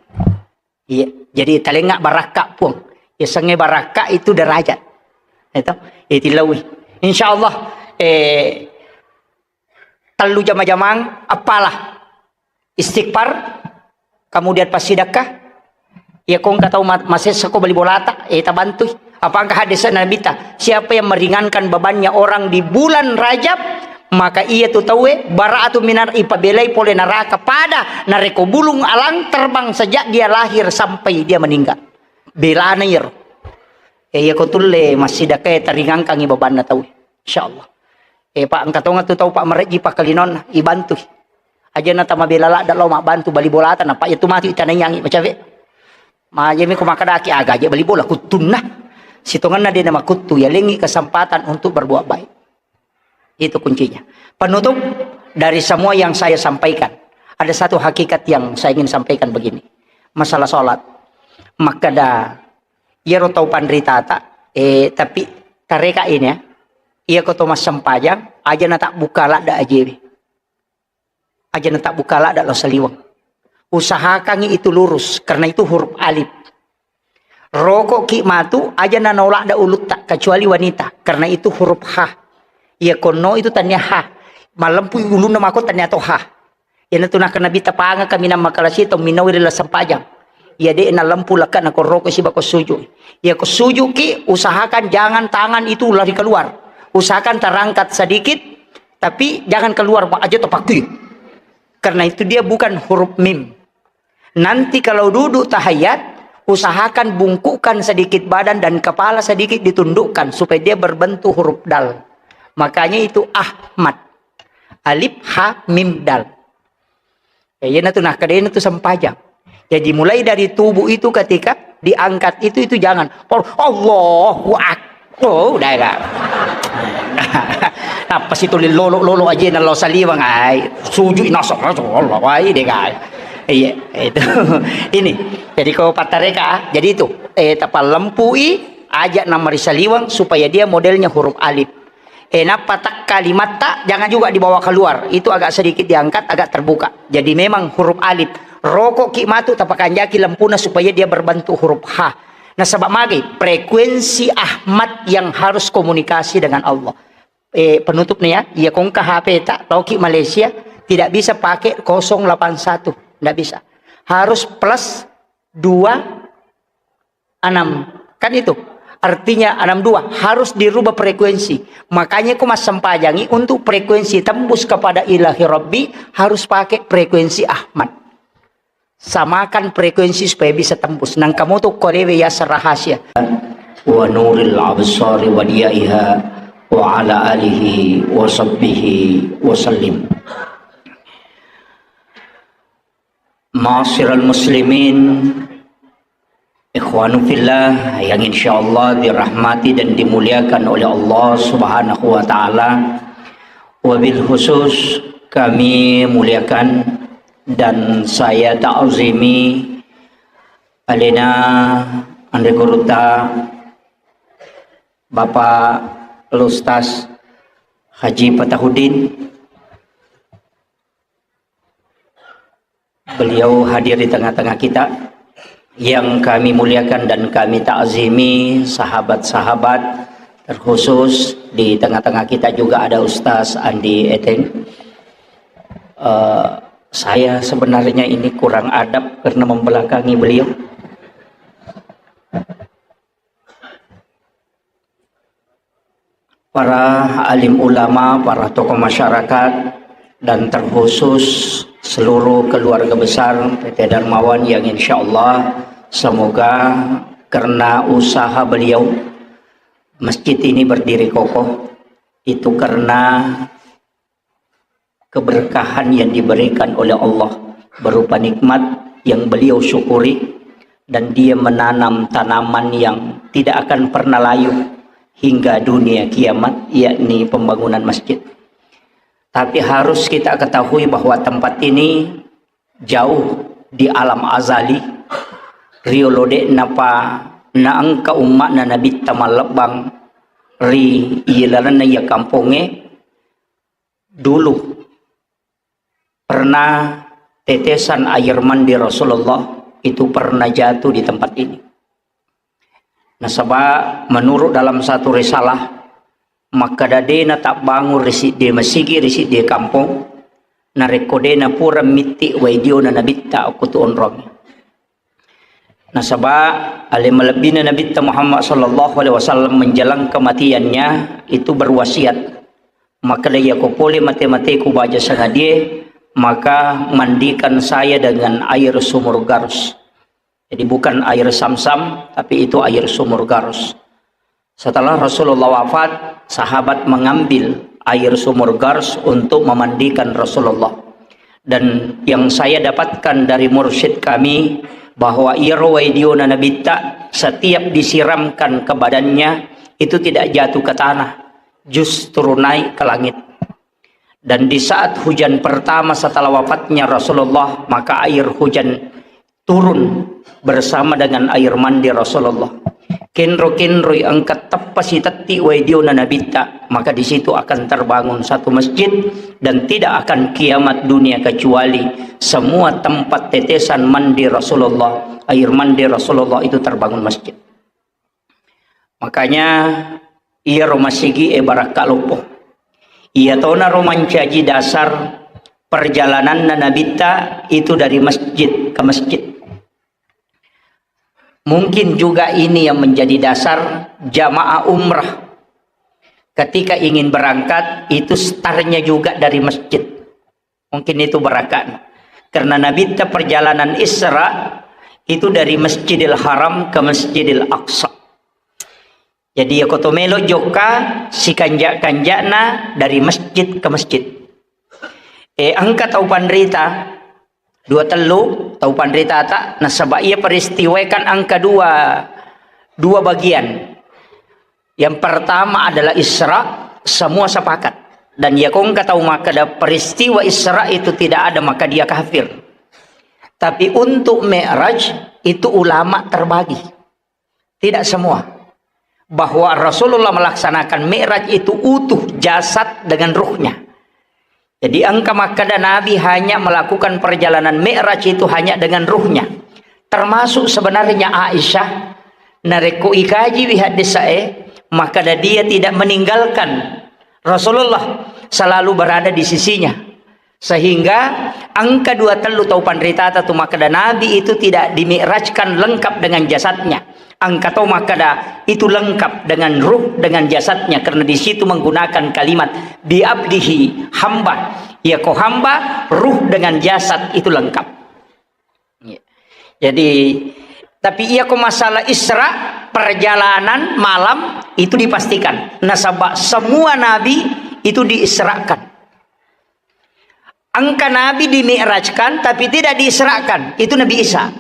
Iya, jadi talengnga barakka, Puang. Yasengnge barakka itu derajat. Itu, itu lawi. Insya Allah, eh, tellu jama-jamang, apalah. Istighfar, kemudian passidakka. Ya, ko engka tau ma-, masessa ko bali bolata, eh, tabantui. Apa engka hadis Nabi ta, siapa yang meringankan bebannya orang di bulan Rajab, maka iya tu tauwe bara'atu minar, ipabelai pole neraka pada narekko bulung alang terbang sejak dia lahir sampai dia meninggal. Belana iyaro. Eh, iya ko tulle massidakka taringangkangi bebanna tauwe. Insyaallah. Eh, Pak, engka tonga tu tau, Pak, marejji pakkalinonna, ibantui. Aja na tamabela ladda lao mabbantu bali bolata, na, Pak, iya tu matu itanaiyangi macawe. Maja mi ko makkadaki aga aja bali bola kuttunna. Sitongenna de na makuttu, ya lengi kesempatan untuk berbuat baik. Itu kuncinya. Penutup dari semua yang saya sampaikan, ada satu hakikat yang saya ingin sampaikan begini. Masalah sholat. Makkeda, iyaro tau panritata, eh, tapi tareka ini ya, iya ko to massempajang, aja na tabbuka ladda ajewe. Aja na tabbuka ladda lao saliweng. Usahakangi itu lurus, karena itu huruf alif. Rokokki matu, aja na naoladda ulutta, kecuali wanita, karena itu huruf ha. Iya konno itu tania ha. Malempu ulunna mako tania to ha. Iyanatu nakkeda Nabitta, pangaka minang makalasi tau minnaui ri lasempajang. Iya de nalempu lekka na korroko siba ko suju. Iya ko sujuki, usahakan jangan tangan itu lari keluar. Usahakan terangkat sedikit, tapi jangan keluar, Pak, aja to pakui. Karena itu dia bukan huruf mim. Nanti kalau duduk tahiyat, usahakan bungkukkan sedikit badan dan kepala sedikit ditundukkan supaya dia berbentuk huruf dal. Makanya itu Ahmad. Alif, ha, mim, dal. Ya, iyanatu nakkeda iyanatu sempajang. Jadi mulai dari tubuh itu ketika diangkat itu, itu jangan. Por-, Allahu Akbar. Oh, udah ya, Kak. Apa sih tulis lolo-lolo aja nalo saliwang ai. Sujud nasab Allah ai deh, Kak. Iya, itu. Ini. Jadi ko pattareka, jadi itu. Eh, tapallempui aja namari saliwang supaya dia modelnya huruf alif. Eh, nappa tak kalimatta jangan juga dibawa keluar. Itu agak sedikit diangkat, agak terbuka. Jadi memang huruf alif. Rokokki matu tapakanjaki lempuna supaya dia berbentuk huruf ha. Nasaba magai frekuensi Ahmad yang harus komunikasi dengan Allah. Eh, penutup nih ya, iya kongka H P tak, tauki Malaysia, tidak bisa pakai kosong delapan satu, tidak bisa. Harus plus dua enam. Kan itu. Artinya enam dua harus dirubah frekuensi. Makanya ku massempajangi untuk frekuensi tembus kepada Ilahi Rabbi harus pakai frekuensi Ahmad. Samakan frekuensi supaya bisa tembus. Nang kamu tuh korewe ya rahasia. Wa nuril absari wa diyaiha wa ala alihi wa sahbihi wa sallim. Ma'asyiral muslimin, ikhwanu fillah yang insyaallah dirahmati dan dimuliakan oleh Allah Subhanahu wa taala. Wabil khusus kami muliakan dan saya ta'zimi alena anre gurutta Bapak Al-Ustaz Haji Fatahuddin, Beliau hadir di tengah-tengah kita yang kami muliakan dan kami takzimi, sahabat-sahabat, terkhusus di tengah-tengah kita juga ada Ustaz Andi Eteng. Eh, saya sebenarnya ini kurang adab karena membelakangi beliau. Para alim ulama, para tokoh masyarakat, dan terkhusus seluruh keluarga besar P T Darmawan yang insya Allah semoga karena usaha beliau masjid ini berdiri kokoh, itu karena keberkahan yang diberikan oleh Allah berupa nikmat yang beliau syukuri, dan dia menanam tanaman yang tidak akan pernah layu hingga dunia kiamat, yakni pembangunan masjid. Tapi harus kita ketahui bahwa tempat ini jauh di alam azali, riolo de'napa naengka umma'na Nabitta mallebbang ri ilalenna iya kampongnge. Dulu pernah tetesan air mandi Rasulullah itu pernah jatuh di tempat ini. Nasaba menurut dalam satu risalah, makkeda de'na tabbangun ri siddi masigi ri siddi kampong, narekko de'na pura mitti wai diona Nabitta okko tu onrong. Nasaba ale malebbina Nabitta Muhammad sallallahu alaihi wasallam menjelang kematiannya itu berwasiat, makkeda iyako pole mate-mateku baja sangadie, maka mandikan saya dengan air sumur Garus. Jadi bukan air Samsam, tapi itu air sumur Garus. Setelah Rasulullah wafat, sahabat mengambil air sumur Gars untuk memandikan Rasulullah. Dan yang saya dapatkan dari mursyid kami, bahwa iyaro wai diona Nabitta setiap disiramkan ke badannya, itu tidak jatuh ke tanah, justru naik ke langit. Dan di saat hujan pertama setelah wafatnya Rasulullah, maka air hujan turun bersama dengan air mandi Rasulullah. Kenro-kenroi engka teppa sitetti wai diona Nabitta, maka di situ akan terbangun satu masjid dan tidak akan kiamat dunia kecuali semua tempat tetesan mandi Rasulullah, air mandi Rasulullah itu terbangun masjid. Makanya, iyaro masigi e barakka loppo. Iyatonaro mancaji dasar perjalananna Nabitta itu dari masjid ke masjid. Mungkin juga ini yang menjadi dasar jamaah umrah ketika ingin berangkat itu startnya juga dari masjid. Mungkin itu barakatna. Karena Nabitta perjalanan Isra itu dari Masjidil Haram ke Masjidil Aqsa. Jadi, iyako to melo jokka sikanja-kanjana dari masjid ke masjid. Eh, engka tau panrita, dua tellu tau panritata, nasaba iya peristiwa kan engka dua, dua bagian. Yang pertama adalah Isra, semua sepakat. Dan iyako engka tau makkeda peristiwa Isra itu tidak ada, maka dia kafir. Tapi untuk Mi'raj itu ulama terbagi. Tidak semua. Bahwa Rasulullah melaksanakan Mi'raj itu utuh jasad dengan ruhnya. Jadi engka makkeda Nabi hanya melakukan perjalanan Mi'raj itu hanya dengan ruhnya. Termasuk sebenarnya Aisyah, narekko ikaji wi haddesae, makkeda dia tidak meninggalkan Rasulullah, selalu berada di sisinya. Sehingga engka dua tellu tau panritata tu makkeda Nabi itu tidak dimi'rajkan lengkap dengan jasadnya. Engka tau makkeda itu lengkap dengan ruh, dengan jasadnya, karena di situ menggunakan kalimat bi abdihi, hamba. Iyako hamba, ruh dengan jasad itu lengkap. Iya. Jadi, tapi iyako masalah Isra, perjalanan malam itu dipastikan. Nasaba semua nabi itu diisrakan. Engka nabi dimi'rajkan, tapi tidak diisrakan. Itu Nabi Isa.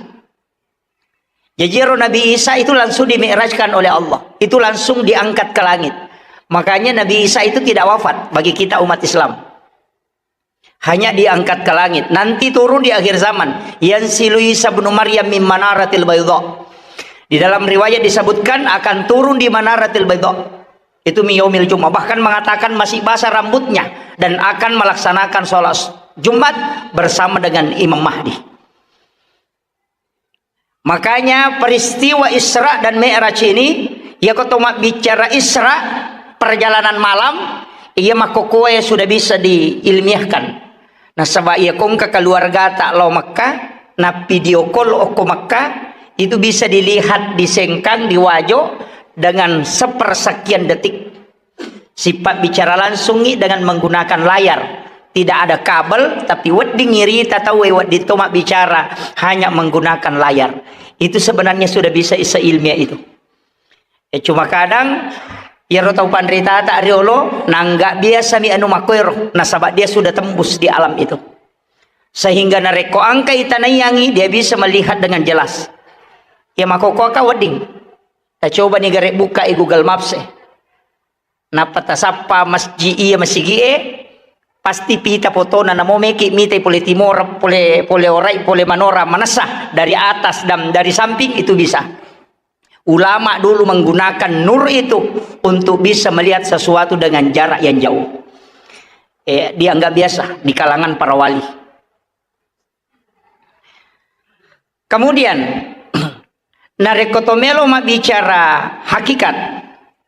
Jadi, ero Nabi Isa itu langsung dimi'rajkan oleh Allah. Itu langsung diangkat ke langit. Makanya Nabi Isa itu tidak wafat bagi kita umat Islam. Hanya diangkat ke langit. Nanti turun di akhir zaman. Yanzilu Isa ibnu Maryam min manaratil baydha. Di dalam riwayat disebutkan akan turun di manaratil baydha. Itu min yaumil Jumat. Bahkan mengatakan masih basah rambutnya dan akan melaksanakan sholat Jumat bersama dengan Imam Mahdi. Makanya peristiwa Isra dan Mi'raj ini, iya ko to mabbicara Isra, perjalanan malam, iya makkokoe sudah bisa diilmiahkan. Nasaba iya ko engka keluargata lao Mekah, na video call okko Mekah, itu bisa dilihat di Sengkang, di Wajo, dengan sepersekian detik. Sipabbicara langsungngi dengan menggunakan layar. Tidak ada kabel, tapi wedding irita tauwe wedding to mabbicara hanya menggunakan layar. Itu sebenarnya sudah bisa isa ilmiah itu. Eh, cuma kadang iyaro tau panritata riolo, nangga biasa mi anu makoero, nasaba dia sudah tembus di alam itu. Sehingga narekko angka itanaiyangi, dia bisa melihat dengan jelas. Ya makokoaka wedding. Tacoba ni gare buka i Google Maps e. Nappa tasappa masjid iya masigi e, pasti pita fotona, namo meki mitai pole timora, pole, pole orai, pole manora, manessa dari atas dan dari samping itu bisa. Ulama dulu menggunakan nur itu untuk bisa melihat sesuatu dengan jarak yang jauh. Eh, dianggap biasa di kalangan para wali. Kemudian, narekko to melo mabbicara hakikat,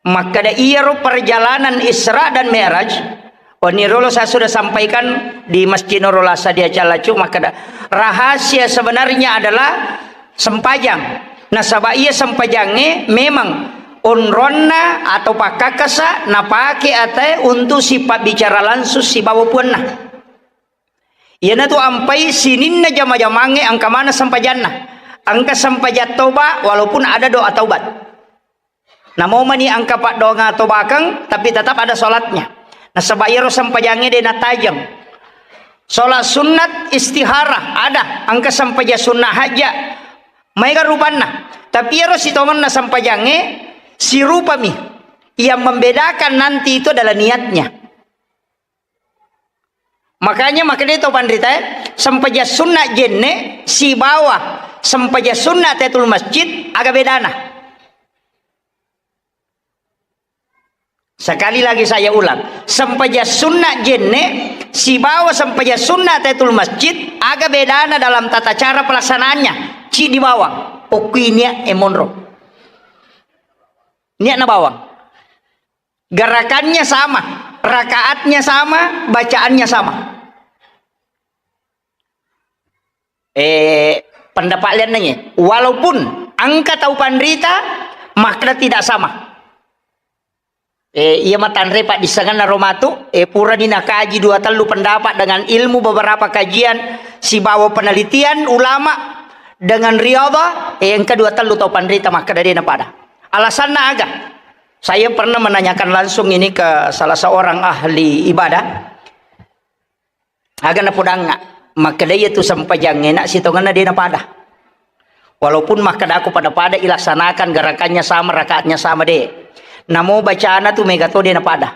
makkeda iyaro perjalanan Isra dan Mi'raj, oh, ini dulu saya sudah sampaikan di Masjid Nurul Asad di Acalacu, makkeda rahasia sebenarnya adalah sempajang. Nasaba iya sempajangnge memang onronna atau pakkakasa napake atae untuk sipabbicara langsung sibawa puanna. Iyanatu ampai sininna jama-jamangnge engka maneng sempajanna. Engka sempajang toba walaupun ada doa taubat. Namo mani engka paddoangeng tobakeng, tapi tetap ada sholatnya. Nasaba iyaro sempajangnge de natajeng. Sholat sunnat istihara ada, engka sempajang sunnah hajja. Maega rupanna. Tapi iyaro sitongenna sempajangnge sirupami. Yang membedakan nanti itu adalah niatnya. Makanya, makanya to panrita, eh, sempajang sunna jenne sibawa sempajang sunna tahiyatul masjid, aga bedana? Sekali lagi saya ulang, sempajang sunna jenne sibawa sempajang sunna tahiyatul masjid, aga bedana dalam tata cara pelaksanaannya? Ci di bawang, okui niat e monro. Niatna bawang. Gerakannya sama, rakaatnya sama, bacaannya sama. Eh, pendapat lian nanya, walaupun engka tau panrita, makna tidak sama. Eh, iya matanre paddissengenna ro matu, eh, purani nakaji dua tellu pendapat dengan ilmu beberapa kajian, sibawa penelitian ulama dengan riyadhah, eh, engka dua tellu tau panrita makkeda de napada. Alasanna aga? Saya pernah menanyakan langsung ini ke salah seorang ahli ibadah. Aga napodangnga, makkeda iya tu sempajangnge na sitongenna de napada. Walaupun makkedako pada-pada ilaksanakan gerakannya sama, rakaatnya sama de. Namo bacana tu mega to de napada.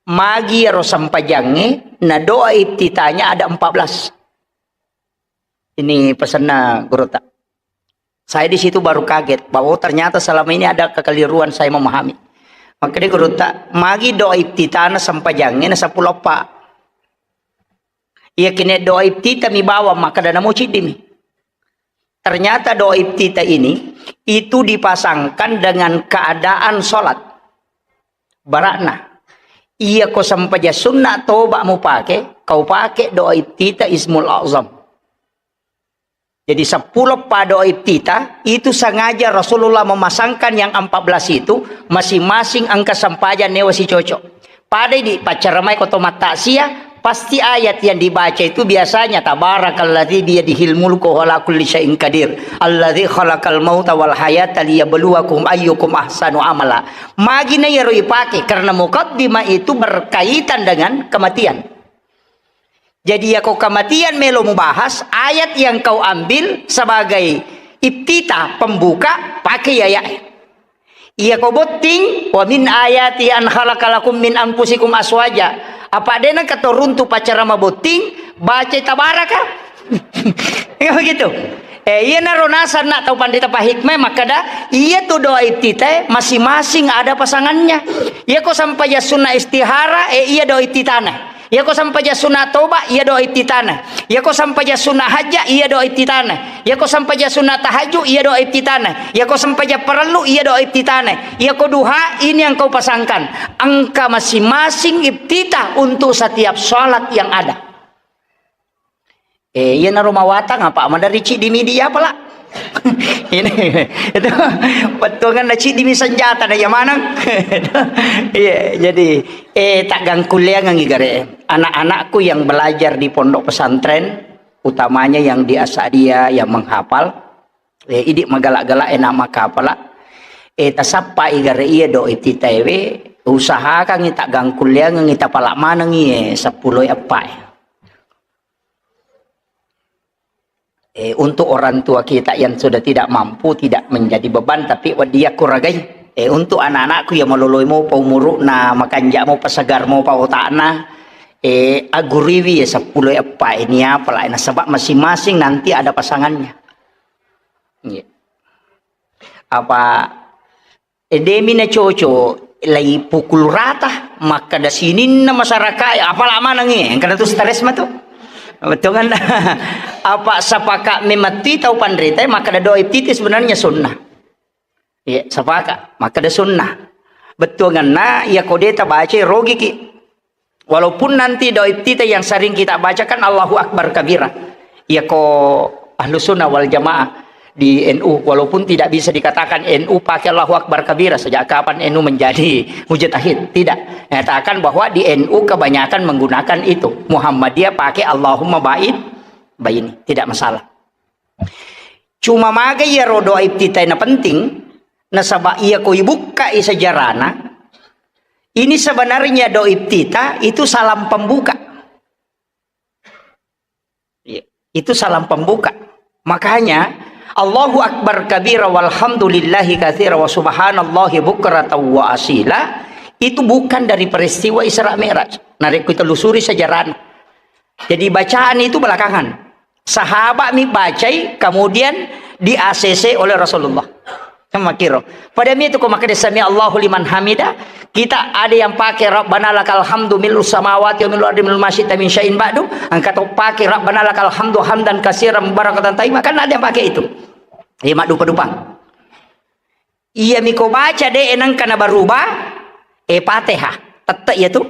Magi iyaro sempajangnge na doa iftitahnya ada empat belas. Ini pesanna gurutta. Saya di situ baru kaget bahwa, oh, ternyata selama ini ada kekeliruan saya memahami. Makkeda gurutta, magi doa iftitahna sempajangnge na seppulo eppa. Iya kene doa iftitah mi bawa, makkeda namo ciddimi. Ternyata doa iftitah ini itu dipasangkan dengan keadaan sholat. Barakna, iya ko sempajang sunna toba mupake, kau pake doa iftitah Ismul Azam. Jadi seppulo eppa doa iftitah itu sengaja Rasulullah memasangkan yang empat belas itu, masing-masing engka sempajang newa sicocok. Padai di paccaramai ko to mattaksiah, pasti ayat yang dibaca itu biasanya, "Tabarakalladzi biyadihil mulku wa huwa ala kulli syai'in qadir, alladzi khalaqal mauta wal hayata liyabluwakum ayyukum ahsanu amala." Magi na iyaro ipake, karena mukaddimah itu berkaitan dengan kematian. Jadi, yako kematian melo mubahas, ayat yang kau ambil sebagai iftitah, pembuka, pakai ayat. Iya ko botting, "Wa min ayati an khalaqa lakum min anfusikum aswaja." Apa dena katoruntu pacarama botting, baca tabaraka. Ya begitu. Eh, iya naro nasanna tau pandita pahikmah makkada, iya tu doa iftitah masing-masing ada pasangannya. Iya ko sampajang sunna istihara, eh, iya doa iftitahna. Iya ko sampajang sunna toba, iya doa iftitahna. Iya ko sampajang sunna hajja, iya doa iftitahna. Iyako sempajang sunna tahajud, iya doa iftitahna. Iyako sempajang parellu, iya doa iftitahna. Iyako duha, ini yang kau pasangkan. Engka masing-masing iftitah untuk setiap salat yang ada. Eh, iyanaro mawatang apa? Madari ciddi mi dia pala. Ini, itu, bettuangan na ciddi mi senjata na iya maneng. Iya, jadi, eh, taggangkulleangengngi gare. Anak-anakku yang belajar di pondok pesantren, utamanya yang di Asadia yang menghafal, eh, idi magala-gala enak makapala. Eh, tasappai gare iya do iftitaewe, usahakangngi taggangkulleangengngi tapala manengngi, eh, seppulo eppa, eh. Eh, untuk orang tua kita yang sudah tidak mampu, tidak menjadi beban, tapi wedding yakuragai. Eh, untuk anak-anakku yang maloloi mopa umuru'na, makanja mopa, segar mopa otakna, eh, aguriwi ya seppulo eppa ini apa lah, nasaba masing-masing nanti ada pasangannya. Iya. Apa E, demi na coco, lai pukul rata, makkeda sininna masyarakat, apala manengngi, engkana tu stres matu. Bettuangan. Apa sapaka memang ti tau panrita, makkeda doa iftitah sebenarnya sunnah. Iya, sapaka, makkeda sunnah. Bettuanganna, iya ko de tabaca, rogiki. Walaupun nanti doa iftitah yang sering kita bacakan Allahu Akbar kabira. Iya ko Ahlus Sunnah wal Jamaah di N U, walaupun tidak bisa dikatakan N U pakai Allahu Akbar kabira, sejak kapan N U menjadi mujtahid? Tidak. Nyatakan bahwa di N U kebanyakan menggunakan itu. Muhammadiyah pakai Allahumma ba'id baini. Tidak masalah. Cuma maga iyaro doa iftitah na penting, nasaba iya ko ibukkai sejarahna, ini sebenarnya doa iftitah itu salam pembuka. Iya, itu salam pembuka. Makanya, Allahu Akbar kabira walhamdulillahi katsira wa subhanallahi bukratan wa asila, itu bukan dari peristiwa Isra Mi'raj. Narekko telusuri sejarahna. Jadi bacaan itu belakangan. Sahabat mi bacai, kemudian di-A C C oleh Rasulullah. Kan makkiro. Pada mi itu ko makkeda sami Allahu liman hamida, kita ada yang pakai Rabbana lakal hamdu mil'us samawati wa mil'ul ardi mil'u ma syi'ta min syai'in ba'du, engka to pakai Rabbana lakal hamdu hamdan katsiran mubarakatan thayyibah, kan ada yang pakai itu. Iya, maddupa-dupang. Iya mi ko baca de nengka na berubah, eh, Fatihah. Tette iya tu.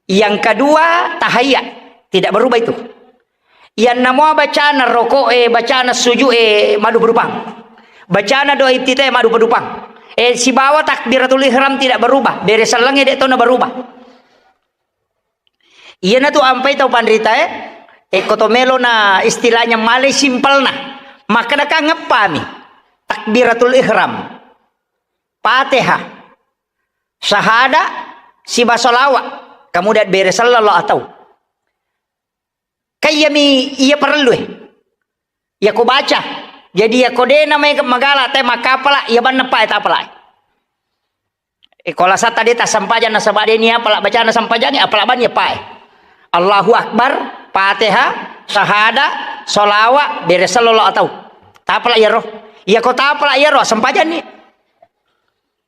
Yang kedua, tahiyat. Tidak berubah itu. Yang namua bacana rokok, eh, bacana sujud, eh, maddupa-dupang. Bacana doa iftitah, eh, maddupa-dupang. Eh, sibawa takbiratul ihram tidak berubah. Bere sellengnge de to na berubah. Iyana tu ampai tau panrita, eh, eh, ko to melo na istilahnya malai simpelna. Makkeda kan ngeppami. Takbiratul ihram. Fatihah. Syahada, siba salawat. Kemudian bere sallallahu atau. Kayyami iya parellu, eh. Iya ko baca. Jadi iya ko de na mai magala te makkapala, iya banna pa, eh, tapala. Eh, ko lasa tadi ta sempajang nasaba de ni apala bacana sempajang, apala ban iya pa, eh. Allahu Akbar, Fatihah, syahada, salawat, bere sallallahu atau. Tapala iyaro. Iya ko tapala iyaro, sempajang ni.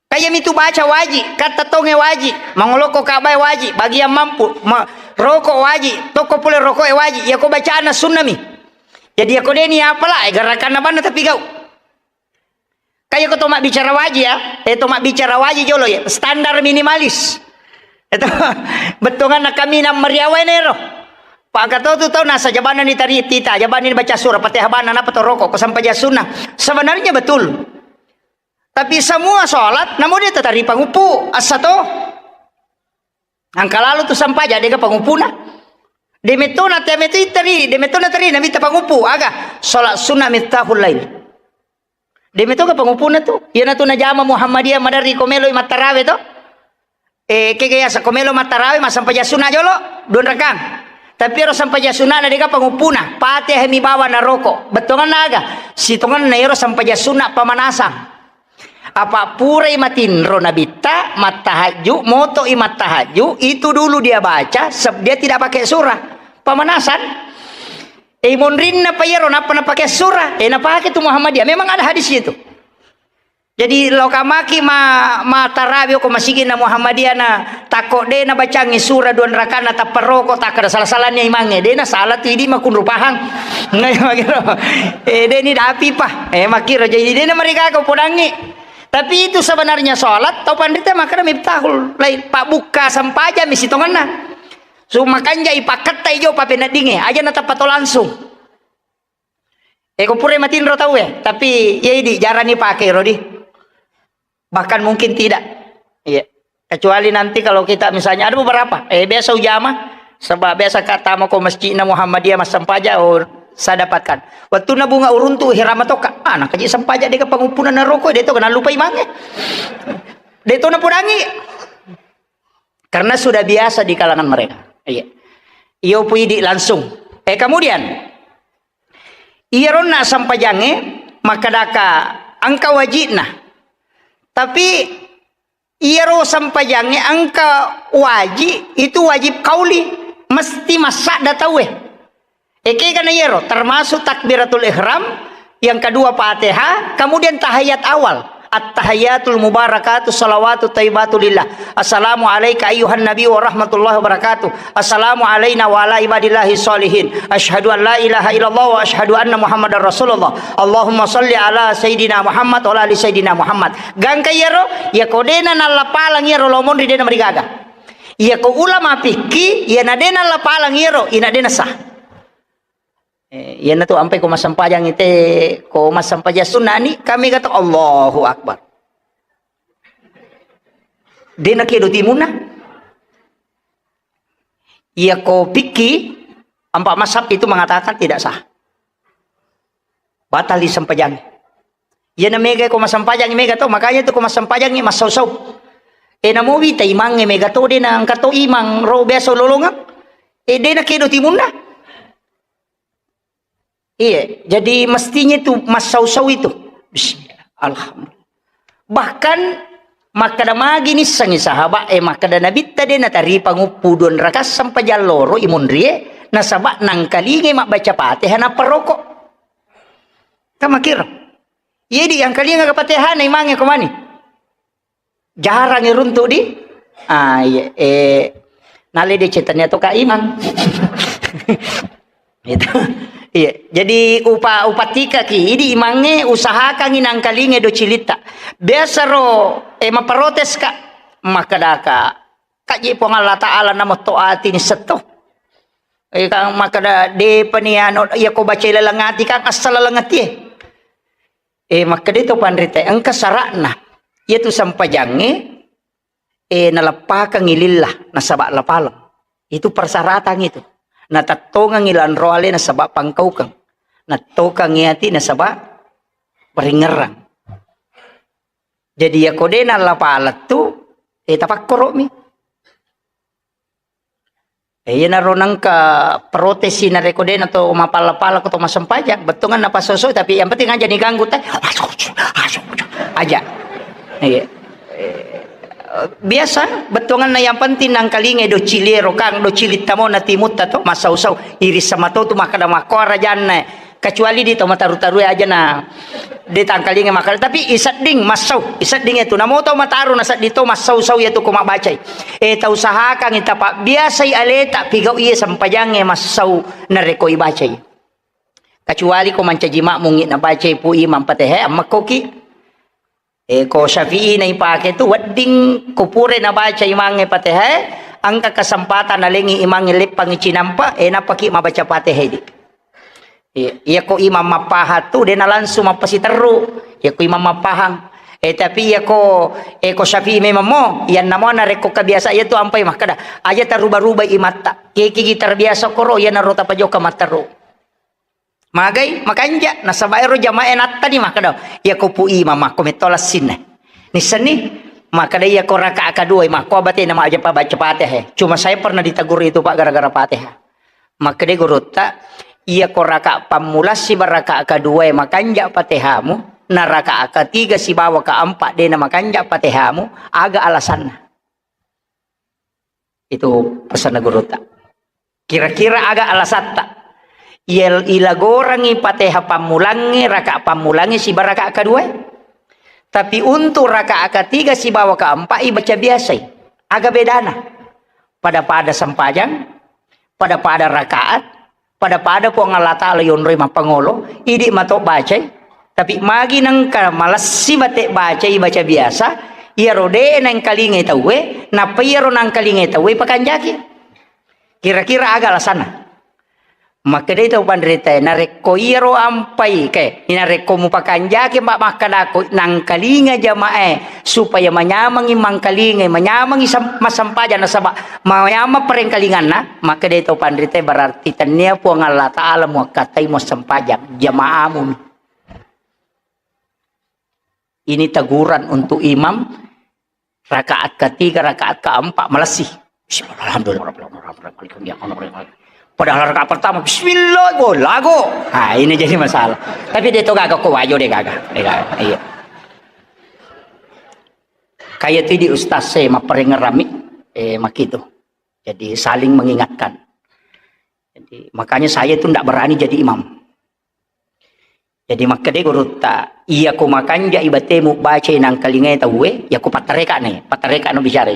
Kayyami tu baca waji, katta tonge waji, mangoloko Ka'bah waji, bagi yang mampu, ma-, rokok waji, tokko pole rokok e waji, iya ko bacana sunnami. Jadi iya ko de ni apala, eh, gerakanna banna tapi gau. Kaya ko to mabbicara waji ya, eh, to mabbicara waji jolo ya, standar minimalis. Itu bettuanganna kami na mariawa nero. Pak Kato tu tau nasa jabanna ni tari tita, jabanna ni baca surah, Fatihah banna, napa to rokok, ko sampajang sunnah. Sebenarnya betul. Tapi semua sholat, namu de tatari panguppu, assa to. Engka lalo tu sampajang, de ga panguppuna. De metto na te metto itari, de metto na tari, namitta panguppu, aga? Sholat sunnah miftahul lail. De metto ga panguppuna tu. Iyana tu najama Muhammadiyah maderri ko melo mattarawe to. Eh, kega yasa ko melo mattarawe, massampajang sunna jolo, dua rakang. Tapi ero sampajang sunna na de ga panguppuna, Fatihah mi bawang na rokok. Bettuanganna aga? Sitongenna ero sampajang sunna pemanasan. Apa purai matinro nabitta, mattahajju, moto i mattahajju, itu dulu dia baca, seb-, dia tidak pakai surah. Pemanasan. Eh, monrinna pa iyaro, nappa napake surah. Eh, napake tu Muhammadiyah. Memang ada hadis itu. Jadi, lo kamaki ma-, ma tarawi ko masigi na Muhammadiyah na, takko de na bacangi sura dua rakana tappa roko, takkada sala-salanya imangnge. De na sala tu idi makunrupahang. Ngai makiro. Eh, de ni dapi pa. Eh, makiro. Jadi, de na marigaga podangi. Tapi itu sebenarnya sholat, tau panrita makkada miftahul lain. Pak bukka sampaja mi sitongenna. Su makanja ipakketta ijo papeneddinge. Aja na tappa to langsung. Eh, ko pura matinro tau, eh. Tapi, ya idi, jarang ni pakai, Rodi. Bahkan mungkin tidak. Iya. Kecuali nanti kalau kita misalnya ada beberapa, eh, biasa ujama, sebab biasa ka tama ko masjidna Muhammadiyah massempajang, oh, saya dapatkan. Waktu na bunga uruntu hirama toka, ah, nakaji sempajang deka pangupunan naroko, de to kena lupa imange. De to napudangi. Karena sudah biasa di kalangan mereka. Iya. Iyo pu idi langsung. Eh, kemudian, iyaronna sempajangnge, makkadaka engka wajibna. Tapi iyaro sempajangnge engka wajib, itu wajib kauli, mesti massadda tauwe. Ekega na iyaro, termasuk takbiratul ihram, yang kedua Fatihah, kemudian tahiyat awal. At-tahiyatul mubarakatuh salawatut thayyibatu lillah. Assalamu alaika ayyuhan nabi wa rahmatullahi wa barakatuh. Assalamu alaina wa ala ibadillahi sholihin. Asyhadu an la ilaha illallah wa asyhadu anna Muhammadar Rasulullah. Allahumma shalli ala Sayyidina Muhammad wa ala ali Sayyidina Muhammad. Gangka iyaro, iyako dena nallapalang iyaro lomonri dena marigaga. Iyako ulama fikih, iyana dena lapalang iyaro, ina dena sah. Eh, iyana tu ampai ko massempajang ite, ko massempajang sunnah ni, kami kata Allahu Akbar. Dena kedo timunna. Iyako fikih, empat mazhab itu mengatakan tidak sah. Batal disempajang. Iyana mega ko massempajang mega to, makanya tu ko massempajang massau-sau. Eh, namo wita imangnge mega to, dena engka to imang ro biasa lolongeng. Eh, dena kedo timunna. Iya, jadi mestinya itu massau-sau itu. Bismillah, alhamdulillah. Bahkan makkada magi nissengi sahabat, eh, makkada Nabitta de nataripang uppu dua rakaat sempajang loro imunrie, nasaba nangkalingai mabbaca Fatihah nappa roko. Kan makiro. Iya di angkalinga Fatihah na imangnge ko mani. Jarang iruntu di. Ah, iya, eh, nale de cetannya to ka imang. Gitu. Iya, jadi upa-, upatika ki, idi imangnge usahakangi nangkalinge do cilitta. Biasa ro, eh, maprotes ka, makkadaka, kaji Puang Allah Ta'ala namo to ati ni setto. Eh, kang makkada, depa ni anu, iya ko baca laleng ati, kang asal laleng ati, eh. Eh, makkeda to panrita, engka syaratna. Iyatu sempajangnge, eh, naleppakengngi lillah, nasaba lapaleng. Itu persyaratan itu. Natettongengngi lanro ale nasaba pangkaukeng. Nattokengngi ati nasaba paringerrang. Jadi, iyako de nallapaleng tu, eh, tapakkoro'mi. Eh, iyanaro nengka protesi narekko de nato mapala-pala ko to massempajang, bettuanna napasoso, tapi yang penting aja diganggu te. Aja. Iya. Eh, biasa bettuanna yang penting nangkalingai do ciliero kang, do cilitta mo na timutta to, massau-sau. Iris sama to tu makkada makko rajanna. Kecuali di tau mataru-tarue aja na de tangkalinga makkada, tapi isedding massau, isedding itu. Namo tau mataru nasedding to massau-sau iyatu ko mabbacai. Eh, tau usahakangngi tapabbiasai aleta pigau iya sempajangnge massau narekko ibacai. Kecuali ko mancaji makmungngi nabacai pu imang Fatihah, ammekkoki. Eh, ko Syafi'i na ipake tu wedding ko pura nabaca imangnge Fatihah, engka kesempatan nalengi imangnge leppangngi cinampa, eh, nappaki mabaca Fatihah di. Iya, iya ko imam mappahang tu, de na langsung mappasiterru. Iya ko imam mappahang. Eh, tapi iya ko, eh, ko Syafi'i memang mo, iyanna mo narekko kebiasa iya tu ampai makkada, aja taruba-ruba imatta. Kekigi terbiasa koro, iyanaro tapajoka matteru. Magai, makanja, nasaba ero jamaah nattani makkada, iya ko pu imam makko metto lassinna. Nissenni, makkada iya ko rakaat kedua, makko abate na maja pa baca Fatihah. Cuma saya pernah ditegur itu, Pak, gara-gara Fatihah. Makkeda gurutta, iya ko rakaat pammula siba rakaat kedua makanja Fatihamu, na rakaat ketiga sibawa keempat de na makanja Fatihamu, aga alasanna? Itu pesanna gurutta. Kira-kira aga alasatta? Iya, ilagorangi Fatihah pammulangnge, rakaat pammulangnge siba rakaat kedua? Tapi untuk rakaat ketiga sibawa keempat, ibaca biasai. Aga bedana? Pada-pada sempajang, pada-pada rakaat, pada-pada Puang Allah Ta'ala yonroi mappangolo, idi mato bacai. Tapi magi nengka malessi bate bacai, baca biasa, iyaro de nengkalingai tauwe, nappa iyaro nangkalingai tauwe pakanjaki. Kira-kira aga alasanna? Makkedai tau panritae, narekko iyaro ampai, ke, narekko mupakanjaki, ma-, makkedako, nangkalinga jamaah, supaya manyamengi mangkalingai, manyamengi sem-, massempajang, nasaba manyameng parengkalinganna, makkedai tau panritae, berarti tennia Puang Allah Ta'ala muakkatai muassempajang, jamaamu. Ini teguran untuk imam, rakaat ketiga, rakaat keempat, malessi. Bismillah, alhamdulillah, rabbil alamin, arrahmanirrahim, maliki yaumiddin, iyyaka na'budu wa iyyaka nasta'in. Padahal rakaat pertama, bismillah, go, lago. Nah, ini jadi masalah. Tapi de to gaga ko wajo, de gaga. De gaga. Iya. Kayak itu di ustaz saya, mapparengerami, eh, makitu. Jadi saling mengingatkan. Jadi, makanya saya itu ndak berani jadi imam. Jadi, makkedai gurutta, "Iyako makanjai batemu bacai nangkalingai tauwe, iyako pattareka ne, pattareka no bicara."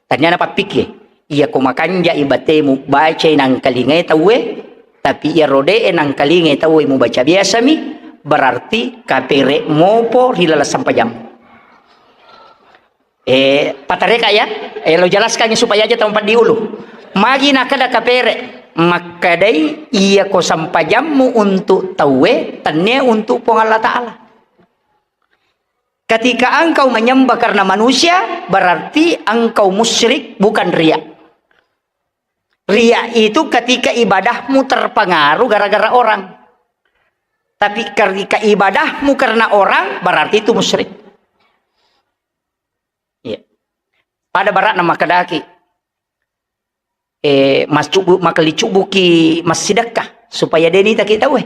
Tania na pappikki, "Iyako makanjai batemu bacai nangkalingai tauwe, tapi iyaro de nangkalingai tauwe mubaca biasami, berarti kapere mopo ri laleng sempajang." Eh, patareka ya, eh, lo jelaskan supaya aja tempat diulu. Magi nakada kapere, makkadai, "Iyako sempajammu untuk tauwe, tennia untuk Puang Allah Ta'ala." Ketika engkau menyembah karena manusia, berarti engkau musyrik, bukan riya. Riya itu ketika ibadahmu terpengaruh gara-gara orang. Tapi ketika ibadahmu karena orang, berarti itu musyrik. Iya. Pada barakna makkedaki, eh, mascubu-, makalicubuki massidekka supaya de nitaki tauwe.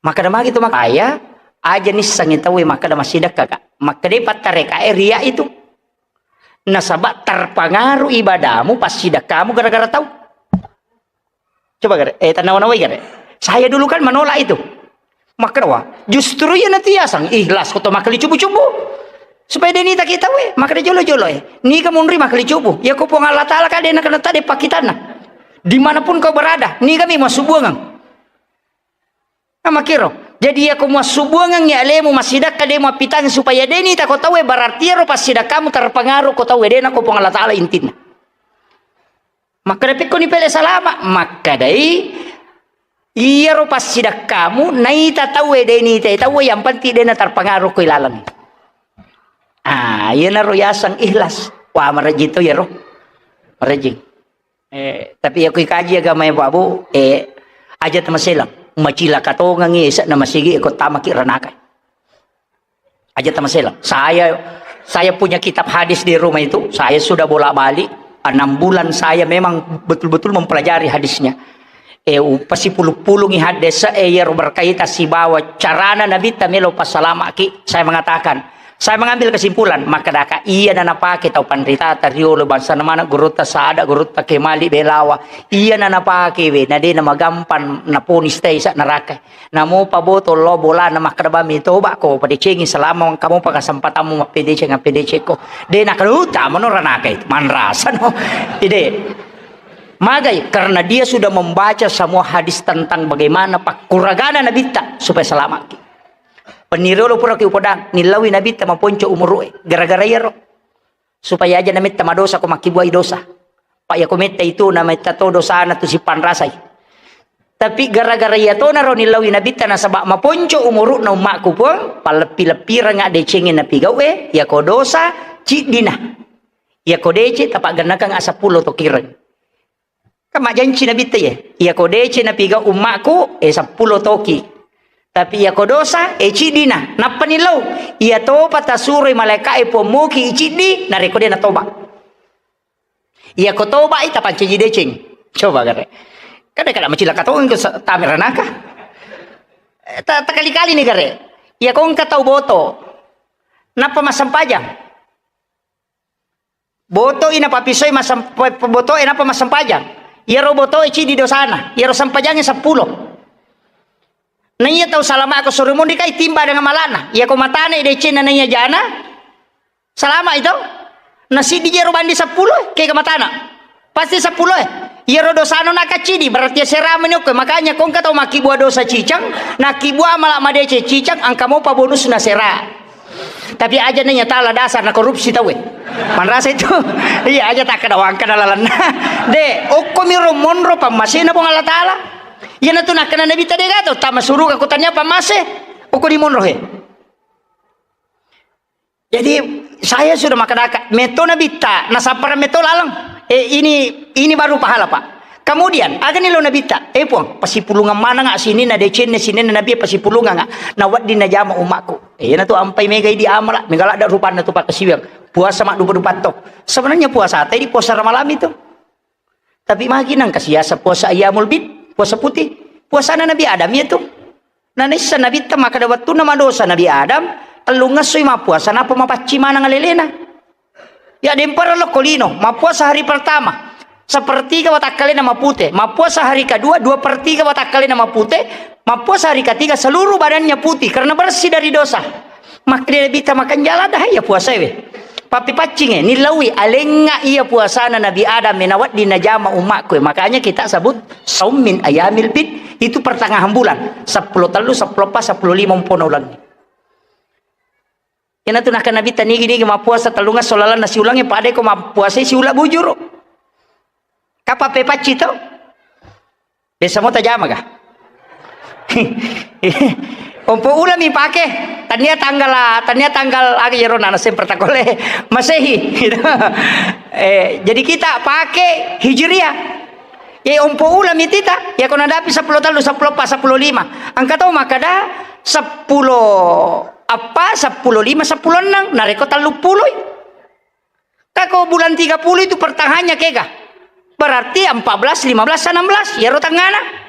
Makkeda magi tu, mak-, aya aja nissengi tauwe makkeda massidekka, Kak. Makkeda pattarekae riya itu. Nasaba terpengaruh ibadahmu, passidekkamu gara-gara tau. Coba gare, eh, tanawa-nawai gare. Saya dulu kan menolak itu. Makkeda, wah, justru iya natiasang ikhlas ko to makkali cubu-cubu. Supaya de nitaki tauwe, makkeda jolo-jolo, eh. Niga munri makkali cubu. Ya ko Puang Allah Ta'ala ka de nakena tade pakkitanna. Dimanapun kau berada, niga mi massubuangang. Nah, makkiro. Jadi ya ko massubuangang ya alemu massidekka de mappitang supaya de nitako tauwe, berarti iyaro passidekkamu terpengaruh ko tauwe, de nako Puang Allah Ta'ala intinna. Makkeda, "Pekkoni pele salama?" Makkadai, "Iyaro passidekkamu naita tauwe, de nitai tauwe, yang penting de naterpengaruh ko ilaleng." Ah, iyanaro yaseng ikhlas. Wah, marejjing to iyaro. Marejjing. Eh, tapi ya kui kaji agama ya, Pak Bu, eh, aja tamaselang. Macilaka tongengi esa na masigi ko tamaki ranaka. Aja tamaselang. Saya, saya punya kitab hadis di rumah itu. Saya sudah bolak-balik. Enam bulan saya memang betul-betul mempelajari hadisnya. Eh, upasipulu-pulungi hadis, eh, iyaro berkaitan sibawa carana Nabitta melo passalamaki. Saya mengatakan, saya mengambil kesimpulan, makkadaka iya na napake tau panritata riolo, bangsana maneng gurutta Sada, gurutta Kemali Belawa. Iya na napake we, na de na magampan naponis tei sa neraka. Namopa botol lo bolana makkeda bami, "Toba ko, padecengi selama engka mopa kesempatanmu mappedeceng, appedecekko." De nakeda, "Uh, tamano ranaka itu, manrasa no." Ide. Magai, karena dia sudah membaca semua hadis tentang bagaimana pakkuragana Nabitta supaya selamatki. Peniriolo pura ki upodang, nillaui Nabitta maponco umuru'e, gara-gara iyaro. Supaya aja nametta madosa ko makkibuai dosa. Pa iya ko metta itu nametta to dosana tu sipanrasai. Tapi gara-gara iya tona ro nillaui Nabitta nasaba maponco umuru'na ummakku Puang, palleppi-leppireng addecengi napigau'e, iya ko dosa ciddina. Iya ko deceng tapaggennakeng aseppulo tokireng. Kan majjanci Nabitta iye, iya ko deceng napigau ummakku, eh, seppulo toki. Tapi iya ko dosa, eh, ciddina. Nappa nillau, iya topa tasuroi malaika'e Puang moki iciddi, narekko de natoba. Iya ko tobai tapancaji deceng. Coba gare. Kada-kada macilaka tongeng ko sa-, tame ranaka. Eh, ta-, takali-kali ni gare. Iya ko engka tau boto. Nappa massempajang. Botoi napapisoi masem-, pe-, pe-, botoe nappa massempajang. Iyaro botoe ciddi dosana, iyaro sempajangnge seppulo. Naiya tau salama ko suro monri kai timba dengan malana. Iya ko matane decenna naiya jana. Salama itu. Nasiddi jero bandi seppulo, kega matana. Pasti seppulo eh. Iyaro dosano nakaccidi, berarti sera meni okko. Makanya kongka tau makkibua dosa cicang, nakkibua mala madece cicang, angka mopa bonusna sera. Tapi aja nanya tala dasar na korupsi tau eh. Manrasa itu. Iya aja tak kada wangka na lalenna. De, okko miro monro pammasena Puang Allah Taala. Iya natu nakkana Nabi tadi gato, tama suruga kutanya pammase. Okko di monro he. Jadi saya sudah makadaka, meto Nabitta, nasappara meto laleng. Eh, ini, ini baru pahala, Pak. Kemudian, agani lo Nabitta, eh Puang, pasipulungang maneng sininna decenne, sininna Nabi pasipulungang, na wedding najama umatku. Eh, na tu ampai mega idi amala, mega ladda rupanna tu pakkasiwiang. Puasa maddupa-dupa to. Sebenarnya puasa tadi puasa Ramalang itu. Tapi magi nang kasiasa puasa ayyamul bid, puasa putih. Puasana Nabi Adam iya tu. Nanaissa Nabitta makkada wettunna madosa Nabi Adam, tellung essoi mappuasa, napa mapacci maneng alelena. Ya dempara lokko lino, mappuasa hari pertama, sepertiga watakkalena mapute, mappuasa hari kedua, dua per tiga watakkalena mapute, mappuasa hari ketiga seluruh badannya putih karena bersih dari dosa. Makkeda Nabitta makanjala dah iya puasa we. Pappipaccinge, nillaui, alengnga iya puasana Nabi Adam, menawedding najama ummakku. Makanya kita sebut saum min ayamil bid, itu pertengahan bulan. Seppulo tellu, seppulo eppa, seppulo lima umpono ulengnge. Iyanatu nakkeda Nabitta nigi-nigi mappuasa tellung esso lalenna siulengnge, pada ko mappuasai siula bujuru. Kapang pepacci to? Biasa mo tajama ga? Ompo ulami pake, tania tanggal, tania tanggal aga iyaro nana semper takole Masehi. Eh, jadi kita pake Hijriah. Ye ompo ulami tita, ya ko nadapi seppulo tellu, seppulo eppa, seppulo lima. Engka to makkada seppulo eppa, seppulo lima, seppulo enneng, narekko tellu puloi. Kako bulan tiga puluh itu pertengahannya kega. Berarti empat belas, lima belas, enam belas. Iyaro tengngana.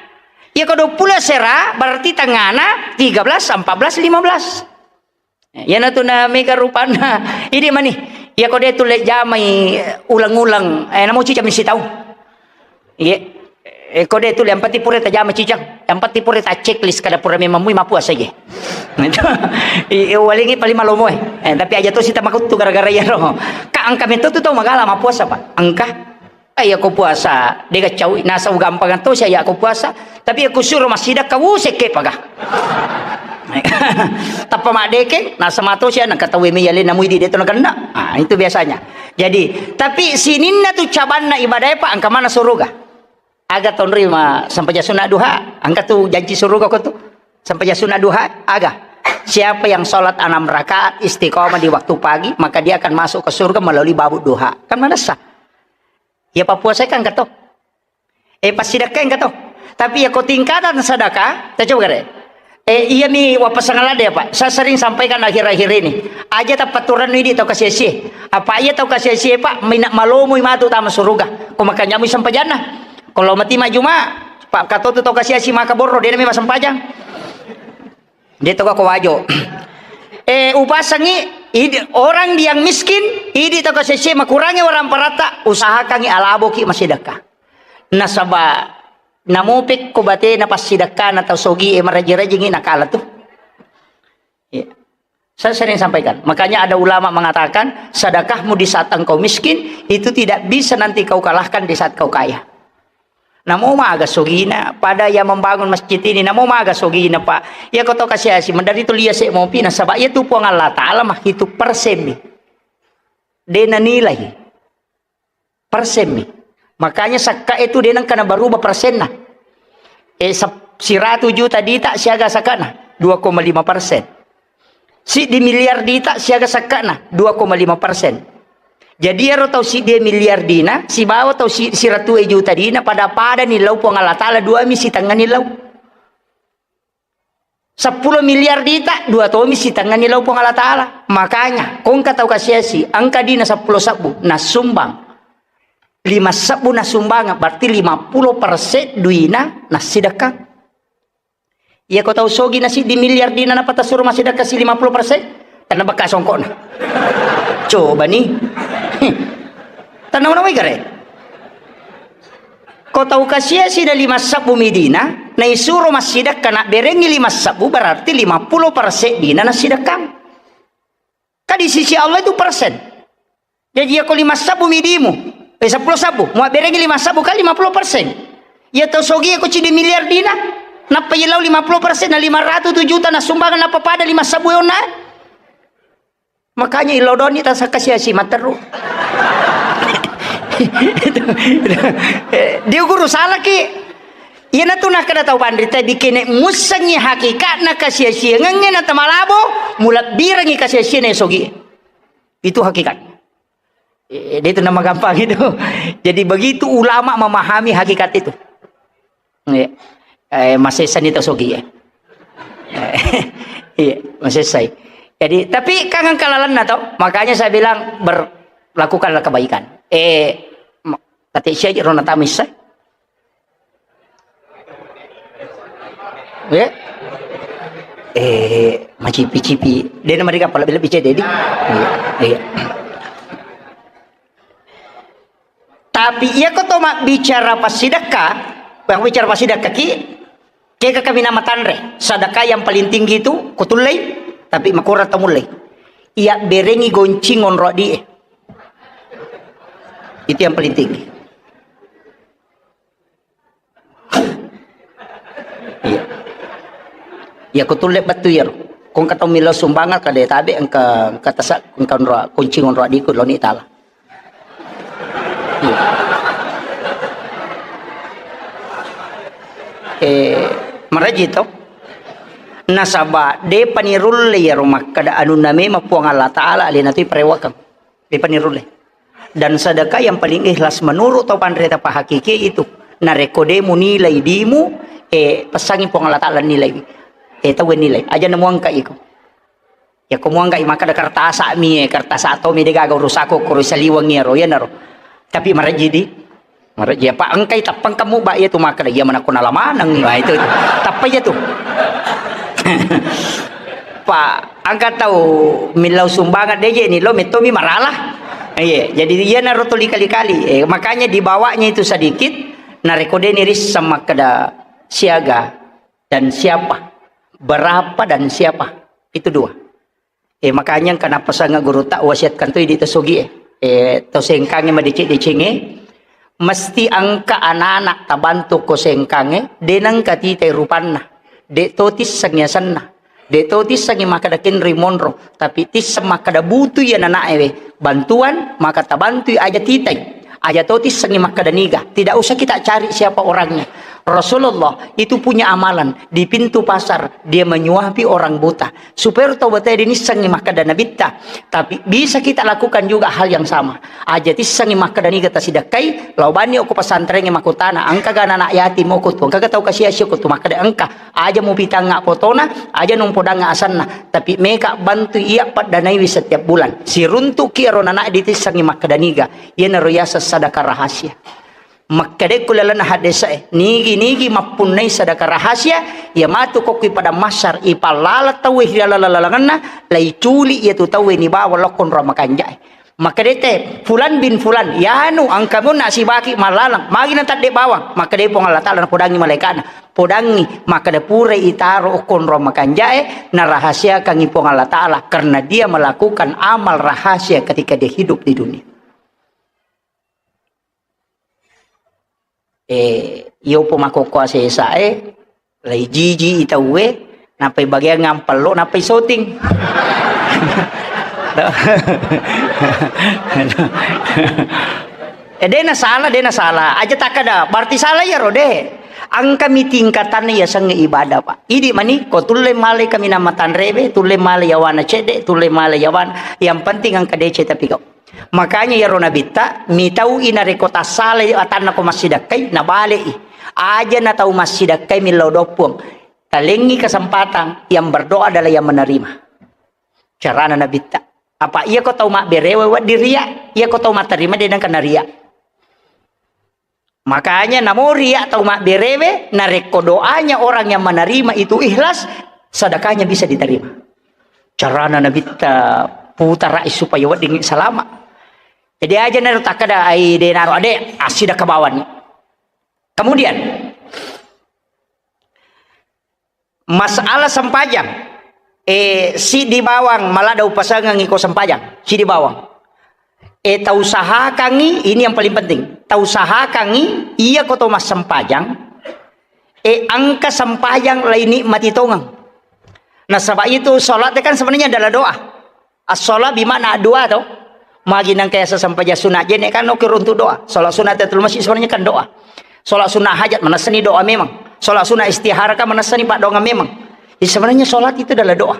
Iya ko dua puluh sera, berarti tengngana tiga belas, empat belas, lima belas. Iyanatu na mega rupanna. Idi mani. Iya ko de tulle jamai ulang-ulang. Eh, namo cicami sitau. Iya. Eh, ko de tu, yang penting pura tajama cicang. Yang penting pura ta checklist kada pura memang mui mapuasa je. Itu. I, i, walingi paling malomo eh. Eh, tapi aja tu sita makuttu gara-gara iya ro. Ka engka meto tu tau magala mapuasa, Pak. Engka. Eh, iya ko puasa, dega caui. Nasa ugampang to sia iya ko puasa. Tapi iya ko suro massidakka, wusekke paga. Tappa maddekeng, nasa mato sia nang katawe me yale namui di deto nagenna. Ah, itu biasanya. Jadi, tapi sininna tu cabanna ibadah, Pak, engka mana suruga. Aga tonrima sempajang sunat duha, engka tu janji suruga ko tu. Sempajang sunat duha, aga. Siapa yang sholat enam rakaat istiqomah di waktu pagi, maka dia akan masuk ke surga melalui babu duha. Kan manessa? Ya, pappuasai kan engka to. Eh, passidakka engka to. Tapi ya ko tingkatan sedekah, ta coba gare. Eh, iya mi wapasangaladde, Pak. Saya sering sampaikan akhir-akhir ini. Aja tapaturannu idi tau kasiasi. Apa iya tau kasiasi, Pak, mina malomoi matu tama suruga. Ko makanya mu sempajanna. Kalau mati majuma, Pak, katotu tau kasiasi maka borro, dia mi masempajang. Dia tau ko wajo. Eh, upasangi idi, orang yang miskin, idi tau kasiasi makurangi orang parata, usahakangi alaboki masidakka. Nasaba namopekko batena passidakkana tau sogi e maraji-rajingi nakala tu. Iya. Saya sering sampaikan. Makanya ada ulama mengatakan, sedekahmu di saat engkau miskin, itu tidak bisa nanti kau kalahkan di saat kau kaya. Namo maga sogina, pada yang membangun masjid ini, namo maga sogina, Pak. Ya kau tahu kasih asi, mendari tu liase mopi, nasaba iya tu Puang Allah Ta'ala mah itu persen mi. De nanilai. Persen mi. Makanya sakka itu de nengka na berubah persenna. Eh, sep-, siratu juta dita siaga sakkana, dua koma lima persen. Siddi miliar dita siaga sakkana, dua koma lima persen. Jadi ero tau siddi miliar dina, sibawa tau si-, siratu juta dina, pada-pada ni lau Puang Allah Ta'ala, dua mi sitengnga ni lau. Seppulo miliar dita, dua tomi sitengnga ni lau Puang Allah Ta'ala. Makanya, kongka tau kasiasi, engka dina seppulo sebbu, nasumbang. Lima sebbu nasumbang, berarti lima puluh persen duina nasidekka. Iya ko tau sogi na siddi miliar dina napa tasuro masidekka si lima puluh persen, tanna bekka songkokna. Coba ni. Tanna mana wai gare. Ko tau kasiasi na lima sebbu mi dina, Naisuro massidekka, nabberengngi lima sebbu, berarti lima puluh persen dina nassidekkang. Ka di sisi Allah itu persen. Jaji, iyako lima sebbu midimu, eh, seppulo sebbu, muabberengngi lima sebbu kali lima puluh persen. Iya tau sogi ko cidi miliar dina, nappa iya lao lima puluh persen, na lima ratus tu juta nassumbangeng, nappa pada lima sebbu eonna. Makanya ilodoni tasakasiasi matteru. Dia guru salaki. Iyanatu nakkeda tau panrita, bikene mussengngi hakikatna kasiasiangengnge na tamalabo, mulebbirengngi kasiasianna sogi. Itu hakikat. Eh, dia itu nama gampang itu. Jadi begitu ulama memahami hakikat itu. Iya. Eh, masessani tau sogi ya. Iya, masessai. Jadi, tapi kangen kalalanna tau. Makanya saya bilang, berlakukanlah kebaikan. Eh, ma-, kata siaja rona tamissa. Ya. Eh, macipi-cipi. Dia nama dia apa? Lebih-lebih cedde di. Iya, iya. Tapi iya ko to mabbicara passidekka, mabbicara passidekka ki, kega kami nama tanre. Sedekah yang paling tinggi itu kutullei, tapi makurang tamullei. Iya berengi goncing onro di. Itu yang paling tinggi. Iya. Iya, ko tulle bettu iyaro. Ko engka tau millau sumbangan, ka de tabe engka, engka tasa, engka onro, kunci onro adiku loni tala. Iya. Eh, maraji to. Nasaba de panirulle iyaro makkeda anunna memang Puang Allah Taala alena tu parewakeng. De panirulle. Dan sedekah yang paling ikhlas menurut tau panrita pahakiki itu. Narekko de munilai dimu, eh, pesangi Puang Allah Taala nilai. Eh, tau nilai. Aja namuangka iko. Ya ko muangka i makkeda kertasa mi, eh, kertasa to mi de gaga urusako koro saliweng iyaro, iyanaro. Tapi marejji di. Marejji apa engkai tappang kamu ba iya tu makkeda iya manakko nala maneng. Wah, itu, itu. Tappa iya tu. Pak, angka tau millau sumbangan deje ni lo metto mi marala. Iya, jadi iyanaro tuli kali-kali. Eh, makanya dibawanya itu sedikit, narekko de ni risseng makkeda siaga dan siapa, berapa dan siapa. Itu dua. Eh, makanya engka napasang guru tak wasiatkan tu idi to sogi, eh. Eh, to sengkange madeceng-decengnge, mesti engka anak-anak tabantu ko sengkange, de nengka titai rupanna, de to tissengi asenna, de to tissengi makkeda kenri monro, tapi tisseng makkeda butu iya anak ewe bantuan, maka tabantui aja titai. Aja to tissengi makkeda niga. Tidak usah kita cari siapa orangnya. Rasulullah itu punya amalan. Di pintu pasar, dia menyuapi orang buta. Supaya tau batae dinissengi makkeda nabitta. Tapi bisa kita lakukan juga hal yang sama. Aja tissengi makkeda niga tasidekkai, lao banni okko pesantrengnge makkutana, engka ga anak yatim okko tu, engka ga tau kasiasi okko tu, makkeda engka. Aja mupitangnga potona, aja numpodangnga asenna. Tapi meka bantu iya paddanaiwi setiap bulan. Siruntuki ero anak ditissengi makkeda niga. Iyanaro yaseng sadaka rahasia. Makkedekku lalenna haddese'e, nigi-nigi mappunnai sadaka rahasia, iya matu kokkui padang mahsyar, ipallala tauwe ri laleng-lalengenna, laiculi iyatu tauwe nibawa lokko onrong makanja'e. Makkedete, "Fulan bin Fulan, yanu engka monna sibaki mallaleng, magi natadde bawang?" Makkede Puang Allah Taala napodangi malaika'na, "Podangi, makkeda purai itaro okko onrong makanja'e, narahasiakangi Puang Allah Taala, karena dia melakukan amal rahasia ketika dia hidup di dunia." Eh, iyopo makkokkoe asesae, lai jiji i tauwe, nappai bageang ampello, nappai soting. Eh, dena salah, dena salah. Aja takkada, berarti salah iyaro, de. Engkami tingkatanna yasengnge ibadah, Pak. Idi mani, ko tulle malai kaminang matanrewe, tulle malai yawana cedde, tulle malai yawana. Yang penting engka deceng tapi kau. Makanya iyaro nabitta, mitau'i narekko tassalai atanna ko massidekkai, nabale'i. Aja na tau massidekkai millau doang Puang. Talengngi kesempatan, yang berdoa adalah yang menerima. Carana nabitta. Apa iya ko tau mabberewe wedding ria, iya ko tau matterima de nengka naria. Makanya namo ria tau mabberewe, narekko doanya orang yang menerima itu ikhlas, sedekahnya bisa diterima. Carana nabitta putarai supaya wedding salama. Jadi aja naro takkada ai de naro ade, assidekka bawani. Kemudian, Masalah sempajang, eh, siddi bawang maladda upasengengngi ko sempajang, siddi bawang. Eh, tausahakangngi, ini yang paling penting. Tausahakangngi, iya ko to massempajang, eh, engka sempajang lainikmati tongeng. Nasaba itu salat kan sebenarnya adalah doa. As-shalah bima'na doa to. Magi nangka yasa sempajang sunat jenne kan oke runtu doa. Salat sunat tahiyatul masjid sebenarnya kan doa. Salat sunat hajat manessani doa memang. Salat sunat istihara kan manessani paddoangeng memang. Jadi sebenarnya salat itu adalah doa.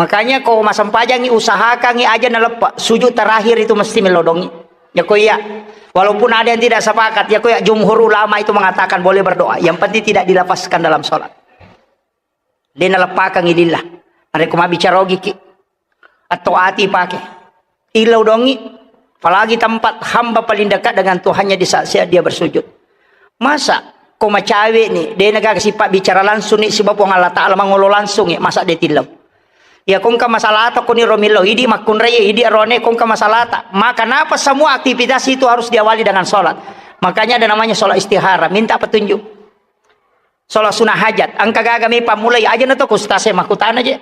Makanya ko masempajangngi usahakangngi aja naleppa. Sujud terakhir itu mesti melodongi. Ya ko iya. Walaupun ada yang tidak sepakat, ya ko iya jumhur ulama itu mengatakan boleh berdoa. Yang penting tidak dilafazkan dalam salat. De naleppakangngi lillah. Narekko mabbicara ogiki, atau ati pake. Illau dongi, apalagi tempat hamba paling dekat dengan Tuhannya di saat-saat dia bersujud. Masa ko macawe ni, de naga sipa bicara langsung ni siba Puang Allah Ta'ala mangolo langsung ni, masa de tillau. Ya kongka masalata ko ni romillau, idi makkunrai, idi arone kongka masalata. Maka napa semua aktivitas itu harus diawali dengan sholat. Makanya ada namanya sholat istihara, minta petunjuk. Sholat sunat hajat, engka gaga mi pammulai, aja na to ku ustaz e makkutana je.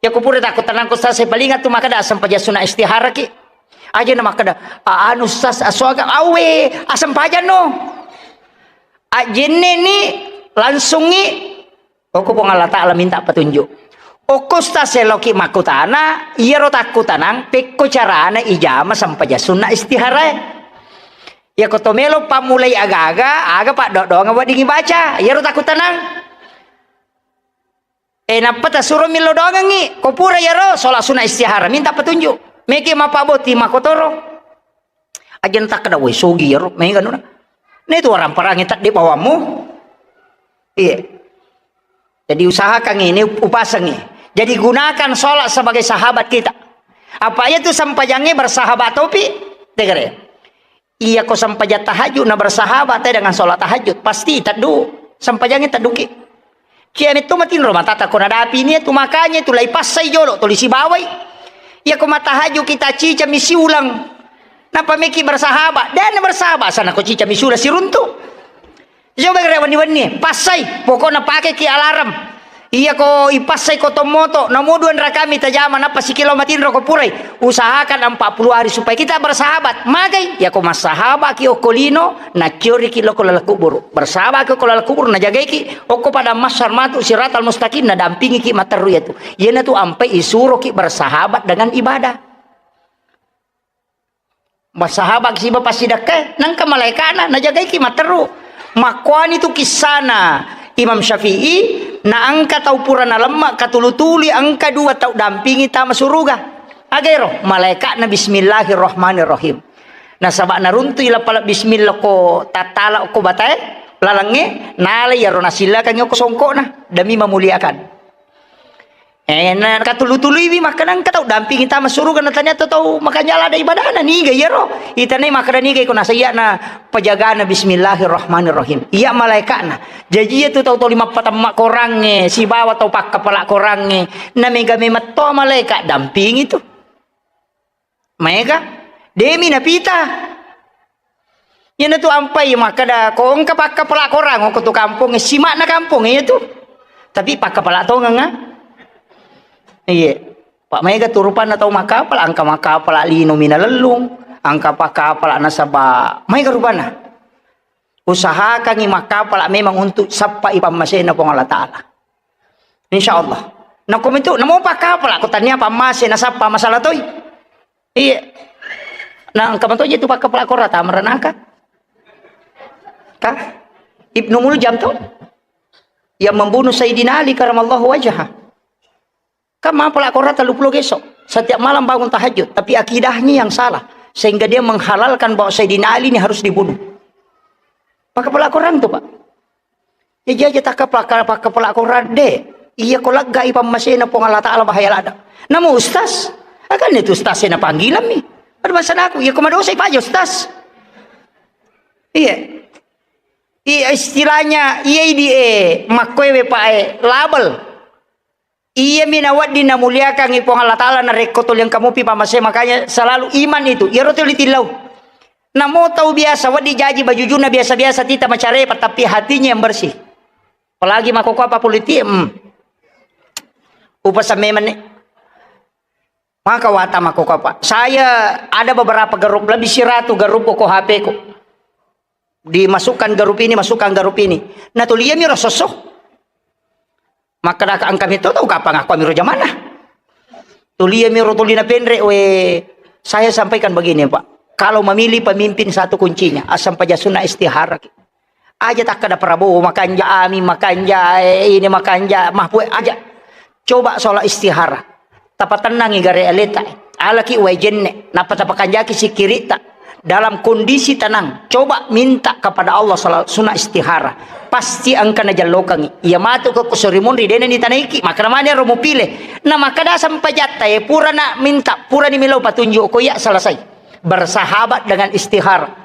Ya ku pura takkutanang ku ustaz e, paling tu makkeda asempajang sunat istihara ki. Aja na makkeda, "A-, anu ustaz, asoaga awe, asempajang no." Ajenne ni langsung ni, okko Puang Allah Ta'ala minta petunjuk. Okko ustaz e loki makkutana, iyaro takkutanang, pekko carana ijama sempajang sunat istihara e. Iya ko to melo pammulai aga-aga, aga paddo-doangeng weddingngi baca. Iyaro takkutanang. Eh, nappa tasuro millo doangengngi. Ko pura iyaro, sholat sunat istihara, minta petunjuk. Meki mapaboti makotoro. Ajeng takkeda, "Woi, sogi iyaro, mega nuna." Ne tu waramparangnge tedde bawammu. Iya. Jadi usahakan ini upasangi. Jadi gunakan sholat sebagai sahabat kita. Apa iya tu sempajangnge bersahabat topi? Tegere. Iya ko sempajang tahajud na bersahabat te dengan sholat tahajud. Pasti teddu. Sempajangnge tedduki. Cia metto matinro matata ko nadapi ni tu makanya tu lai passai jolo tuli sibawai. Iya ko matahajud kita cica misi ulang. Napa meki bersahabat? Dan bersahabat sana ko cica misi ulang siruntu. Coba gare wenni-wenni, passai, pokokna pakeki alarm. Iya ko ipassai ko tommoto, namo dua rakami tajama, nappa sikilo matinro ko purai. Usahakan empat puluh hari supaya kita bersahabat. Magai, ya ko massahabaki okko lino, naccioriki lo ko laleng kuburu. Bersahabaki okko laleng kuburu, najagaiki, okko pada masyar matu siratal mustaqim, nadampingiki materru iya tu. Iyana tu ampai isuroki bersahabat dengan ibadah. Bersahabat siba passidakkae, nengka malaikana najagaiki matteru. Makkuani tu kissana Imam Syafi'i, na engka tau pura nalemma katulu-tuli engka dua tau dampingi tama suruga. Agero, malaikatna bismillahirrahmanirrahim. Nasaba naruntui lapala bismillah ko tattala ko batae, lalengnge, nalai iyaro nasillakangngi ko songkokna, demi memuliakan. Eh, na katulu-tuluiwi makkeda engka tau dampingi tama suruga na tania tau makanja lada ibadahna niga iyaro. Itanai makkeda niga iko nasaiya na pajagana bismillahirrahmanirrahim. Iya malaikatna. Jaji iya tu tau toli mappatemma korangnge sibawa tau pakkapala korangnge. Na mega memetto malaikat dampingi tu. Maega, demi napita. Iyana tu ampai makkeda, ko engka pakkapala korang, ko tu kampong, sima'na kampong iya tu. Tapi pakkapala tongeng, ah. Iya. Pak maega tu rupanna tau makkapala, engka makkapala lino mina lellung, engka pakkapala nasaba maega rupanna. Usahakangi makkapala memang untuk sappai pammasena Puang Allah Ta'ala. Insya Allah. Nako mitu, namo pakkapala, ko tania pammase nasappa masalah toi. Iya. Nah, engka matoje tu pakkapala kora tama ranaka. Kah? Ibnu Muljam tu yang membunuh Sayyidina Ali karamallahu wajhah. Kan mapala kora tellu pulo geso. Setiap malam bangun tahajud, tapi akidahnya yang salah sehingga dia menghalalkan bahwa Sayyidina Ali ini harus dibunuh. Pakkapala korang tu, Pak. Jaji aja takka pakka-, pakkapala korang de. Iya ko laggai pammasena Puang Allah Ta'ala bahaya lada. Namu ustaz. Akan itu ustaz na panggilan mi. Ada masalah aku. Iya ko madosa ipaja ustaz. Iya. Iya istilahnya iya idi e makkoe we pae label. Iyami nawedding namuliakangngi Puang Allah Ta'ala narekko tuli engka mupi pamase, makanya selalu iman itu. Iyaro tuli tillau. Namo tau biasa, wedding jaji bajujunna biasa-biasa tita macarepa, tapi hatinya yang bersih. Apalagi makkokkoe apa politik, hmm. Upasamme menne. Maka wata makkokkoe apa. Saya ada beberapa grup, lebih siratu grup ko H P-ku. Dimasukkan grup ini, masukkan grup ini. Nah, tuliami ro sosso. Makkadaka engka metto tau kapang aku amiro jamanna. Tuliami ro tulina penre, we, saya sampaikan begini, Pak. Kalau memilih pemimpin, satu kuncinya, asam paja sunna istihara. Aja takkada Prabowo makanja, Amin makanja, eh, ini makanja, Mahfud aja. Coba sholat istihara. Tapatennangi gare aleta. Alaki wae jenne, nappa tapakanjaki sikkiritta. Dalam kondisi tenang, coba minta kepada Allah sholat sunnah istihara. Pasti engka najallokangi. Iya matu ke kusuri munri dena ditanaiki, maka namanya ro mupile. Na makkada sempajatta, eh, pura na minta, pura ni melo patunjuk ko iya selesai. Bersahabat dengan istihara.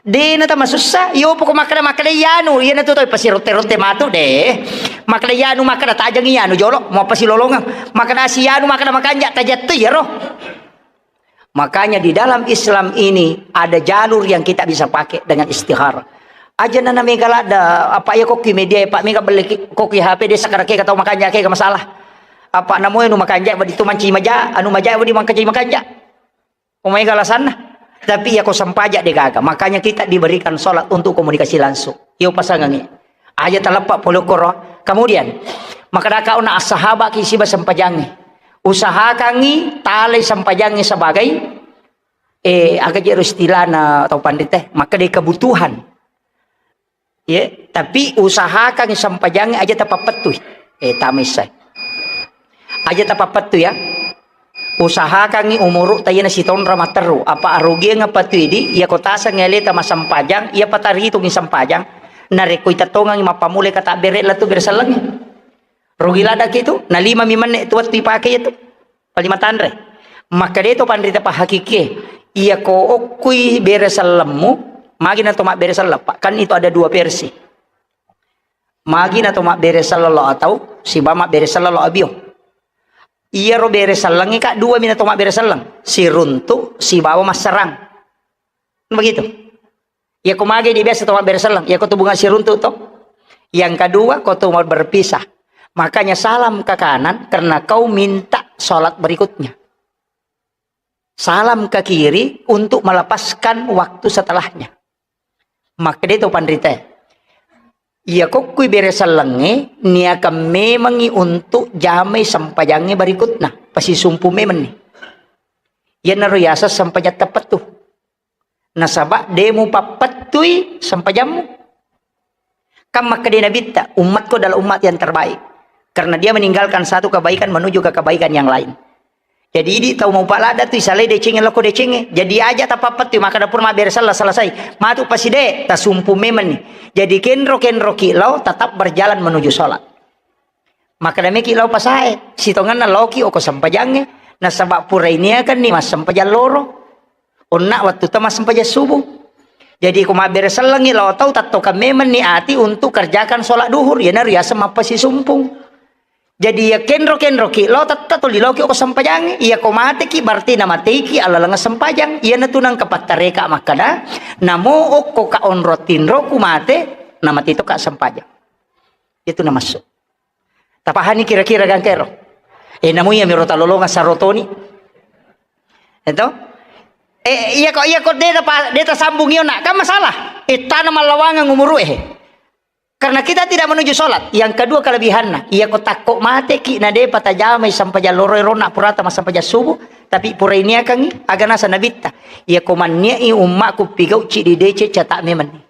Dena tamasussa, yo poko makkada, makkada iyanu, iyana tu toi pasirotte-rotte matu deh. Makkada iyanu, makkada tajang iyanu jolo, mau pasilolongang. Makkada si iyanu, makkada makanja, tajattu iyaro. Makanya di dalam Islam ini ada jalur yang kita bisa pakai dengan istihara. Aja nana mega ladda, apa ya koki media, Pak, mega beli ki-, koki H P desa karake kata makanja ke masalah. Apa namanya nu makanja, itu manci maja, anu maja, di mangkaji makanja. Ko maega alasanna. Tapi iya ko sempaja de gaga. Makanya kita diberikan sholat untuk komunikasi langsung. Iyo pasangangi. Aja taleppa pole koro. Kemudian, makkadaka ona assahaba ki siba sempajangi. Usahakangi talai sempajangi sebagai, eh, aga jero istilahna tau pandite, maka de kebutuhan. Ye, tapi usahakan sempajangnge aja tapappettui. Eh, tamai sai. Aja tapappettui ya. Usahakangi umuru tayena sitonra matteru. Apa arugiang apa tu idi, iya ko taseng aleta masempajang, iya pataritungi sempajang. Narekko itettongangi mappamule kata bere lettu bere sellengnge. Rugi ladaki tu, na lima mi menne tu wettu ipake itu. Palima tanre. Makkeda to panrita pahakikie, iya ko okkui bere sellemmu, magi na to mabbere selleng, Pak. Kan itu ada dua versi. Magi na to mabbere selleng lo atau siba mabbere selleng lo abio. Iya ro bere sellengnge, Kak, dua mi na to mabbere selleng. Siruntu sibawa masserang. Begitu. Iya ko mage di biasa to mabbere selleng, iya ko tu bunga siruntu to. Yang kedua, ko tu mau berpisah. Makanya salam ke kanan karena kau minta sholat berikutnya. Salam ke kiri untuk melepaskan waktu setelahnya. Makkeda to panrita. Iya kokkui bere sellengnge niakan memangi untuk jamai sempajangnge berikutna. Pasisumpu memanni. Iyanaro yaseng sempajang teppettu. Nasaba de mupappettui sempajammu. Kan makkeda Nabitta, "Umatku adalah umat yang terbaik." Karena dia meninggalkan satu kebaikan menuju ke kebaikan yang lain. Jadi idi tau mau palada tu isalai deceng lokko deceng. Jadi aja tapappettui, makkeda pura mabbere sellang selesai. Matu paside, tasumpu memanni. Jadi kenro-kenro ki lao tetap berjalan menuju sholat. Makkeda meki lao pasae, sitongenna laoki oko sempajangnge, nasaba pura iniakanni massempajang loro. Onna wettu ta massempajang subuh. Jadi ko mabbere sellengngi lao tau, tattokang memanni ati untuk kerjakan sholat duhur, iyanaro yaseng mappasisumpung. Jadi iya kenro-kenro ki lao tetta tuli laoki oko sempajangnge, iya ko mateki berarti namateiki alaleng sempajang. Iyanatu nangka pattareka makkeda, namo okko ka onro tinroku mate, namate to ka sempajang. Itu namassu. Tapahani kira-kira gangkero. Eh, namu iya miro talolonga sarotoni. Eto? Eh, iya kok, iya kok deta pa-, deta sambung iyo nak, kan masalah. Eh, tana mallawangang umuru eh. Karena kita tidak menuju sholat. Yang kedua kelebihanna, iya ko takko mate ki na depa tajamai sampajang loro rona purata masampajang subuh, tapi pura iniakangi aga nasa nabitta. Iya ko manniai ummaku pigau ci di dece cata memanni.